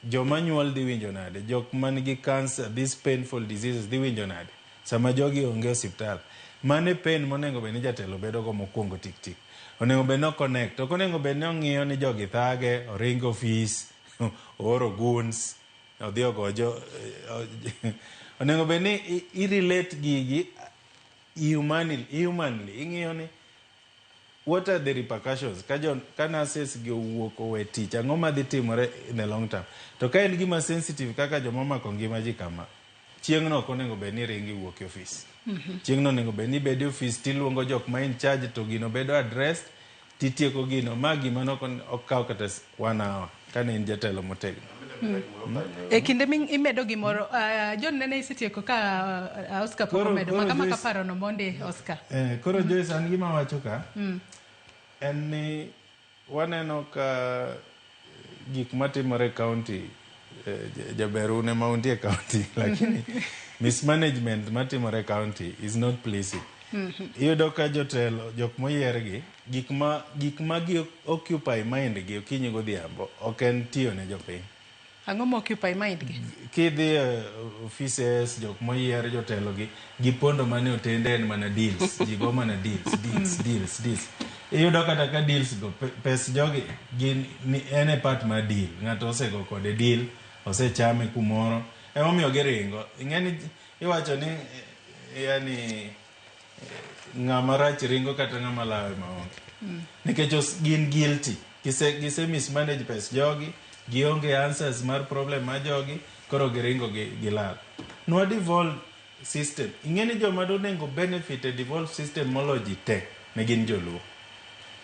Joma nyuol dhi winjo nade? Jok man gi cancer, these painful diseases dhi winjo nade? Sama jogi onge osiptal. Mano e pain monego bed ni jatelo bedo go mokwongo tik tik. Onego bed ni o connect. Ok onego bed ni ong'iyo ni jogi thage, oringo ofis, ooro goons, odhi ogo jo... Onego bed ni i relate gigi humanly. Ing'iyo ni what are the repercussions ka nurses gi owuok owe tich, ang'o madhi timore in the long term? To ka en gima sensitive kaka joma omako ngima ji kama, chieng'no ok onego bed ni ringi wuok e ofis. Chieng'no onego bed ni ibedo e ofis tiluongo jok ma in charge to gino bedo addressed titieko gino. Ma gima ne ok kaw kata 1 hour kane in jatelo motegno. E kinde imedo gimoro, John nene isetieko ka Oscar pok omedo. Maka maka paro no mondi Oscar. Koro Joyce, an gima wacho ka en ni waneno ka gik matimore e county, jaber un ema untie e county, lakini mismanagement matimore e county is not pleasing. Iyudo ka jotelo, jok moyier gi, gik ma gi occupy mind gi okinyi godhiambo ok en tiyo ne jopiny. Ang'o ma occupy mind gi? Kidhi e offices, jok moyier jotelo gi, gipondo mana e otende en mana deals, ji go mana deals, deals, deals, deals. Iyudo kata ka deals go, pes jogi gin ni en e part mar deal. Ng'ato osego kode deal, osechame kumoro. Emomiyo giringo. Ing'e ni iwacho ni yani ng'ama rach ringo kata ng'ama lawe maonge. Nikech gin guilty. Gise mismanage pes jogi, gionge answers mar problem mar jogi, koro giringo gilal. Nwa devolve system. Ing'e ni joma onego benefit e devolve system moloyo ji te ne gin joluo.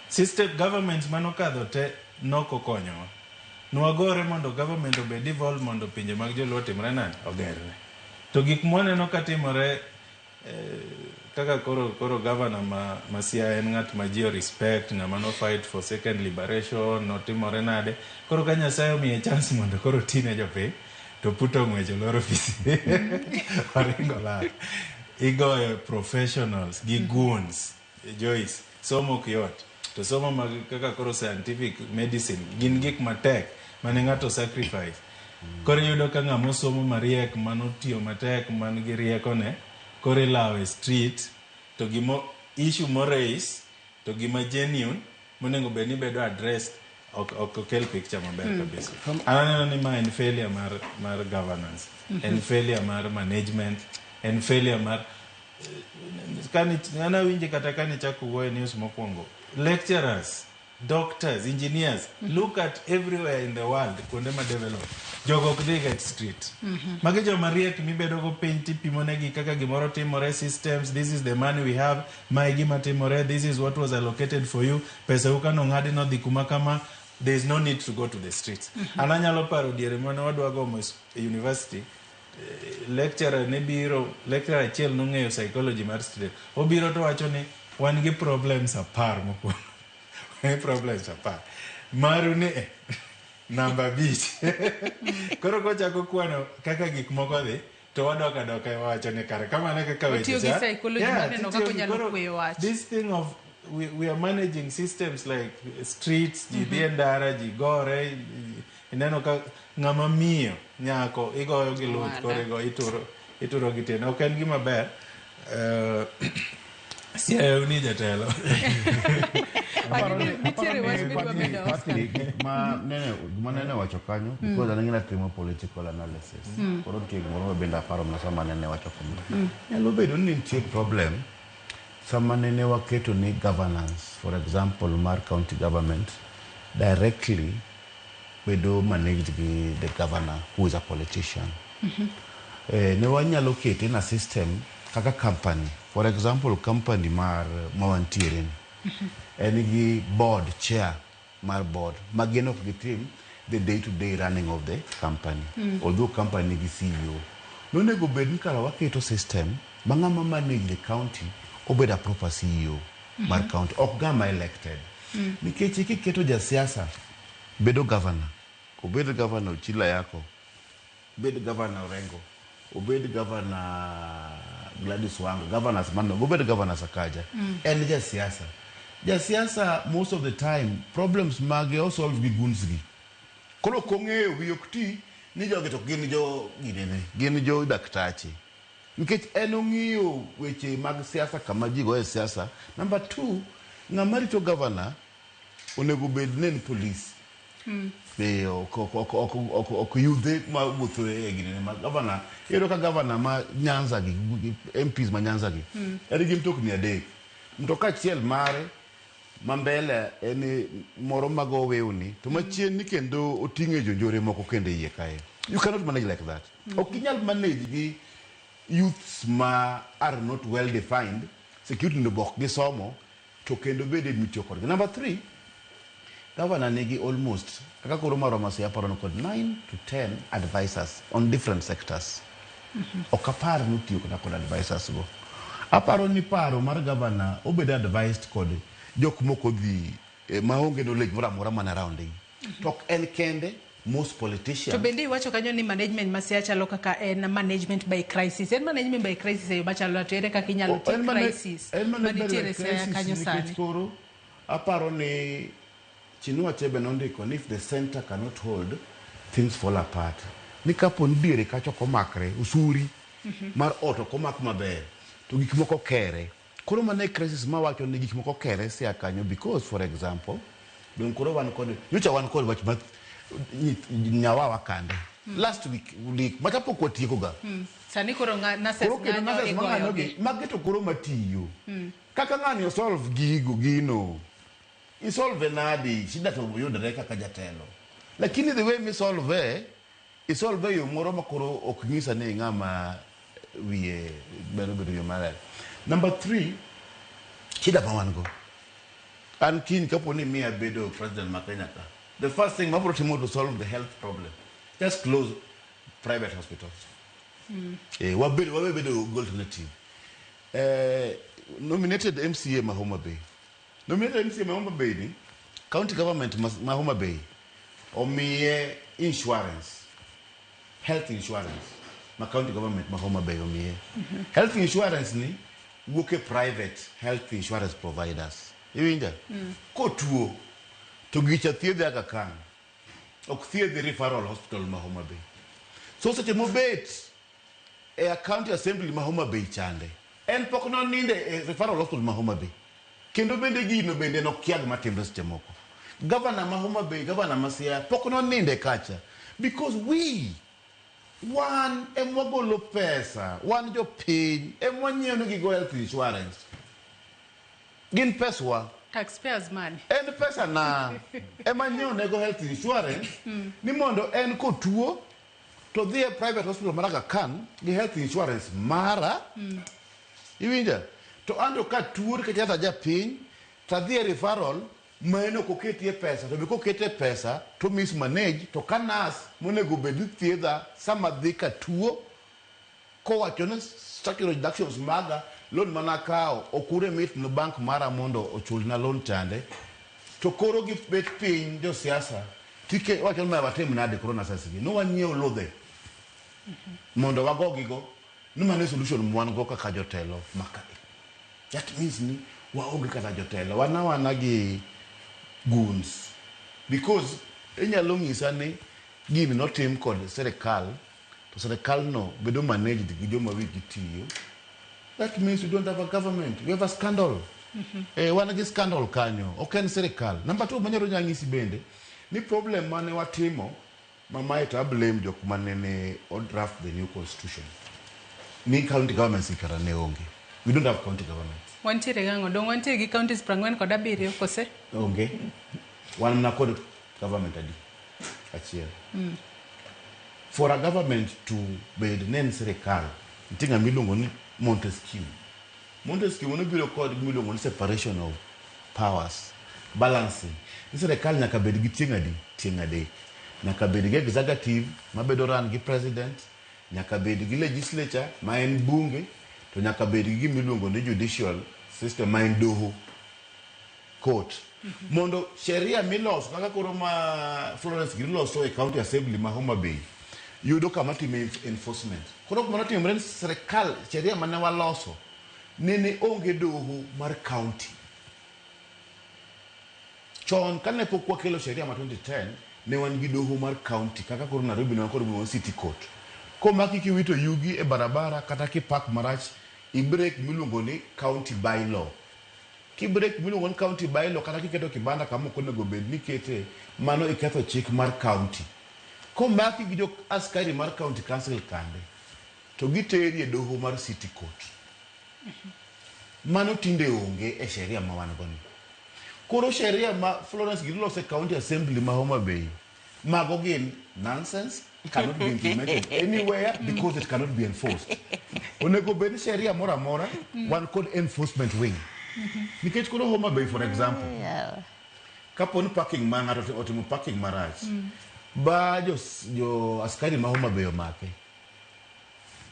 System governments manokadho te nokokonyowa. Nwagore mondo government obed devolved mondo pinje mag joluo otimre nade? Ogerre. To gik mwaneno katimore kaka koro governor ma Siaya en ng'at ma ji respect, ng'ama no fight for second liberation, notimore nade. Koro ka Nyasaye omiye chance mondo koro oti ne jopiny, to puto ng'wech oloro ofis. Oringo lal. Igoyo professionals gi goons. Joyce, somo ok yot. To somo mag kaka koro scientific medicine gin gik matek mane ng'ato sacrifice. Koro iyudo ka ng'ama osomo mariek manotiyo matek man gi riekone, koro ilawo e street to gimo issue mo raise to gima genuine monego bed ni bedo addressed ok okel picture maber kabisa. An aneno ni ma en failure mar governance, en failure mar management, en failure mar kani an awinje kata kani chako wuoyo e news mokwongo, lecturers, doctors, engineers, look at everywhere in the world kuonde ma develop, jogo ok dhi get street. Magi joma riek mibedo go piny tipimo negi kaka gimoro timore, systems, this is the money we have, ma e gima timore, this is what was allocated for you, pesa u kano ng'adi nodhi kuma kama, there is no need to go to the streets. An anyalo paro diere mane wadwa gomo e university, lecturer ne biro, lecturer achiel nong'eyo psychology mar student. Obiro to wacho ni wan gi problems 10 mokwongo. Wan gi problems 10. Maru ni namba 5. Koro kochako kwano kaka gik moko dhi, to wadok adoka wawacho ni kare kamano kaka weche Otiyo gi cha. psychology Yeah, maneno titiyo kaka gi onyalo koro kweyo wach. This thing of we are managing systems like streets, ji dhi e ndara, ji gore, ineno ka ng'ama miyo nyako igoyo gi luth, koro igo ituro gi tiende. Ok en gima ber. Siaya ni jatelo. Nitiere wach midwa medo, Oscar? Gima nene wacho kanyo, because an ng'ina timo political analysis, koro nitie gimoro ma bende aparo mana sama nene wacho kama. Nyalo bedo ni nitie problem sama nene waketo ni governance, for example, mar county government directly bedo managed gi the governor who is a politician. Ne wanyalo kete na system kaka company, for example, company mar mawantiere ni en gi board chair mar board ma gin ok gitim the day to day running of the company, although company nigi CEO. Nonego bed ni kara waketo system ma ng'ama manage the county obed a proper CEO mar county, ok ng'ama elected, nikech kiketo jasiasa bedo governor, obed governor Ochila Yako, obed governor Orengo, obed governor Gladys Wanga, governors mano, obed governor Sakaja, en jasiasa. Jasiasa most of the time problems mage osolve gi goons gi. Koro ok ong'eyo, wiye ok ti ni jogi to gin jo ginene, gin jo daktache, nikech en ong'iyo weche mag siasa kama ji goye siasa. Number two, ng'ama rito governor onego bed ne en police. Ok yudhe ma wuotho e ginene ma governor. Iyudo ka governor ma Nyanza gi MPs ma Nyanza gi en gi mtokni adek. Mtoka achiel mare ma mbele en moro mago wewni, to machien ni kendo oting'e jonjore moko kendo e iye kae. You cannot manage like that. Ok inyal manage gi youths ma are not well defined security no bok gisomo to kendo bede mitiyo kodgi. Number three, governor nigi almost kaka koro marwa Siaya aparo ni kod 9 to 10 advisors on different sectors. Ok apar ni otiyo kata kod advisors go. Aparo ni paro mar governor obedo advised kod jok moko dhi maonge knowledge moro amora man around gi. To ok en kende, most politicians. To bende iwacho kanyo ni management ma Siaya chalo kaka en management by crisis. En management by crisis e yo machalo to ere kaka inyalo ti crisis en management manitiere by Siaya crisis kanyo nikech sani? Koro aparo ni Chinua Achebe nondiko ni if the center cannot hold, things fall apart. Ni kapo ni diere kacha ok omakre, usuri mar ot ok omak maber, to gik moko kere. Koro mano e crisis mawacho ni gik moko kere Siaya kanyo, because for example, dong koro wan kod nyocha wan kod wach mar nyawawa kande last week week macha pok watieko ga. Sani koro nurses Koro kendo ng'anyo nurses mang'anyo gi igoyogi. magi to koro matiyo kaka ng'ani osolve gigo gino isolve nadi shida to yudore kaka jatelo, lakini the way misolve, isolve e yo moro ma koro ok nyisa ni ng'ama wiye bedo bedo yo maler. Number three, shida ma wan go, an kiny kapo ni miya bedo president ma Kenya ka, the first thing mabro timo to solve the health problem, just close private hospitals. Wabedo gi alternative. Nominated MCA ma Homa Bay, nominated MCA ma Homa Bay ni county government ma Homa Bay omiye insurance, health insurance ma county government ma Homa Bay omiye. Health insurance ni wuok e private health insurance providers, iwinja? Kotuo to gicha thiedhe Aga Khan, ok thiedhe referral hospital ma Homa Bay. So seche mobet e county assembly ma Homa Bay chande, en pok noninde e referral hospital ma Homa Bay, kendo bende gino bende nokia gima timre. Seche moko governor ma Homa Bay, governor ma Siaya pok noninde kacha, because we wan emwagolo pesa, wan jopiny emwanyiewo negi go health insurance, gin peswa. Taxpayers money. En pesa na ema nyiewo nego health insurance ni mondo en kotuo to dhi e private hospital mar Aga Khan gi health insurance mara. Iwinja? To anto ka tuo nikech ata japiny to adhi e referral ma en ok oketie pesa, to be koketie pesa to mismanage, to ka nurse monego bed ni thiedha sama dhi ka tuo kowacho ni structural deductions maga, loan manakawo ok uremit ne bank mara mondo ochulna loan chande, to koro gibet piny josiasa tike wacho ni ma watim nade koro nurses gi no wanyiew ludhe mondo wagogigo ni mano e solution mwan go kaka jotelo ma kae. That means ni waonge kata jotelo, wan awana gi goons, because inyalo ng'isa ni gini notim kod sirikal to sirikal no bedo managed gi joma wigi tiyo. That means we don't have a government, we have a scandal. Wan gi scandal kanyo, ok en sirikal. Number 2 manyalo nyang'isi bende ni problem mane watimo mamae to ablame jok manene o draft the new constitution ni county governments kara ne onge. We don't have county governments. Wantiere gang'o? Dong wantiere gi counties 47 kose? Onge. Wan mana kod government adi? Achiel. For a government to bed ne en sirikal, nitie ng'ama iluongo ni Montesquieu. Montesquieu nobiro kod gima iluongo ni separation of powers, balancing. Ni sirikal nyaka bed gi tieng' adi? Tieng' adek. Nyaka bed gi executive mabedo run gi president, nyaka bed gi legislature ma en bunge, to nyaka bed gi gima iluongo ni judicial system ma en doho, court. Mondo sheria miloso kaka koro ma Florence giri loso e county assembly ma Homa Bay yudo kama time enforcement. Koro kuma notimore ni sirikal sheria mane waloso nene onge doho mar county. Chon kane pok wakelo sheria ma 2010 ne wan gi doho mar county kaka koro Nairobi ne wan kod gimoro city court. Komaki kiwito yugi e barabara kata kipak marach i break miluongo ni county bylaw. Kibreak miluongo ni county bylaw kata kiketo kibanda kama ok onego bed ni ikete, mano iketho chik mar county. Komaki gi jo askari mar county council kande, to giteri e doho mar city court. Mano tinde onge e sheria ma wan go ni. Koro sheria ma Florence giri loso e county assembly ma Homa Bay, mago gin nonsense, cannot be implemented anywhere because it cannot be enforced. Onego bed ni sheria moro amora wan kod enforcement wing. Nikech koro Homa Bay for example, kapo ni parking ma ng'ato otimo parking marach, ba jo askari ma Homa Bay omake.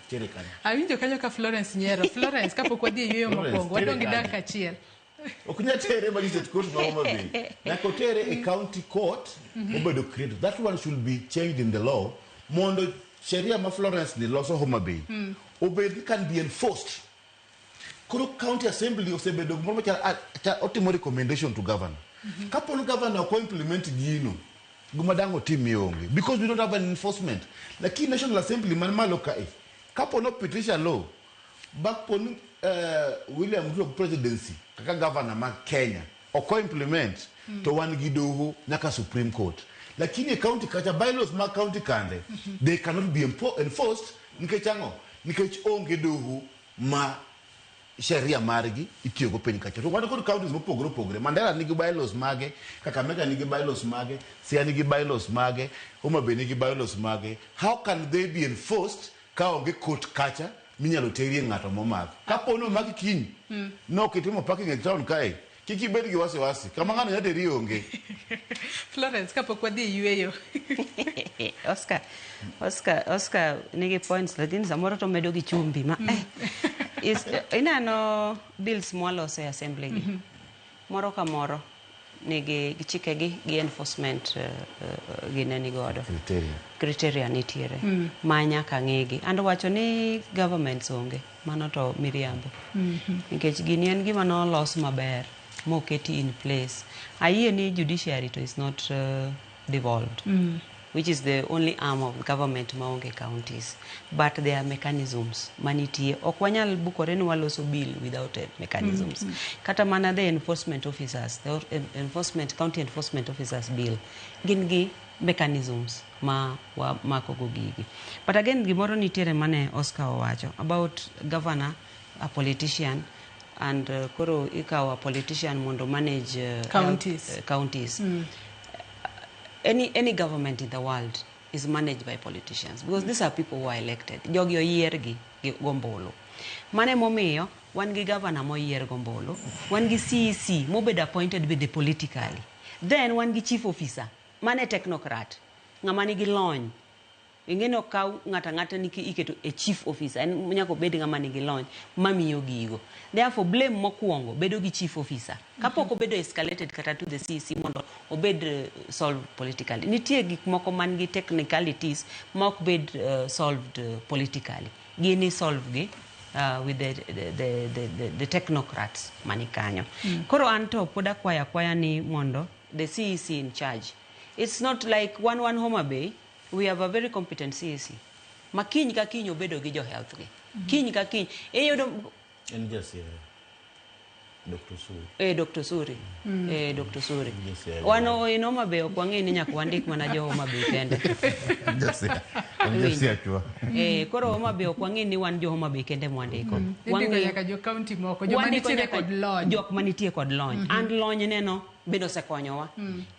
Tere kanyo. Awinjo kanyo ka Florence nyiero. Florence, kapok wadhi e yueyo mokwongo, wadong' gi dakika achiel. Ok nyal tere magistrate court ma Homa Bay. Nyaka otere e county court mobedo created. That one should be changed in the law mondo sheria ma Florence ni loso Homa Bay obed can be enforced. Koro county assembly osebedo gimoro machal otimo recommendation to governor. Kapo ni governor ok implement gino, gima dang' otim onge because we don't have an enforcement. Lakini National Assembly man malo kae, kapo no pitisha law, bak po ni William Ruto presidency kaka governor ma Kenya ok implement to wan gi doho nyaka Supreme Court. Lakini e county kacha bylaws mag county kande they cannot be enforced nikech ang'o? Nikech onge doho ma sheria margi itiyogo piny kacha. To wan kod counties mopogore opogore. Mandera nigi bylaws mage, Kakamega nigi bylaws mage, Siaya nigi bylaws mage, Homa Bay nigi bylaws mage. How can they be enforced ka onge court kacha minyalo terie ng'ato momaki? Kapo ni omaki kiny, nok itimo parking e town kae, kik ibed gi wasiwasi. Kama ng'ano nyalo teri onge. Florence, kapok wadhi e yueyo. Oscar nigi points lakini samoro to medo gi chumbi ma ineno bills mwaloso e assembly gi. Moro ka moro nigi chikegi gi enforcement gine ni godo. Criteria nitiere. Ma nyaka ng'igi. And wacho ni governments onge, mano to miriambo. Nikech gini en gima nolos maber moketi in place. Ayie ni judiciary to is not devolved. Which is the only arm of government maonge counties. But there are mechanisms manitie. Ok wanyal bukore ni waloso bill without mechanisms. Kata mana the enforcement officers, the enforcement, county enforcement officers bill, gin gi mechanisms ma mako go gigi. But again, gimoro nitiere mane Oscar owacho about governor, a politician, and koro ikawo a politician mondo manage counties. Counties. Any government in the world is managed by politicians because these are people who are elected. Jogi oyier gi gombolo. Mane momiyo wan gi governor moyier gombolo, wan gi CEC mobedo appointed bende politically. Then wan gi chief officer, mane technocrat, ng'ama nigi lony. Ing'e okaw ng'ata ng'ata niki iketo e chief officer, en nyaka obed ng'ama nigi lony mamiyo gigo. Therefore blame mokwongo bedo gi chief officer. Kapok obedo escalated kata to the CEC mondo obed solved politically. Nitie gik moko man gi technicalities ma ok bed solved politically. Gini solve gi with the technocrats mani kanyo. Koro anto pod akwaya akwaya ni mondo the CEC in charge. It's not like one Homa Bay. We have a very competent CEC. Ma kiny ka kiny obedo gi jo health gi. Kiny ka kiny. Iyudo En ja Siaya. Dr. Suri. Dr. Suri. Dr. Suri. Wano in Homa Bay ok wang'e ni nyaka wandik mana jo Homa Bay kende. Koro Homa Bay ok wang'e ni wan jo Homa Bay kende mwandiko. Indiko nyaka jo county moko, joma nitiere kod lony. Jok manitie kod lony. And lony neno bende osekonyowa.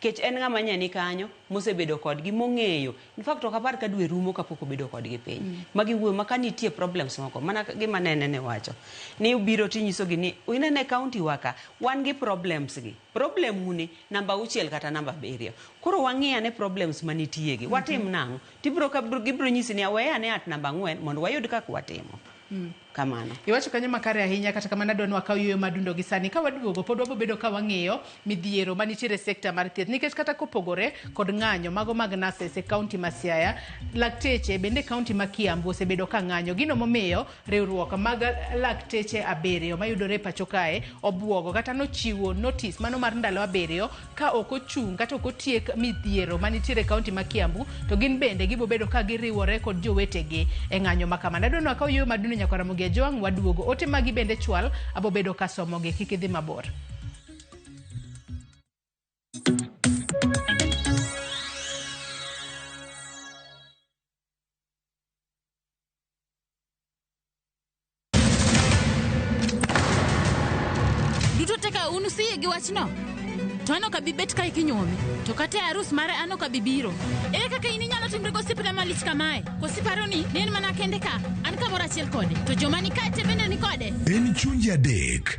Kech en ng'ama nyani kanyo mosebedo kodgi mong'eyo. In fact ok apar ka dwe rumo kapok obedo kodgi piny. Magi wuoyo ma ka nitie problems moko mana gima nene ne wacho. Ni ubiro tinyisogi ni inene county waka wan gi problems gi. Problem uni namba 6 kata namba 7. Koro wang'i ane problems manitie gi. Watim nang'o? Tibiro ka gibiro nyisi ni aweya ane at namba 4 mondo wayud kaka watimo. Kamano. Iwacho kanyo makare ahinya kata kamano adwa ni wakaw yueyo madundo gi sani ka waduogo pod wabobedo ka wang'iyo midhiero manitiere e sekta mar thieth nikech kata kopogore kod ng'anyo mago mag nurses e kaunti ma Siaya, lakteche bende kaunti ma Kiambu osebedo ka ng'anyo gino momiyo riwruok mag lakteche 7 mayudore e pacho kae obuogo kata nochiwo notice mano mar ndalo 7 ka ok ochung' kata ok otiek midhiero manitiere e kaunti ma Kiambu to gin bende gibobedo ka giriwore kod jowetegi e ng'anyo ma kamano. Adwa ni wakaw yueyo madundo nyaka Ramogi Ajwang' waduogo ote magi bende chwal abobedo ka somogi kik idhi mabor. Duto te ka un usiyie gi wachno to an ok abi bet kae kinyuomi to kata e arus mare an ok abi biro. Ere kaka in inyalo timri gosiepna malich kamae? Koso iparo ni ne en mana kende ka an kamoro achiel kode to joma ni kae te bende ni kode? En chunje 3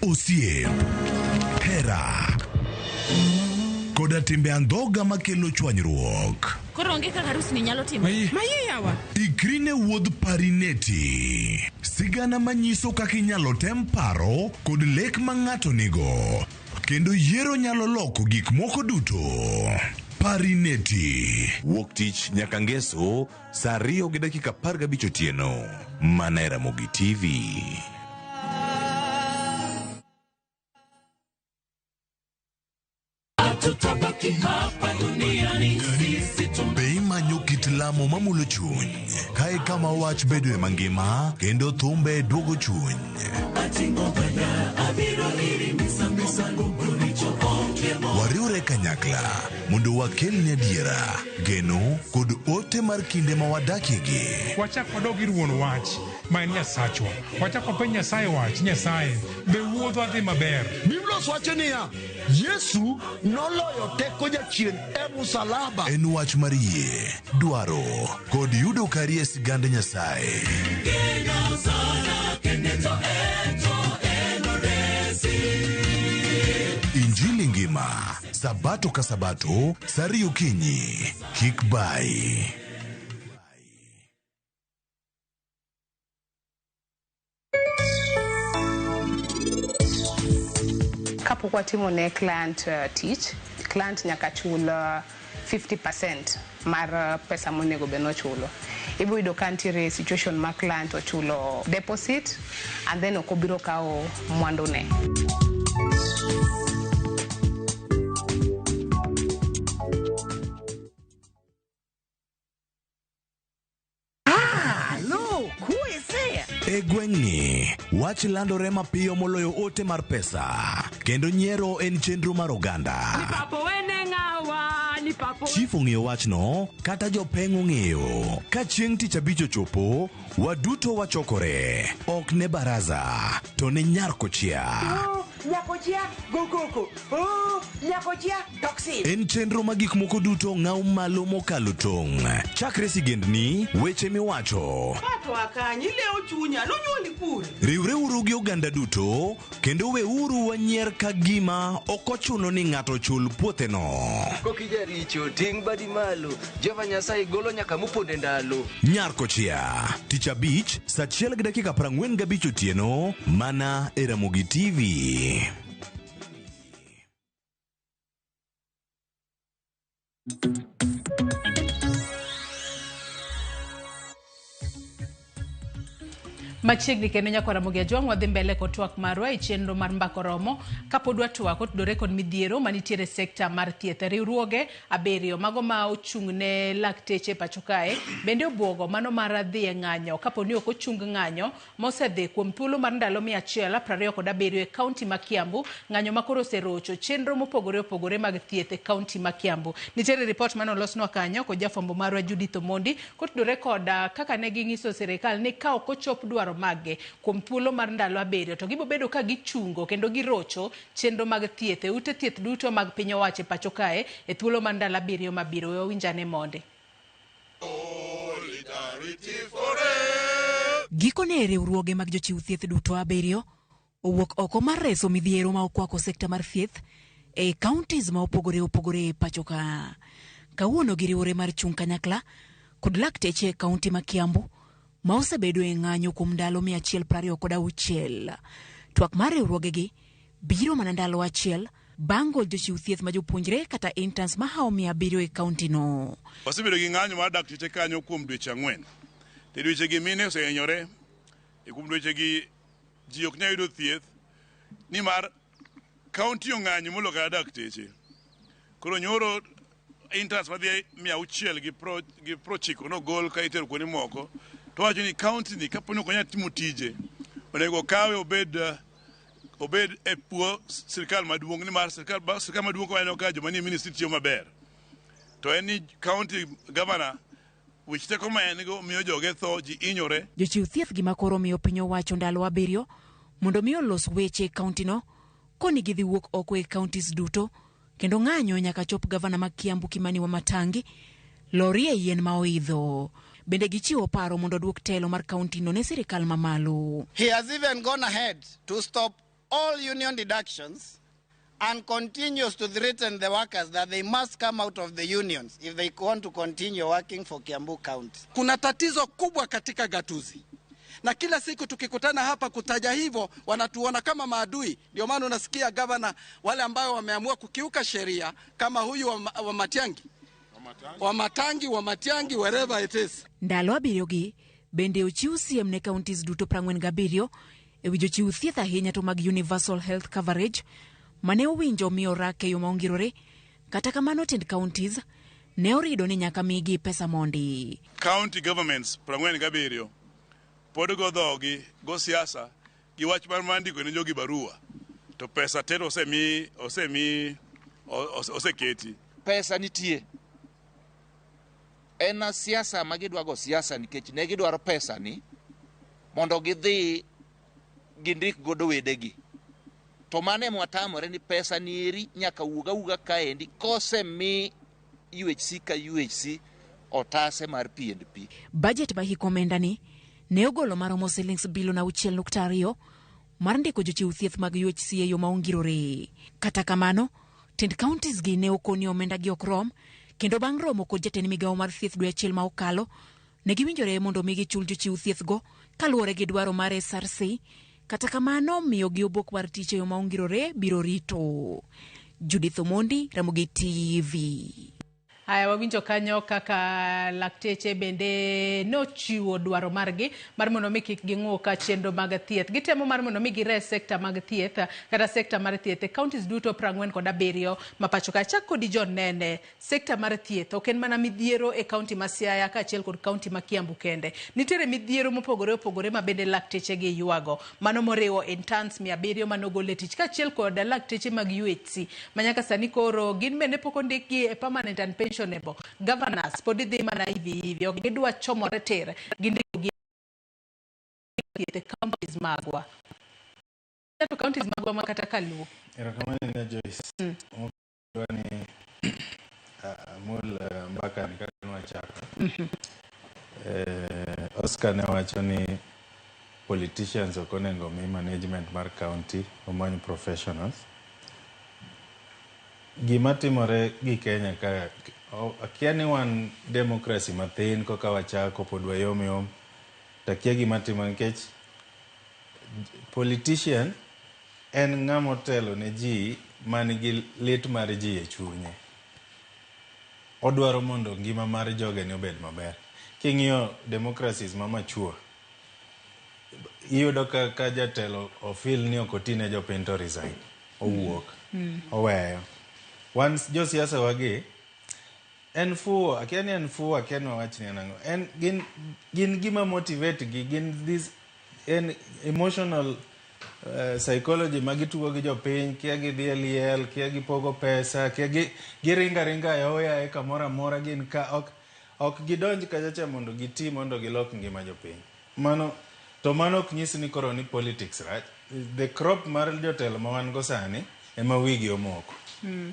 osiep, hera koda timbe andhoga makelo chwanyruok. Koro onge kaka arus ni nyalo timore. Maye yawa. Ikri ne wuodh Parineti. Sigana manyiso kaka inyalo tem paro kod lek ma ng'ato nigo. Kendo yiero nyalo loko gik moko duto. Parineti. Wuok tich nyaka ngeso saa 2:15 otieno. Mana e Ramogi TV. Be imanyo kit lamo mamulo chuny? Kae kama wach bedoe mangima kendo thumbe duogo chuny. Wariwre kanyakla mondo wakelni adiera, geno kod ote mar kinde ma wadakiegi. Wachak wadog ir wuon wach ma en Nyasachwa. Wachak wapenj Nyasaye wach, Nyasaye be wuodhwa dhi maber? Biblos wacho niya, Yesu noloyo teko jachien e musalaba. En wach mar yie, dwaro kod yudo kari e sigand Nyasaye. Injili ngima, Sabato ka Sabato, saa 2 okinyi. Kik bai. Kapok watimo ne client tich, client nyaka chul 50% mar pesa monego bed nochulo. Ibiro yudo ka nitiere situation ma client ochulo deposit and then ok obiro kawo mwandune. E gweng'ni, wach landore mapiyo moloyo ote mar pesa, kendo nyiero en chenro mar oganda. Chief ong'eyo wachno, kata jopeng' ong'eyo. Ka chieng' tich abich ochopo, waduto wachokore. Ok ne baraza, to ne nyar kochia. Nyakochia, go koko. Oh, nyakochia, toxin. En chenro ma gik moko duto ng'aw malo mokalo tong'. Chakre sigendni, weche miwacho. Pato akanyi, ilewo chunya, nonyuoli kure. Riwreuru gi oganda duto, kendo weuru wanyier ka gima ok ochuno ni ng'ato chul puotheno. Kokijaricho, ting' badi malo. Jehova Nyasaye golo nyaka moponde ndalo. Nyar kochia, tich abich, saa 1:45 otieno, mana e Ramogi TV. Machiegni kendo nyaka Ramogi Ajwang' wadhi mbele kod twak marwa e chenro mar Mbaka Oromo kapod watwak otudore kod midhiero manitiere e sekta mar thieth. Riwruoge 7 mago ma ochung' ne lakteche pacho kae bende obuogo mano mar dhi e ng'anyo kapo ni ok ochung ng'anyo mosedhi kuom thuolo mar ndalo 127 e kaunti ma Kiambu, ng'anyo ma koro oserocho chenro mopogore opogore mag thieth e kaunti ma Kiambu. Nitiere ripot mane olosnwa kanyo kod jafwambo marwa Judith Omondi kotudore kod kaka ne ging'iso sirikal ni ka ok ochop dwaro maggi kuom thuolo mar ndalo 7 to gibo bedo ka gichungo kendo girocho chenro mag thieth e ute thieth duto mag piny owacho e pacho kae e thuolo mar ndalo 7 mabiro. We wawinjane monde. Gikone riwruoge mag jochiw thieth duto 7 owuok oko mar reso midhiero ma okwako sekta mar thieth e counties ma opogore opogore e pacho ka. Kawuono giriwore mar chung' kanyakla kod lakteche e kaunti ma Kiambu ma osebedo e ng'anyo kuom ndalo 126. Twak mar riwruogegi biro mana ndalo 1 bang' gol jochiw thieth ma jopuonjre kata interns mahawo 700 e kaunti no. Wasebedo gi ng'anyo mar dakteche kanyo kuom dweche 4. To dweche gi mine osehinyore, e kuom dweche gi ji ok nyal yudo thieth nimar kaunti ong'anyo moloyo kata dakteche. Koro nyoro interns madhi 690 nogol ka itero kuonde moko. To wacho ni kaunti ni kapo ni ok onyal timo tije, onego okawe obed e puo sirikal maduong' nimar sirikal maduong' ka waneno ka joma nie ministry tiyo maber. To en ni county governor wich teko ma en go miyo joge tho, ji hinyore. Jochiw thieth gima koro miyo piny owacho ndalo 7 mondo mi olos weche e kaunti no koni gidhi wuok oko e counties duto kendo ng'anyo nyaka chop gavana ma Kiambu Kimani Wamatangi lori e yien ma oidho. Bende gichiwo paro mondo oduok telo mar kaunti no ne sirikal mamalo. He has even gone ahead to stop all union deductions and continues to threaten the workers that they must come out of the unions if they want to continue working for Kiambu County. Kuna tatizo kubwa katika gatuzi. Na kila siku tukikutana hapa kutaja hivyo wanatuona kama maadui. Ndio maana unasikia governor wale ambao wameamua kukiuka sheria kama huyu wa Matiang'i. Wa Matiang'i wherever it is. Ndalo 7 gi bende ochiw siem ne counties duto 47 e wi jochiw thieth ahinya to mag Universal Health Coverage mane owinjo miyo rak e yo maongirore. Kata kamano tend counties ne orido ni nyaka migi pesa mondi. County governments 47 pod go dhogi go siasa gi wach mar ndiko ne jogi barua to pesa tero oseketi. Pesa nitie. En siasa ma gidwago siasa nikech ne gidwaro pesa ni mondo gidhi gindik godo wedegi. To mano ema watamore ni pesa ni eri nyaka wuog awuoga kaendi kosemi UHC ka UHC otase mar P&P. Budget ma hik omenda ni ne ogolo maromo silings bilion 6.2 mar ndiko jochiw thieth mag UHC e yo maongirore. Kata kamano, tend counties gi ne okoni omenda gi ok rom, kendo bang' romo kod jatend migawo mar thieth dwe 1 ma okalo, ne giwinjore mondo mi gichul jochiw thieth go kaluwore gi dwaro mar SRC. Kata kamano, miyo gi obok mar tich e yo maongirore biro rito. Judith Omondi, Ramogi TV. Haya, wawinjo kanyo kaka lakteche bende nochiwo dwaro margi mar mondo mi kik ging'u ka chenro mag thieth. Gitemo mar mondo mi gires sekta mag thieth kata sekta mar thieth e counties duto 47 ma pacho ka. Chak kodi John Nene, sekta mar thieth ok en mana midhiero e county ma Siaya kaachiel kod county ma Kiambu kende. Nitiere midhiero mopogore opogore ma bende lakteche gi ywago. Mano moriwo interns 700 manogol e tich kaachiel kod lakteche mag UHC ma nyaka sani koro gin bende pok ondikgi e permanent and pension. Governors pod dhi mana hivi hivi, ok gidwa chomore tir gindiko gi thieth e counties magwa. To counties magwa ma kata kaluo. Erokamano ne Joyce. Dwa ni amul mbaka ni kaka nwachako. Oscar ne wacho ni politicians ok onego mi management mar county omany professionals. Gima timore gi Kenya ka akia ni wan democracy mathin koka wachako pod wayom yom, to akia gima timore nikech politician en ng'ama otelo ne ji man gi lit mar ji e chunye. Odwaro mondo ngima mar joge ni obed maber. King'iyo democracies ma mature, Iyudo ka jatelo ofil ni ok oti ne jopiny to resign. Owuok. Oweyo. Wan josiasa wagi en fuwo, akia ni en fuwo, akia ni wawach ni en ang'o. En gin gima motivate gi, gin this en emotional psychology ma gitugo gi jopiny, kia gidhi e liel, kia gipogo pesa, kia gi giringo aringa aoyaye kamoro amora gin ka ok gidonj kacha cha mondo giti mondo gilok ngima jopiny. Mano to mano ok nyis ni koro ni politics rach. The crop mar jotelo ma wan go sani ema wigi omoko.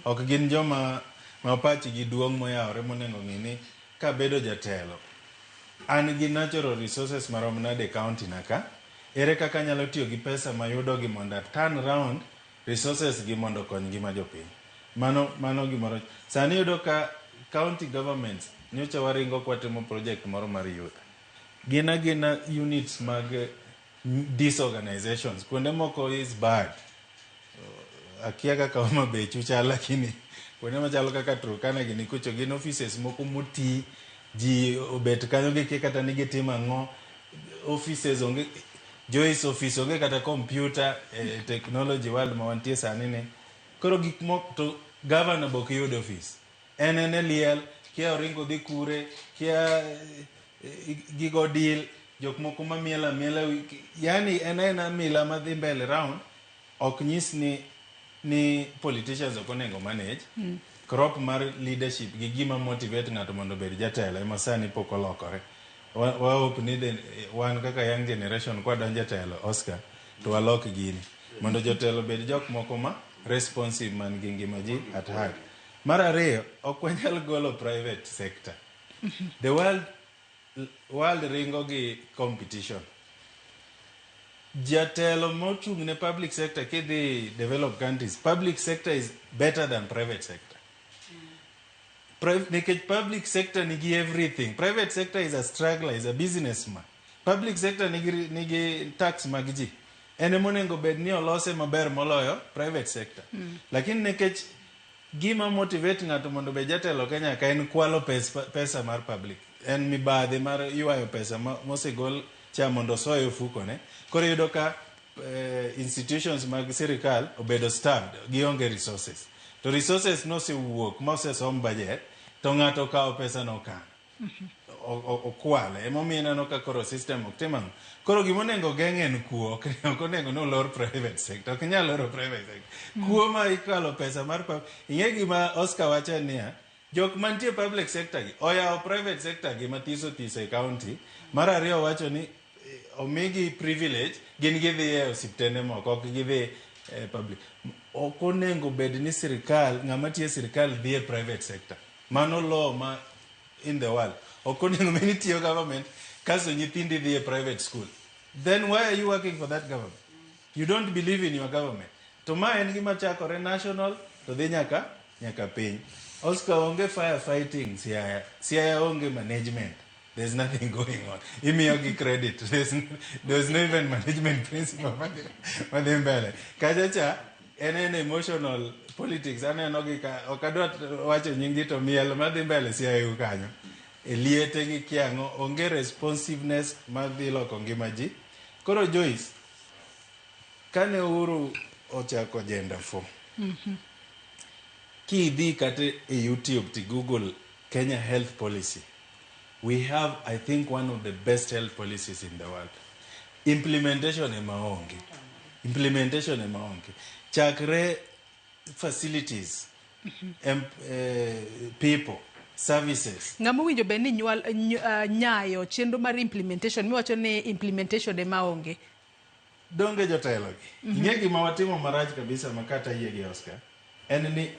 Ok gin joma ma pachgi duong' moyawore monego ng'i ni kabedo jatelo an gi natural resources marom nade e county na ka, ere kaka anyalo tiyo gi pesa mayudo gi mondo a turn round resources gi mondo okony ngima jopiny. Mano gimoro. Sani iyudo ka county governments nyocha waringo kwatimo project moro mar youth. Gin agina units mag disorganizations. Kuonde moko is bad. Akia kaka Homa Bay chal lakini kuonde machalo kaka Turkana gini kucho gin offices moko moti ji obet kanyo gikia kata ni gitimo ang'o. Offices onge Joyce office onge kata computer e technology world ma wantie sani ni. Koro gik moko to governor be ok yud office. En e liel, kia oringo dhi kure, kia gigo deal, jok moko mamiel amiela, yani en aena mila madhi mbele round, ok nyis ni politicians ok onego manage. Crop mar leadership gi gima motivate ng'ato mondo obed jatelo ema sani pok olokore. Wa hope ni wan kaka young generation kwadonjo e telo, Oscar, to walok gini. Mondo jotelo obed jok moko ma responsive man gi ngima ji at heart. Mar ariyo, ok wanyal golo private sector. The world ringo gi competition. Jatelo mochung' ne public sector kidhi developed countries, public sector is better than private sector. Nikech public sector nigi everything. Private sector is a struggler, is a businessman. Public sector nigi tax mag ji. En ema onego bed ni olose maber moloyo private sector. Lakini nikech gima motivate ng'ato mondo obed jatelo Kenya ka en kwalo pesa mar public. En mibadhi mar ywayo pesa mosegol cha mondo osoe ofukone. Koro iyudo ka institutions mag sirikal obedo starved, gionge resources. To resources nosewuok mosesom budget, to ng'ato okawo pesa no okano. Okwale. Emomiyo ineno ka koro system ok tim ang'o. Koro gima onego geng' en kuo. Ok onego ni olor private sector. Ok inyal loro private sector. Kuo ma ikalo pesa mar ing'e gima Oscar wacho en niya, jok mantie public sector gi oyawo private sector gi mathiso thiso e county. Mar ariyo wacho ni omigi privilege, gin gidhi e osiptende moko, ok gidhi e public. Ok onego bed ni sirikal, ng'ama tiyo e sirikal dhi e private sector. Mano law ma in the world. Ok onego bed ni tiyo government kasto nyithindi dhi e private school. Then why are you working for that government? You don't believe in your government. To ma en gima chakore national to dhi nyaka piny. Oscar onge firefighting Siaya. Siaya onge management. There's nothing going on. Imiyogi credit. There's no even management principle madhi mbele. Kacha cha en emotional politics. Aneno gi ka ok adwa wacho nying ji to miel madhi mbele Siaya kanyo. E liete gi kiang'o onge responsiveness madhi loko ngima ji. Koro Joyce, kane Uhuru ochako Agenda 4, kidhi kata e YouTube to Google Kenya health policy, we have, I think, one of the best health policies in the world. Implementation ema onge. Implementation ema onge. Chakre facilities, people, services. Ng'ama owinjo bed ni nyayo chenro mar implementation miwacho ni implementation ema onge. Donge jotelo gi. Ing'e gima watimo marach kabisa ma kata yie gi Oscar, en ni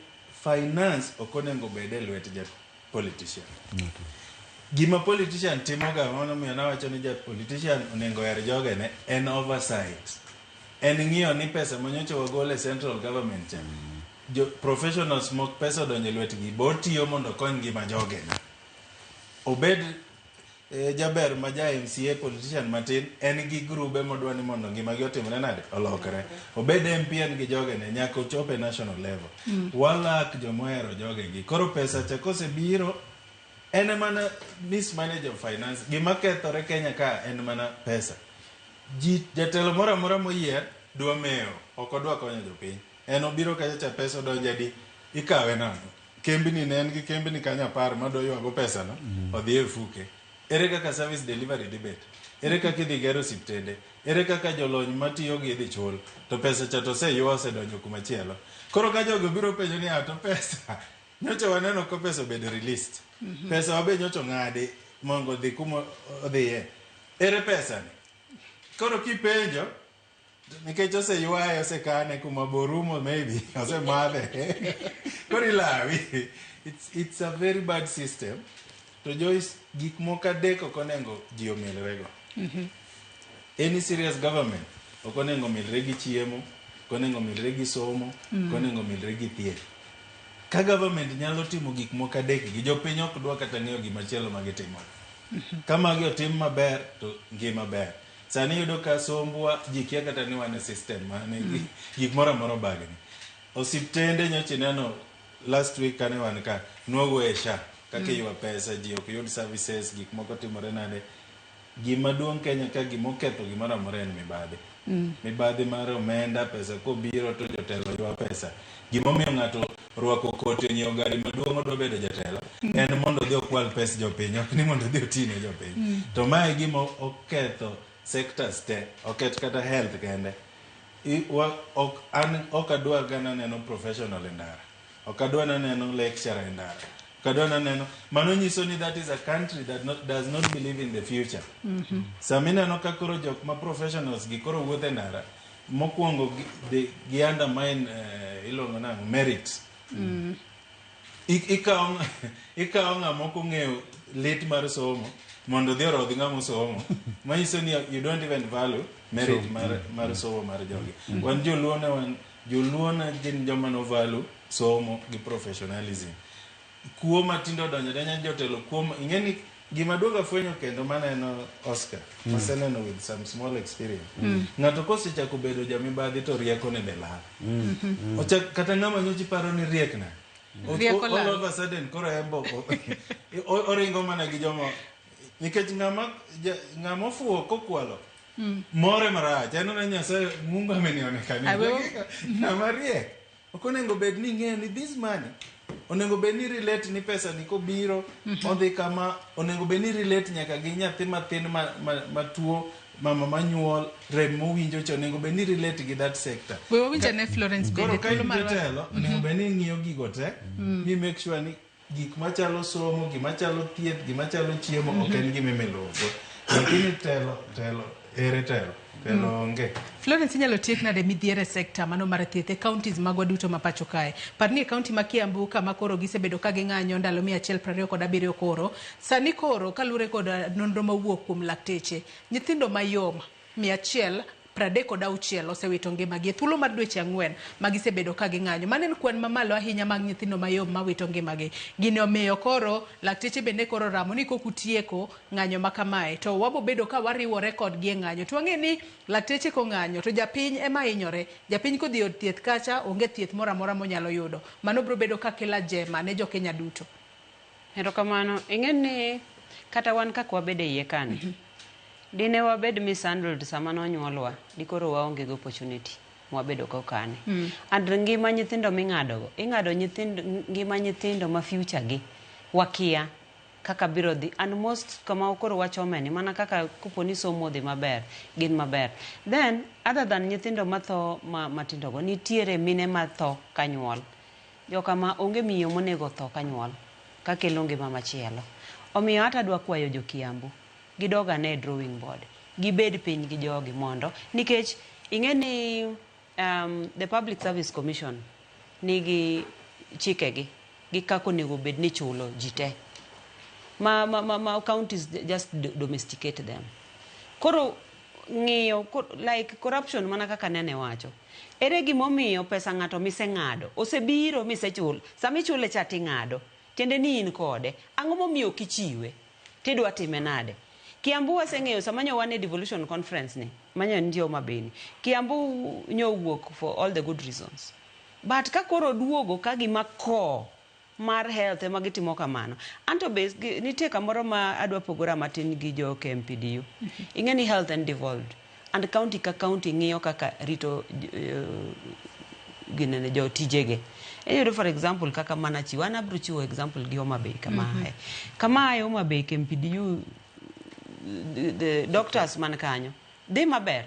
finance ok onego bed e lwet ja politician. Gima politician timoga mano miyo nawacho ni ja politician onego her jogene en oversight. En ng'iyo ni pesa manyocha wagolo e central government cha. Jo professionals mok pesa odonjo e lwetgi bo tiyo mondo okony ngima jogene. Obed jaber ma ja MCA politician matin en gi grube modwa ni mondo ngimagi otimre nade olokre. Obed MP en gi jogene nyaka ochop e national level. Walak jomohero jogegi. Koro pesa cha kosebiro en mana mismanage of finance. Gima kethore Kenya ka en mana pesa. Ji jatelo moro amora moyier dwa mewo, ok odwa konyo jopiny. En obiro kacha cha pesa odonjo adi, ikawe nang'o? Kembni ne en gi kembni kanyo 10 madwa ywago pesano, odhi e fuke. Ere kaka service delivery dhi bet? Ere kaka idhi ger osiptende? Ere kaka jolony matiyo gi idhi chul? To pesa cha to oseywa osedonjo kuma chielo. Koro ka jogo biro penjo ni to pesa nyocha waneno ka pesa obedo released. Pesa wa be nyocha ong'adi mondo odhi kuma odhiye. Ere pesa ni? Koro kipenjo nikech oseywaye osekane kuma borumo maybe osemadhe koro ilawi. It's a very bad system. To Joyce, gik moko adek ok onego ji omilrego. Any serious government ok onego milre gi chiemo, ok onego milre gi somo, ok onego milre gi thieth. Ka government nyalo timo gik moko adek gi, jopiny ok dwa kata ng'eyo gimachielo ma gitimo. Ka magi otim maber to ngima ber. Sani iyudo ka sombwa ji kia kata ni wan e system mane gik moro amora bagni. Osiptende nyocha ineno last week kane wan ka nwawuoyo e SHA kaka iywa pesa ji ok yud services gik moko timore nade. Gima duong' Kenya ka gimoketho gimoro amora en mibadhi. Mibadhi mar omenda, pesa kobiro to jotelo ywa pesa. Gimomiyo ng'ato rwako koti onyiewo gari maduong' odwa bedo jatelo en mondo odhi okwal pes jopiny ok ni mondo odhi oti ne jopiny. To mae e gima oketho sectors te, oket kata health kende. Ok an ok adwar ga naneno professional e ndara. Ok adwar naneno lecturer e ndara. Ok adwar naneno mano nyiso ni that is a country that does not believe in the future. Sama ineno ka koro jok ma professionals gi koro wuotho e ndara, mokwongo gi undermine iluongo nang'o merit. Ikawo ng'ama ok ong'eyo lit mar somo mondo odhi orodh ng'ama osomo manyiso ni you don't even value merit mar somo mar jogi. Wan joluo ne wan joluo ne gin joma no value somo gi professionalism. Kuo matindo odonjo donjo jotelo kuo ing'e ni gima duogo afwenyo kendo maneno Oscar maseneno with some small experience. Ng'ato kosechako bedo jamibadhi to rieko ne be lal. Ochak kata ng'ama nyocha iparo ni riek na. Rieko All lal. of a sudden koro embo oringo mana gi joma nikech ng'ama ofuwo kokwalo more marach en ne Nyasaye Mungu amenionekania. Ng'ama riek ok onego bed ni ing'eyo ni this money onego bed ni relate ni pesa ni kobiro odhi kama onego bed ni relate nyaka gi nyathi mathin ma tuo mama manyuol rem mowinjo cha onego bed ni relate gi that sector. We wawinj ane Florence Koro bende ka thuolo in mar jatelo onego bed ni ing'iyo gigo te mi make sure ni gik machalo somo, gima chalo thieth, gima chalo chiemo ok en gima imiluwo. Lakini telo telo ere telo telo onge. Florence inyalo tiek nade midhiero e sekta mano mar thieth e counties magwa duto ma pacho kae. Par ni e county ma Kiambu kama koro gisebedo ka ging'anyo ndalo 127 koro. Sani koro kaluwore kod nonro mowuok kuom lakteche, nyithindo mayom 136 osewito ngimagi e thuolo mar dweche 4 ma gisebedo ka ging'anyo. Mano en kwan mamalo ahinya mag nyithindo mayom mawito ngimagi. Gini omiyo koro lakteche bende koro ramo ni kok utieko ng'anyo ma kamae to wabo bedo ka wariwore kodgi e ng'anyo. To wang'e ni lakteche kong'anyo to japiny ema hinyore. Japiny kodhi e od thieth kacha onge thieth moro amora monyalo yudo. Mano biro bedo ka kelo ajema ne jokenya duto. Erokamano. Ing'e ni kata wan kaka wabedo e iye kani, dine wabed mishandled sama nonyuolwa, dikoro waonge gi opportunity mwabedo go kani. And ngima nyithindo ming'ado go, ing'ado nyithindo, ngima nyithindo ma future gi wakia kaka biro dhi. And most kama koro wachome ni mana kaka kopo ni somo odhi maber, gin maber. Then, other than nyithindo matho ma, matindo go, nitiere mine matho kanyuol. Jokama onge miyo monego tho kanyuol, kakelo ngima machielo. Omiyo hata adwa kwayo jo Kiambu, gidog ane e drawing board, gibed piny gi jogi mondo, nikech ing'e ni the Public Service Commission nigi chikegi gi kaka onego bed ni ichulo ji te. Ma counties just domesticate them. Koro ng'iyo like corruption mana kaka nene wacho. Ere gimomiyo pesa ng'ato miseng'ado osebiro misechul sama ichule cha ting'ado tiende ni in kode ang'o momiyo ok ichiwe tidwa time nade Kiambu waseng'eyo sama nyo wan e devolution conference ni manyo nitie Homa Bay ni Kiambu nyo owuok for all the good reasons but ka koro duogo ka gima core mar health ema gitimo kamano anto be nitie kamoro ma adwa pogora matin gi jo KMPDU ing'e ni health en devolved. And county ka county ng'iyo kaka rito ginene jotijege. Iyudo for example kaka mana chiwo, an abiro chiwo example gi Homa Bay kama aye. Kama aye Homa Bay KMPDU, the doctors man kanyo dhi maber.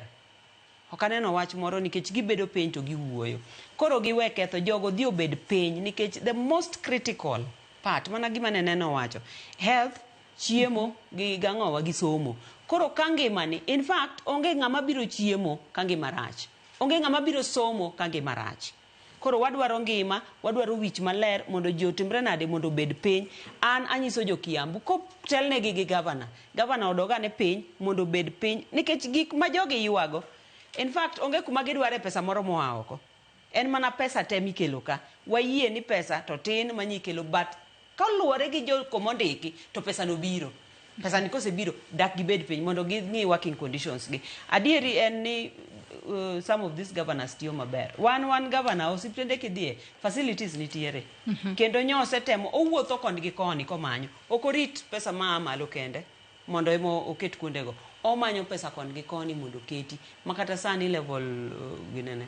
Ok aneno wach moro nikech gibedo piny to giwuoyo. Koro giwe ketho jogo dhi obed piny nikech the most critical part mana gima ne neno wacho health, chiemo gi gang'owa gi somo. Koro ka ngimani, in fact onge ng'ama biro chiemo ka ngima rach. Onge ng'ama biro somo ka ngima rach. Koro wadwaro ngima, wadwaro wich maler mondo ji otimre nade mondo obed piny. An anyiso jo Kiambu kotelnegi gi gavana. Gavana odogane piny mondo obed piny nikech gik ma jogi ywago. In fact onge kuma gidware pesa moro moa oko. En mana pesa te mikelo ka. Wayie ni pesa to tin manyikelo but kaluwore gi joko mondiki to pesa no biro. Pesa ni kosebiro dak gibed piny mondo ging'i working conditions gi. Adieri en ni some of these governors tiyo maber. Wan governor osiptende kidhiye facilities nitiere. Kendo nyosetemo owuotho koni gi koni komanyo. Ok orit pesa maa malo kende mondo ema oket kuondego. Omanyo pesa koni gi koni mondo oketi. Makata sani level ginene.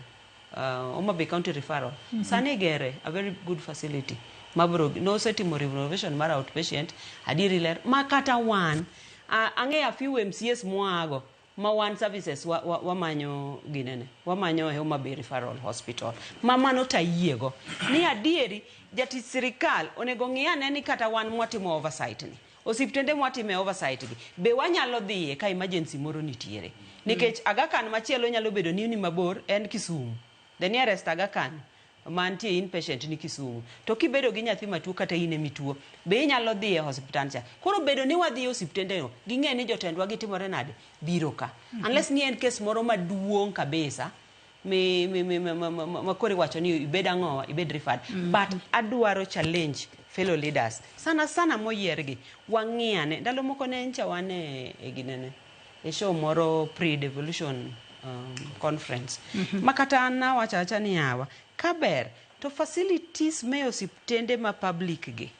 Homa Bay County Referral. Sani igere a very good facility. Mabro nosetimo renovation mar outpatient adieri ler ma kata wan ang'eyo a few MCAs mwago ma wan services wamanyo ginene wamanyo e Homa Bay Referral Hospital ma mano tayiego ni adieri jatich sirikal onego ng'i ane ni kata wan mwatimo oversight ni osiptende mwatime oversight gi be wanyalo dhiye ka emergency moro nitiere nikech Aga Khan machielo nyalo bedo ni mabor en Kisumu, the nearest Aga Khan mantie inpatient ni Kisumu. To kibedo gi nyathi matuo kata in emituo be inyalo dhi e hospital cha. Koro bedo ni wadhi e osiptende no ging'e ni jotendwa gitimore nade biro ka. Unless ni en case moro maduong' kabisa mi mi mi ma, ma, ma, ma koro iwacho ni ibed ang'owa ibed referred. But adwaro challenge fellow leaders sana sana moyiergi wang'iyane ndalo moko ne ncha wan e ginene e show moro pre-devolution conference ma kata an nawacho awacha ni yawa kaber to facilities me osiptende ma public gi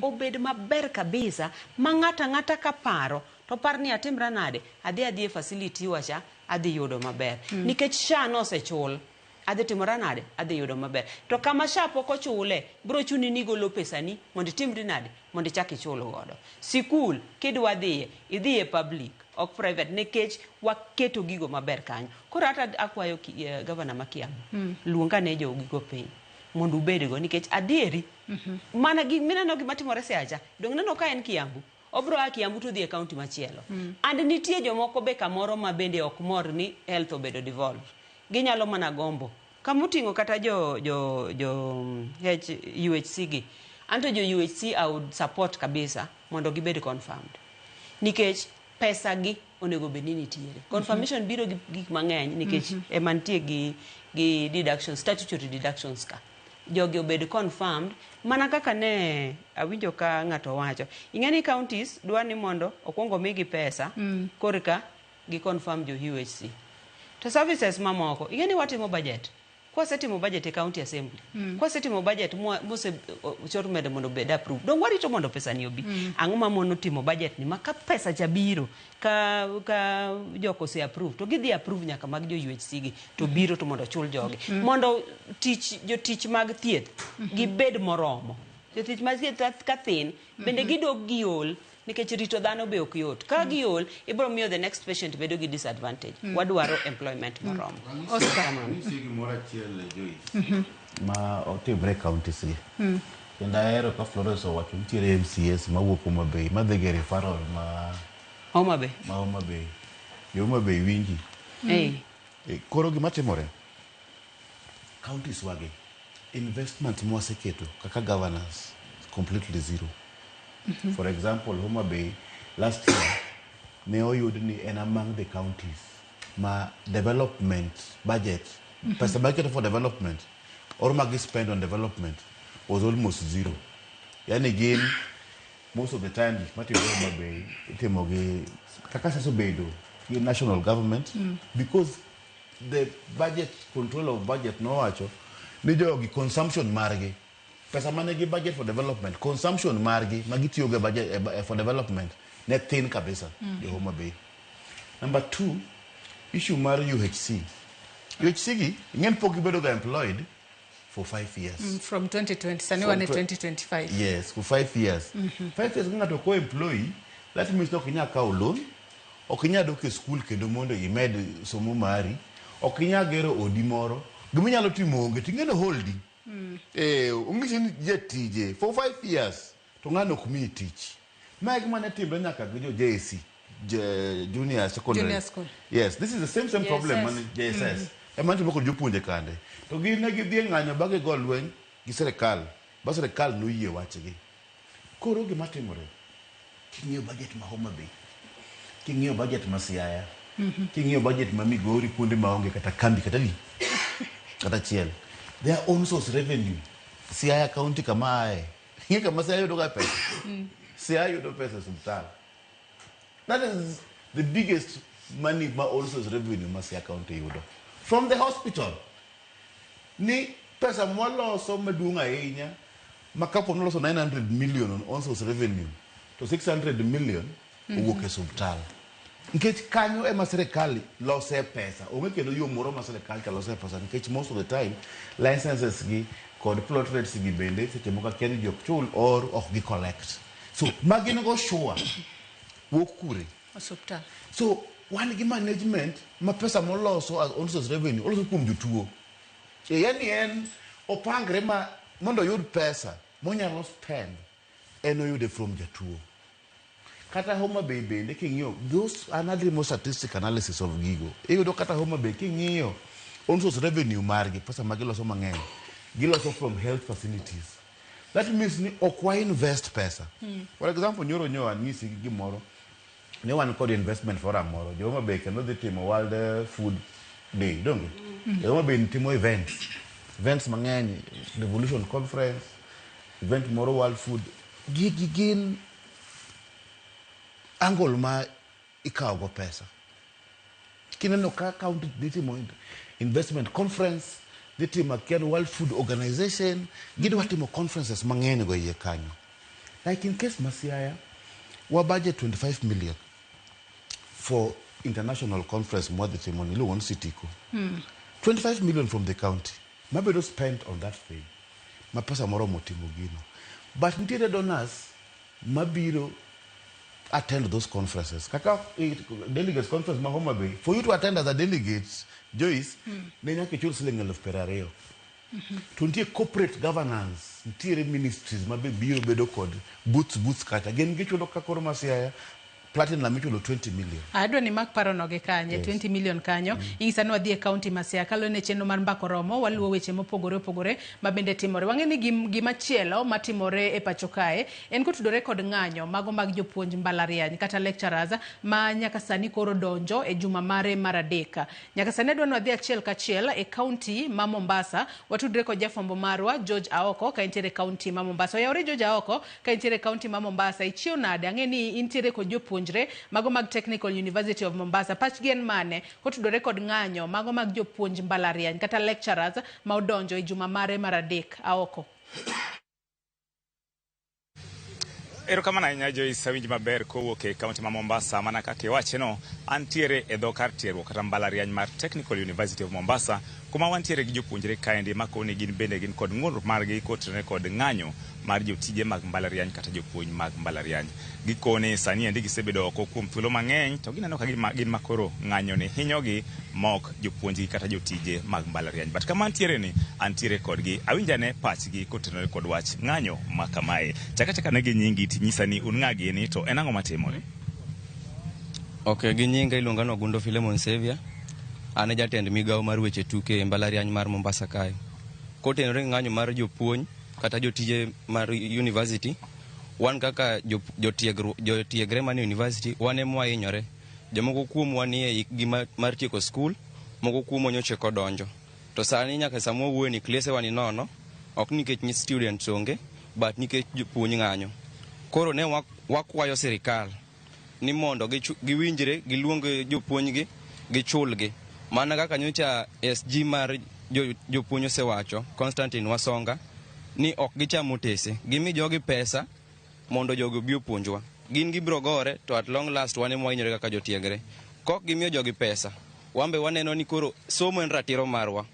obed maber kabisa ma ng'ato ang'ata kaparo to par ni atimra nade adhi e facility wacha adhi yudo maber. Nikech SHA nosechul adhi timora nade adhi yudo maber. To kama SHA pok ochule bro chuni ni igolo pesani mondo itimri nade mondo ichak ichul godo. Sikul kidwa dhiye idhiye public ok private nikech waketo gigo maber kanyo. Koro hata akwayo gavana ma Kiambu luong ane jogigo piny mondo ubedgo nikech adieri mana gi mineno gima timore Siaya dong neno ka en Kiambu obro a Kiambu to dhi e county machielo. And nitie jomoko be kamoro ma bende ok mor ni health obedo devolved. Ginyalo mana gombo kamoting'o kata jo jo jo H, UHC gi anto jo UHC I would support kabisa mondo gibed confirmed nikech pesa gi onego bed ni nitiere. Confirmation biro gi gik mang'eny nikech ema nitie gi deductions, statutory deductions ka jogi obed confirmed mana kaka ne awinjo ka ng'ato wacho. Ing'e ni counties dwa ni mondo okwongo migi pesa korka gi confirm jo UHC. To services mamoko ing'e ni watimo budget. Kwasetimo budget e county assembly kwasetimo budget mose chor medo mondo obed approved dong warito mondo pesa ni obi. Ang'o ma mono timo budget ni ma ka pesa cha biro ka jok ose approve to gidhi approve nyaka mag jo UHC gi to biro to mondo ochul jogi mondo tich jotich mag thieth gibed moromo. Jotich mag thieth ka thin bende gidok giol nikech rito dhano be ok yot. Ka giol ibiro miyo the next patient bedo gi disadvantage. Wadwaro employment moromo. Oscar. Nitie gimoro achiel Joyce ma otimre e counties gi. Kendo ahero ka Florence owacho nitiere MCAs mawuok Homa Bay madhi gi referral ma Homa Bay. Ma Homa Bay. Jo Homa Bay winji. Koro gima timore counties wagi investment mwaseketo kaka governors completely zero. For example, Homa Bay last year ne oyud ni en among the counties ma development budget, pesa budget for development or ma gi spend on development was almost zero. Yani gin most of the time gik matimore Homa Bay itimo gi kaka sasa obedo gi national government because the budget control of budget nowacho ni jogi consumption margi pesa mane gi budget for development consumption margi ma gitiyogo e budget for development ne thin kabisa jo Homa Bay. Number two, Issue mar UHC. UHC gi, ing'en pok gibedo ga employed for 5 years. From 2020, sani From wan e 2025. Yes, for 5 years. 5 years ka ng'ato ok employee, that means ok inyal kawo loan, ok inyal dok e school kendo mondo imed somo mari, ok inyal gero odi moro, giminyalo timo onge, ting'eno holdi. Ong'isi ni jatije for 5 years to ng'ano ok miyi tich. Ma e gima ne timre nyaka gi jo JSC, junior secondary. Junior school. Yes, this is the same problem JSS. mane JSS. Ema nitimo kod jopuonje kande. To gin ne gidhi e ng'anyo ba gigo lweny gi sirikal, ba sirikal noyie wachgi. Koro gima timore, king'iyo budget ma Homa Bay, king'iyo budget ma Siaya, king'iyo budget ma Migori kuonde maonge kata kambi kata di kata achiel. Their own source revenue. Siaya County kama ae. Ing'e kama Siaya yudo ga pesa. Siaya yudo pesa e osiptal. That is the biggest money ma own source revenue ma Siaya County yudo. From the hospital. Ni pesa mwaloso maduong' ahinya ma kapo noloso 900 million on own source revenue to 600 million owuok e osiptal. Nikech kanyo ema sirikal lose pesa. Onge kendo yo moro ma sirikal cha lose pesa nikech most of the time licenses gi kod plot rates gi bende seche moko akia ni ji ok chul or ok gi collect. So magin go sure wuok kure. Osuptal. So wan gi management ma pesa moloso as own source revenue oloso kuom jotuo. E yani en opangre ma mondo oyud pesa monyalo spend en oyude from jatuo. Kata Homa Bay bende king'iyo those another more statistic analysis of gigo. Iyudo kata Homa Bay king'iyo own source revenue margi pesa ma giloso mang'eny giloso from health facilities. That means ni ok wa invest pesa. For example, nyoro nyo anyisi gimoro ne wan kod investment forum moro jo Homa Bay kendo dhi timo World Food Day donge Jo Homa Bay timo events mang'eny, Revolution Conference, event moro World Food, gigi gin angle ma ikawo go pesa. Kineno ka county dhi timo investment conference, dhi timo akia ni World Food Organization, gidwa timo conferences mang'eny go iye kanyo. Like in case ma Siaya, wa budget 25 million for international conference mwadhi timo ni iluongo ni Sitiko. 25 million from the county mabedo spent on that thing ma pesa moromo timo gino. But nitiere donors mabiro attend those conferences. Kaka delegates conference ma Homa Bay, for you to attend as a delegate, Joyce, ne nyaka ichul siling 20,000. To nitie corporate governance, nitiere ministries ma be biro bedo kod booths kacha. Gin gichulo ka koro ma Siaya, Platinum ichulo 20 million. Adwa ni mak parono gi kanye. Yes. 20 million kanyo. Ing'isa ni wadhi e county ma Siaya kaluwore ne chenro mar Mbako Romo, waluwo weche mopogore opogore ma bende timore. Wang'e ni gimachielo matimore e pacho kae en kotudore kod ng'anyo mago mag jopuonj mbalariany kata lecturers ma nyaka sani koro donjo e juma mare mar 3. Nyaka sani adwa ni wadhi achiel kachiel e county ma Mombasa, watudre kod jafwambo marwa George Aoko ka entiere e county ma Mombasa. Oyawore George Aoko ka entiere e county ma Mombasa, ichiew nade? Ang'e ni intiere kod jopuonjre mago mag Technical University of Mombasa. Pachgi en mane kotudore kod ng'anyo mago mag jopuonj mbalariany kata lecturers ma odonjo e juma mare mar 3? Aoko. Erokamano ahinya Joyce, awinji maber kowuok e kaunti ma Mombasa. Mana kaka iwacheno, antiere e dho kar tiegruok kata mbalariany mar Technical University of Mombasa, kuma wantiere gi jopuonjre kaendi makoni gin bende gin kod ng'ur margi kotenore kod ng'anyo mar jotije mag mbalariany kata jopuonj mag mbalariany. Gikone sani endi gisebedo oko kuom thuolo mang'eny to gineno ka gin makoro ng'anyo ni hinyogi mok jopuonjgi kata jotije mag mbalariany. But kama antiere ni, antiere kodgi, awinjane pachgi kotenore kod wach ng'anyo ma kamae. Chaka chaka ne gi nyingi tinyisa ni un ng'a gini to en ang'o matimore? Ok, gi nyinga iluonga ni Ogundo Philemon Sevia. An e jatend migawo mar weche tuke e mbalariany mar Mombasa kae. Kotenore gi ng'anyo mar jopuonj kata jotije mar university, wan kaka jotiegre manie university, wan ema wahinyore. Jomoko kuomwa ni e hikgi mar tieko skul, moko kuomwa nyocha eka odonjo. To sani nyaka sama wawuoyo ni klesewa ni nono, ok nikech ni students onge, but nikech jopuonj ng'anyo. Koro ne wakwayo sirikal ni mondo giwinjre, giluong jopuonjgi, gichulgi. Mana kaka nyocha SG mar jopuonj osewacho, Constantine Wasonga, ni ok gicham otese, gimi jogi pesa mondo jogi obi opuonjwa. Gin gibiro gore to at long last wan ema wahinyore kaka jotiegre. Kok gimiyo jogi pesa, Wan be waneno ni koro somo en ratiro marwa.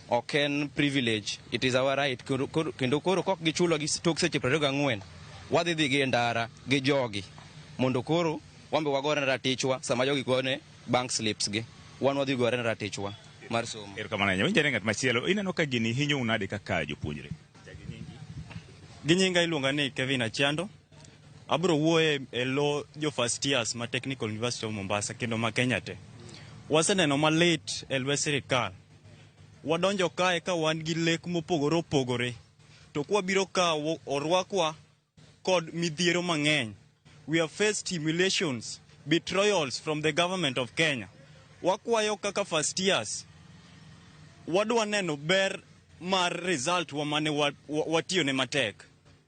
Ok en privilege, it is our right. Kendo koro kok gichulo gi tok seche 24, wadhi dhi gi e ndara gi jogi mondo koro wan be wagore ne ratichwa sama jogi gone bank slips gi. Wan wadhi gore ne ratichwa mar somo. Erokamano ahinya. Winj ane ng'at machielo, ineno ka gini hinyou nade kaka jopuonjre? Gi nyinga iluonga ni Kevin Achiando. Abro wuoye e lo jo first years ma Technical University of Mombasa kendo ma Kenya te. Waseneno malit e lwet sirikal. Wadonjo kae ka wan gi lek mopogore opogore. To kwabiro ka orwakwa kod midhiero mang'eny. We have faced humiliations, betrayals from the government of Kenya. Wakwayo kaka first years, wadwa neno ber mar result wa mane watiyone matek.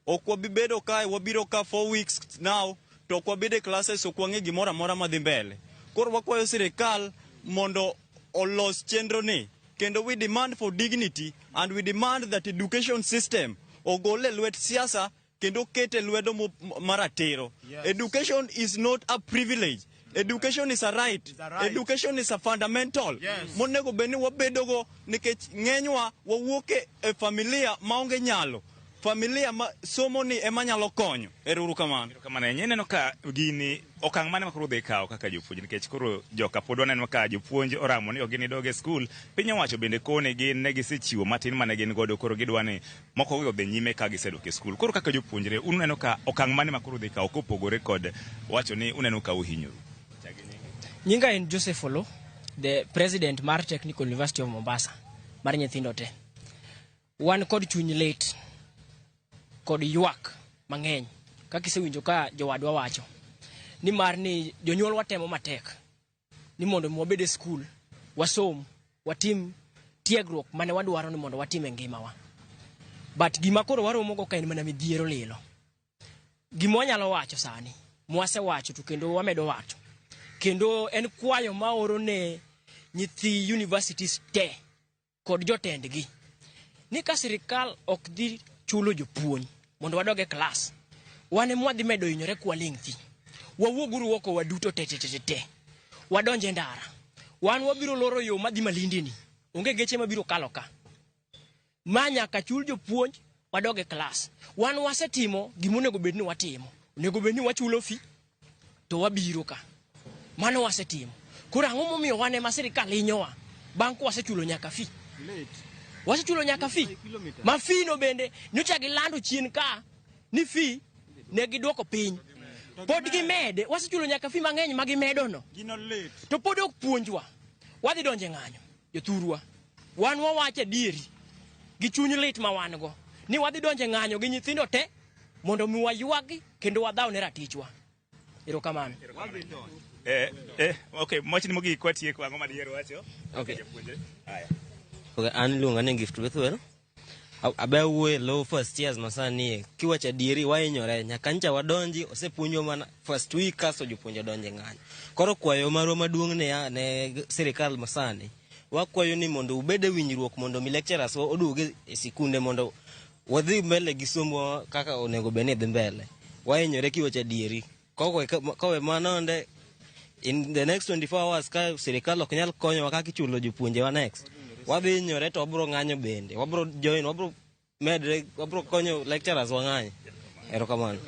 Ok wabi bedo kae, wabiro ka 4 weeks now, to ok wabed e classes, ok wang'e gimoro amora madhi mbele. Koro wakwayo sirikal mondo olos chenro ni, kendo we demand for dignity and we demand that education system ogol e lwet siasa kendo ket e lwedo maratiro. Yes. Education is not a privilege. Education is a right. a right. Education is a fundamental. Yes. Monego bed ni wabedogo nikech ng'enywa wawuok e familia maonge nyalo. Familia ma somo ni ema nyalo konyo. Ero uru kamano. Erokamano ahinya. Ineno ka gini okang' mane ma koro udhi kawo kaka jopuonj nikech koro joka pod waneno ka jopuonj oramo ni ok ginidog e skul. Piny owacho bende koni gin ne gisechiwo matin mane gin godo koro gidwa ni moko gi odhi nyime ka gisedok e skul. Koro kaka jopuonjre uneno ka okang' mane ma koro udhi kawo kopogore kod wacho ni uneno ka uhinyoru? Nyinga en Joseph Olo, the president mar Technical University of Mombasa, mar nyithindo te. Wan kod chuny lit kod ywak mang'eny kaka isewinjo ka jowadwa wacho nimar ni jonyuol watemo matek ni mondo mi wabed e skul wasom watim tiegruok mane wadwaro ni mondo watim e ngimawa. But gima koro waromogo ka en mana midhiero lilo. Gima wanyalo wacho sani, mwasewacho to kendo wamedo wacho, kendo en kwayo maoro ne nyithi universities te kod jotendgi ni ka sirikal ok dhi chulo jopuonj mondo wadog e klas, wan ema wadhi medo hinyore kwaling' thi. Wawuoguru oko waduto te te te te, wadonj e ndara. Wan wabiro loro yo madhi Malindi ni, onge geche mabiro kalo ka. Ma nyaka chul jopuonj wadog e klas. Wan wasetimo gima onego bed ni watimo. Onego bed ni wachulo fee to wabiro ka. Mano wasetimo. Koro ang'o momiyo wan ema sirikal hinyowa bang' ka wasechulo nyaka fee? Wasechulo nyaka fee. Ma fee no bende nyocha gilando chien ka ni fee ne giduoko piny. Pod gimede, wasechulo nyaka fee mang'eny ma gimedo no. To pod ok puonjwa. Wadhi donjo e ng'anyo, jothurwa. Wan wawacho adieri gi chuny lit ma wan go ni wadhi donjo e ng'anyo gi nyithindo te mondo mi waywagi kendo wadhaw ne ratichwa. Erokamano. Okay, wachni mogik kwatieko ang'o ma diher wacho? Okay. Japuonjre. Haya. Okay, an iluonga ni Gift Bethuel. Abe awuoyo e low first years masani. Kiwacho adieri wahinyore. Nyaka ncha wadonji osepuonjwa mana first week kasto jopuonje odonjo e ng'anyo. Koro kwayo marwa maduong' ne sirikal masani, wakwayo ni mondo ubed e winjruok mondo mi lecturers wa oduog e sikunde mondo wadhi mbele gi somo kaka onego bed ni dhi mbele. Wahinyore kiwacho adieri. Kowe mano nde in the next 24 hours ka sirikal ok nyal konyowa kaka ichulo jopuonjewa next, wadhi hinyore to wabro ng'anyo bende. Wabro join, wabro medre, wabro konyo lecturers wa ng'anyo. Erokamano.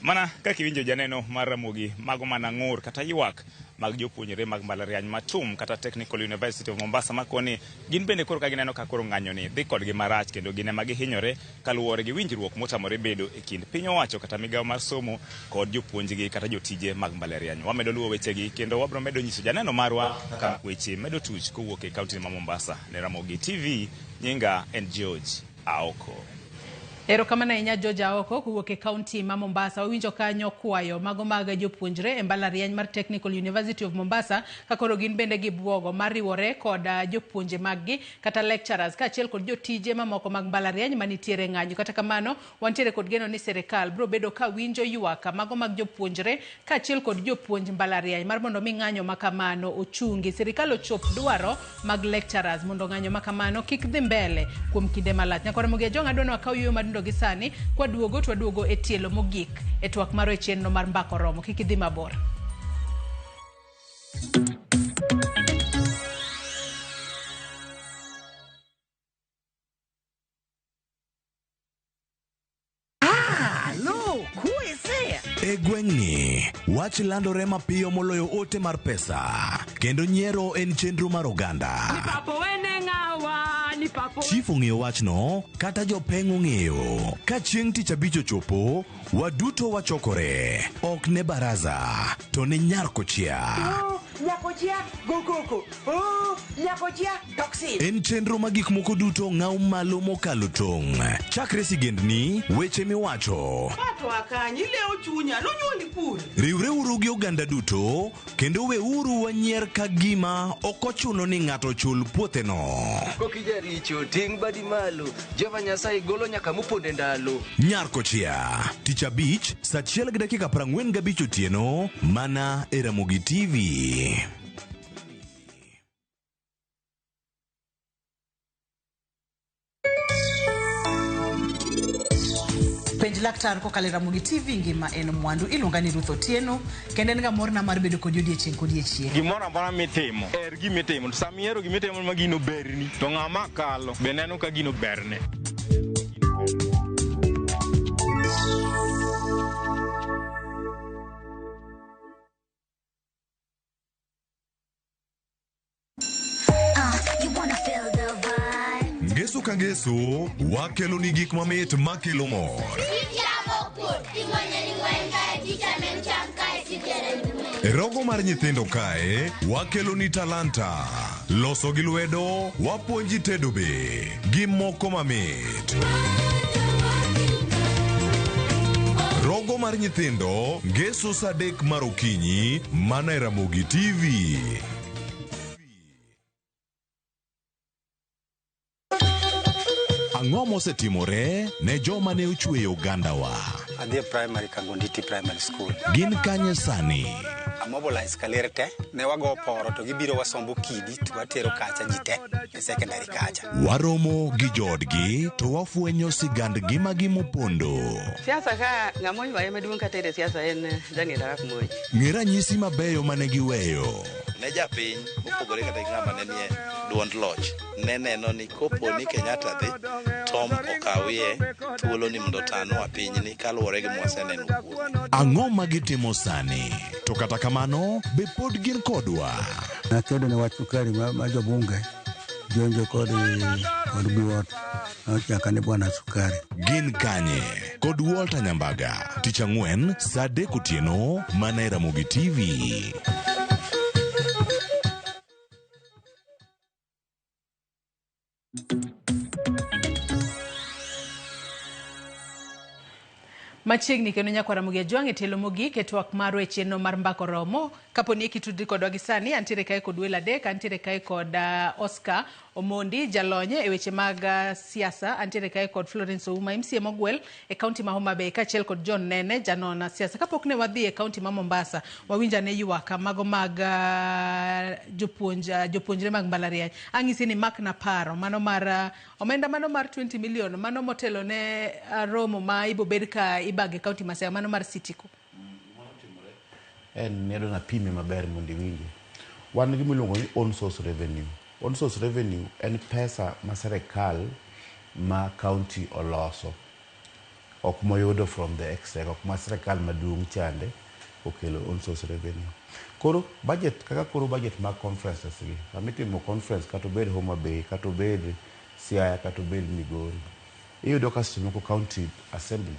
Mana kaka iwinjo janeno mar Ramogi, mago mana ng'ur kata ywak mag jopuonjre mag mbalariany ma TUM kata Technical University of Mombasa makoni gin bende koro ka gineno ka koro ng'anyo ni dhi kodgi marach kendo gin ema gihinyore kaluwore gi winjruok motamore bedo e kind piny owacho kata migawo mar somo kod jopuonjgi kata jotije mag mbalariany. Wamedo luwo wechegi kendo wabiro medo nyiso janeno marwa kaka weche medo tuch kowuok e kaunti ma Mombasa. Ne Ramogi TV, nyinga en George Aoko. Erokamano ahinya George Aoko kowuok e kaunti ma Mombasa. Wawinjo kanyo kwayo mago mag jopuonjre e mbalariany mar Technical University of Mombasa ka koro gin bende gibuogo mar riwore kod jopuonje mag-gi kata lecturers kaachiel kod jotije mamoko mag mbalariany manitiere e ng'anyo. Kata kamano, wantiere kod geno ni sirikal biro bedo ka winjo ywak mago mag jopuonjre kaachiel kod jopuonj mbalariany mar mondo mi ng'anyo ma kamano ochungi. Sirikal ochop dwaro mag lecturers mondo ng'anyo ma kamano kik dhi mbele kuom kinde malach. Nyakoro Ramogi Ajwang' adwa ni wakaw yueyo madindo gi sani kwaduogo to waduogo e tielo mogik e twak marwa e chenro mar Mbaka Oromo. Kik idhi mabor. E gweng'ni, wach landore mapiyo moloyo ote mar pesa, kendo nyiero en chenro mar oganda. Papo wene ng'awa ni papo Chief ong'eyo wachno, kata jopeng' ong'eyo. Ka chieng' tich abich ochopo, waduto wachokore. Ok ne baraza, to ne nyar kochia. Oh, nyakochia go koko. Oh, nyakochia toxin. En chenro ma gik moko duto ng'aw malo mokalo tong'. Chakre sigendni, weche miwacho, Pato akanyi ilewo chunya nonyuoli kure. Riwreuru gi oganda duto kendo weuru wanyier ka gima ok ochuno ni ng'ato chul puotheno. Koki jaricho ting' badi malo Jehova Nyasaye golo nyaka moponde ndalo. Nyar Kochia, tich abich, saa achiel gi dakika 45 otieno, mana e Ramogi TV. Penj laktar kokalo e Ramogi TV ngima en mwandu. Iluonga ni Ruth Otieno kendo en ga morna mar bedo kodi odiechieng' kodiechieng'. Gimoro amora mitimo, her gimitimo. To sama ihero gimitimo ma gino berni, to ng'ama kalo be neno ka gino berne. You wanna feel the vibe. Ngeso ka ngeso, wakelo ni gik mamit makelo mor. E rogo mar nyithindo kae, wakelo ni talanta. Loso gi lwedo, wapuonji tedo be, gi moko mamit. Rogo mar nyithindo, ngeso saa 3 mar okinyi, mana e Ramogi TV. Ang'o mosetimore ne joma ne ochweyo ogandawa? Adhi e primary Kangonditi Primary School. Gin kanye sani? Amobilize kaler te, ne wago poro to gibiro wasombo kidi to watero kacha ji te e secondary kacha. Waromo gi joodgi to wafwenyo sigand ngimagi mopondo. Siasa ka ng'ama oywaye maduong' kata e siasa en Daniel Arap Moi. Ng'e ranyisi mabeyo mane giweyo. Ne japiny mopogore kata gi ng'ama ne nie duond loch ne neno ni kopo ni Kenyatta dhi Tom okawie thuolo ni mondo otanwa pinyni kaluwore gi mwaseneno kuome. Ang'o ma gitimo sani? To kata kamano, be pod gin kodwa? Nakedo ne wach sukari ma jobunge jonjo kod biwot nochaka ni bwana sukari. Gin kanye? Kod Walter Nyambaga, tich ang'wen saa 3 otieno mana e Ramogi TV. Machiegni kendo nyakwa Ramogi Ajwang' e tielo mogik e twak marwa e chenro mar Mbaka Oromo. Kapo ni ikitudri kodwa gi sani, antiere kae kod welo adek, antiere kae kod Oscar Omondi, jalony e weche mag siasa, antiere kae kod Florence Ouma, MCA mogwel e kaunti ma Homa Bay, kaachiel kod John Nene, janon siasa. Kapok ne wadhi e kaunti ma Mombasa, wawinj ane ywak mago mag jopuonjre mag mbalariany. Ang'isi ni makna paro, mano mar omenda mano mar 20 million, mano motelo ne romo ma ibobed ka ibage kaunti ma Siaya, mano mar Sitiko. En ni adwa napime maber mondo iwinje. Wan gi miluongo ni own source revenue. Own source revenue en pesa ma serikal ma county oloso. Ok moyudo from the exchequer, ok ma serikal maduong' chande okelo own source revenue. Koro budget, kaka koro budget mag conferences gi, sama itimo conference kata obed Homa Bay, kata obed Siaya, kata obed Migori, iyudo ka seche moko county assembly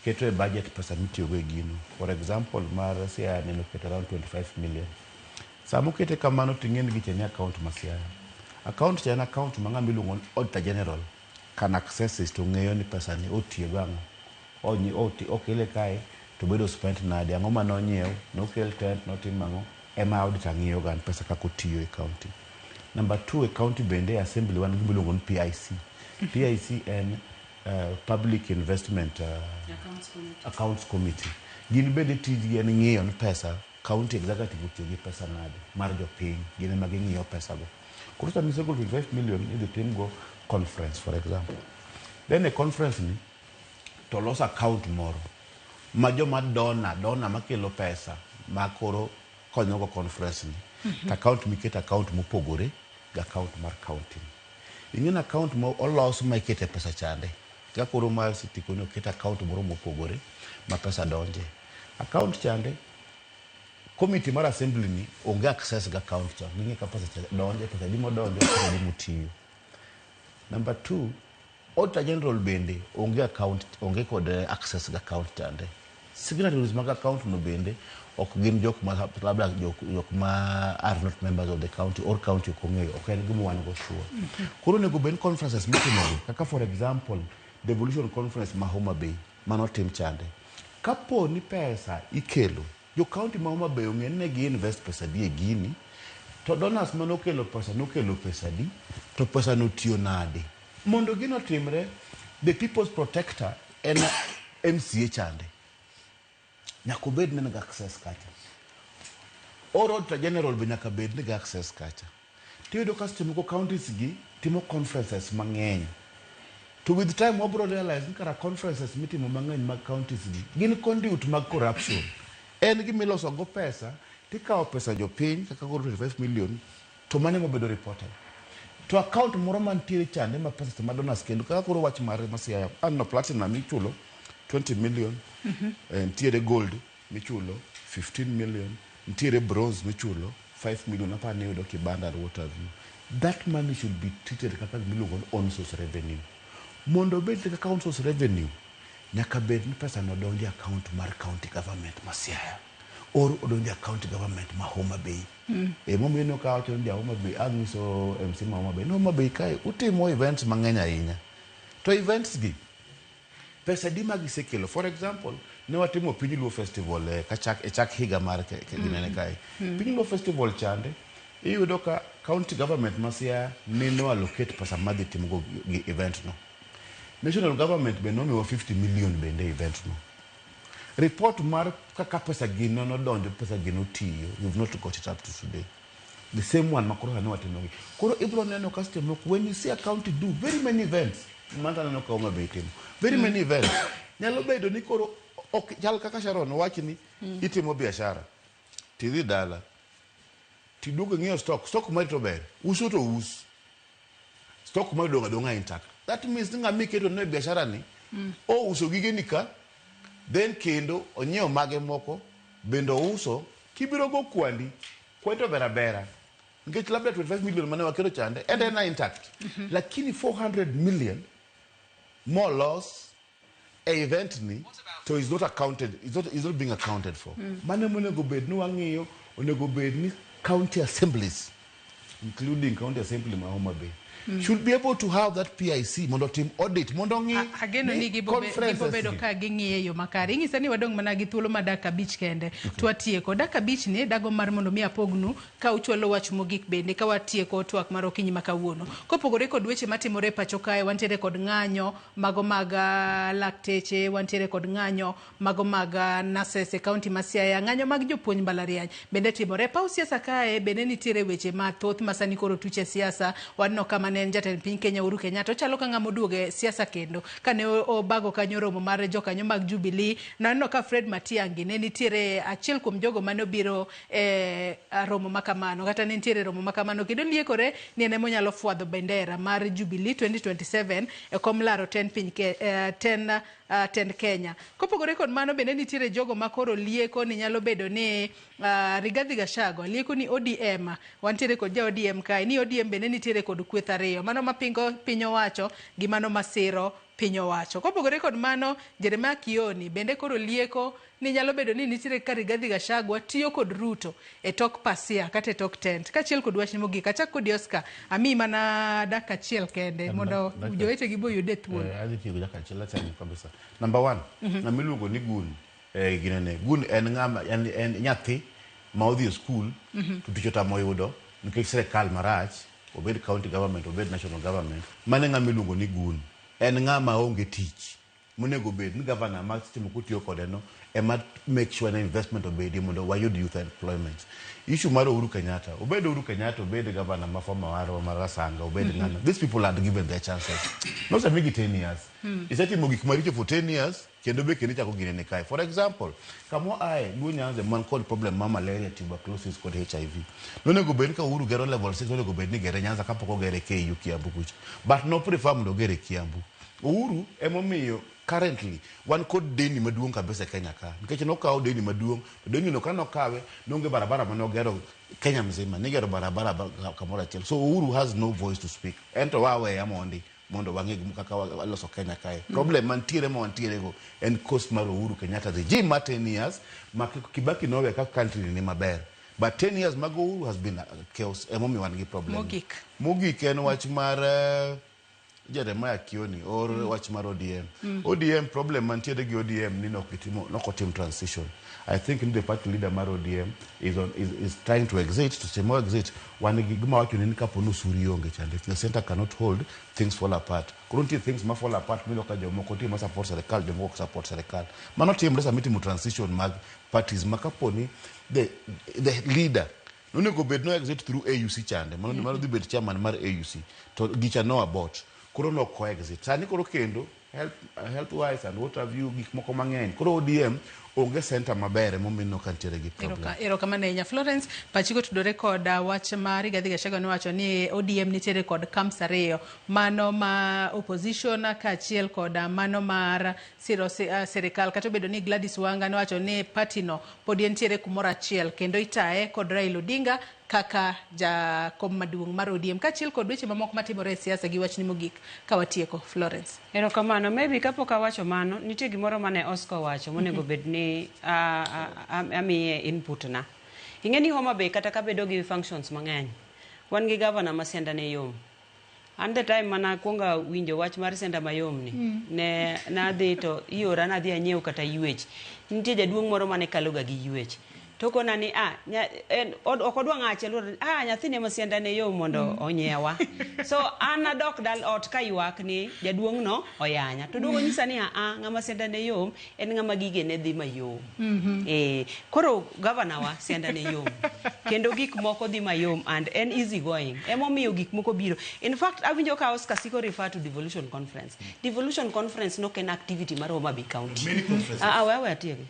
keto e budget pesa mitiyogo e gino. For example, mar Siaya neno keto around 25 million. Sama okete kamano to ing'e ni gicha ni account ma Siaya. Account cha en account ma ng'ama iluongo ni Auditor General can access it to ng'eyo ni pesa ni otiyogo ang'o. Okele kae to bedo spent nade, ang'o mane onyiew, nokel tent, notim ang'o, ema auditor ng'iyo ga pesa kaka otiyo e county. Number 2, e county bende e assembly wan gi gima iluongo ni PIC. PIC en Public Investment Accounts Committee. Gin bende tijgi en ng'iyo ni pesa county executive otiyo gi pesa nade mar jopiny, gin ema ging'iyo pesa go. Koro sama isegolo 25 million idhi timgo conference for example. Then e conference ni to los account moro ma joma donor makelo pesa ma koro konyogo conference ni. To account miketo account mopogore gi account mar county ni. Ing'e ni account ma olos ma ikete pesa chande. Ka koro mar Sitiko ni oket account moro mopogore ma pesa donje. Account chande committee mar assembly ni onge access ga account cha. Ging'e ka pesa cha donjo, pesa di modonjo, pesa di motiyo. Number 2, Auditor General bende onge account, onge kod access ga account chande. Signatories mag account no bende ok gin jok ma labda jok ma are not members of the county or county ok ong'eyo, ok en gima wan go sure. Koro onego bed conferences mitimogi kaka for example devolution conference ma Homa Bay manotim chande. Kapo ni pesa ikelo, jo county ma Homa Bay ong'e ni ne gi invest pesa di e gini, to donors manokelo pesa nokelo pesa di, to pesa notiyo nade. Mondo gino timre, the people's protector en MCA chande. Nyaka obed ni en gi access kacha. Or Auditor General be nyaka bed ni gi access kacha. Tiyudo ka seche moko counties gi timo conferences mang'eny. To with time wabro realize ni kara conferences mitimo mang'eny mag counties gi gin conduit mag corruption. En gimiloso go pesa, tikawo pesa jopiny kaka koro 25 million to mano ema obedo reported. To account moro mantiere chande ma pesa ma donors kendo kaka koro wach mar Siaya, aneno platinum ichulo 20 million, nitiere gold michulo 15 million, nitiere bronze michulo 5 million, aparo ni iyudo kibanda or what have you. That money should be treated kaka gimiluongo ni own source revenue. Mondo obed kaka own source revenue, nyaka bed ni pesa no donjo e account mar county government ma Siaya or odonjo e county government ma Homa Bay. Emomiyo ineno ka awacho ni ja Homa Bay, anyiso MC ma Homa Bay, ni Homa Bay kae utimo events mang'eny ahinya. To events gi, pesa di ma gisekelo. For example, ne watimo Piny Luo Festival e chak higa mar ginene kae. Piny Luo Festival chande, iyudo ka county government ma Siaya neno allocate pesa madhi timogo gi event no. National government be nomiwa 50 million bende event no. Report mar kaka pesa gino nodonjo, pesa gino tiyo, you've not got it up to today. The same one makoro sani watimogi. Koro ibro neno ka seche moko when you see a county do very many events, mano aneno ka Homa Bay timo very many events, nyalo bedo ni koro ok chal kaka Sharon owach ni itimo biashara, tidhi dala, tiduogo ing'iyo stock, stock mari to ber, uso to us, stock mari odong' adong'a intact. That means ni ng'ama iketo ne biashara ni, ouso gigeni ka, then kendo onyiewo mage moko, bende ouso, kibiro go kwandi, kwandi to ber abera. Nikech labda 25 million mane waketo chande, en ena intact. Lakini 400 million more loss e event ni, to is not accounted, is not being accounted for. Mano monego bed ni wang'iyo, onego bed ni county assemblies, including county assembly ma Homa Bay, should be able to have that PIC mondo tim audit, mondo ng'i Ageno ni gibo bedo ka ging'iye yo makare. Ing'isa ni wadong' mana gi thuolo ma dakika 5 kende. To watieko. Dakika 5 ni dago mar mondo mi apognu ka uchwalo wach mogik bende ka watieko twak mar okinyi ma kawuono. Kopogore kod weche matimore e pacho kae, wantiere kod ng'anyo mago mag lakteche, wantiere kod ng'anyo mago mag nurses e county ma Siaya, ng'anyo mag jopuonj mbalariany bende timore. Paw siasa kae bende nitiere weche mathoth ma sani koro tuche siasa. Waneno kama ne en jatend piny Kenya Uhuru Kenyatta ochalo ka ng'ama oduogo e siasa kendo kane obago kanyo romo mar jokanyo mag Jubilee. Naneno ka Fred Matiang'i ne nitiere achiel kuom jogo mane obiro e romo makamano, kata ne nitiere romo makamano, kendo liekore ni en ema onyalo fwadho bendera mar Jubilee 2027 e kom laro ten piny tend Kenya. Kopogore kod mano bende nitiere jogo ma koro lieko ni nyalo bedo ni Rigathi Gachagua lieko ni ODM, wantiere kod ja ODM kae, ni ODM bende nitiere kod kweth ariyo, mano mapingo piny owacho gi mano masiro piny owacho. Kopogore kod mano, Jeremiah Kioni bende koro lieko ni nyalo bedo ni nitiere ka Rigathi Gachagua tiyo kod Ruto e tok pasia kata e tok tent. Kaachiel kod wachni mogik, achak kodi Oscar, amiyi mana dakika achiel kende mondo jowetegi bo oyude thuolo. Adhi tiyo gi dakika achiel achako kabisa. Number 1, ng'ama iluongo ni gun, ginene, gun en ng'ama en nyathi ma odhi e skul to tich otamo yudo nikech sirikal marach, obed county government, obed national government, mano e ng'ama iluongo ni gun. En ng'ama onge tich. Monego bed ni governor ma seche moko tiyo kode no ema make sure ni investment obedi mondo wayud youth employment. Issue mar Uhuru Kenyatta, obed Uhuru Kenyatta, obed governor ma former marwa mar Rasanga, obed ng'ano. These people had given their chances. Nosemigi 10 years. Isetimo gik maricho for 10 years, kendo be kendo ichako ginene kae. For example, kama ae, Luo Nyanza man kod problem mar malaria, tuberculosis kod HIV. Nonego bed ni ka Uhuru gero level 6, onego bed ni gere Nyanza kapok ogere KU Kiambu kucha. But no prefer mondo ogere Kiambu. Uhuru emomiyo currently wan kod deni maduong' kabisa e Kenya ka. Nikech nokawo deni maduong', to deni no kanokawe, nonge barabara manogero Kenya mzima, nigero barabara kamoro achiel. So Uhuru has no voice to speak. En to waweya mondi mondo wang'e kaka waloso Kenya kae. Problem mantiere ma wantiere go en cost mar Uhuru Kenyatta regime mar 10 years ma Kibaki nowe ka country ni maber. But 10 years mag Uhuru has been chaos, emomiyo wan gi problem. Mogik. Mogik en wach mar Jeremiah Kioni or wach mar ODM. ODM problem mantiere gi ODM ni nok otim transition. I think ni the party leader mar ODM is trying to exit, to say more exit. Wan gi gima wacho ni kapo ni osuri onge chande. If the center cannot hold, things fall apart. Koro nitie things ma fall apart miyudo ka jomoko nitie ma support serikal, jomoko ok support serikal. Mano timre sama itimo transition mag parties ma kapo ni the leader nonego bed no exit through AUC chande. Mano dhi bet chairman mar AUC. To gicha no abort. Koro no ko exit. Sani koro kendo health wise and what have you, gik moko mang'eny. Koro ODM onge center maber emomiyo ka nitiere gi problem. Erokamano ahinya Florence. Pachi kotudore kod wach mar Rigathi Gachagua nowacho ni ODM nitiere kod camps ariyo, mano ma opposition kaachiel kod mano mar siro sirikal, kata obedo ni Gladys Wanga nowacho ni party no pod entiere kumoro achiel kendo itaye kod Raila Odinga kaka jakom maduong' mar ODM, kaachiel kod weche mamoko matimore e siasa gi wachni mogik ka watieko. Florence. Erokamano. Maybe kapok awacho mano, nitie gimoro mane Oscar owacho monego bed ni amiye input na. Ing'e ni Homa Bay kata kabedo gi functions mang'eny, wan gi governor ma sianda ne yom. And the time mana kuonga winjo wach mar sianda mayom ni, ne nadhi to iora nadhi anyiew kata ywech. Nitie jaduong' moro mane kaloga gi ywech. To kona ni ok odwa ng'ache luor, nyathine ma sianda ne yom mondo onyiewa. So an adok dal ot kaywak ni jaduong' no oyanya. To duogo nyisa ni ng'ama sianda ne yom en ng'ama gige ne dhi mayom. Koro governor wa sianda ne yom. Kendo gik moko dhi mayom and en easy going. Emomiyo gik moko biro. In fact, awinjo ka Oscar Siko refer to devolution conference. Devolution conference nok en activity mar Homa Bay County. Many conferences. Wewe atiegi.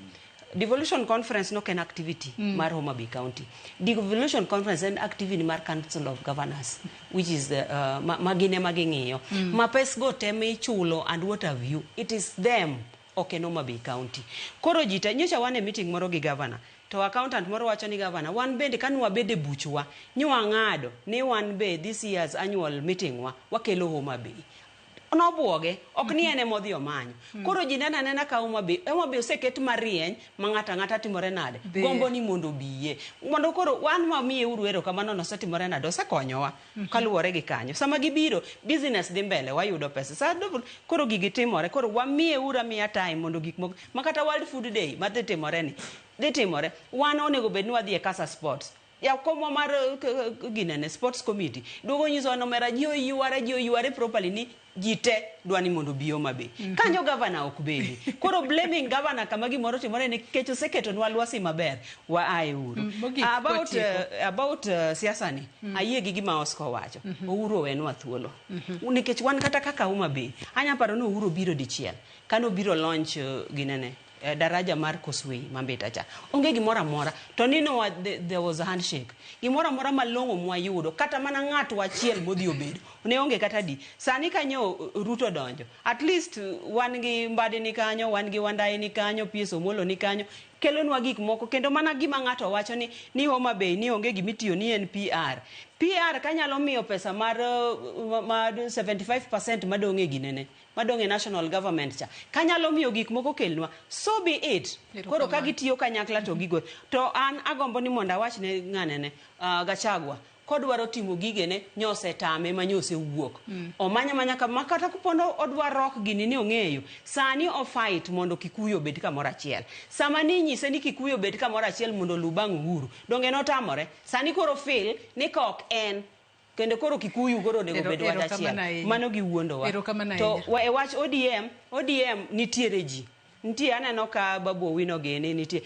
Devolution conference nok en activity mar Homa Bay County. Devolution conference en activity mar Council of Governors, which is the magine maging'iyo. Ma pes go te michulo and what have you. It is them, ok en Homa Bay County. Koro jita, nyocha wan e meeting moro gi governor. To accountant moro wacho ni governor, wan bende ka nwabede buchwa, nywang'ado ni wan be this year's annual meeting wa, wakelo Homa Bay. Nobuoge, ok ni en emodhi omanyo. Koro ji neno anena ka Homa Bay, Homa Bay oseket marieny ma ng'ato ang'ata timore nade. Gombo ni mondo obiye. Mondo koro wan wamiye uru erokamano nosetimore nade, osekonyowa kaluwore gi kanyo. Sama gibiro, business dhi mbele, wayudo pesa. Sa koro gigi timore, koro wamiye uru amiya time mondo gik moko, ma kata World Food Day madhi timore ni, dhi timore. Wan onego bed ni wadhi e Casa Sports. Jakomwa mar ginene sports committee duogo nyiso ni omera ji oyware properly ni ji te dwa ni mondo obi Homa Bay. Kanyo governor ok bedi. Koro blaming governor kama gimoro timore nikech oseketonwa lwasi maber, wa ae uru. About siasa ni, ayie gi gima Oscar owacho. Uhuru owenwa thuolo. Nikech wan kata kaka Homa Bay, anya paro ni Uhuru biro dichiel. Kano biro launch ginene daraja mar Causeway Mambeta cha. Onge gimoro amora. To nino there was a handshake. Gimoro amora malong'o mwayudo. Kata mana ng'ato achiel modhi obedo. Ne onge kata di. Sani kanyo Ruto donjo. At least wan gi Mbadi ni kanyo, wan gi Wandayi ni kanyo, PS Omolo ni kanyo. Kelonwa gik moko. Kendo mana gima ng'ato wacho ni Homa Bay ni onge gimitiyo ni en PR. PR kanyalo miyo pesa mar 75% madong' e ginene. Madong' e national government cha. Kanyalo miyo gik moko kelnwa. So be it. Koro ka gitiyo kanyakla to gigo. To an agombo ni mondo awach ne ng'anene, Gachagua. Kodwaro timo gigene, nyose tame ma nyose wuok. Omanya manya kama kata kopondo odwa rok gini ni ong'eyo. Sani o fight mondo Kikuyu obed kamoro achiel. Sama ni nyise ni Kikuyu obed kamoro achiel mondo oluw bang' Uhuru. Donge notamore. Sani koro feel ni ka ok en kendo koro Kikuyu koro onego bed wach achiel. Mano giwuondowa. To e wach ODM, ODM nitiere ji. Nitie aneno ka Babu Owino gini nitie.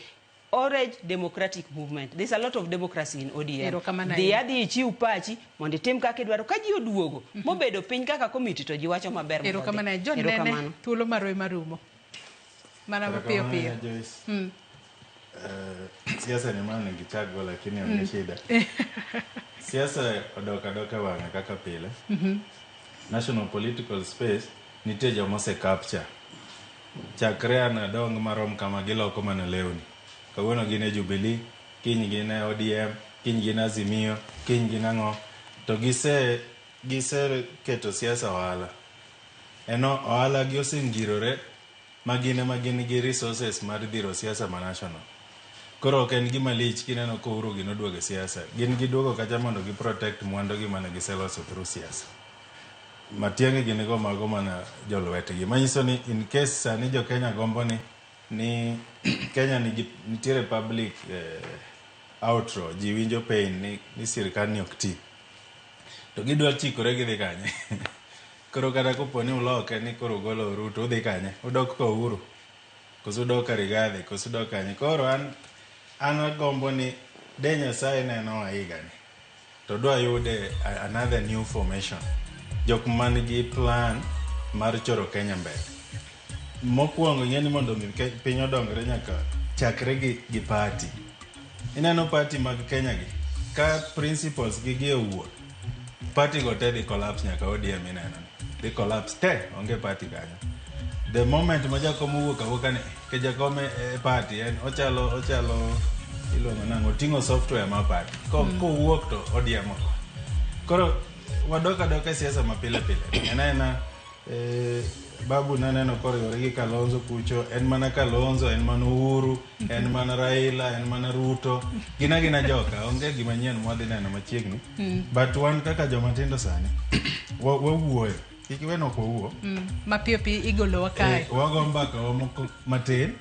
Orange Democratic Movement. There's a lot of democracy in ODM. Dhi adhi ichiw pachi mondo itim kaka idwaro. Ka ji oduogo mobedo piny kaka committee to ji wacho maber. Erokamano John Nene, thuolo marwa marumo. Mana mapiyo piyo. Siasa ni mano gichago lakini onge shida. Siasa odok adoka wang'e kaka pile. National political space Nitie joma ose capture. Chakre an adong marom kama giloko mana lewni. Kawuono gin e Jubilee, kiny gin e ODM, kiny gin Azimio, kiny gin ang'o. To gise gise keto siasa ohala. En ohala gi osengirore ma gin ema gin gi resources mar dhiro siasa ma national. Koro ok en gima lich kineno ka Uhuru gi noduogo e siasa. Gin giduogo kacha mondo gi protect mwandu gi mane giseloso through siasa. Matiang'i gini go mago mana jolwetgi. Manyiso ni in case sani jo Kenya gombo ni ni Kenya nigi nitiere public outro, ji winjo pain ni, ni sirkal ni ok ti. To gidwa chikore gidhi kanye? Koro kata kopo ni uloke ni koro ugolo Ruto, udhi kanye? Udok ka Uhuru? Koso udok ka Rigathi? Koso udok kanye? Koro an an agombo ni de Nyasaye nenowa higani to dwa yude another new formation. Jok man gi plan mar choro Kenya mbele. Mokwongo ing'e ni mondo mi piny odongre nyaka chakre gi, gi party. Ineno party mag Kenya gi, ka principles gi gi owuok, party go te dhi collapse nyaka ODM ineno ni. Dhi collapse te, onge party kanyo. The moment ma jakom owuok awuoka ni, ke jakom e, e party en ochalo ochalo iluongo nang'o oting'o software mar party. Ko, Kowuok to ODM oko. Koro wadok adoka e siasa ma pile pile. En aena Babu naneno koriwore gi Kalonzo kucho, en mana Kalonzo, en mana Uhuru, en mana Raila, en mana Ruto. Gin agina joka, onge gima nyien mwadhi neno machiegni. But wan kaka joma tindo sani, wawuoyo. Kik iwe ni ok wawuo. Mapiyo piyo igolowa kae. Wago mbaka wa moko matin.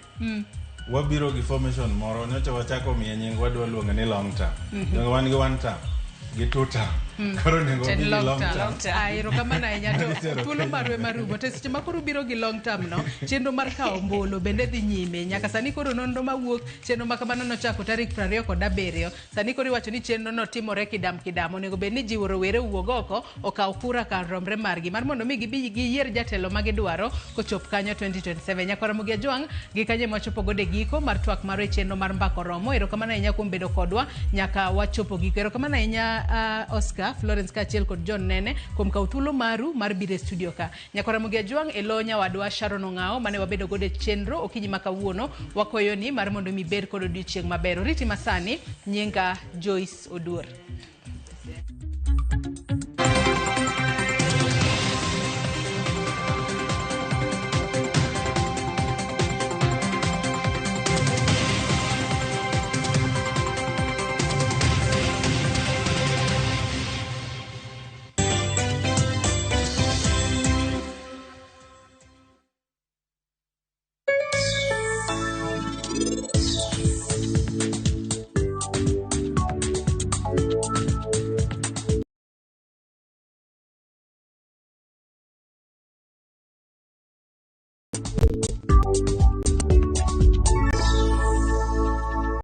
Wabiro gi formation moro, nyocha wachako miye nying wadwa luonge ni long term. Donge wan gi one term, gi two term. Koro onego Ten wabi gi long long term. term. Ah, erokamano ahinya to Itero thuolo Kenya marwa ema rumo to seche ma koro ubiro gi long term no chenro mar kawo ombulu bende dhi nyime nyaka sani koro nonro mawuok chenro ma kamano nochako tarik 27 sani koro iwacho ni chenro no timore kidam kidam onego bed ni jiwo rowere owuog oko okaw kura kar romre margi mar mondo mi gibi giyier jatelo ma gidwaro kochop kanyo 2027 nyakwar Ramogi Ajwang' gi kanyo ema wachopo godo e giko mar twak marwa e chenro mar mbaka oromo erokamano ahinya kuom bedo kodwa nyaka wachopo giko erokamano ahinya Oscar Florence kaachiel kod John Nene kuom kawo thuolo maru mar biro e studio ka nyakwar Ramogi Ajwang' e lo nyawadwa Sharon Ong'awo mane wabedo godo e chenro okinyi ma kawuono wakwayo ni mar mondo mi ibed kod odiochieng' maber oriti masani nyinga Joyce Oduor.